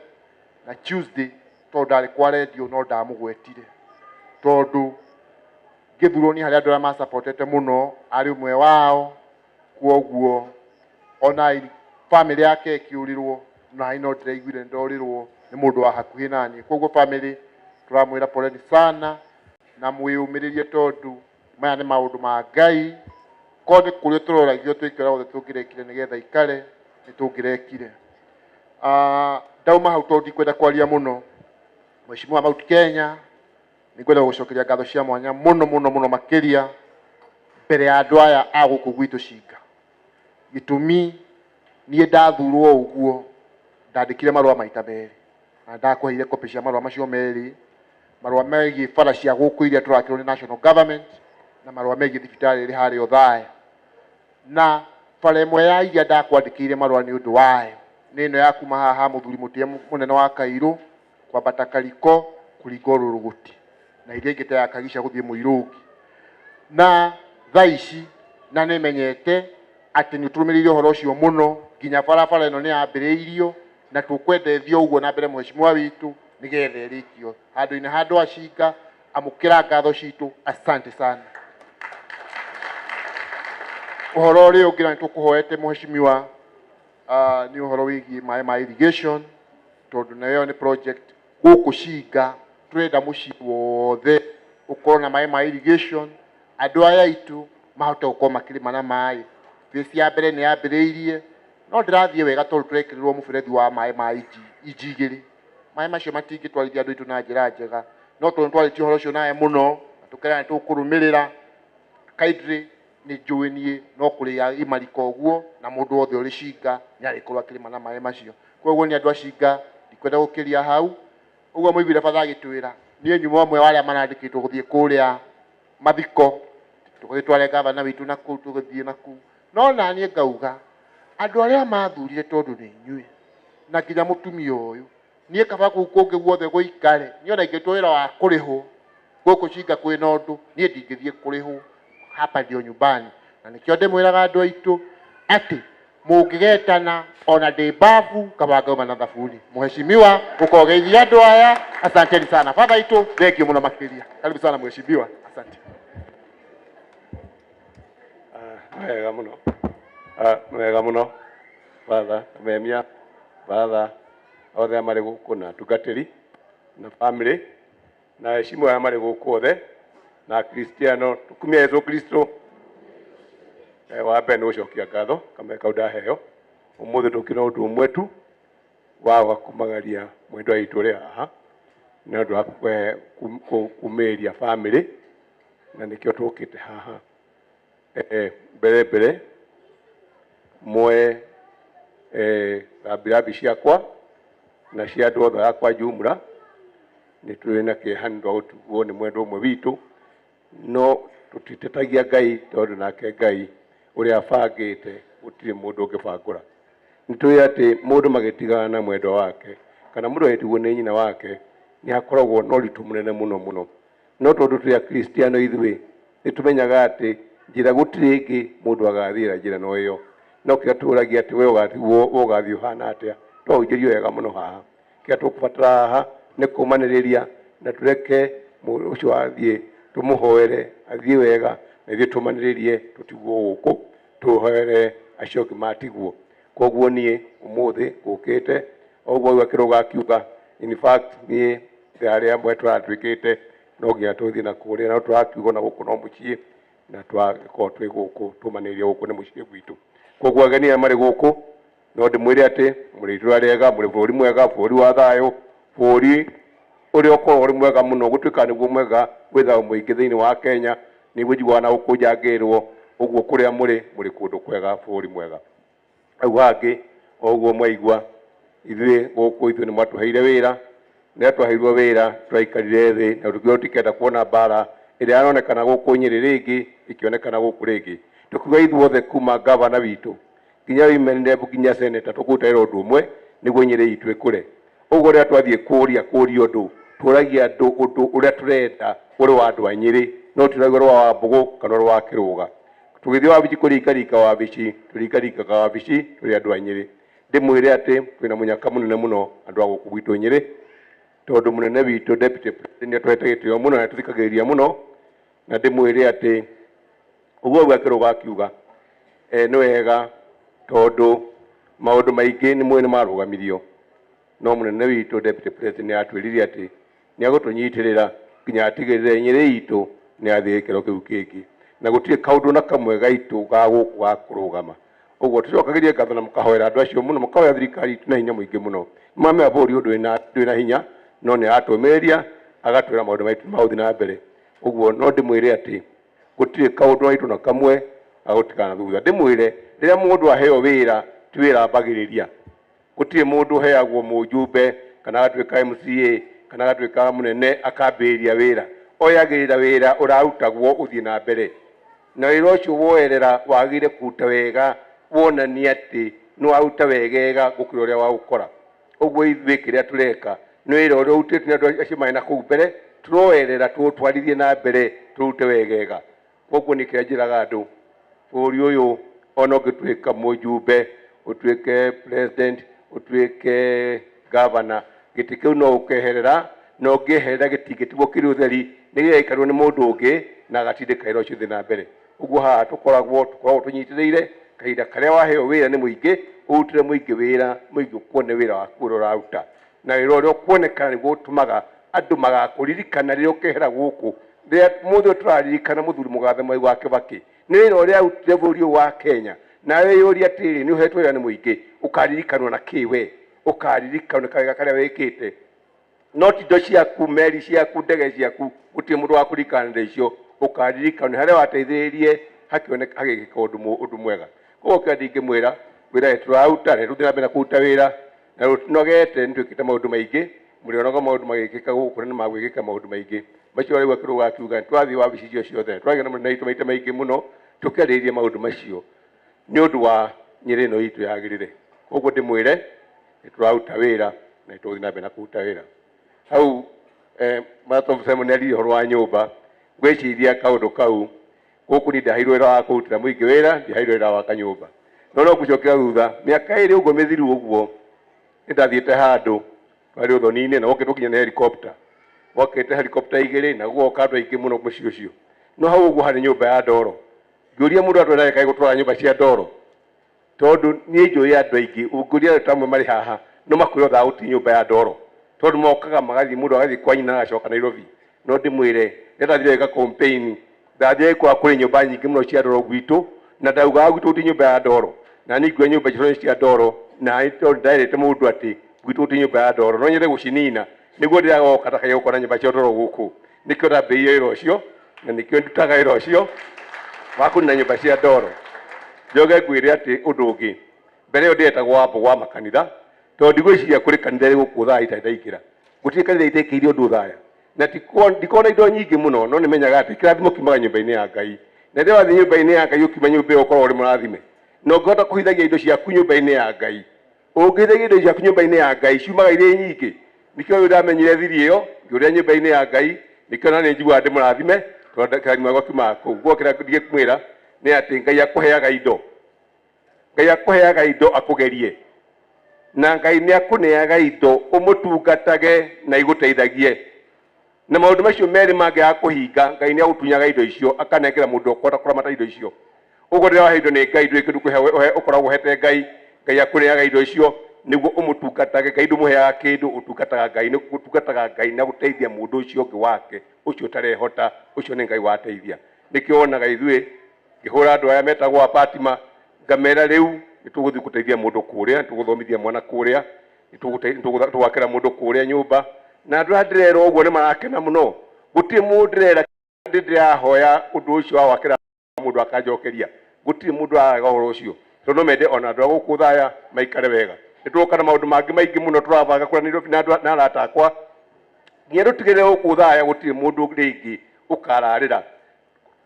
na Tuesday tondũ ndarĩ kwa radio no ndamũgwetire tondũ ngĩthurwo niĩ harĩ andũ arĩa masupportete mũno arĩ ũmwe wao. Koguo ona family yake ĩkĩũrĩrwo na no ndĩraiguire ndorĩrwo nĩ mũndũ wa hakuhĩ naniĩ. Koguo family tũramwĩra poleni sana na mwĩyũmĩrĩrie tondũ maya nĩ maũndũ ma Ngai. Korwo nĩ kũrĩa tũroragio twĩke ũrĩa wothe tũngĩrekire nĩgetha ikare nĩ tũngĩrekire. Ndauma hau tondũ ndikwenda kwaria mũno, Mheshimiwa Mount Kenya nĩ ngwenda gũcokeria ngatho cia mwanya mũno mũno mũno makĩria mbere ya andũ aya a gũkũ gwitũ Cinga. Gĩtũmi niĩ ndathurwo ũguo ndandĩkire marũa maita merĩ na ndakũheire copy cia marũa macio merĩ, marũa megiĩ bara cia gũkũ iria tũrakĩrwo nĩ national government na marũa megiĩ thibitarĩ ĩrĩ harĩa Othaya. Na bara ĩmwe ya iria ndakwandĩkĩire marũa nĩ ũndũ wayo nĩ ĩno ya kuma haha mũthuri mũtĩe mũnene wa Kairũ kwambata Kariko kũringa Ũrũrũgũti na iria ingĩ ta ya Kagica gũthiĩ Mũirũngi. Na thaa ici na nĩmenyete atĩ nĩ tũrũmĩrĩire ũhoro ũcio mũno nginya barabara ĩno nĩ yambĩrĩirio na tũkwenda ĩthiĩ ũguo na mbere mheshimiwa witũ nĩgetha ĩrĩkio handũ-inĩ ha andũ a Cinga. Amũkĩra ngatho citũ, asante sana. Ũhoro ũrĩa ũngĩ na nĩtũkũhoete mheshimiwa, nĩ ũhoro wĩgiĩ maĩ ma irrigation tondũ nayo nĩ project gũkũ Cinga. Tũrenda mũciĩ wothe ũkorwo na maĩ ma irrigation, andũ aya aitũ mahote gũkorwo makĩrĩma na maĩ. Phase ya mbere nĩ yambĩrĩirie no ndĩrathiĩ wega tondũ tũrekĩrĩrwo mũberethi wa maĩ ma inji igĩrĩ. Maĩ macio matingĩtwarithia andũ aitũ na njĩra njega, no tondũ nĩtwarĩtie ũhoro ũcio nawe mũno na Tũkerana tũkũrũmĩrĩra kindly nĩ njũĩ niĩ no kũrĩa imarika ũguo na mũndũ wothe ũrĩ Cinga nĩ arĩkorwo akĩrĩma na maĩ macio. Koguo nĩ andũ a Cinga, ndikwenda gũkĩria hau. Ũguo mũiguire batha agĩtwĩra, niĩ nyuma ũmwe wa arĩa marandĩkĩtwo gũthiĩ kũrĩa mathiko, tũgũthiĩ tware gavana witũ na kũu, tũgũthiĩ na kũu. No naniĩ ngauga andũ arĩa mathurire tondũ nĩ inyuĩ na nginya mũtumia ũyũ, niĩ kaba kũu kũngĩ guothe gũikare, niĩ ona ingĩtua wĩra wa kũrĩhwo gũkũ Cinga kwĩna ũndũ, niĩ ndingĩthiĩ kũrĩhwo, hapa ndio nyumbani. Na nĩkĩo ndĩmwĩraga andũ aitũ atĩ mũngĩgetana ona ndĩ mbabu kaba ngauma na thabuni. Mheshimiwa, ũkogeithia andũ aya, asanteni sana. Father itũ, thank you mũno makĩria. Karibu sana mheshimiwa, asante. Wega mũno. Wega mũno father memia father othe arĩa marĩ gũkũ na atungatĩri na family na heshimu arĩa marĩ gũkũ othe na Akristiano, tukumia Yesu Kristo. Wa mbere nĩ gũcokia ngatho kamwe kau ndaheo ũmũthĩ, tũkĩra ũndũ ũmwe tu wa kumagaria mwendwa witũ ũrĩa haha nĩ ũndũ wa kumĩria family, na nĩkĩo tũkĩte haha. Mbere mbere mwe rambirambi ciakwa na cia andũ othe akwa jumla, nĩ tũrĩ na kĩeha nĩ ũndũ wa gũtigwo nĩ mwendwa ũmwe witũ, no tũtitetagia Ngai tondũ nake Ngai ũrĩa abangĩte gũtirĩ mũndũ ũngĩbangũra. Nĩ tũĩ atĩ mũndũ magĩtigana na mwendwa wake kana mũndũ agĩtigwo nĩ nyina wake nĩ hakoragwo na ũritũ mũnene mũno mũno, no tondũ tũrĩ Akristiano ithuĩ nĩ tũmenyaga atĩ njĩra gũtirĩ ĩngĩ mũndũ agathiĩra njĩra no ĩyo, no kĩrĩa tũragia atĩ we ũgatigwo ũgathiĩ ũhana atĩa, twahunjĩrio wega mũno haha. Kĩrĩa tũkũbatara haha nĩ kũmanĩrĩria na tũreke mũndũ ũcio athiĩ, tũmũhoere athiĩ wega, na ithuĩ tũmanĩrĩrie tũtigwo gũkũ, tũhoere acio angĩ matigwo. Koguo niĩ ũmũthĩ ngũkĩte o ũguo auga kĩrũga akiuga, in fact niĩ arĩa amwe tũratuĩkĩte no nginya tũthiĩ na kũrĩa, no tũrakiuga na gũkũ no mũciĩ, na twakorwo twĩ gũkũ tũmanĩrĩrie gũkũ nĩ mũciĩ gwitũ. Koguo ageni arĩa marĩ gũkũ no ndĩmwĩre atĩ mũrĩ itũra rĩega, mũrĩ bũrũri mwega, bũrũri wa thayũ, bũrũri ũrĩa ũkoragwo ũrĩ mwega mũno, gũtuĩka nĩguo mwega wĩ thayũ mũingĩ thĩinĩ wa Kenya, nĩguo njiguaga na gũkũ njangĩrwo ũguo kũrĩa mũrĩ, mũrĩ kũndũ kwega, bũrũri mwega. Hau hangĩ o ũguo mwaigua ithuĩ gũkũ ithuĩ nĩ mwatũheire wĩra, rĩrĩa twaheirwo wĩra twaikarire thĩ na tũkiuga tũtikenda kuona mbara ĩrĩa yaronekana gũkũ Nyĩrĩ rĩngĩ ĩkĩonekana gũkũ rĩngĩ. Tũkiuga ithuothe kuma gavana witũ nginya women rep nginya senator tũkũruta wĩra ũndũ ũmwe nĩguo Nyĩrĩ itũ ĩkũre. Ũguo rĩrĩa twathiĩ kũria kũria ũndũ, tũragia andũ ũndũ ũrĩa tũrenda ũrĩ wa andũ a Nyĩrĩ, no tũragia ũrĩ wa Wambũgũ kana ũrĩ wa Kĩrũga. Tũgĩthiĩ wabici kũringaringa wabici, tũringaringaga wabici tũrĩ andũ a Nyĩrĩ. Ndĩmwĩre atĩ twĩna mũnyaka mũnene mũno andũ a gũkũ gwitũ Nyĩrĩ, tondũ mũnene witũ deputy president nĩ atũhete gĩtĩo mũno na tũthikagĩrĩria mũno, na ndĩmwĩre atĩ ũguo auga Kĩrũga akiuga nĩ wega tondũ maũndũ maingĩ nĩ mũĩ nĩ marũgamirio, no mũnene witũ deputy president nĩ atwĩrire atĩ nĩ agũtũnyitĩrĩra nginya atigĩrĩre Nyĩrĩ itũ nĩ athiĩ gĩkĩro kĩu kĩngĩ, na gũtirĩ kaũndũ na kamwe gaitũ ga gũkũ ga kũrũgama. Ũguo tũcokagĩrie ngatho na mũkahoera andũ acio mũno, mũkahoera thirikari itũ na hinya mũingĩ mũno. Nĩmwamenya bũrũri ũyũ ndũrĩ na hinya, no nĩ aratũmĩrĩria agatwĩra maũndũ maitũ magũthiĩ na mbere. Ũguo no ndĩmwĩre atĩ gũtirĩ kaũndũ gaitũ na kamwe gagũtigana na thutha. Ndĩmwĩre rĩrĩa mũndũ aheo wĩra ti wĩra ambagĩrĩria, gũtirĩ mũndũ ũheagwo mũjumbe kana agatuĩka MCA kana agatuĩka mũnene akambĩrĩria wĩra, oyagĩrĩra wĩra ũrarutagwo ũthiĩ na mbere, na wĩra ũcio woerera wagĩrĩire kũruta wega, wonanie atĩ nĩ waruta wegega gũkĩra ũrĩa waũkora. Ũguo ithuĩ kĩrĩa tũreka nĩ wĩra ũrĩa ũrutĩtwo nĩ andũ acio marĩ na kũu mbere, tũroerera tũũtwarithie na mbere tũrute wegega. Koguo nĩ kĩrĩa njĩraga andũ, bũrũri ũyũ ona ũngĩtuĩka mũjumbe, ũtuĩke president, ũtuĩke governor, gĩtĩ kĩu no ũkeherera, na ũngĩeherera gĩtingĩtigwo kĩrĩ ũtheri, nĩ gĩgaikarwo nĩ mũndũ ũngĩ na agatindĩka wĩra ũcio ũthiĩ na mbere. Ũguo haha tũkoragwo tũnyitĩrĩire kahinda karĩa waheo wĩra nĩ mũingĩ, ũrutĩre mũingĩ wĩra, mũingĩ ũkuone wĩra waku ũrĩa ũraruta, na wĩra ũrĩa ũkuonekana nĩguo ũtũmaga andũ magakũririkana rĩrĩa ũkehera gũkũ. Rĩrĩa mũthĩ ũyũ tũraririkana mũthuri mũgathe Mwai wa Kĩbakĩ nĩ wĩra ũrĩa arutire bũrũri ũyũ wa Kenya, nawe wĩyũrie atĩrĩrĩ, nĩ ũhetwo wĩra nĩ mũingĩ, ũkaririkanwo na kĩ we? Ũkaririkanwo nĩ kawega karĩa wĩkĩte, no ti indo ciaku, meri ciaku, ndege ciaku. Gũtirĩ mũndũ wa kũririkana icio, ũkaririkana nĩ harĩa wateithĩrĩirie hakĩoneka hagĩkĩka ũndũ mwega. Koguo kĩrĩa ndingĩmwĩra, wĩra nĩ tũraruta, na tũthiĩ na mbere na kũruta wĩra, na tũtinogete, nĩ twĩkĩte maũndũ maingĩ, mũrĩonaga maũndũ magĩkĩka gũkũ na nĩ magwĩkĩka maũndũ maingĩ. Macio rĩu akĩrũga akiuga nĩ twathiĩ wabici icio ciothe, twagĩa na mũnene witũ maita maingĩ mũno, tũkĩarĩrĩria maũndũ macio nĩ ũndũ wa Nyĩrĩ ĩno itũ yagĩrĩre. Koguo ndĩmwĩre nĩ tũraruta wĩra na nĩ tũgũthiĩ na mbere na kũruta wĩra. Hau Mathofu Simon nĩ aririe ũhoro wa nyũmba, ngwĩciria kaũndũ kau gũkũ niĩ ndaheirwo wĩra wa kũrutĩra mũingĩ wĩra, ndiaheirwo wĩra wa gwaka nyũmba. No no ngũcokera thutha mĩaka ĩrĩ ũguo mĩthiru ũguo, nĩ ndathiĩte handũ twarĩ ũthoni-inĩ na wokĩtwo nginya nĩ helicopter, gwokĩte helicopter igĩrĩ na gugoka andũ aingĩ mũno mũciĩ ũcio. No hau ũguo harĩ nyũmba ya ndoro, ngĩũria mũndũ atwĩra kaĩ gũtwara nyũmba cia ndoro, tondũ niĩ njũĩ andũ aingĩ, ũngĩũria andũ ta amwe marĩ haha no makwĩre othe gũtirĩ nyũmba ya ndoro, tondũ mokaga magathiĩ, mũndũ agathiĩ kwa nyina agacoka Nairobi. No ndĩmwĩre rĩrĩa ndathire gwĩka campaign, ndathire gũkora kũrĩ nyũmba nyingĩ mũno cia ndoro gwitũ, na ndaugaga gwitũ gũtirĩ nyũmba ya ndoro, na niĩ ngĩoya nyũmba icio cia ndoro, na tondũ nderĩte mũndũ atĩ gwitũ gũtirĩ nyũmba ya ndoro, no nyende gũcinina nĩguo ndĩragoka ndakae gũkora nyũmba cia ndoro gũkũ. Nĩkĩo ndambĩrĩirie wĩra ũcio, na nĩkĩo ndutaga wĩra ũcio wa kũnina nyũmba cia ndoro. Njoke ngwĩre atĩ ũndũ ũngĩ, mbere ĩyo ndĩretagwo Wambo wa makanitha, tondũ ndigwĩciria kũrĩ kanitha ĩrĩ gũkũ Othaya itarĩ ndaingĩra. Gũtirĩ kanitha itekĩire ũndũ Othaya. Na ndikoragwo na indo nyingĩ mũno, no nĩmenyaga atĩ kĩrathimo kiumaga nyũmba-inĩ ya Ngai. Na rĩrĩa wathiĩ nyũmba-inĩ ya Ngai ũkiuma nyũmba ĩyo ũkoragwo ũrĩ mũrathime. Na ũngĩhota kũhithagia indo ciaku nyũmba-inĩ ya Ngai, ũngĩhithagia indo ciaku nyũmba-inĩ ya Ngai, ciumaga irĩ nyingĩ. Nĩkĩo rĩu ndamenyire thiri ĩyo, ngĩũrĩra nyũmba-inĩ ya Ngai, nĩkĩo na nĩ njiguaga ndĩ mũrathime, tondũ kĩrathimo gĩakwa kiumaga kũu. Koguo kĩrĩa ndingĩkwĩra nĩ atĩ Ngai akũheaga indo. Ngai akũheaga indo akũgerie. Na Ngai nĩ akũneaga indo ũmũtungatage na igũteithagie. Na maũndũ macio merĩ mangĩaga kũhinga, Ngai nĩ agũtunyaga indo icio, akanengera mũndũ ũkũhota kũramata indo icio. Ũguo rĩrĩa wahe indo nĩ Ngai, ndũrĩ kĩndũ ũkoragwo ũhete Ngai, Ngai akũneaga indo icio nĩguo ũmũtungatage. Ngai ndũmũheaga kĩndũ, ũtungataga Ngai, nĩ gũtungataga Ngai na gũteithia mũndũ ũcio ũngĩ wake, ũcio ũtarehota, ũcio nĩ Ngai wateithia. Nĩkĩo wonaga ithuĩ ngĩhũra andũ aya metagwo a Fatima, ngamera rĩu nĩ tũgũthiĩ gũteithia mũndũ kũrĩa, nĩ tũgũthomithia mwana kũrĩa, nĩ tũgwakĩra mũndũ kũrĩa nyũmba. Na andũ aya ndĩrera ũguo nĩ marakena mũno. Gũtirĩ mũndũ ndĩrera ndĩrahoya ũndũ ũcio wa gwakĩra mũndũ akanjokeria. Gũtirĩ mũndũ ũrarega ũhoro ũcio, tondũ no mende ona andũ a gũkũ Othaya maikare wega. Nĩ tũroka na maũndũ mangĩ maingĩ mũno tũrabanga kũrĩa Nairobi na andũ na arata akwa, nginya tũtigĩrĩre gũkũ Othaya gũtirĩ mũndũ rĩngĩ ũkararĩra.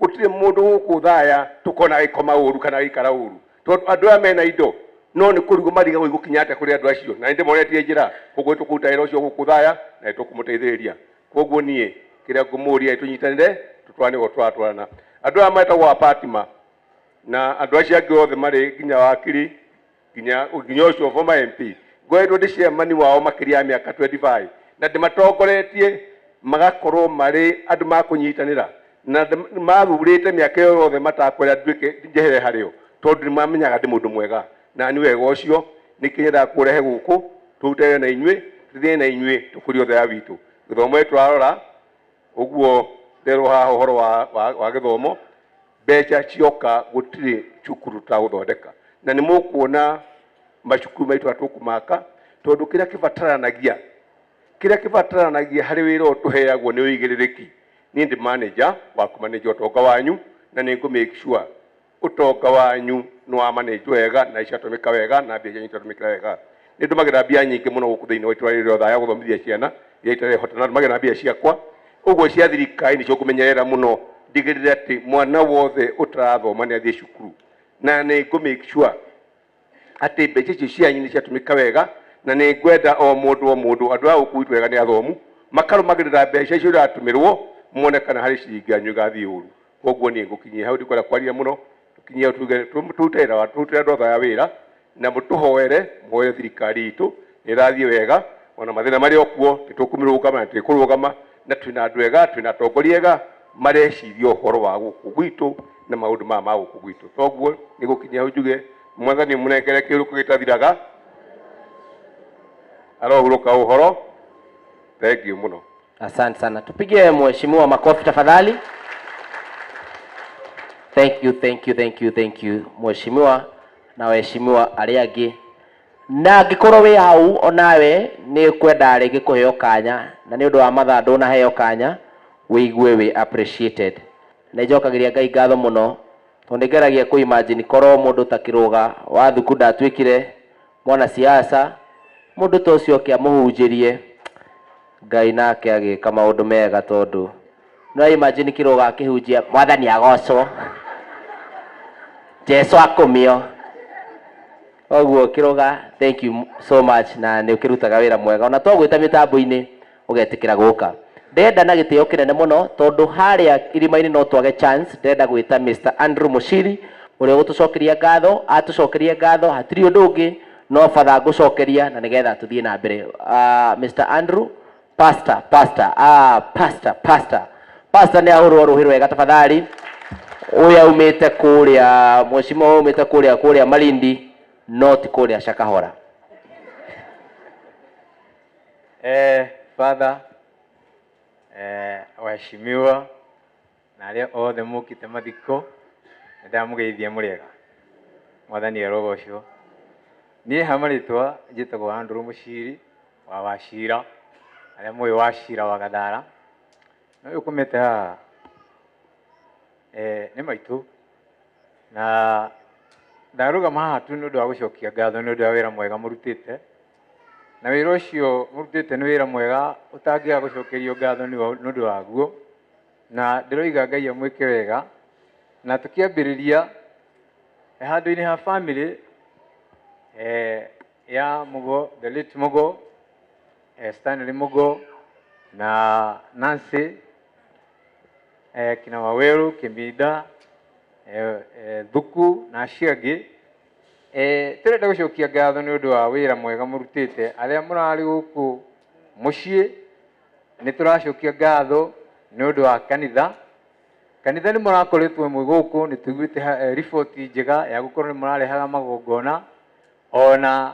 Gũtirĩ mũndũ gũkũ Othaya tũkona agĩkoma ũru kana agĩikara ũru, tondũ andũ aya mena indo no nĩ kũrigwo marigagwo igũkinya atĩa kũrĩ andũ acio, na nĩ ndĩmonetie njĩra. Koguo nĩ tũkũruta wĩra ũcio gũkũ Othaya na nĩ tũkũmũteithĩrĩria. Koguo niĩ kĩrĩa ngũmũria nĩ tũnyitanĩre, tũtwarane ũguo tũratwarana. Andũ aya metagwo a Fatima na andũ acio angĩ othe marĩ nginya wakiri, nginya ũcio former MP, ngoretwo ndĩ chairman wao makĩria ya mĩaka 25 na ndĩmatongoretie magakorwo marĩ andũ ma kũnyitanĩra, na mathurĩte mĩaka ĩyo yothe matakwenda nduĩke njehere harĩo, tondũ nĩ mamenyaga ndĩ mũndũ mwega. Na nĩ wega ũcio nĩkĩo nyendaga kũrehe gũkũ, tũrute wĩra na inyuĩ, tũthiĩ na inyuĩ tũkũrie Othaya witũ. Gĩthomo nĩ tũrarora ũguo nderwo haha ũhoro wa gĩthomo, mbeca cioka gũtirĩ cukuru tũtagũthondeka, na nĩ mũkuona macukuru maitũ marĩa tũkũmaka, tondũ kĩrĩa kĩbataranagia harĩ wĩra ũyũ tũheagwo nĩ ũigĩrĩrĩki. Niĩ ndĩ manager wa kũmanage ũtonga wanyu, na nĩ ngũ make sure ũtonga wanyu nĩ wa manage wega na ciatũmĩka wega na mbia cianyu ciatũmĩka wega. Nĩ ndũmagĩra mbia nyingĩ mũno gũkũ thĩinĩ wa itũra rĩrĩ rĩa Othaya gũthomithia ciana iria itarehota, na ndũmagĩra mbia ciakwa. Ũguo cia thirikari nĩcio ngũmenyerera mũno, ndigĩrĩre atĩ mwana wothe ũtarathoma nĩ athiĩ cukuru, na nĩ ngũ make sure atĩ mbeca icio cianyu nĩ ciatũmĩka wega, na nĩ ngwenda o mũndũ o mũndũ, andũ aya gũkũ gwitũ wega nĩ athomu, makarũmagĩrĩra mbeca icio iratũmĩrwo, mone kana harĩ ciringi yanyu ĩgathiĩ ũru. Koguo niĩ ngũkinyia hau, ndikwenda kwaria mũno, tũkinyie hau tuge tũrute wĩra, tũrutĩre andũ othe aya wĩra, na mũtũhoere, mũhoere thirikari itũ nĩ ĩrathiĩ wega, ona mathĩna marĩ o kuo nĩ tũkũmĩrũgama na tũkũrũgama, na twĩna andũ ega, twĩna atongoria ega mareciria ũhoro wa gũkũ gwitũ na maũndũ maya ma gũkũ gwitũ. Toguo nĩ gũkinyia hau njuge Mwathani mũnengere kĩhurũko gĩtathiraga, arohurũka ũhoro. Thank you mũno. Asante sana. Tupigie mheshimiwa makofi tafadhali. Thank you, thank you, thank you, thank you mheshimiwa na waheshimiwa arĩa angĩ. Na angĩkorwo wĩ hau onawe nĩ kwenda rĩngĩ kũheo kanya, na nĩ ũndũ wa mathaa ndũnaheo kanya, Wĩigue wĩ appreciated. Nĩ njokagĩria Ngai ngatho mũno tondũ nĩ ngeragia kũ imagine korwo mũndũ ta Kĩrũga wa thuku ndatuĩkire mwanasiasa, mũndũ ta ũcio oke amũhunjĩrie, Ngai nake agĩka maũndũ mega tondũ no imagine Kĩrũga akĩhunjia mwathani agocwo, Jesu akumio. Koguo Kĩrũga, thank you so much, na nĩ ũkĩrutaga wĩra mwega ona twagwĩta mĩtambo-inĩ ũgetĩkĩra gũka. Ndĩrenda na gĩtĩo kĩnene mũno tondũ harĩa irima-inĩ no twage chance, ndĩrenda gwĩta Mr. Andrew Mushiri ũrĩa ũgũtũcokeria ngatho, atũcokerie ngatho, hatirĩ ũndũ ũngĩ no batha ngũcokeria na nĩgetha tũthiĩ na mbere. Mr. Andrew, pastor, pastor, pastor, pastor, pastor nĩ ahũrwo rũhĩ rwega tafadhali. Ũyũ aumĩte kũrĩa, mheshimiwa aumĩte kũrĩa Malindi, no ti kũrĩa Shakahora. Father, waheshimiwa na arĩa othe mũkĩte mathiko, nĩ ndamũgeithia mũrĩega. Mwathani arogocwo. Niĩ ha marĩtwa njĩtagwo Andrew Mũciri wa Wachira, arĩa mũĩ Wachira wa Gathara. Na ũyũ ũkomete haha nĩ maitũ, na ndarũgama haha tu nĩ ũndũ wa gũcokia ngatho nĩ ũndũ wa wĩra mwega mũrutĩte. Na wĩra ũcio mũrutĩte nĩ wĩra mwega ũtangĩaga gũcokerio ngatho nĩ ũndũ waguo. Na ndĩroiga Ngai amwĩke wega. Na tũkĩambĩrĩria handũ-inĩ ha family ya Mugo, the late Mugo, Stanley Mugo na Nancy, kina Waweru, Kiminda, Thuku na acio angĩ. Tũrenda gũcokia ngatho nĩ ũndũ wa wĩra mwega mũrutĩte. Arĩa mũrarĩ gũkũ mũciĩ nĩ tũracokia ngatho nĩ ũndũ wa kanitha. Kanitha nĩ mũrakoretwo mwĩ gũkũ, nĩ tũiguĩte riboti njega ya gũkorwo nĩ mũrarehaga magongona, ona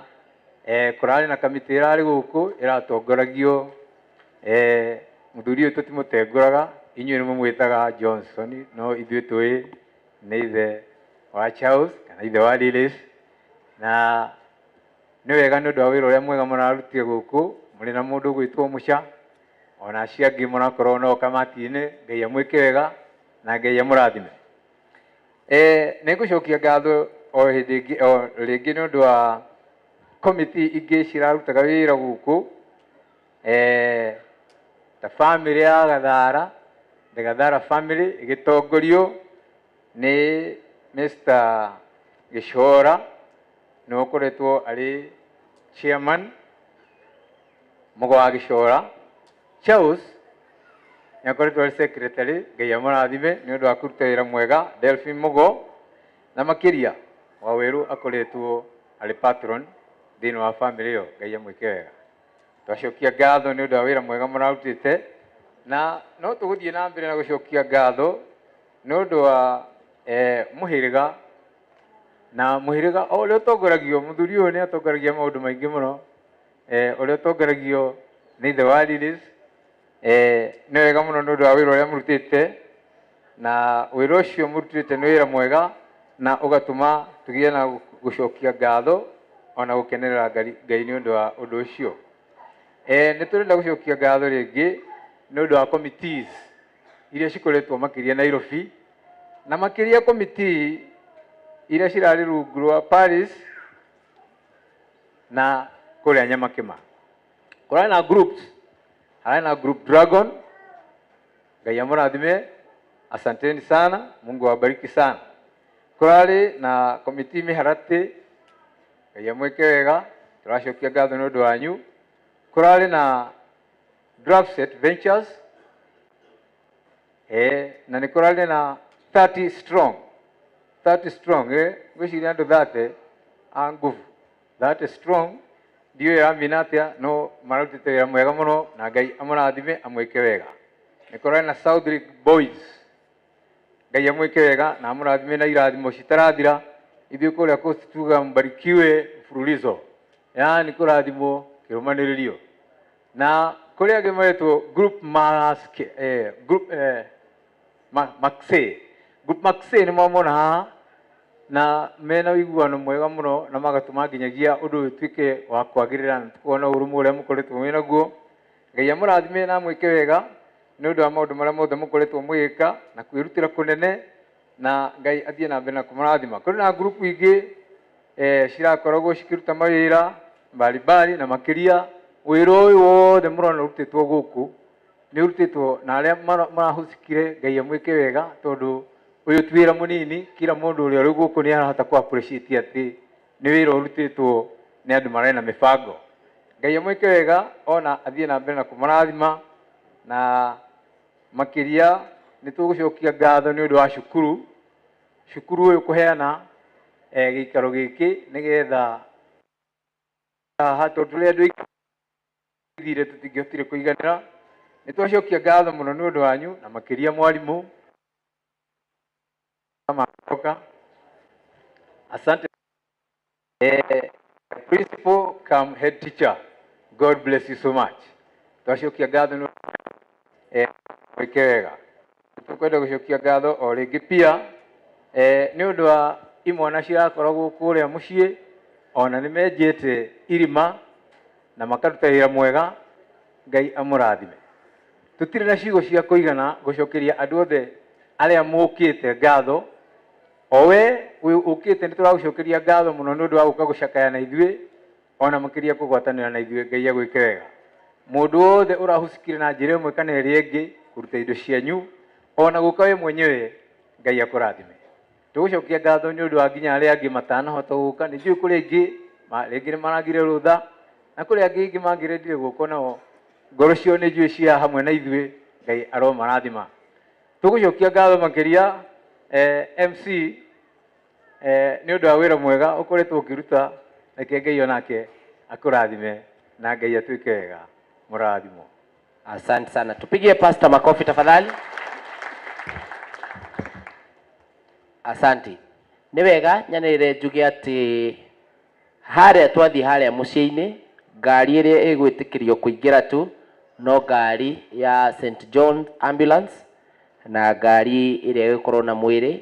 kũrarĩ na kamĩtĩ ĩrarĩ gũkũ ĩratongoragio mũthuri ũyũ tũtimũtengũraga, inyuĩ nĩ mũmwĩtaga Johnson, no ithuĩ tũĩ nĩ ithe wa Charles kana ithe wa Lilies. Na nĩ wega nĩ ũndũ wa wĩra ũrĩa mwega mũrarutire gũkũ, mũrĩ na mũndũ ũgwĩtwo Mũca, ona acio angĩ mũrakorwo nao kamati-inĩ. Ngai amwĩke wega na Ngai amũrathime. Nĩ ngũcokia ngatho o hĩndĩ ĩngĩ, o rĩngĩ nĩ ũndũ wa komiti ingĩ cirarutaga wĩra gũkũ, ta family ya Gathara, the Gathara family ĩgĩtongorio nĩ Mr. Gĩcora, nĩwe ũkoretwo arĩ chairman Mũgo wa Gĩcora. Charles nĩ akoretwo arĩ secretary, Ngai amũrathime nĩ ũndũ wa kũruta wĩra mwega. Delphine Mũgo na makĩria Waweru akoretwo arĩ patron thĩinĩ wa family ĩyo, Ngai amwĩke wega. Twacokia ngatho nĩ ũndũ wa wĩra mwega mũrarutĩte, na no tũgũthiĩ na mbere na gũcokia ngatho nĩ ũndũ wa mũhĩrĩga, na mũhĩrĩga o ũrĩa ũtongoragio, mũthuri ũyũ nĩ atongoragia maũndũ maingĩ mũno, ũrĩa ũtongoragio nĩ ithe wa Lilies. Nĩ wega mũno nĩ ũndũ wa wĩra ũrĩa mũrutĩte, na wĩra ũcio mũrutĩte nĩ wĩra mwega na ũgatũma tũgĩe na gũcokia ngatho ona gũkenerera Ngai nĩ ũndũ wa ũndũ ũcio. Nĩ tũrenda gũcokia ngatho rĩngĩ nĩ ũndũ wa committees iria cikoretwo makĩria Nairobi, na makĩria committee iria cirarĩ rungu rwa Paris na kũrĩa Nyamakĩma. Kũrarĩ na groups, hararĩ na group Dragon, Ngai amũrathime, asanteni sana, Mungu awabariki sana. Kũrarĩ na committee Mĩharatĩ, Ngai amwĩke wega, tũracokia ngatho nĩ ũndũ wanyu. Kũrarĩ na Draftset Ventures, na nĩ kũrarĩ na 30 strong, 30 strong, ngwĩciria andũ 30 a nguvu, 30 strong, ndiũĩ ĩramina atĩa, no mararutĩte wĩra mwega mũno na Ngai amũrathime amwĩke wega. Nĩ kũrarĩ na South Lake Boys, Ngai amwĩke wega na amũrathime na irathimo citarathira. Ithuĩ kũrĩa Coast tugaga mbarikiwe mfululizo, yaani kũrathimwo kĩrũmanĩrĩrio. Na kũrĩa angĩ maretwo group mask, group, Maxe, group Maxe nĩ mwamona haha, na mena ũiguano mwega mũno na magatũma nginyagia ũndũ ũyũ ũtuĩke wa kwagĩrĩra, na tũkona ũrũmwe ũrĩa mũkoretwo mwĩ naguo. Ngai amũrathime na amwĩke wega. Nĩ ũndũ wa maũndũ marĩa mothe mũkoretwo mũgĩka na kwĩrutĩra kũnene, na Ngai athiĩ na mbere na kũmũrathima. Kũrĩ na ngurubu ingĩ cirakoragwo cikĩruta mawĩra mbalimbali, na makĩria wĩra ũyũ wothe mũrona ũrutĩtwo gũkũ nĩ ũrutĩtwo na arĩa marahusikire. Ngai amwĩke wega, tondũ ũyũ ti wĩra mũnini. Kila mũndũ ũrĩa ũrĩ gũkũ nĩ arahota kũ appreciate atĩ nĩ wĩra ũrutĩtwo nĩ andũ marĩ na mĩbango. Ngai amwĩke wega ona athiĩ na mbere na kũmũrathima, na makĩria nĩ tũgũcokia ngatho nĩ ũndũ wa cukuru ũyũ kũheana gĩikaro gĩkĩ nĩgetha haha, tondũ tũrĩ andũ aingĩ tũtingĩhotire kũiganĩra. Nĩ twacokia ngatho mũno nĩ ũndũ wanyu, na makĩria mwarimũ Makoka. Asante. Principal come head teacher, God bless you so much. Twacokia ngatho nĩ mwĩke wega. Tũkwenda gũcokia ngatho o rĩngĩ pia nĩ ũndũ wa imwana cirakoragwo kũrĩa mũciĩ, ona nĩ menjete irima na makaruta wĩra mwega. Ngai amũrathime. Tũtirĩ na ciugo cia kũigana gũcokeria andũ othe arĩa mũkĩte ngatho. O we ũkĩte nĩ tũragũcokeria ngatho mũno nĩ ũndũ wa gũka gũcakaya na ithuĩ, ona makĩria kũgwatanĩra na ithuĩ. Ngai agwĩke wega. Mũndũ wothe ũrahusikire na njĩra ĩmwe kana ĩrĩa ĩngĩ kũruta indo cianyu, ona gũka we mwenyewe, Ngai akũrathime. Tũgũcokia ngatho nĩ ũndũ wa nginya arĩa angĩ matanahota gũka. Nĩ njũĩ kũrĩ aingĩ rĩngĩ nĩ maragire rũtha, na kũrĩ angĩ aingĩ mangĩrendire gũka, nao ngoro ciao nĩ njũĩ cia hamwe na ithuĩ. Ngai aromarathima. Tũgũcokia ngatho makĩria MC nĩ ũndũ wa wĩra mwega ũkoretwo ũkĩruta. Reke Ngai onake akũrathime na Ngai atuĩke wega. Mũrathimo. Asante sana. Tupigie pastor makofi tafadhali. Asante. Nĩ wega nyanĩrĩre njuge atĩ harĩa twathiĩ harĩa mũciĩ-inĩ, ngari ĩrĩa ĩgwĩtĩkĩrio kũingĩra tu no ngari ya St John Ambulance, na ngari ĩrĩa ĩgũkorwo na mwĩrĩ,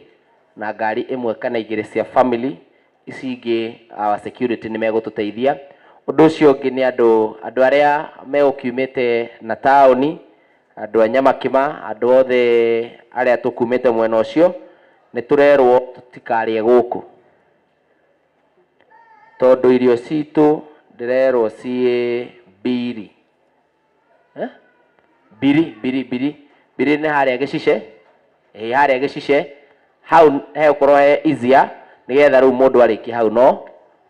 na ngari ĩmwe kana igĩrĩ cia family. Ici ingĩ our security nĩ megũtũteithia. Ũndũ ũcio ũngĩ nĩ andũ arĩa megũkiumĩte na taũni, andũ a Nyamakima, andũ othe arĩa tũkumĩte mwena ũcio, nĩ tũrerwo tũtikarĩe gũkũ, tondũ irio citũ ndĩrerwo ciĩ mbiri. Mbiri, mbiri, mbiri, mbiri nĩ harĩa Gĩcice, harĩa Gĩcice hau hegũkorwo he easier, nĩgetha rĩu mũndũ arĩkie hau no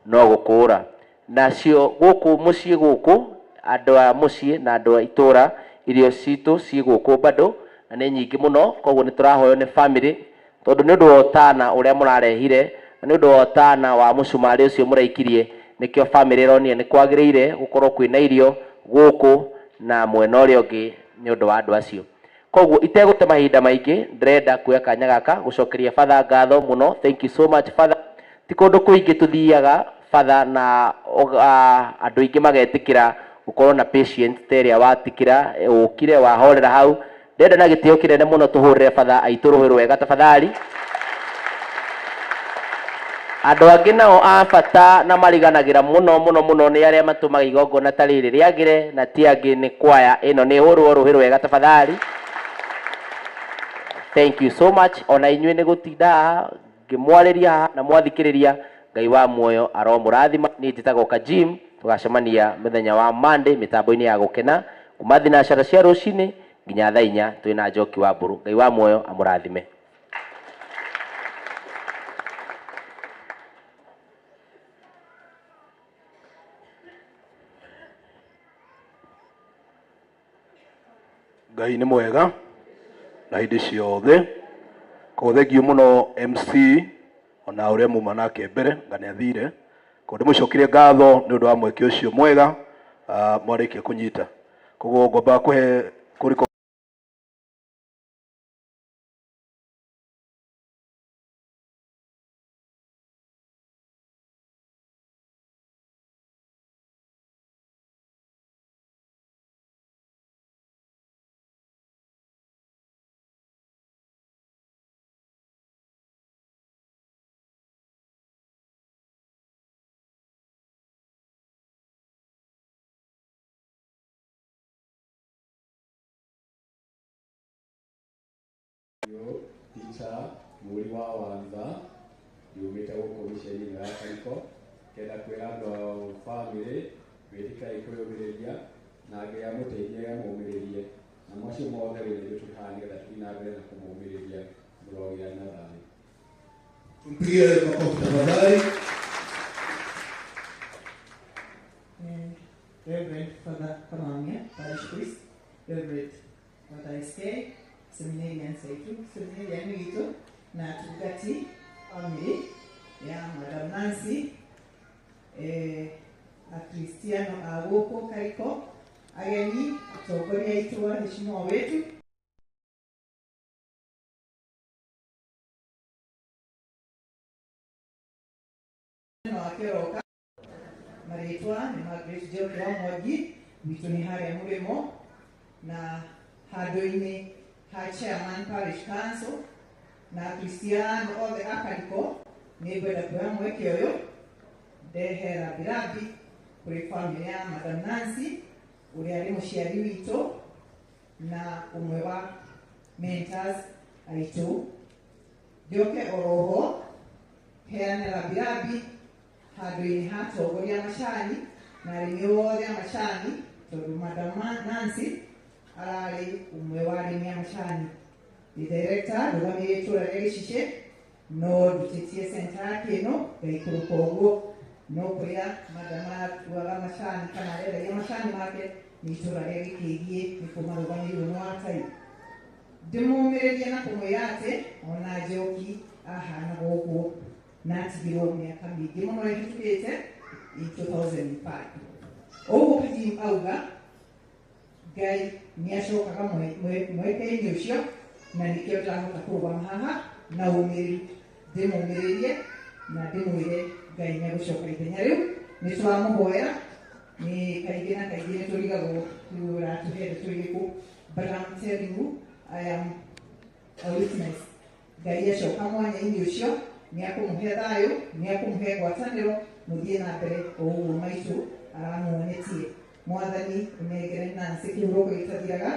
gũkũra. Nacio gũkũ mũciĩ gũkũ, andũ a mũciĩ na andũ a itũra, irio citũ ciĩ gũkũ bado na nĩ nyingĩ mũno. Koguo nĩ tũrahoywo nĩ family, tondũ nĩ ũndũ wa ũtana ũrĩa mũrarehire, na nĩ ũndũ wa ũtana wa mũcumarĩ ũcio mũraikirie, nĩkĩo family ĩronire nĩ kwagĩrĩire gũkorwo kwĩna irio gũkũ na mwena ũrĩa ũngĩ nĩ ũndũ wa andũ acio. Koguo itegũte mahinda maingĩ, ndĩrenda kuoya kanya gaka gũcokeria Father ngatho mũno. Thank you so much Father. Ti kũndũ kũingĩ tũthiaga Father na andũ aingĩ magetĩkĩra gũkorwo na patient ta ĩrĩa watikĩra, ũkire wahorera hau. Ndĩrenda na gĩtĩo kĩnene mũno tũhũrĩre Father aitũ rũhĩ rwega tafadhali. Andũ angĩ nao a bata na mariganagĩra mũno mũno mũno nĩ arĩa matũmaga igongona ta rĩrĩ rĩagĩre, na ti angĩ nĩ kwaya ĩno. Nĩ hũrwo rũhĩ rwega tafadhali. Thank you so much. Ona inyuĩ nĩ gũtinda haha ngĩmwarĩria haha na mwathikĩrĩria. Ngai wa muoyo aromũrathima. Niĩ njĩtagwo Kajim. Tũgacemania mũthenya wa Monday mĩtambo-inĩ ya gũkena kuma thinacara cia rũcinĩ nginya thaa 4 twĩna Njoki wa Mbũrũ. Ngai wa muoyo amũrathime. Ngai nĩ mwega na hĩndĩ ciothe. Koguo thengiũ mũno MC ona ũrĩa muma nake mbere nga nĩ athire. Koguo ndĩmũcokerie ngatho nĩ ũndũ wa mweke ũcio mwega mwarĩkia kũnyita. Koguo ngomba kũhe kũriko Yo Peter Mũri wa Wanza yumĩte gũkũ mĩciĩ-inĩ ya Kariko kenda kwĩra andũ a bamĩrĩ wĩtĩkĩrai kwĩyũmĩrĩria na Ngai amũteithie amũmĩrĩrie na macio mothe rĩu nĩithuĩ tũrĩ haha nĩgetha tũthiĩ na mbere na kũmũmĩrĩria mũrogĩa na thayũ. Tumpigie makofi tafadhali. Reverend Father Kamamia, Parish Priest, Reverend Father SK, Seminarian Saitu, Seminarian witũ na atungati family ya Madam Nancy, Akristiano a gũkũ Kariko, ageni, atongoria aitũ, waheshimiwa wetu. No akeroka marĩtwa nĩ Margaret Njoki wa Mwangi, gwitũ nĩ harĩa mũrĩmo na handũ-inĩ ha Chairman Parish Council na Akristiano othe a Kariko, nĩ ngwenda kuoya mweke ũyũ ndehe rambirambi kũrĩ famĩlĩ ya Madam Nancy ũrĩa arĩ mũciari witũ na ũmwe wa mentors aitũ. Njoke oroho heane rambirambi handũ-inĩ ha atongoria a macani na arĩmi othe a macani, tondũ Madam Nancy ararĩ ũmwe wa arĩmi a macani. Ndĩ director ndũgamĩrĩire itũra rĩa Gĩcicĩ, no ndutĩtie center yake ĩno ngaikũrũka ũguo, no kũrĩa madam aratuaga macani kana arendagia macani make nĩ itũra rĩa Gĩkĩgiĩ, nĩkuo marũgamĩrĩirwo nĩ Watai. Ndĩmũmĩrĩrie na kũmwĩra atĩ ona Njoki ahanaga ũguo na atigirwo mĩaka mĩingĩ mũno ĩhĩtũkĩte in 2005. Ũguo Kajim auga Ngai nĩ acokaga mweke-inĩ ũcio, na nĩkĩo ndĩrahota kũrũgama haha na ũmĩrĩru ndĩmũmĩrĩrie na ndĩmwĩre Ngai nĩ agũcoka ithenya rĩu. Nĩ tũramũhoera, nĩ kaingĩ na kaingĩ nĩ tũrigagwo rĩu ũratũhe ndeto ĩrĩkũ, but I'm telling you, I am a witness. Ngai acoka mwanya-inĩ ũcio nĩ akũmũhe thayũ, nĩ akũmũhe ngwatanĩro, mũthiĩ na mbere o ũguo maitũ aramuonetie. Mwathani ũnengere Nancy kĩhurũko gĩtathiraga,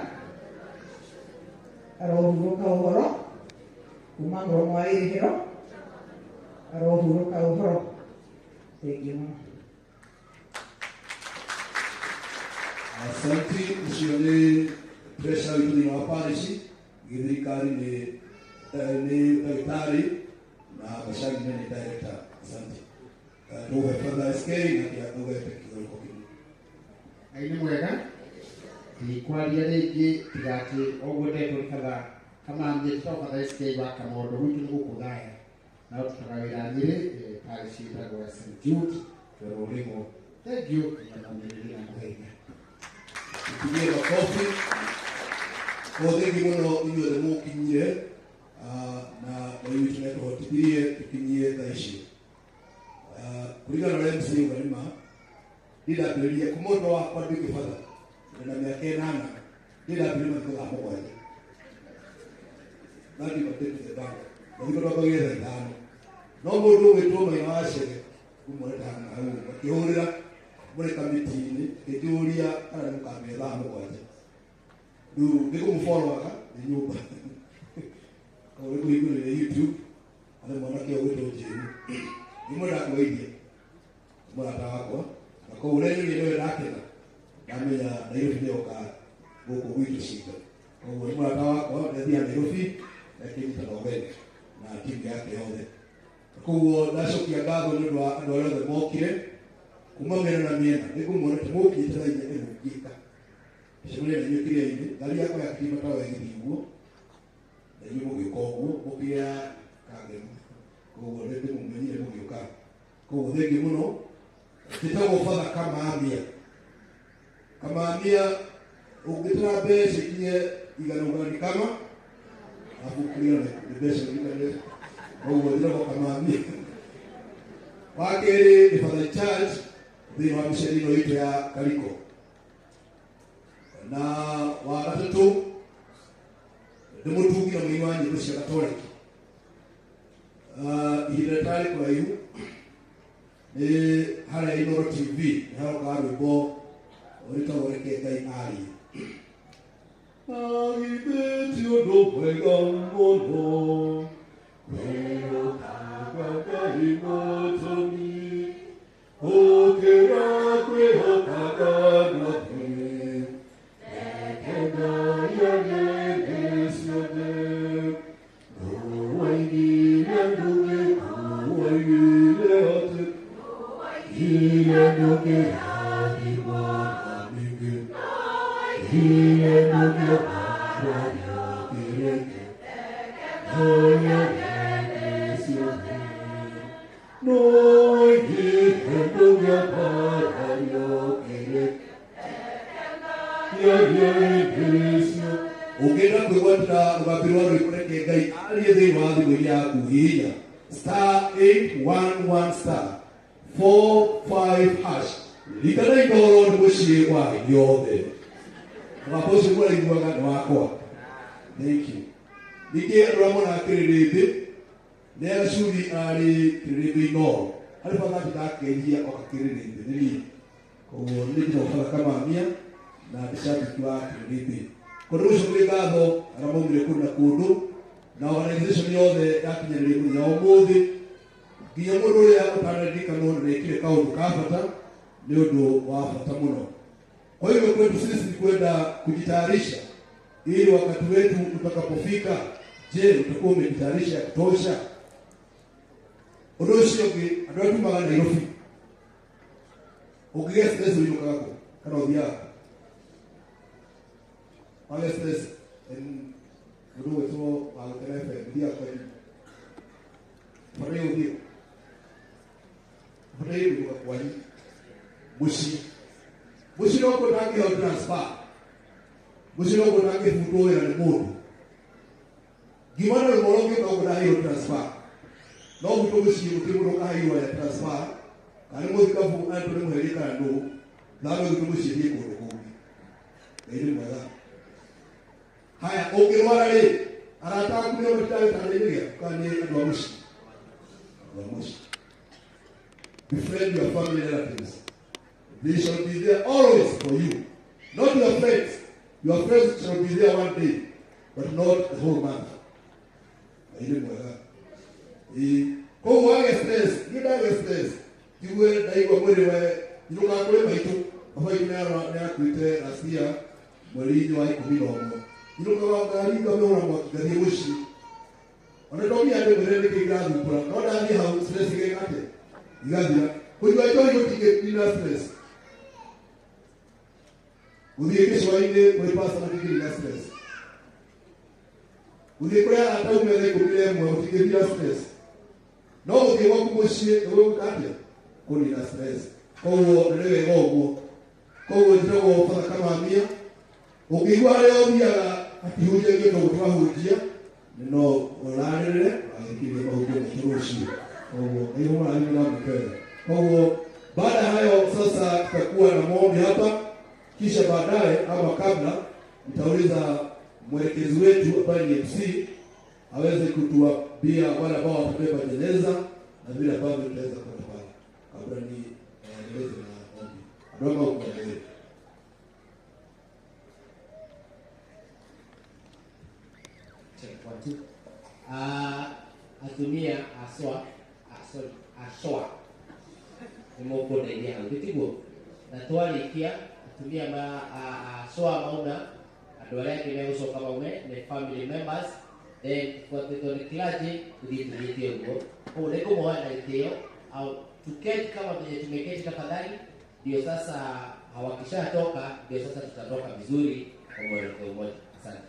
arohurũka ũhoro kuma mũromo wa irĩhĩro, arohurũka ũhoro. Thengiũ mũno. Asante. Ũcio nĩ treasurer witũ thĩinĩ wa parish, gĩthirikari nĩ ndagĩtarĩ na macani nĩ director. Asante. Tũgũhe Father SK na kĩatũgete kĩgoroko kĩmwe. Ngai nĩ mwega, ndikwaria rĩngĩ tiga atĩ ũguo ndetwo nĩ Father Kamamia, njĩtagwo Father SK wa Kamondo, gwitũ nĩ gũkũ Thaya, na tũrutaga wĩra Nyĩrĩ, parish ĩtagwo ya St Jude Rũrĩmo. Thengiũ na mũmĩrĩrie na mũhe hinya. Tupigie makofi. Kwa thengi mũno inyuothe mũkinyire, na Ngai witũ nĩatũhotithirie tũkinyie thaa ici. Kũringana na ũrĩa MC auga nĩ ma, niĩ ndambĩrĩria kuma ũndũ wakwa nduĩke batha ndĩna mĩaka 8, niĩ ndambĩrĩria mathiko thaa 7. That you can take to the bank. Mathiko twambagia thaa 5. No mũndũ ũgwĩtwo Maina wa Chege, ngũmuonete haha na hau, makĩhũrĩra mũrĩ kamĩtĩ-inĩ, akĩnjũria kana nĩ mũkambia thaa 7. Rĩu nĩ kũmũboroaga nĩ nyũmba. Koguo nĩ kũhingũrĩire YouTube, arĩ mwanake ũgwĩtwo Njĩru. Nĩ mwenda kũgeithia mũrata wakwa, na koguo ũrĩa nyonire nĩwe ndakena, ndamenya Nairobi nĩyoka gũkũ gwitũ Cinga. Koguo nĩ mũrata wakwa, nĩathiaga Nairobi, akĩnyita na ũgeni na timu yake yothe. Koguo ndacokia ngatho nĩ ũndũ wa andũ arĩa othe mokire kuma mĩena na mĩena, nĩ ngũmuonete mũkinyĩte thaa 4 ĩrũngĩka. Mĩcemanio na inyuĩ kĩrĩa-inĩ, ngari yakwa yakinyia matawa ĩgĩthiĩ ũguo, na inyuĩ mũgĩũka ũguo, mũkĩgĩa kangemu. Koguo nĩ ndĩmũmenyire mũgĩũka. Koguo thengiũ mũno. Njĩtagwo Father Kamamia. Kamamia ũngĩtara mbeca ikinye igana ũgana nĩ kama, arabu kũringana na mbeca ũringane. Koguo njĩtagwo Kamamia. Wa kerĩ nĩ Father Charles thĩinĩ wa mĩciĩ ĩno itũ ya Kariko. Na wa gatatũ nĩ mũtungi na mũini wa nyĩmbo cia Katoliki. Ihinda rĩtarĩ kũraihu nĩ harĩa Inooro TV nĩ haroka rwĩmbo rwĩtagwo Reke Ngai Arie. Na githĩ ti ũndũ mwega mũno kwĩhokaga Ngai mũtũmi gũkĩra kwĩhokaga andũ reke Ngai arĩrĩ ciothe. Nũwaigire ndũngĩ, nũwaigire atĩ ire ndũngĩrathimwo na mĩngĩ, ire ndũngĩbarario kĩreke Ngai arĩrĩ ciothe. Nũwaigire ndũngĩbarario kĩreke Ũngĩenda kwĩgwatĩra rũgambi rwa rwĩmbo reke Ngai arie thĩinĩ wa thimũ yaku hihinya star 811 star 45 hash. Ririkana Inooro nĩ mũciĩ wa aini othe. Mũgambo ũcio mũraiguaga nĩ wakwa. Thank you. Ningĩ andũ arĩa monaga kĩrĩrĩmbĩ nĩ Gacuri ararĩ kĩrĩrĩmbĩ Inooro. Harĩ bata ndakeria oka kĩrĩrĩmbĩ nĩ niĩ. Koguo nĩ njĩtagwo Father Kamamia na ndĩ shabiki wa kĩrĩrĩmbĩ. Kũndũ gũcokeria ngatho arĩa maumire kũndũ na kũndũ na organization yothe yakinyanĩria mũthenya wa ũmũthĩ nginya mũndũ ũrĩa ũtanaririkanwo na nĩekire kaũndũ ka bata nĩ ũndũ wa bata mũno. Kwa hivyo kwetu sisi ni kwenda kujitayarisha ili wakati wetu utakapofika, je, utakuwa umejitayarisha ya kutosha? Ũndũ ũcio ũngĩ, andũ arĩa tumaga Nairobi, ũngĩgĩa stress ũinũkaga kũ kana ũthiaga kũ? Wagĩa stress, mũndũ ũgwĩtwo wa Gũkena FM, ũthiaga kwanyu? Ũbataire gũthiĩ kũ? Ũbataire kũinũka kwanyu mũciĩ. Mũciĩ nokuo ndangĩheo transfer, mũciĩ nokuo ndangĩbutwo wĩra nĩ mũndũ. Ngima na rũmwe ũngĩũka gũkũ ndaheirwo transfer, no gwitũ mũciĩ gũtirĩ mũndũ ũkaheirwo ya transfer, kana nĩ mũthikabu angĩkorwo nĩ mũherie kana nũũ, thame gwitũ mũciĩ thiĩ kũndũ kũngĩ. Ngai nĩ mwega. Haya, ũngĩrwara rĩ, arata aku nĩo matindaga gĩtanda-inĩ gĩaku kana nĩ andũ a mũciĩ? Andũ a mũciĩ. Befriend your family relatives. They shall be there always for you. Not your friends. Your friends shall be there one day, but not the whole month. Ngai nĩ mwega. Ĩĩ, koguo wagĩa stress, niĩ ndagĩa stress, njigue ndaigua mwĩrĩ we, njinũkaga kũrĩ maitũ, baba witũ nĩarakuĩte last year mweri-inĩ wa 11. Njinũkaga ngari ngamĩhũra mwaki ngathiĩ mũciĩ. Ona ndongia ndĩmwĩre nĩkĩ kĩrathumbũra, no ndathiĩ hau stress ĩgeka atĩa? Igathira. Kũnyua njohi gũtingĩnina stress. Gũthiĩ gĩcũa-inĩ kũrĩ pastor gũtingĩnina stress. Gũthiĩ kũrĩ arata ume thaa 11 gũtingĩthira stress. No gũthiĩ gwaku mũciĩ nĩ gũgũka atĩa? Kũnina stress. Koguo nĩ wega ũguo. Koguo njĩtagwo Father Kamamia. Ũngĩigua harĩa ũthiaga akĩhunjagia tondũ tũrahunjia, no ũrarĩrĩre agĩkirie mahunjio maitũ rũciũ. Koguo nĩ mũrathime na mwĩke. Koguo baada ya hayo sasa tutakuwa na maombi hapa, kisha baadaye ama kabla nitauliza mwelekezi wetu ambaye ni MC aweze kutuambia wale ambao watabeba jeneza na vile ambavyo tutaweza kwenda pale. Kabla ni niweze na maombi. Ndio kwa leo. Check 1 2. Atumia aswa sorry aswa nĩ mũkũndeithia hau tiguo na twarĩkia atumia ma aswa mauna andũ arĩa angĩ megũcoka maume nĩ family members then tubuatĩtwo nĩ clergy tũthiĩ tũthiĩte ũguo. Koguo nĩ ngũmũhoya na gĩtĩo au tuketi kama venye tumeketi tafadhali, ndio sasa hawakishatoka ndio sasa tutatoka vizuri kwa mwelekeo mmoja. Asante.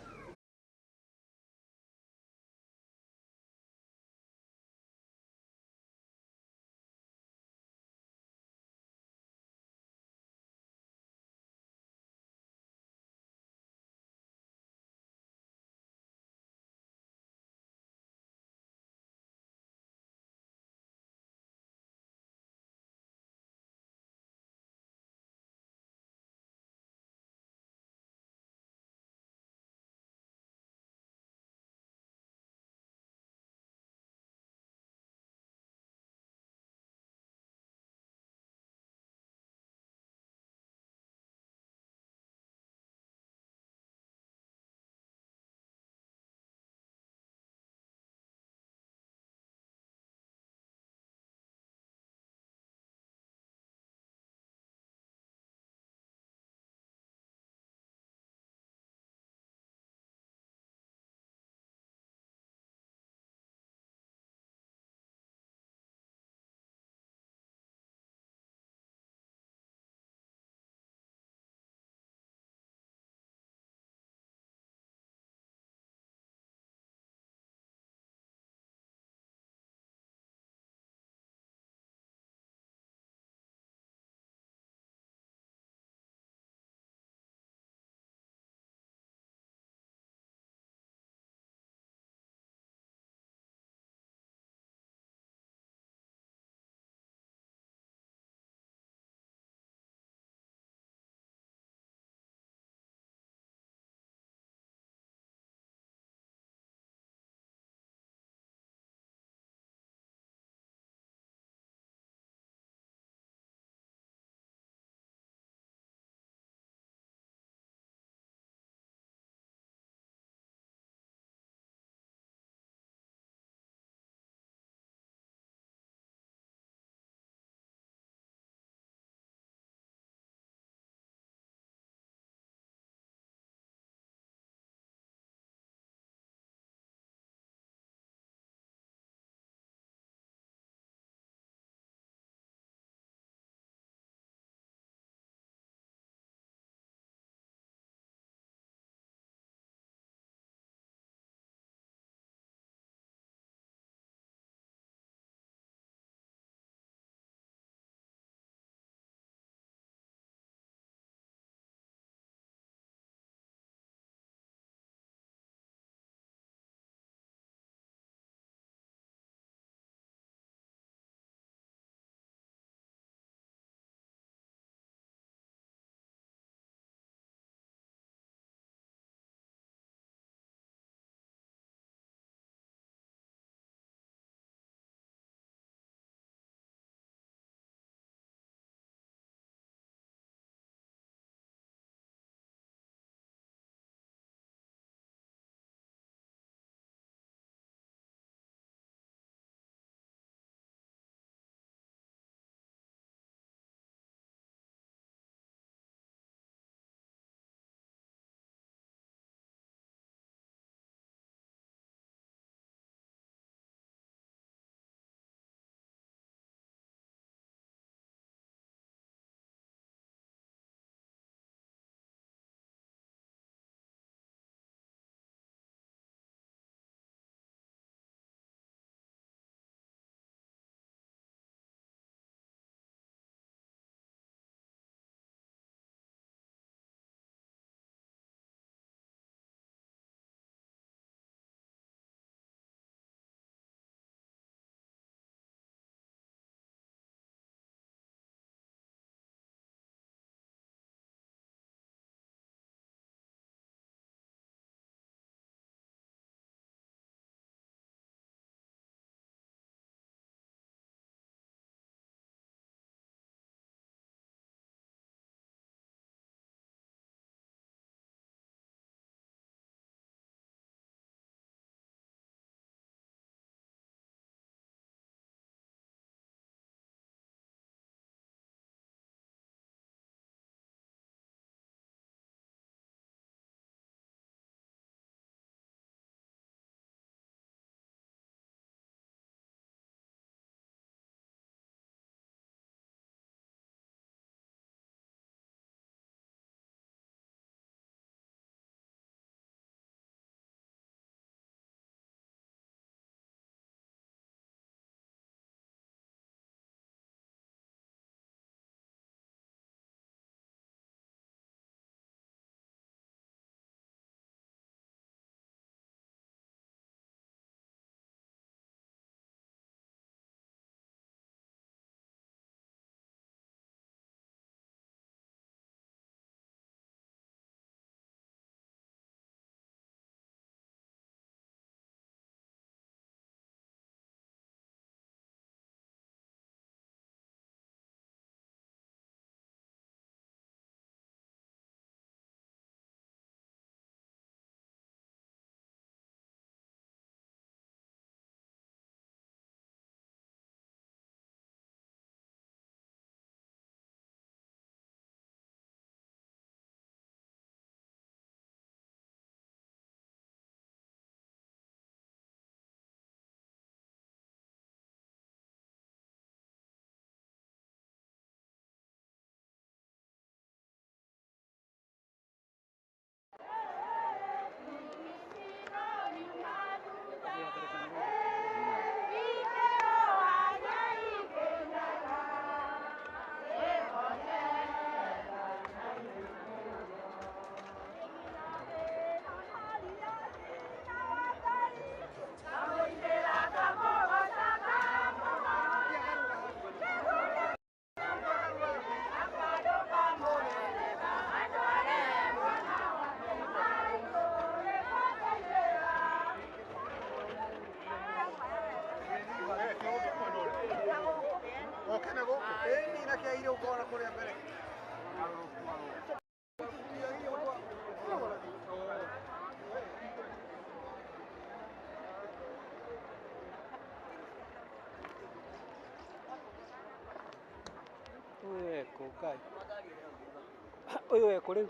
Ũyũ ekũ rĩu?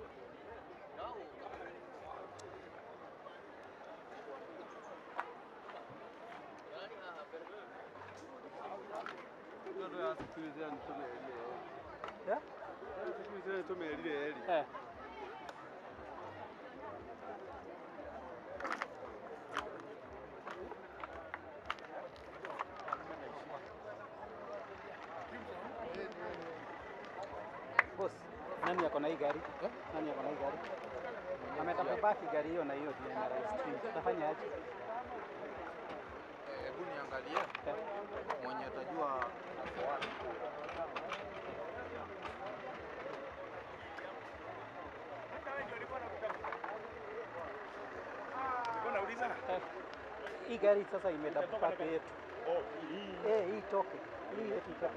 Boss, nani ako na hii gari? Nani ako na hii gari? Ametaka gari hiyo na hiyo ndio na live stream. Tutafanya aje? Hebu niangalie mwenye atajua ako wapi. Hii gari sasa imedapaka yetu. Hii toke. Hii yetu itoke.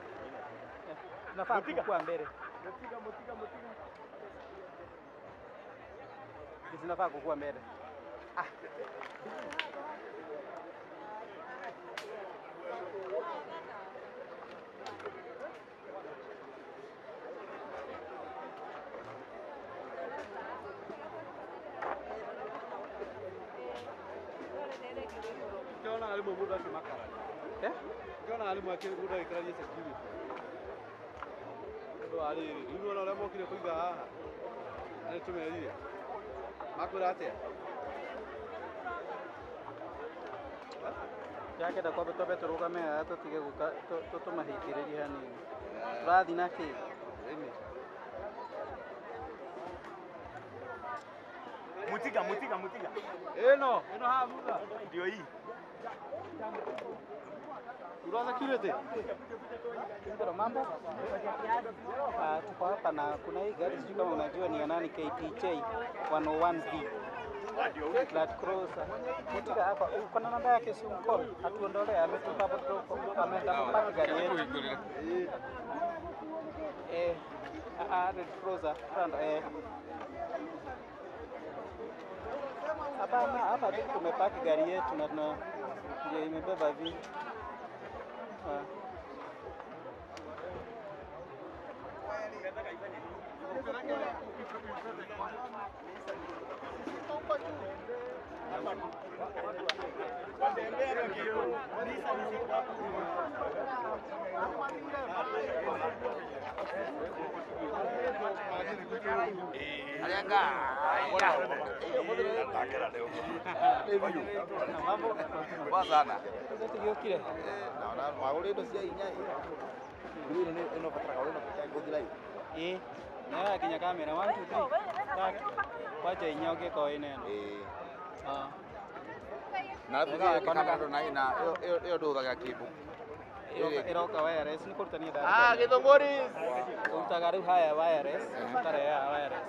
Tunafaa kukua mbele. Mutiga. Zinafaa kukua mbele. Ukiona alimu mundu akimakararia. Ukiona alimu mundu agĩkararia security. Ũndũ wa rĩrĩ, rĩu nĩwona ũrĩa mokire kũiga haha na nĩtũmerire. Makwĩra atĩa? Ndakenda kwambe twambe tũrũgame haha tũtige gũka tũmahingĩrĩrie hanini. Tũrathiĩ na kĩ? Mutiga. Ĩno haha thutha. Ndio hii. Ura security. Ndio mambo. Tuko hapa na kuna hii gari sijui kama unajua ni ya nani, KTJ 101B. Land Cruiser. Mutiga hapa uko na namba yake si mkono. Atuondolee ametupa hapo kidogo. Ameenda gari yetu. Land Cruiser. Hapana, hapa tu tumepaki gari yetu na ndio imebeba vitu. Poa sana. Naona magũrĩ indo cia hinya ĩno bataraga ũrĩ na gũthira ĩ na yakinya kamera 1 2 3 tatu kwaja inya ũngĩkorwo wĩna ĩno. Na kamera na ina ĩyo ndũhũthagĩra cable. Ĩroka wireless nĩ kũruta niĩ Gĩthũngũri. Ũrutaga rĩu haya wireless, ũkareha wireless.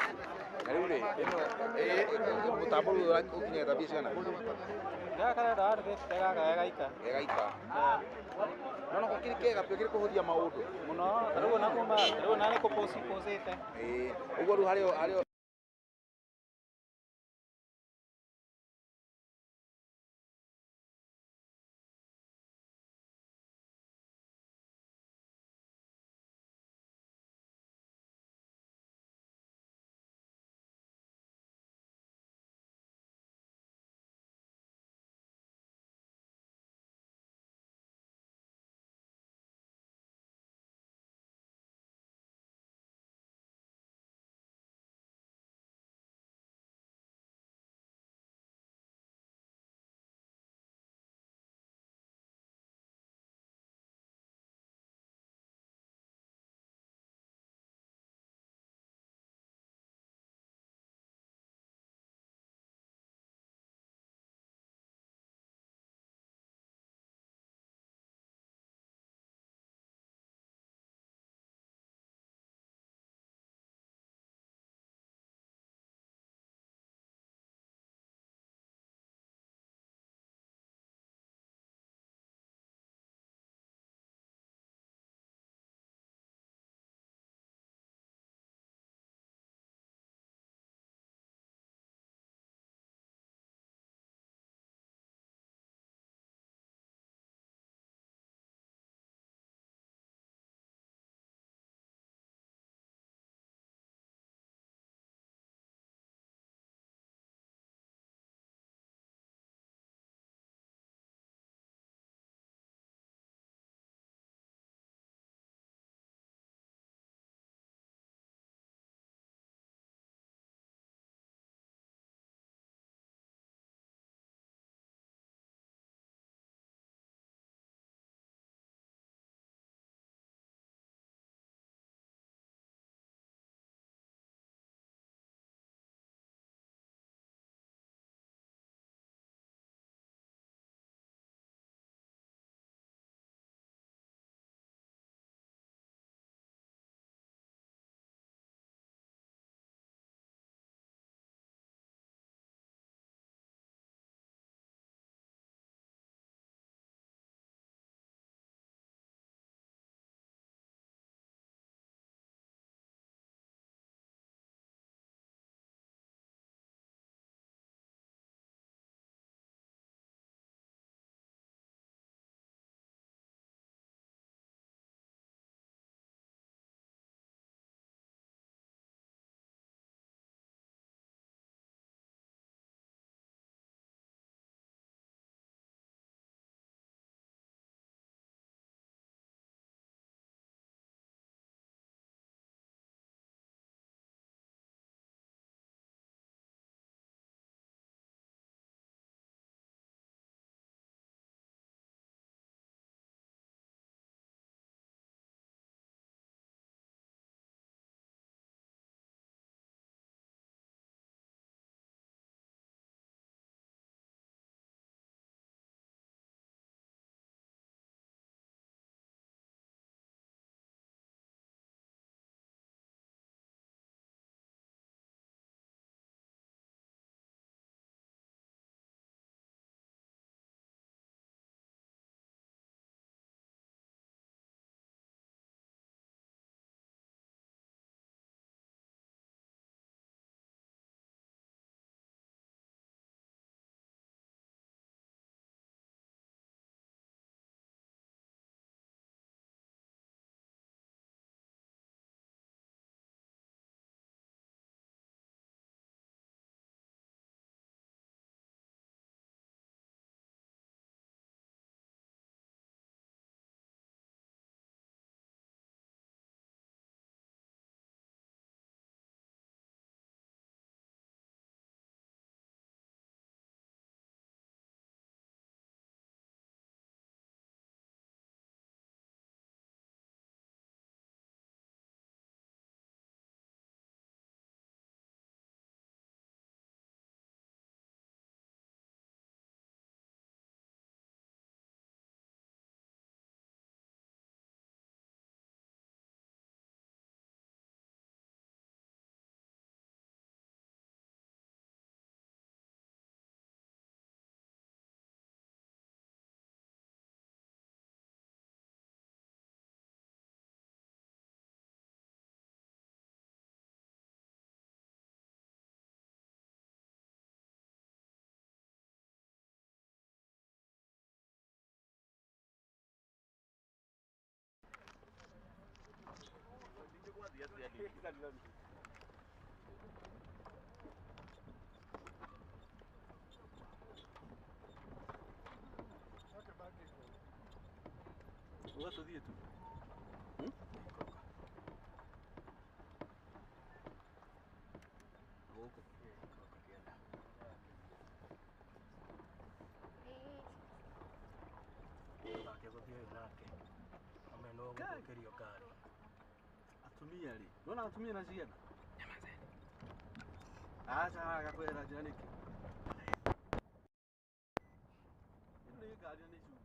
Na rĩu rĩ, ĩno mũtambo rĩu ũkinyĩte mbia cigana? Gaka karenda 150 gaka gagaika. Gagaika. No no gũkĩrĩ kega biũ kĩrĩ kũhũthia maũndũ. Mũno, rĩu ona kuma, rĩu ona nĩ kũpost postĩte. Ĩĩ, ũguo rĩu harĩ Ugatũthiĩ tu. Gũkũ ikũrũka kĩanda. Nake gũthiĩ ũyũ nake. Amwe no gũthũkĩrio ngari. Atumia rĩ, nona atumia na ciana? Aca gakwĩra njĩra nĩkĩ? Ĩno nĩ ngari na nĩ cuma.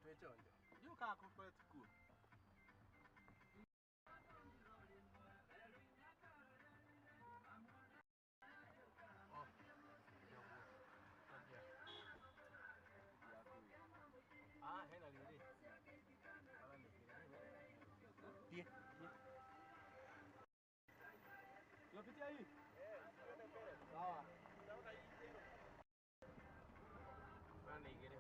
Twĩchonjo. Nĩũkaga kũkoretwo kuo? Ah, hena rĩrĩ. Thiĩ, thiĩ. Tunapitia hii? Sawa. Bana igĩrĩ.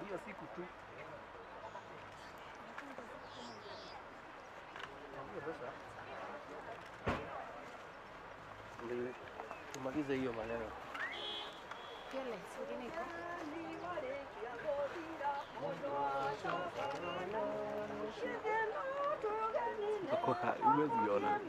Hiyo siku tu. Tumalize hiyo maneno. Kwa huwezi ona.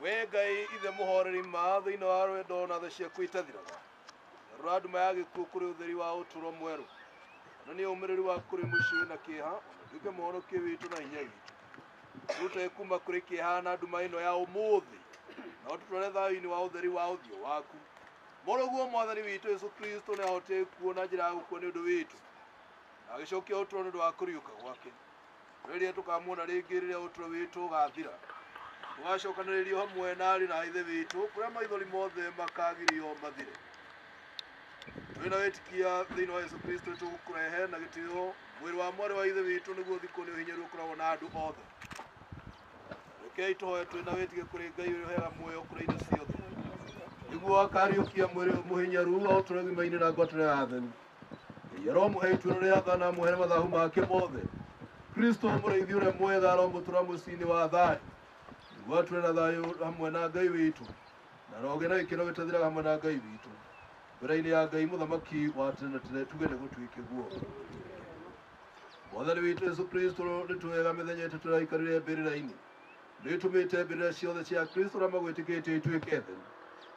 We Ngai ithe mũhoreri ma thĩinĩ wa rwendo na tha ciaku itathiraga. Rora nduma ya gĩkuũ kũrĩ ũtheri wa ũtũũro mwerũ. Onania ũmĩrĩru waku kũrĩ mũciĩ wĩna kĩeha, ũtuĩke mũhonokia witũ na hinya witũ. Tũrute kuma kũrĩ kĩeha na nduma ĩno ya ũmũthĩ, na ũtũtware thayũ-inĩ wa ũtheri wa ũthiũ waku. Mũrũguo Mwathani witũ Yesu Kristo nĩ ahotire gĩkuũ na njĩra ya gũkua nĩ ũndũ witũ, na agĩcokia ũtũũro nĩ ũndũ wa kũriũka gwake. Rĩrĩa tũkamuona rĩngĩ rĩrĩa ũtũũro witũ ũgathira, tũgacokanĩrĩrio hamwe na ariũ na ithe witũ kũrĩa maithori mothe makagirio mathire. Twĩna wĩtĩkia thĩinĩ wa Yesu Kristo tũgũkũrehe na gĩtĩo mwĩrĩ wa mwarĩ wa ithe witũ nĩguo ũthikwo nĩ ũhinyaru ũkoragwo na andũ othe. Rekei tũhoe twĩna wĩtĩkio kũrĩ Ngai ũrĩa ũheaga muoyo kũrĩ indo ciothe, nĩguo akariũkia mwĩrĩ mũhinyaru aũtũre ũgima-inĩ na ngwatanĩro ya atheru. Ngai aromũhe ituĩro rĩa tha na amũhere mathahu make mothe. Kristo mũrĩithi ũrĩa mwega aromũtũra mũciĩ-inĩ wa thayũ, nĩguo atũre na thayũ hamwe na Ngai witũ, na arogĩa na gĩkeno gĩtathiraga hamwe na Ngai witũ. Mbere-inĩ ya Ngai mũthamaki wa tene na tene tuge nĩ gũtuĩke guo. Mwathani witũ Yesu Kristo nĩ twega mĩthenya ĩtatũ ĩraikarire mbĩrĩra-inĩ. Nĩ ĩtũmĩte mbĩrĩra ciothe cia Kristo arĩa magwĩtĩkĩtie ituĩke theru.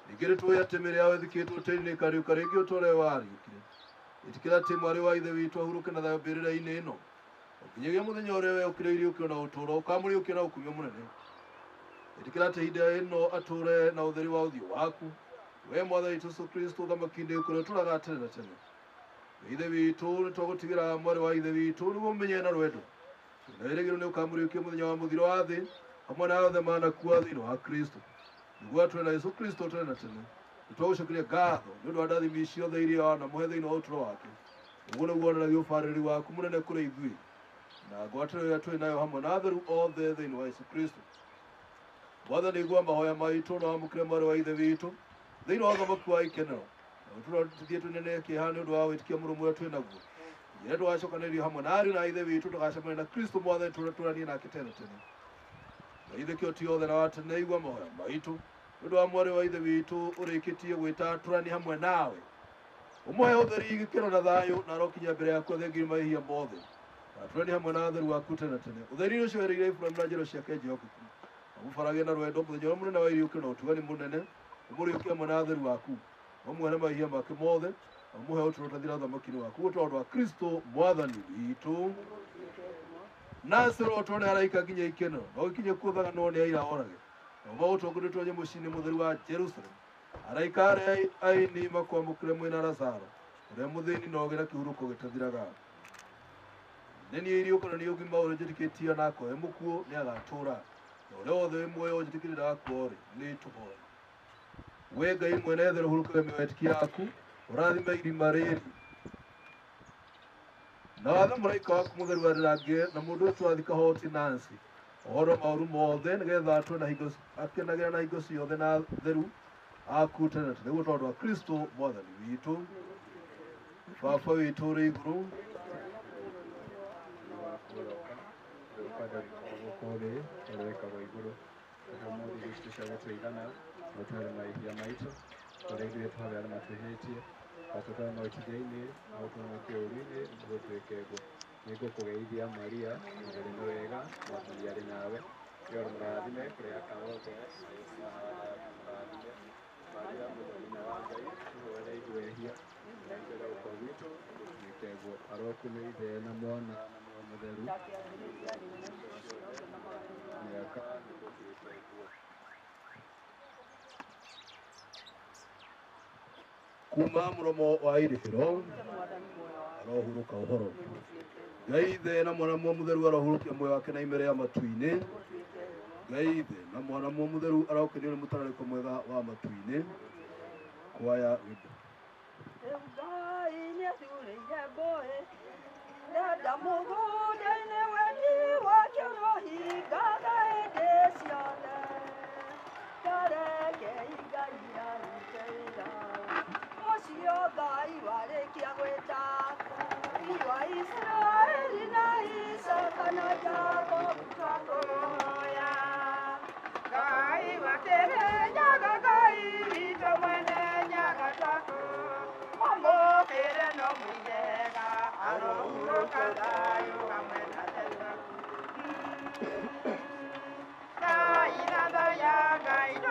Ningĩ nĩ tũĩ atĩ mĩĩrĩ yao ĩthikĩtwo tĩĩri-inĩ ĩkariũka rĩngĩ o ta ũrĩa wariũkire. Ĩtĩkĩra atĩ mwarĩ wa ithe witũ ahurũke na thayũ mbĩrĩra-inĩ ĩno, o nginyagia mũthenya ũrĩa we ũkire iriũkio na ũtũũro ũkamũriũkia na ũkumio mũnene. Ĩtĩkĩra atĩ ihinda ĩno atũũre na ũtheri wa ũthiũ waku, we Mwathani witũ Yesu Kristo ũthamaki-inĩ kũrĩa ũtũũraga tene na tene. Ithe witũ nĩ twagũtigĩra mwarĩ wa ithe witũ nĩguo ũmenye na rwendo. Na wĩrĩgĩrĩro nĩ ũkamũriũkia mũthenya wa mũthiro wa thĩ hamwe na othe manakua thĩinĩ wa Kristo, nĩguo atũũre na Yesu Kristo tene na tene. Nĩ twagũcokeria ngatho nĩ ũndũ wa ndathimi ciothe iria wanamũhe thĩinĩ wa ũtũũro wake. Ũguo nĩguo wonanagia ũbarĩrĩri waku mũnene kũrĩ ithuĩ na ngwatanĩro ĩrĩa twĩ nayo hamwe na atheru othe thĩinĩ wa Yesu Kristo. Mwathani, igua mahoya maitũ na wamũkĩre mwarĩ wa ithe witũ thĩinĩ wa ũthamaki wa ikenero, na ũtũrotithie tũnene kĩeha nĩ ũndũ wa wĩtĩkio mũrũmu ũrĩa twĩ naguo. Nginya tũgacokanĩrĩrio hamwe na ariũ na ithe witũ tũgacemania na Kristo Mwathani tũranie nake tene na tene. Ngai ithe kĩo ti othe na wa tene, igua mahoya maitũ nĩ ũndũ wa mwarĩ wa ithe witũ ũrĩkĩtie gwĩta tũranie hamwe nawe. Ũmũhe ũtheri, gĩkeno na thayũ, na arokinya mbere yaku athengirie mahĩtia mothe, na atũranie hamwe na atheru aku tene na tene. Ũtheri ũcio wereire Iburahĩmu na njiaro ciake njĩhokeku. Ũmũbarage na rwendo mũthenya ũrĩa mũnene wa iriũkio na ũtugani mũnene, ũmũriũkie hamwe na atheru aku, ũmũhere mahĩtia make mothe, na ũmũhe ũtũũro ũtathira ũthamaki-inĩ waku, ũguo tondũ wa Kristo Mwathani witũ. Nancy ũrotwo nĩ araika nginya ikeno, na ũgĩkinye kuo thaganwo nĩ aira orage, na ũmaũtongorie ũtonye mũciĩ-inĩ mũtheru wa Jerusalem. Araika arĩa aini makwamũkĩre mwĩna Lazaro, ũrĩa mũthĩni na ũgĩ na kĩhurũko gĩtathiraga. Nĩ niĩ iriũko na niĩ ũgima, ũrĩa ũnjĩtĩkĩtie ona akorwo e mũkuũ nĩ agatũũra, na ũrĩa wothe wĩ muoyo ũnjĩtĩkĩtie ndagakua-rĩ, nĩ tũhoe. We Ngai mwene therũ, hurũkaga mĩoyo etĩkia aku, ũrathime irima rĩrĩ. Na wathe mũraika waku mũtheru arĩrange na mũndũ ũcio wathika hoti Nancy ũhoro maũru mothe, nĩgetha atũe na hingo akenagĩra na hingo ciothe na theru aku tene na tene, nĩguo tondũ wa Kristo Mwathani witũ. Baba witũ ũrĩ igũrũ, gũkũ thĩ ũrĩa wĩkagwo igũrũ. Tũhe ũmũthĩ irio citũ cia gũtũigana, na ũtũhere mahĩtia maitũ ũrĩa ithuĩ tũhoere arĩa matwĩhĩtie, na tũtware mawĩtithio-inĩ, na ũtũhonokie ũũru-inĩ, nĩguo twĩke guo. Nĩngũkũgeithia Maria, mũtheru nĩ wega, Mwathani arĩ nawe, we ũrĩ mũrathime kũrĩ aka othe, na Jesũ mwana wa nda yaku nĩ mũrathime. Maria mũtheru nyina wa Ngai, tũhoere ithuĩ ehia, na ihinda rĩa gũkua gwitũ, nĩguo twĩke guo. Arokumio Ithe na Mwana na Muoyo Mũtheru, mĩaka nĩguo twĩke guo. Kuma mũromo wa irĩhĩro arohurũka ũhoro. Ngai Ithe na Mwana Muoyo Mũtheru arohurũkia muoyo wake na imere ya matu-inĩ. Ngai Ithe na Mwana Muoyo Mũtheru arokenio nĩ mũtararĩko mwega wa matu-inĩ. Kwaya rwĩmbo. Rĩu Ngai nĩathurĩire ngũĩ, ndenda mũgũnda-inĩ wendi wake ũrohingaga hĩndĩ ciothe. Tarekei Ngai arute wĩra ũcio Ngai warĩkia gwĩta Ngai wa Isiraeli na Isaka na Jakubu twakũhoya. Ngai wa Kĩrĩnyaga, Ngai witũ mwene Nyaga twakũhoya. Mwamũkĩre no mũigega, arohurũka thayũ hamwe na theru. Ngai na tha ya Ngai.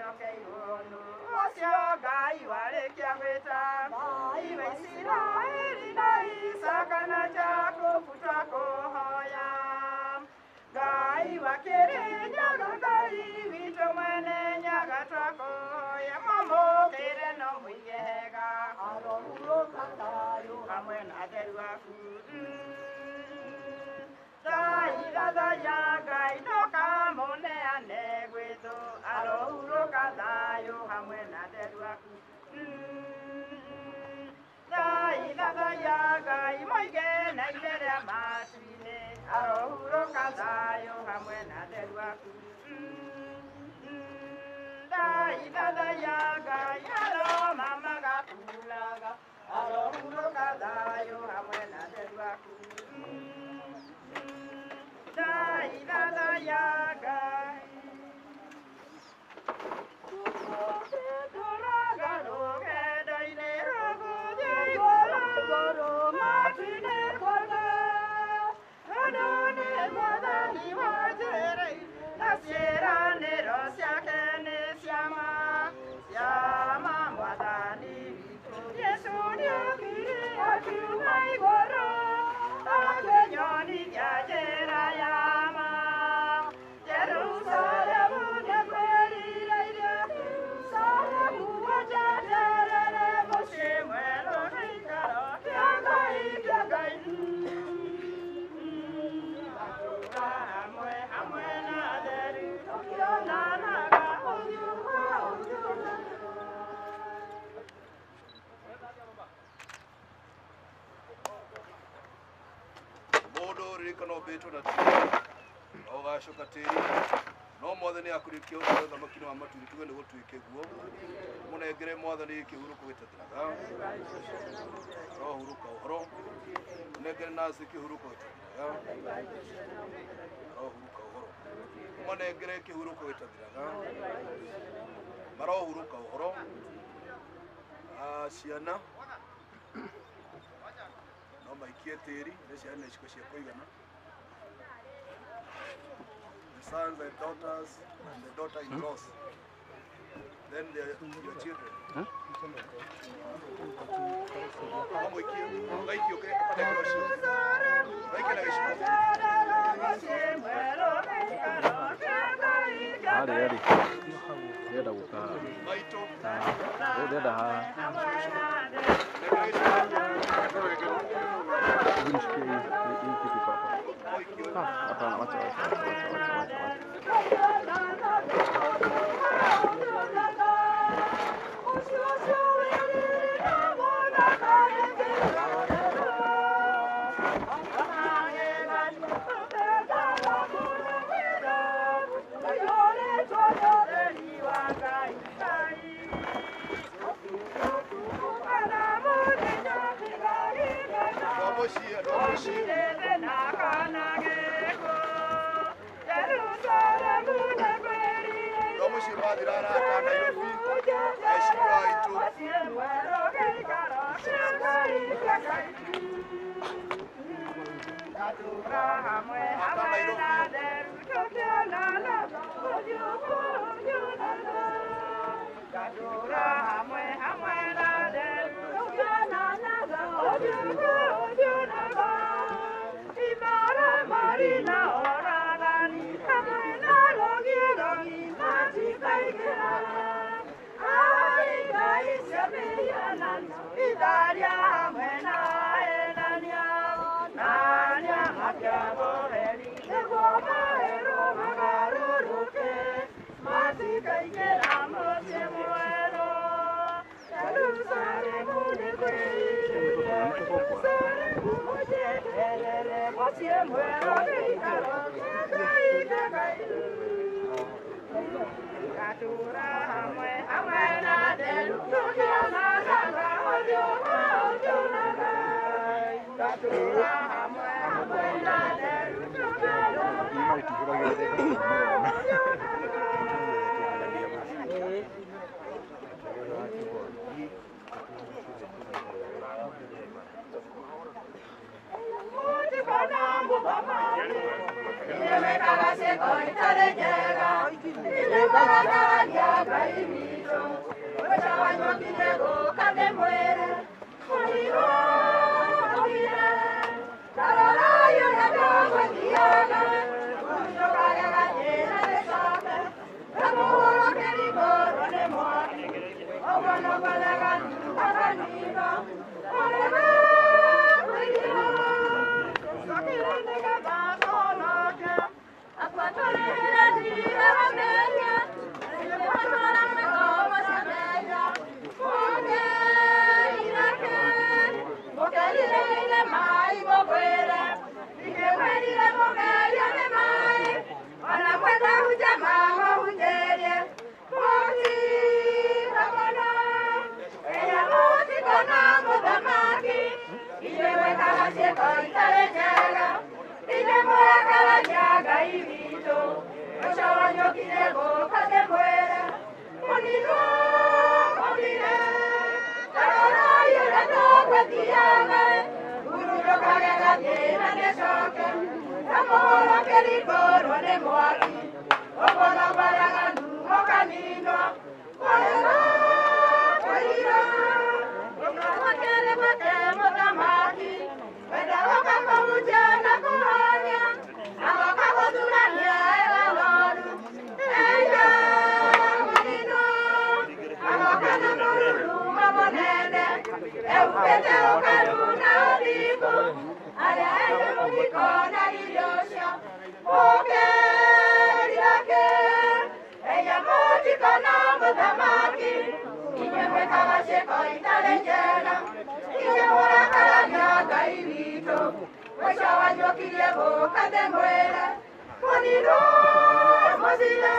wehokeirwo nũ ũcio Ngai warĩkia gwĩta Ngai wa Isiraeli na Isaka na Jakubu twakũhoya Ngai wa Kĩrĩnyaga Ngai witũ mwene Nyaga twakũhoya mwamũkĩre no mũige hega arohurũka thayũ hamwe na atheru aku Thaithathaiya Ngai ndũkamũneane gwĩ thũ arohurũka thayũ hamwe na atheru aku Thaithathaiya Ngai moige na ithe rĩa matu-inĩ arohurũka thayũ hamwe na atheru aku Thaithathaiya Ngai aromamagakuraga arohurũka thayũ hamwe na atheru aku Thaithathaiya Ngai tũraga rũgendo-inĩ rũgũthiĩ igũrũ matu-inĩ kũna tondũ nĩ Mwathani wanjĩrĩire na ciĩranĩro ciake nĩ cia ma cia ma Mwathani witũ Jesũ nĩokire akiuma igũrũ akĩnyonithia njĩra ya ma Jerusalemu nĩkwĩrirĩirie Jerusalemu gũnjeterere mũciĩ mwerũ gĩikaro kĩa Ngai kĩa Ngai Tũgatũũra hamwe hamwe na atheru tũkĩonanaga ũthiũ kwa ũthiũ. Mũndũ ririkana ũmbĩtwo na tĩri na ũgacoka tĩri no Mwathani akũrĩkia ũtũũre ũthamaki-inĩ wa matu tuge nĩ gũtuĩke guo mũnengere Mwathani kĩhurũko gĩtathiraga arohurũka ũhoro mũnengere Nancy kĩhurũko gĩtathiraga arohurũka ũhoro mũnengere kĩhurũko gĩtathiraga marohurũka ũhoro. Ciana no maikie tĩri nĩ ciana nĩ iciko cia kũigana. The sons and daughters and the daughter-in-laws, then your children. Wamũikie, ũgaikie ũkanengera ũcio. Ũgaikie na gĩciko. Arĩ arĩ ndĩrenda gũka Maitũ. ndĩrenda haha. Hebu nishikie hii kitu iko hapa. Hapana, wacha wacha wacha wacha wacha wacha wacha. Thank you. mũrakaragia Ngai witũ mũico wanyu ũkirie gũka ndĩmwĩre mũrirwo mũkire tarorai ũrĩa tũgũthiaga mũndũkage gatĩna gĩcoke kamũhũrũkĩrigũrwo nĩ mwaki ũguo noguo gakanino mũrĩma kwĩrira tũcokire nĩgetha tũhonoke akua tũrĩhĩre thiirĩ wa mehia nĩtũgũtũũra mwĩgomo cia mehia mũkĩrirake mũkerirĩire maĩ mũkwĩre ingĩkwĩrire mũgerio nĩ maĩ ona mwenda hunja mamũhunjĩrie mũtikamona ĩya mũtikona mũthamaki inyuĩ mwĩkaga ciĩko itarĩ njega inyuĩ mũrakaragia Ngai witũ mũico wanyu ũkirie gũka ndĩmwĩre mũninwo mũkire tarorai ũrĩa tũgũthiaga hurũkage gatĩna gĩcoke kamũhũrũkĩrigũrwo nĩ mwaki ũguo noguo araganu mũkaninwo mũrĩma kwĩrira ũkamũkĩrĩ gwake mũthamaki wenda gũka kũhunjia na kũhonia agoka gũthurania ega noru eia mũninwo agoka na mũrurumo mũnene ehumbĩte ũkaru na ũthingu arĩa ene mũgĩkona irio ũcio mũkĩrirake eia mũtikona mũthamaki inyuĩ mwĩkaga ciĩko itarĩ njega inyuĩ mũrakaragia Ngai witũ mũico wanyu ũkirie gũka ndĩmwĩre mũninwo mũthire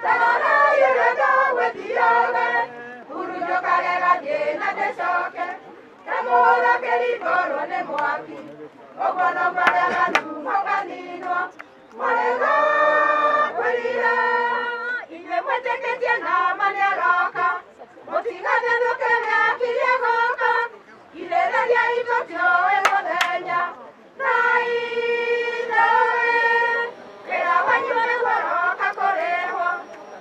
tarorai ũrĩa tũgũthiaga hurunjũkage gatĩna gĩcoke kamũhũrũkĩrigũrwo nĩ mwaki ũguo noguo araganu mũkaninwo mũrĩma kwĩrira inyuĩ mwĩtĩkĩtie nama nĩaroka mũtigathethũke mĩakirie gũka irĩrĩria itũtiũĩ mũthenya na ithoĩ wĩra wanyu nĩguo ũroka kũrĩhwo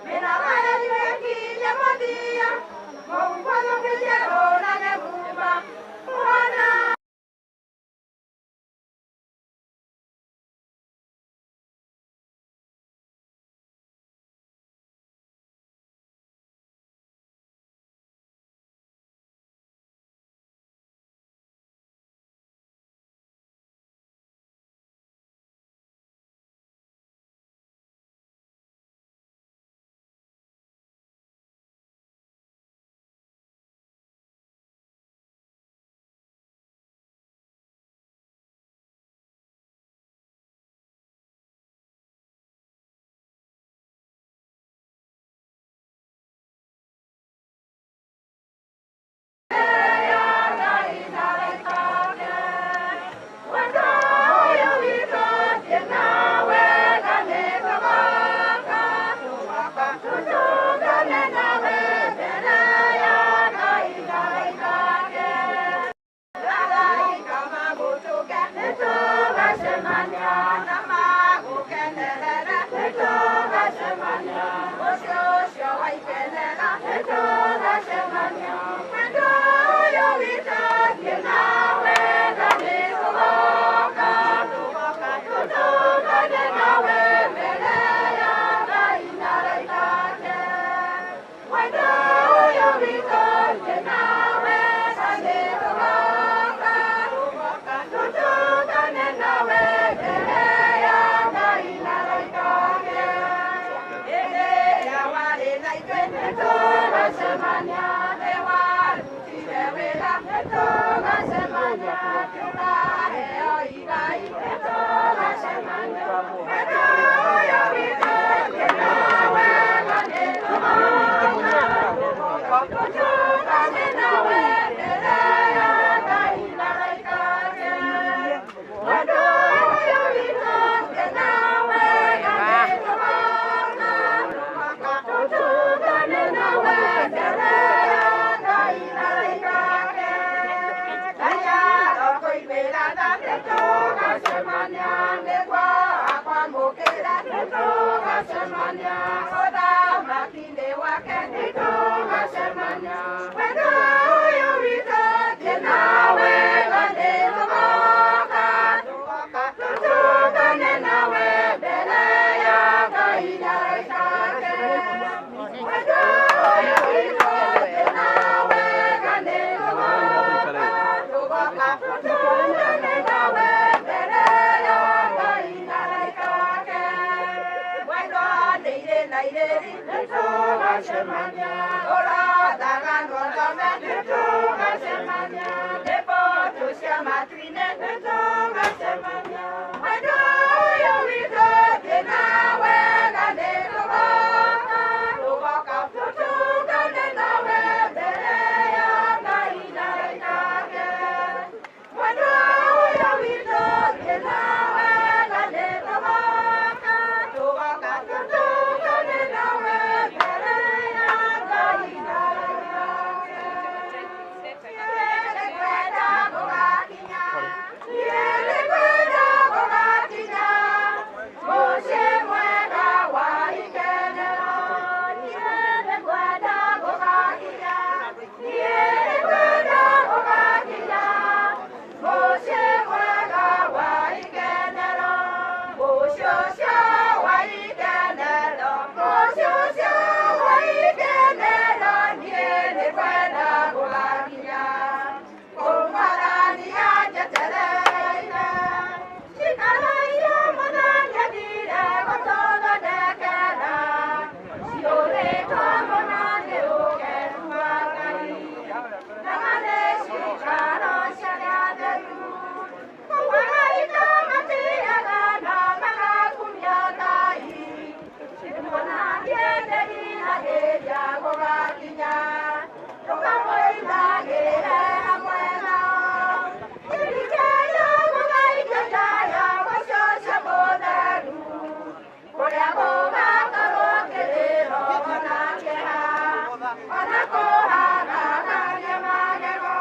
mĩnoga yanyu ĩkinye mũthia mũhumbũthũkĩrie rũnane muma mwana. thĩ irĩ na irĩri nĩtũgacemania ũrothaganwo thome nĩtũgacemania nĩ mbũtũ cia matu-inĩ nĩtũgacemania mwendwa ũyũ witũ thiĩ na wega nĩtũgoka tũgoka tũtũngane nawe mbere ya Ngai na araika ake mwendwa ũyũ witũ thiĩ na wega nĩtũgoka tũgoka tũtũngane nawe mbere ya Ngai na araika ake nĩngwenda gũgakinya nĩngwenda gũgakinya mũciĩ mwega wa ikenero nĩngwenda gũgakinya nĩngwenda gũgakinya mũciĩ mwega wa ikenero mũciĩ ũcio wa ikenero mũciĩ ũcio wa ikenero niĩ nĩngwenda gũgakinya kũu Mwathani anjetereire cikaro icio Mwathani athire gũtũthondekera ciũrĩtwo mũno nĩ ũkenu wa Ngai na nĩ cikaro cia arĩa atheru kũu araika matĩaga na magakumia Ngai nĩmuona niĩ ndĩriragĩria gũgakinya tũkamũinagĩre hamwe nao Ndirikana gũgaikia ndaya mũciĩ ũcio mũtheru kũrĩa gũgakorwo kĩrĩro ona kĩeha ona kũharagania magego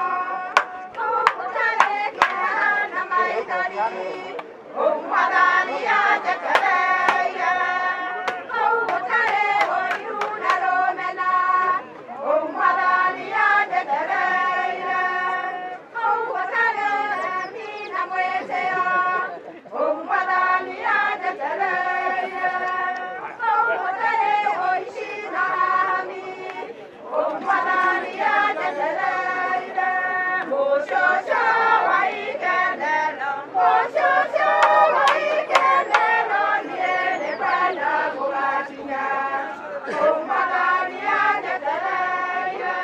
kũu gũtarĩ kĩeha na maithori kũu Mwathani anjetereire kũu gũtarĩ ũiru na rũmena kũu Mwathani anjetereire kũu gũtarĩ ũremi na mwĩtĩo kũu Mwathani anjetereire kũu gũtarĩ ũici na hahami kũu Mwathani anjetereire mũciĩ ũcio wa ikenero mũciĩ ũcio wa ikenero niĩ nĩngwenda gũgakinya kũu Mwathani anjetereire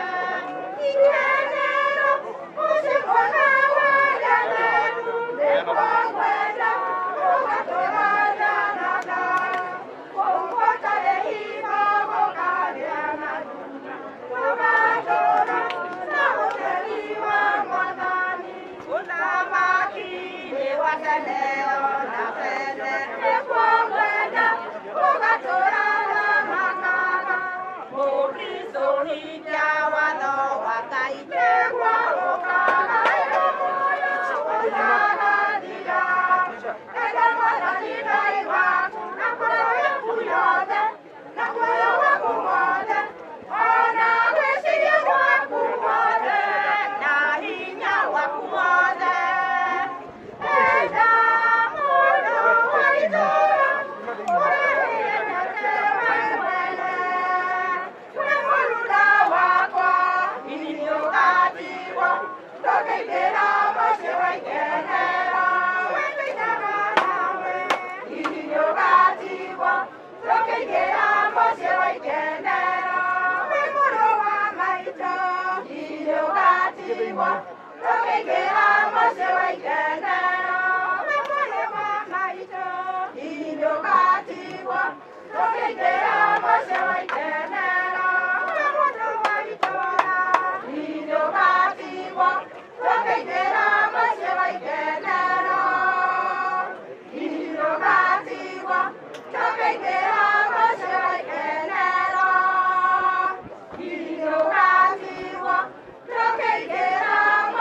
ikenero mũciĩ mwega wa arĩa atheru nĩkuo ngwenda gũgatũũrana na Ngai kũu gũtarĩ hingo gũkagĩa matu tũgatũũra na ũtheri wa Mwathani ũthamaki-inĩ wa tene ona tene nĩkuo ngwenda gũgatũũrana makaga Mũkristo hingia watho wa Ngai nĩguo ũkagaĩrwo muoyo ũtagathira enda Mwathani Ngai waku na ngoro yaku yothe na muoyo waku wothe ona gwĩciria gwaku guothe na hinya waku wothe enda mũndũ wa itũũra ũrĩa wĩendete we mwene wĩ mũruna wakwa hihi nĩũgatigwo ndũngĩingĩra mũciĩ wa ikenero we tũinaga nawe hihi nĩũgatigwo ndũngĩingĩra mũciĩ wa ikenero wĩ mũrũ wa maitũ hihi nĩũgatigwo ndũngĩingĩra mũciĩ wa ikenero wĩ mwarĩ wa maitũ hihi nĩũgatigwo ndũngĩingĩra mũciĩ wa ikenero wĩ mũndũ wa itũũra hihi nĩũgatigwo ndũngĩingĩra mũciĩ wa ikenero hihi nĩũgatigwo ndũngĩingĩra mũciĩ wa ikenero hihi nĩũgatigwo ndũngĩingĩra mũciĩ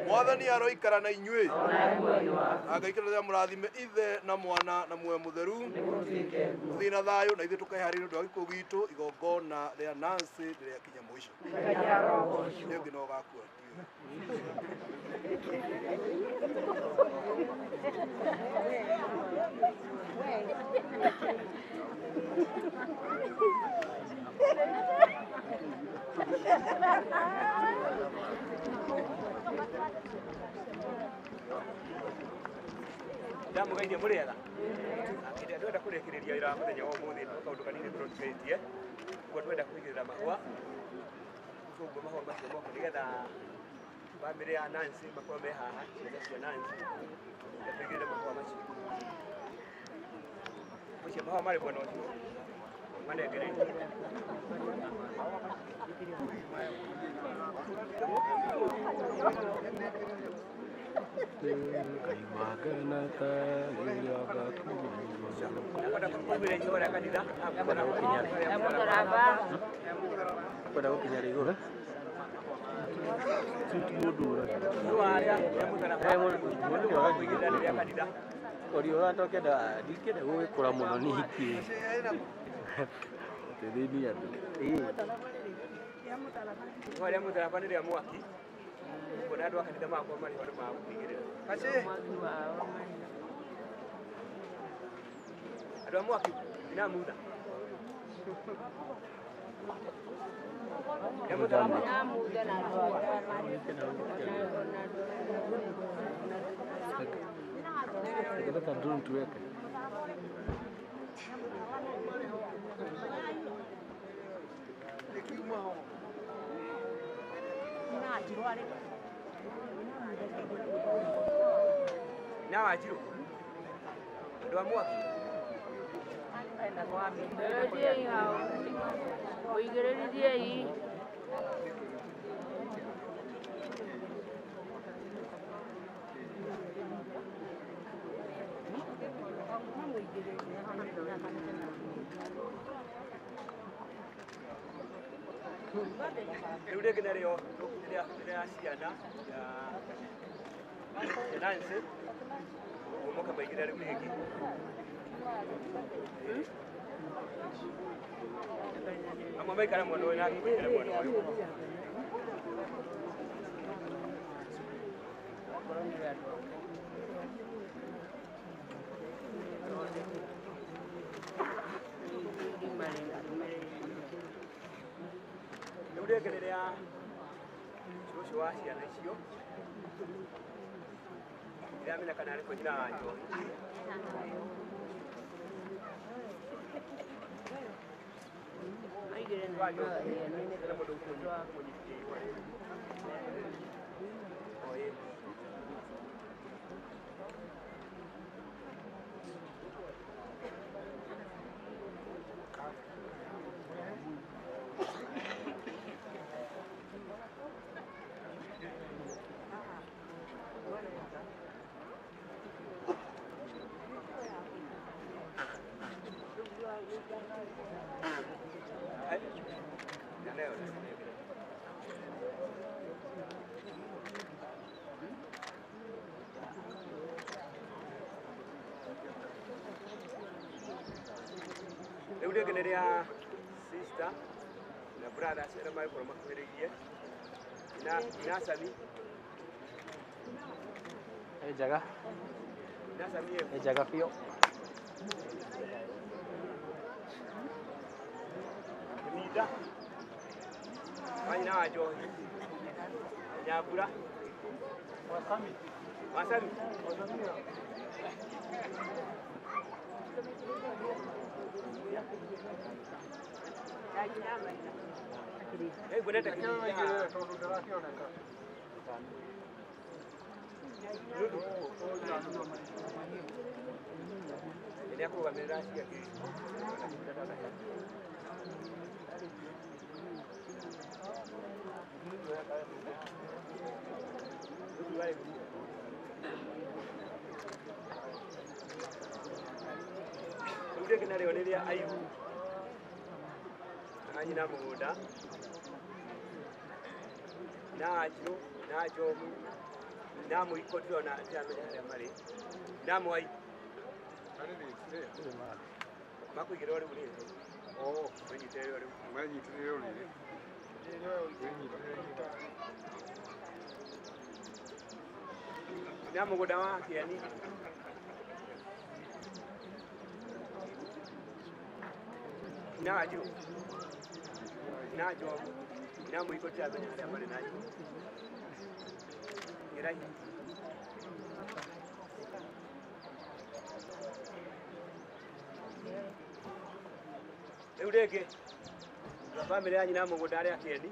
Mwathani aroikara na inyuĩ na Ngai kĩrĩa mũrathime ithe na mwana na muoyo mũtheru mũthiĩ na thayũ na ithuĩ tũkeharĩria nĩ ũndũ wa gĩkuũ gitũ igongona rĩa Nancy rĩrĩakinya mũico nĩ ũngĩ no ũgakua. Ndamũgeithia mũrĩ ega hĩndĩ ĩrĩa twenda kũrĩkĩrĩria wĩra wa mũthenya wa ũmũthĩ no kaũndũ kanini tũrutĩtie ũguo twenda kũigĩrĩra mahũa ũguo mahũa macio moke nĩgetha bamĩrĩ ya Nancy makorwo me haha ciana cia Nancy tũigĩrĩre mahũa macio macio mahũa marĩ mwena ũcio manengereire. Kuona andũ a kanitha makwa marĩ ho nĩ magũkũigĩrĩra. Andũ a mwaki inamutha. Na wanjiru. Andũ a mwaki. Rĩu rĩngĩ narĩo rĩa ciana ya Nancy ũguo mũkamaigĩra rĩu rĩngĩ. Amwe maikara mwena ũyũ na angĩ maikara mwena ũyũ. Rĩu rĩngĩ nĩ rĩa cũcũ wa ciana icio ndiramenya kana arĩ kũ nyina wa Njohi. Wa Njohi, hena mũndũ ũkũnyitĩte ihũa rĩrĩ. O ĩ. Rĩu rĩngĩ nĩ rĩa sister na brothers arĩa magĩkorwo makuhĩrĩirie na Sami. Nĩ njega. Na Sami Nĩ njega biũ. Kĩminda wa nyina wa Njohi Nyambura Wasami Wasami Rĩu rĩngĩ narĩo nĩ rĩa Ayubu na nyina mũgũnda na Anjirũ na Njomu na Mũiko ndĩrona ndiramenya harĩa marĩ na Mwai makũigĩrĩrwo rĩu rĩrĩ menyitĩrĩrwo rĩu menyitĩrĩrwo rĩrĩ na mũgũnda wa Kĩeni na Anjirũ na Njomu na Mũiko ndiramenya harĩa marĩ na Anjirũ Gĩrai. Rĩu rĩngĩ bamĩrĩ ya nyina mũgũnda arĩa Kĩeni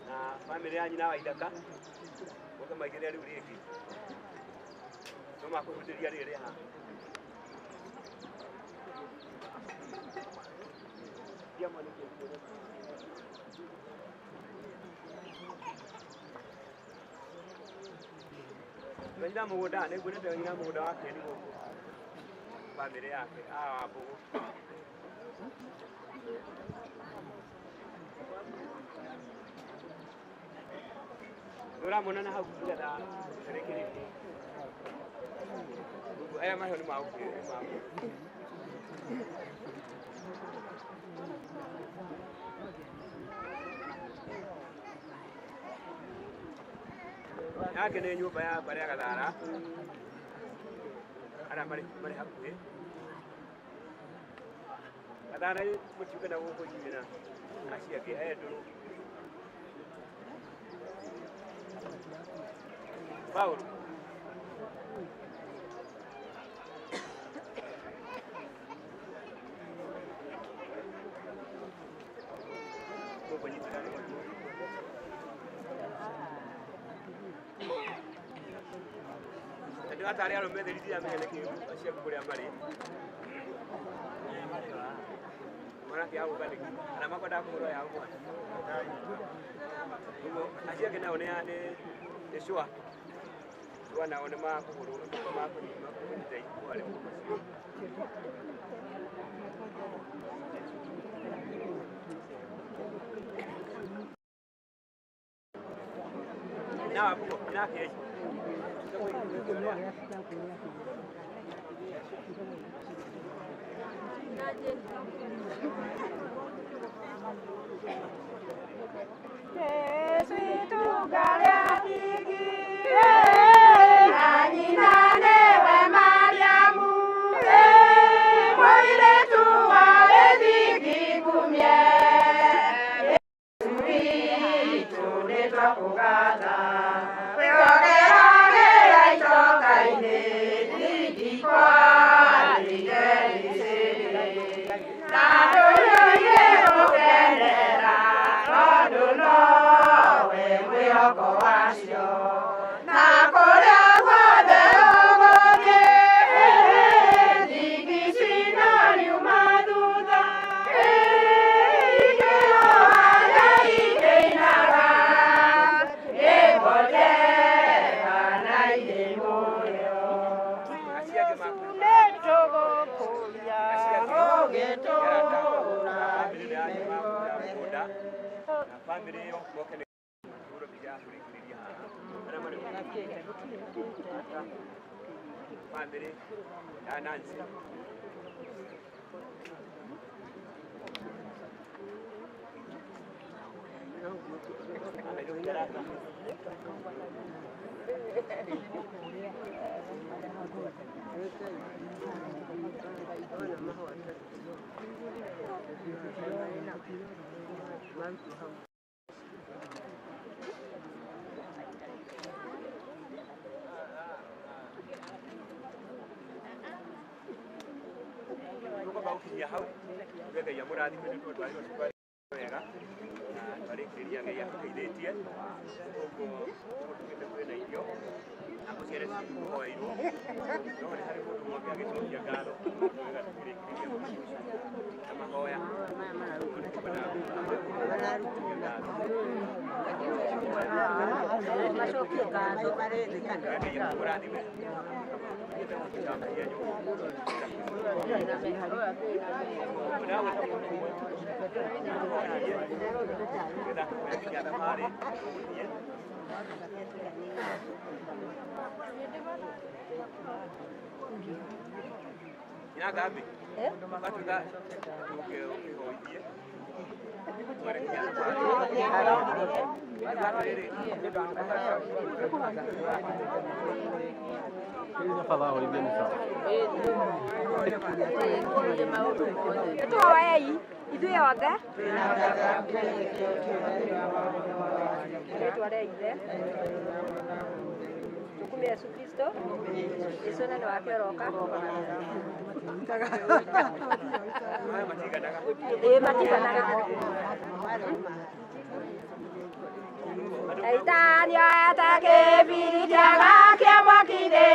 na bamĩrĩ ya nyina wa Ithaka moke maigĩrĩre rĩu rĩngĩ no makũhutĩria rĩrĩ haha. Nyina mũgũnda nĩ nguonete nyina mũgũnda wa Kĩeni gũkũ bamĩrĩ yake a Wambũgũ. Nĩ ũramuona na hau nĩgetha rĩkĩrĩtie. Aya mahiũ nĩ ma yake nĩ nyũmba ya mbarĩ ya Gathara arĩa marĩ hakuhĩ Gathara mũtiuke na gũkũ inyuĩ na acio angĩ he ndũrũ Paulo Atarĩ arũme theri ndiramenya nĩkĩ acio kũrĩa marĩ. Mwanake agũka nĩkĩ kana makwendaga kũhũrwo yao mwana ũguo acio angĩ nao nĩ sure sure nao nĩ makũhũrwo makũnyita ikua harĩ mũndũ ũcio. Na abugo na ke Family ya Nancy. Gũkinyia hau tuge Ngai amũrathime nĩ tondũ twarĩrwo cukari wega na twarĩkĩrĩria Ngai atũteithĩtie ũguo tũgĩte kwĩna irio na mũcere cikũhoeirwo no nĩ harĩ mũndũ ũngĩ agĩcokia ngatho wega tũkĩrĩkĩrĩria mũciĩ ũcio na mahoya macokie ngatho Ngai amũrathime. Tuoei ithuĩ othe rĩtwa rĩa Ithe tũkumie Yesu Kristo Yesu nene wake oroka ĩĩ matiganaga Caitani oete kĩbiriti agakia mwaki-inĩ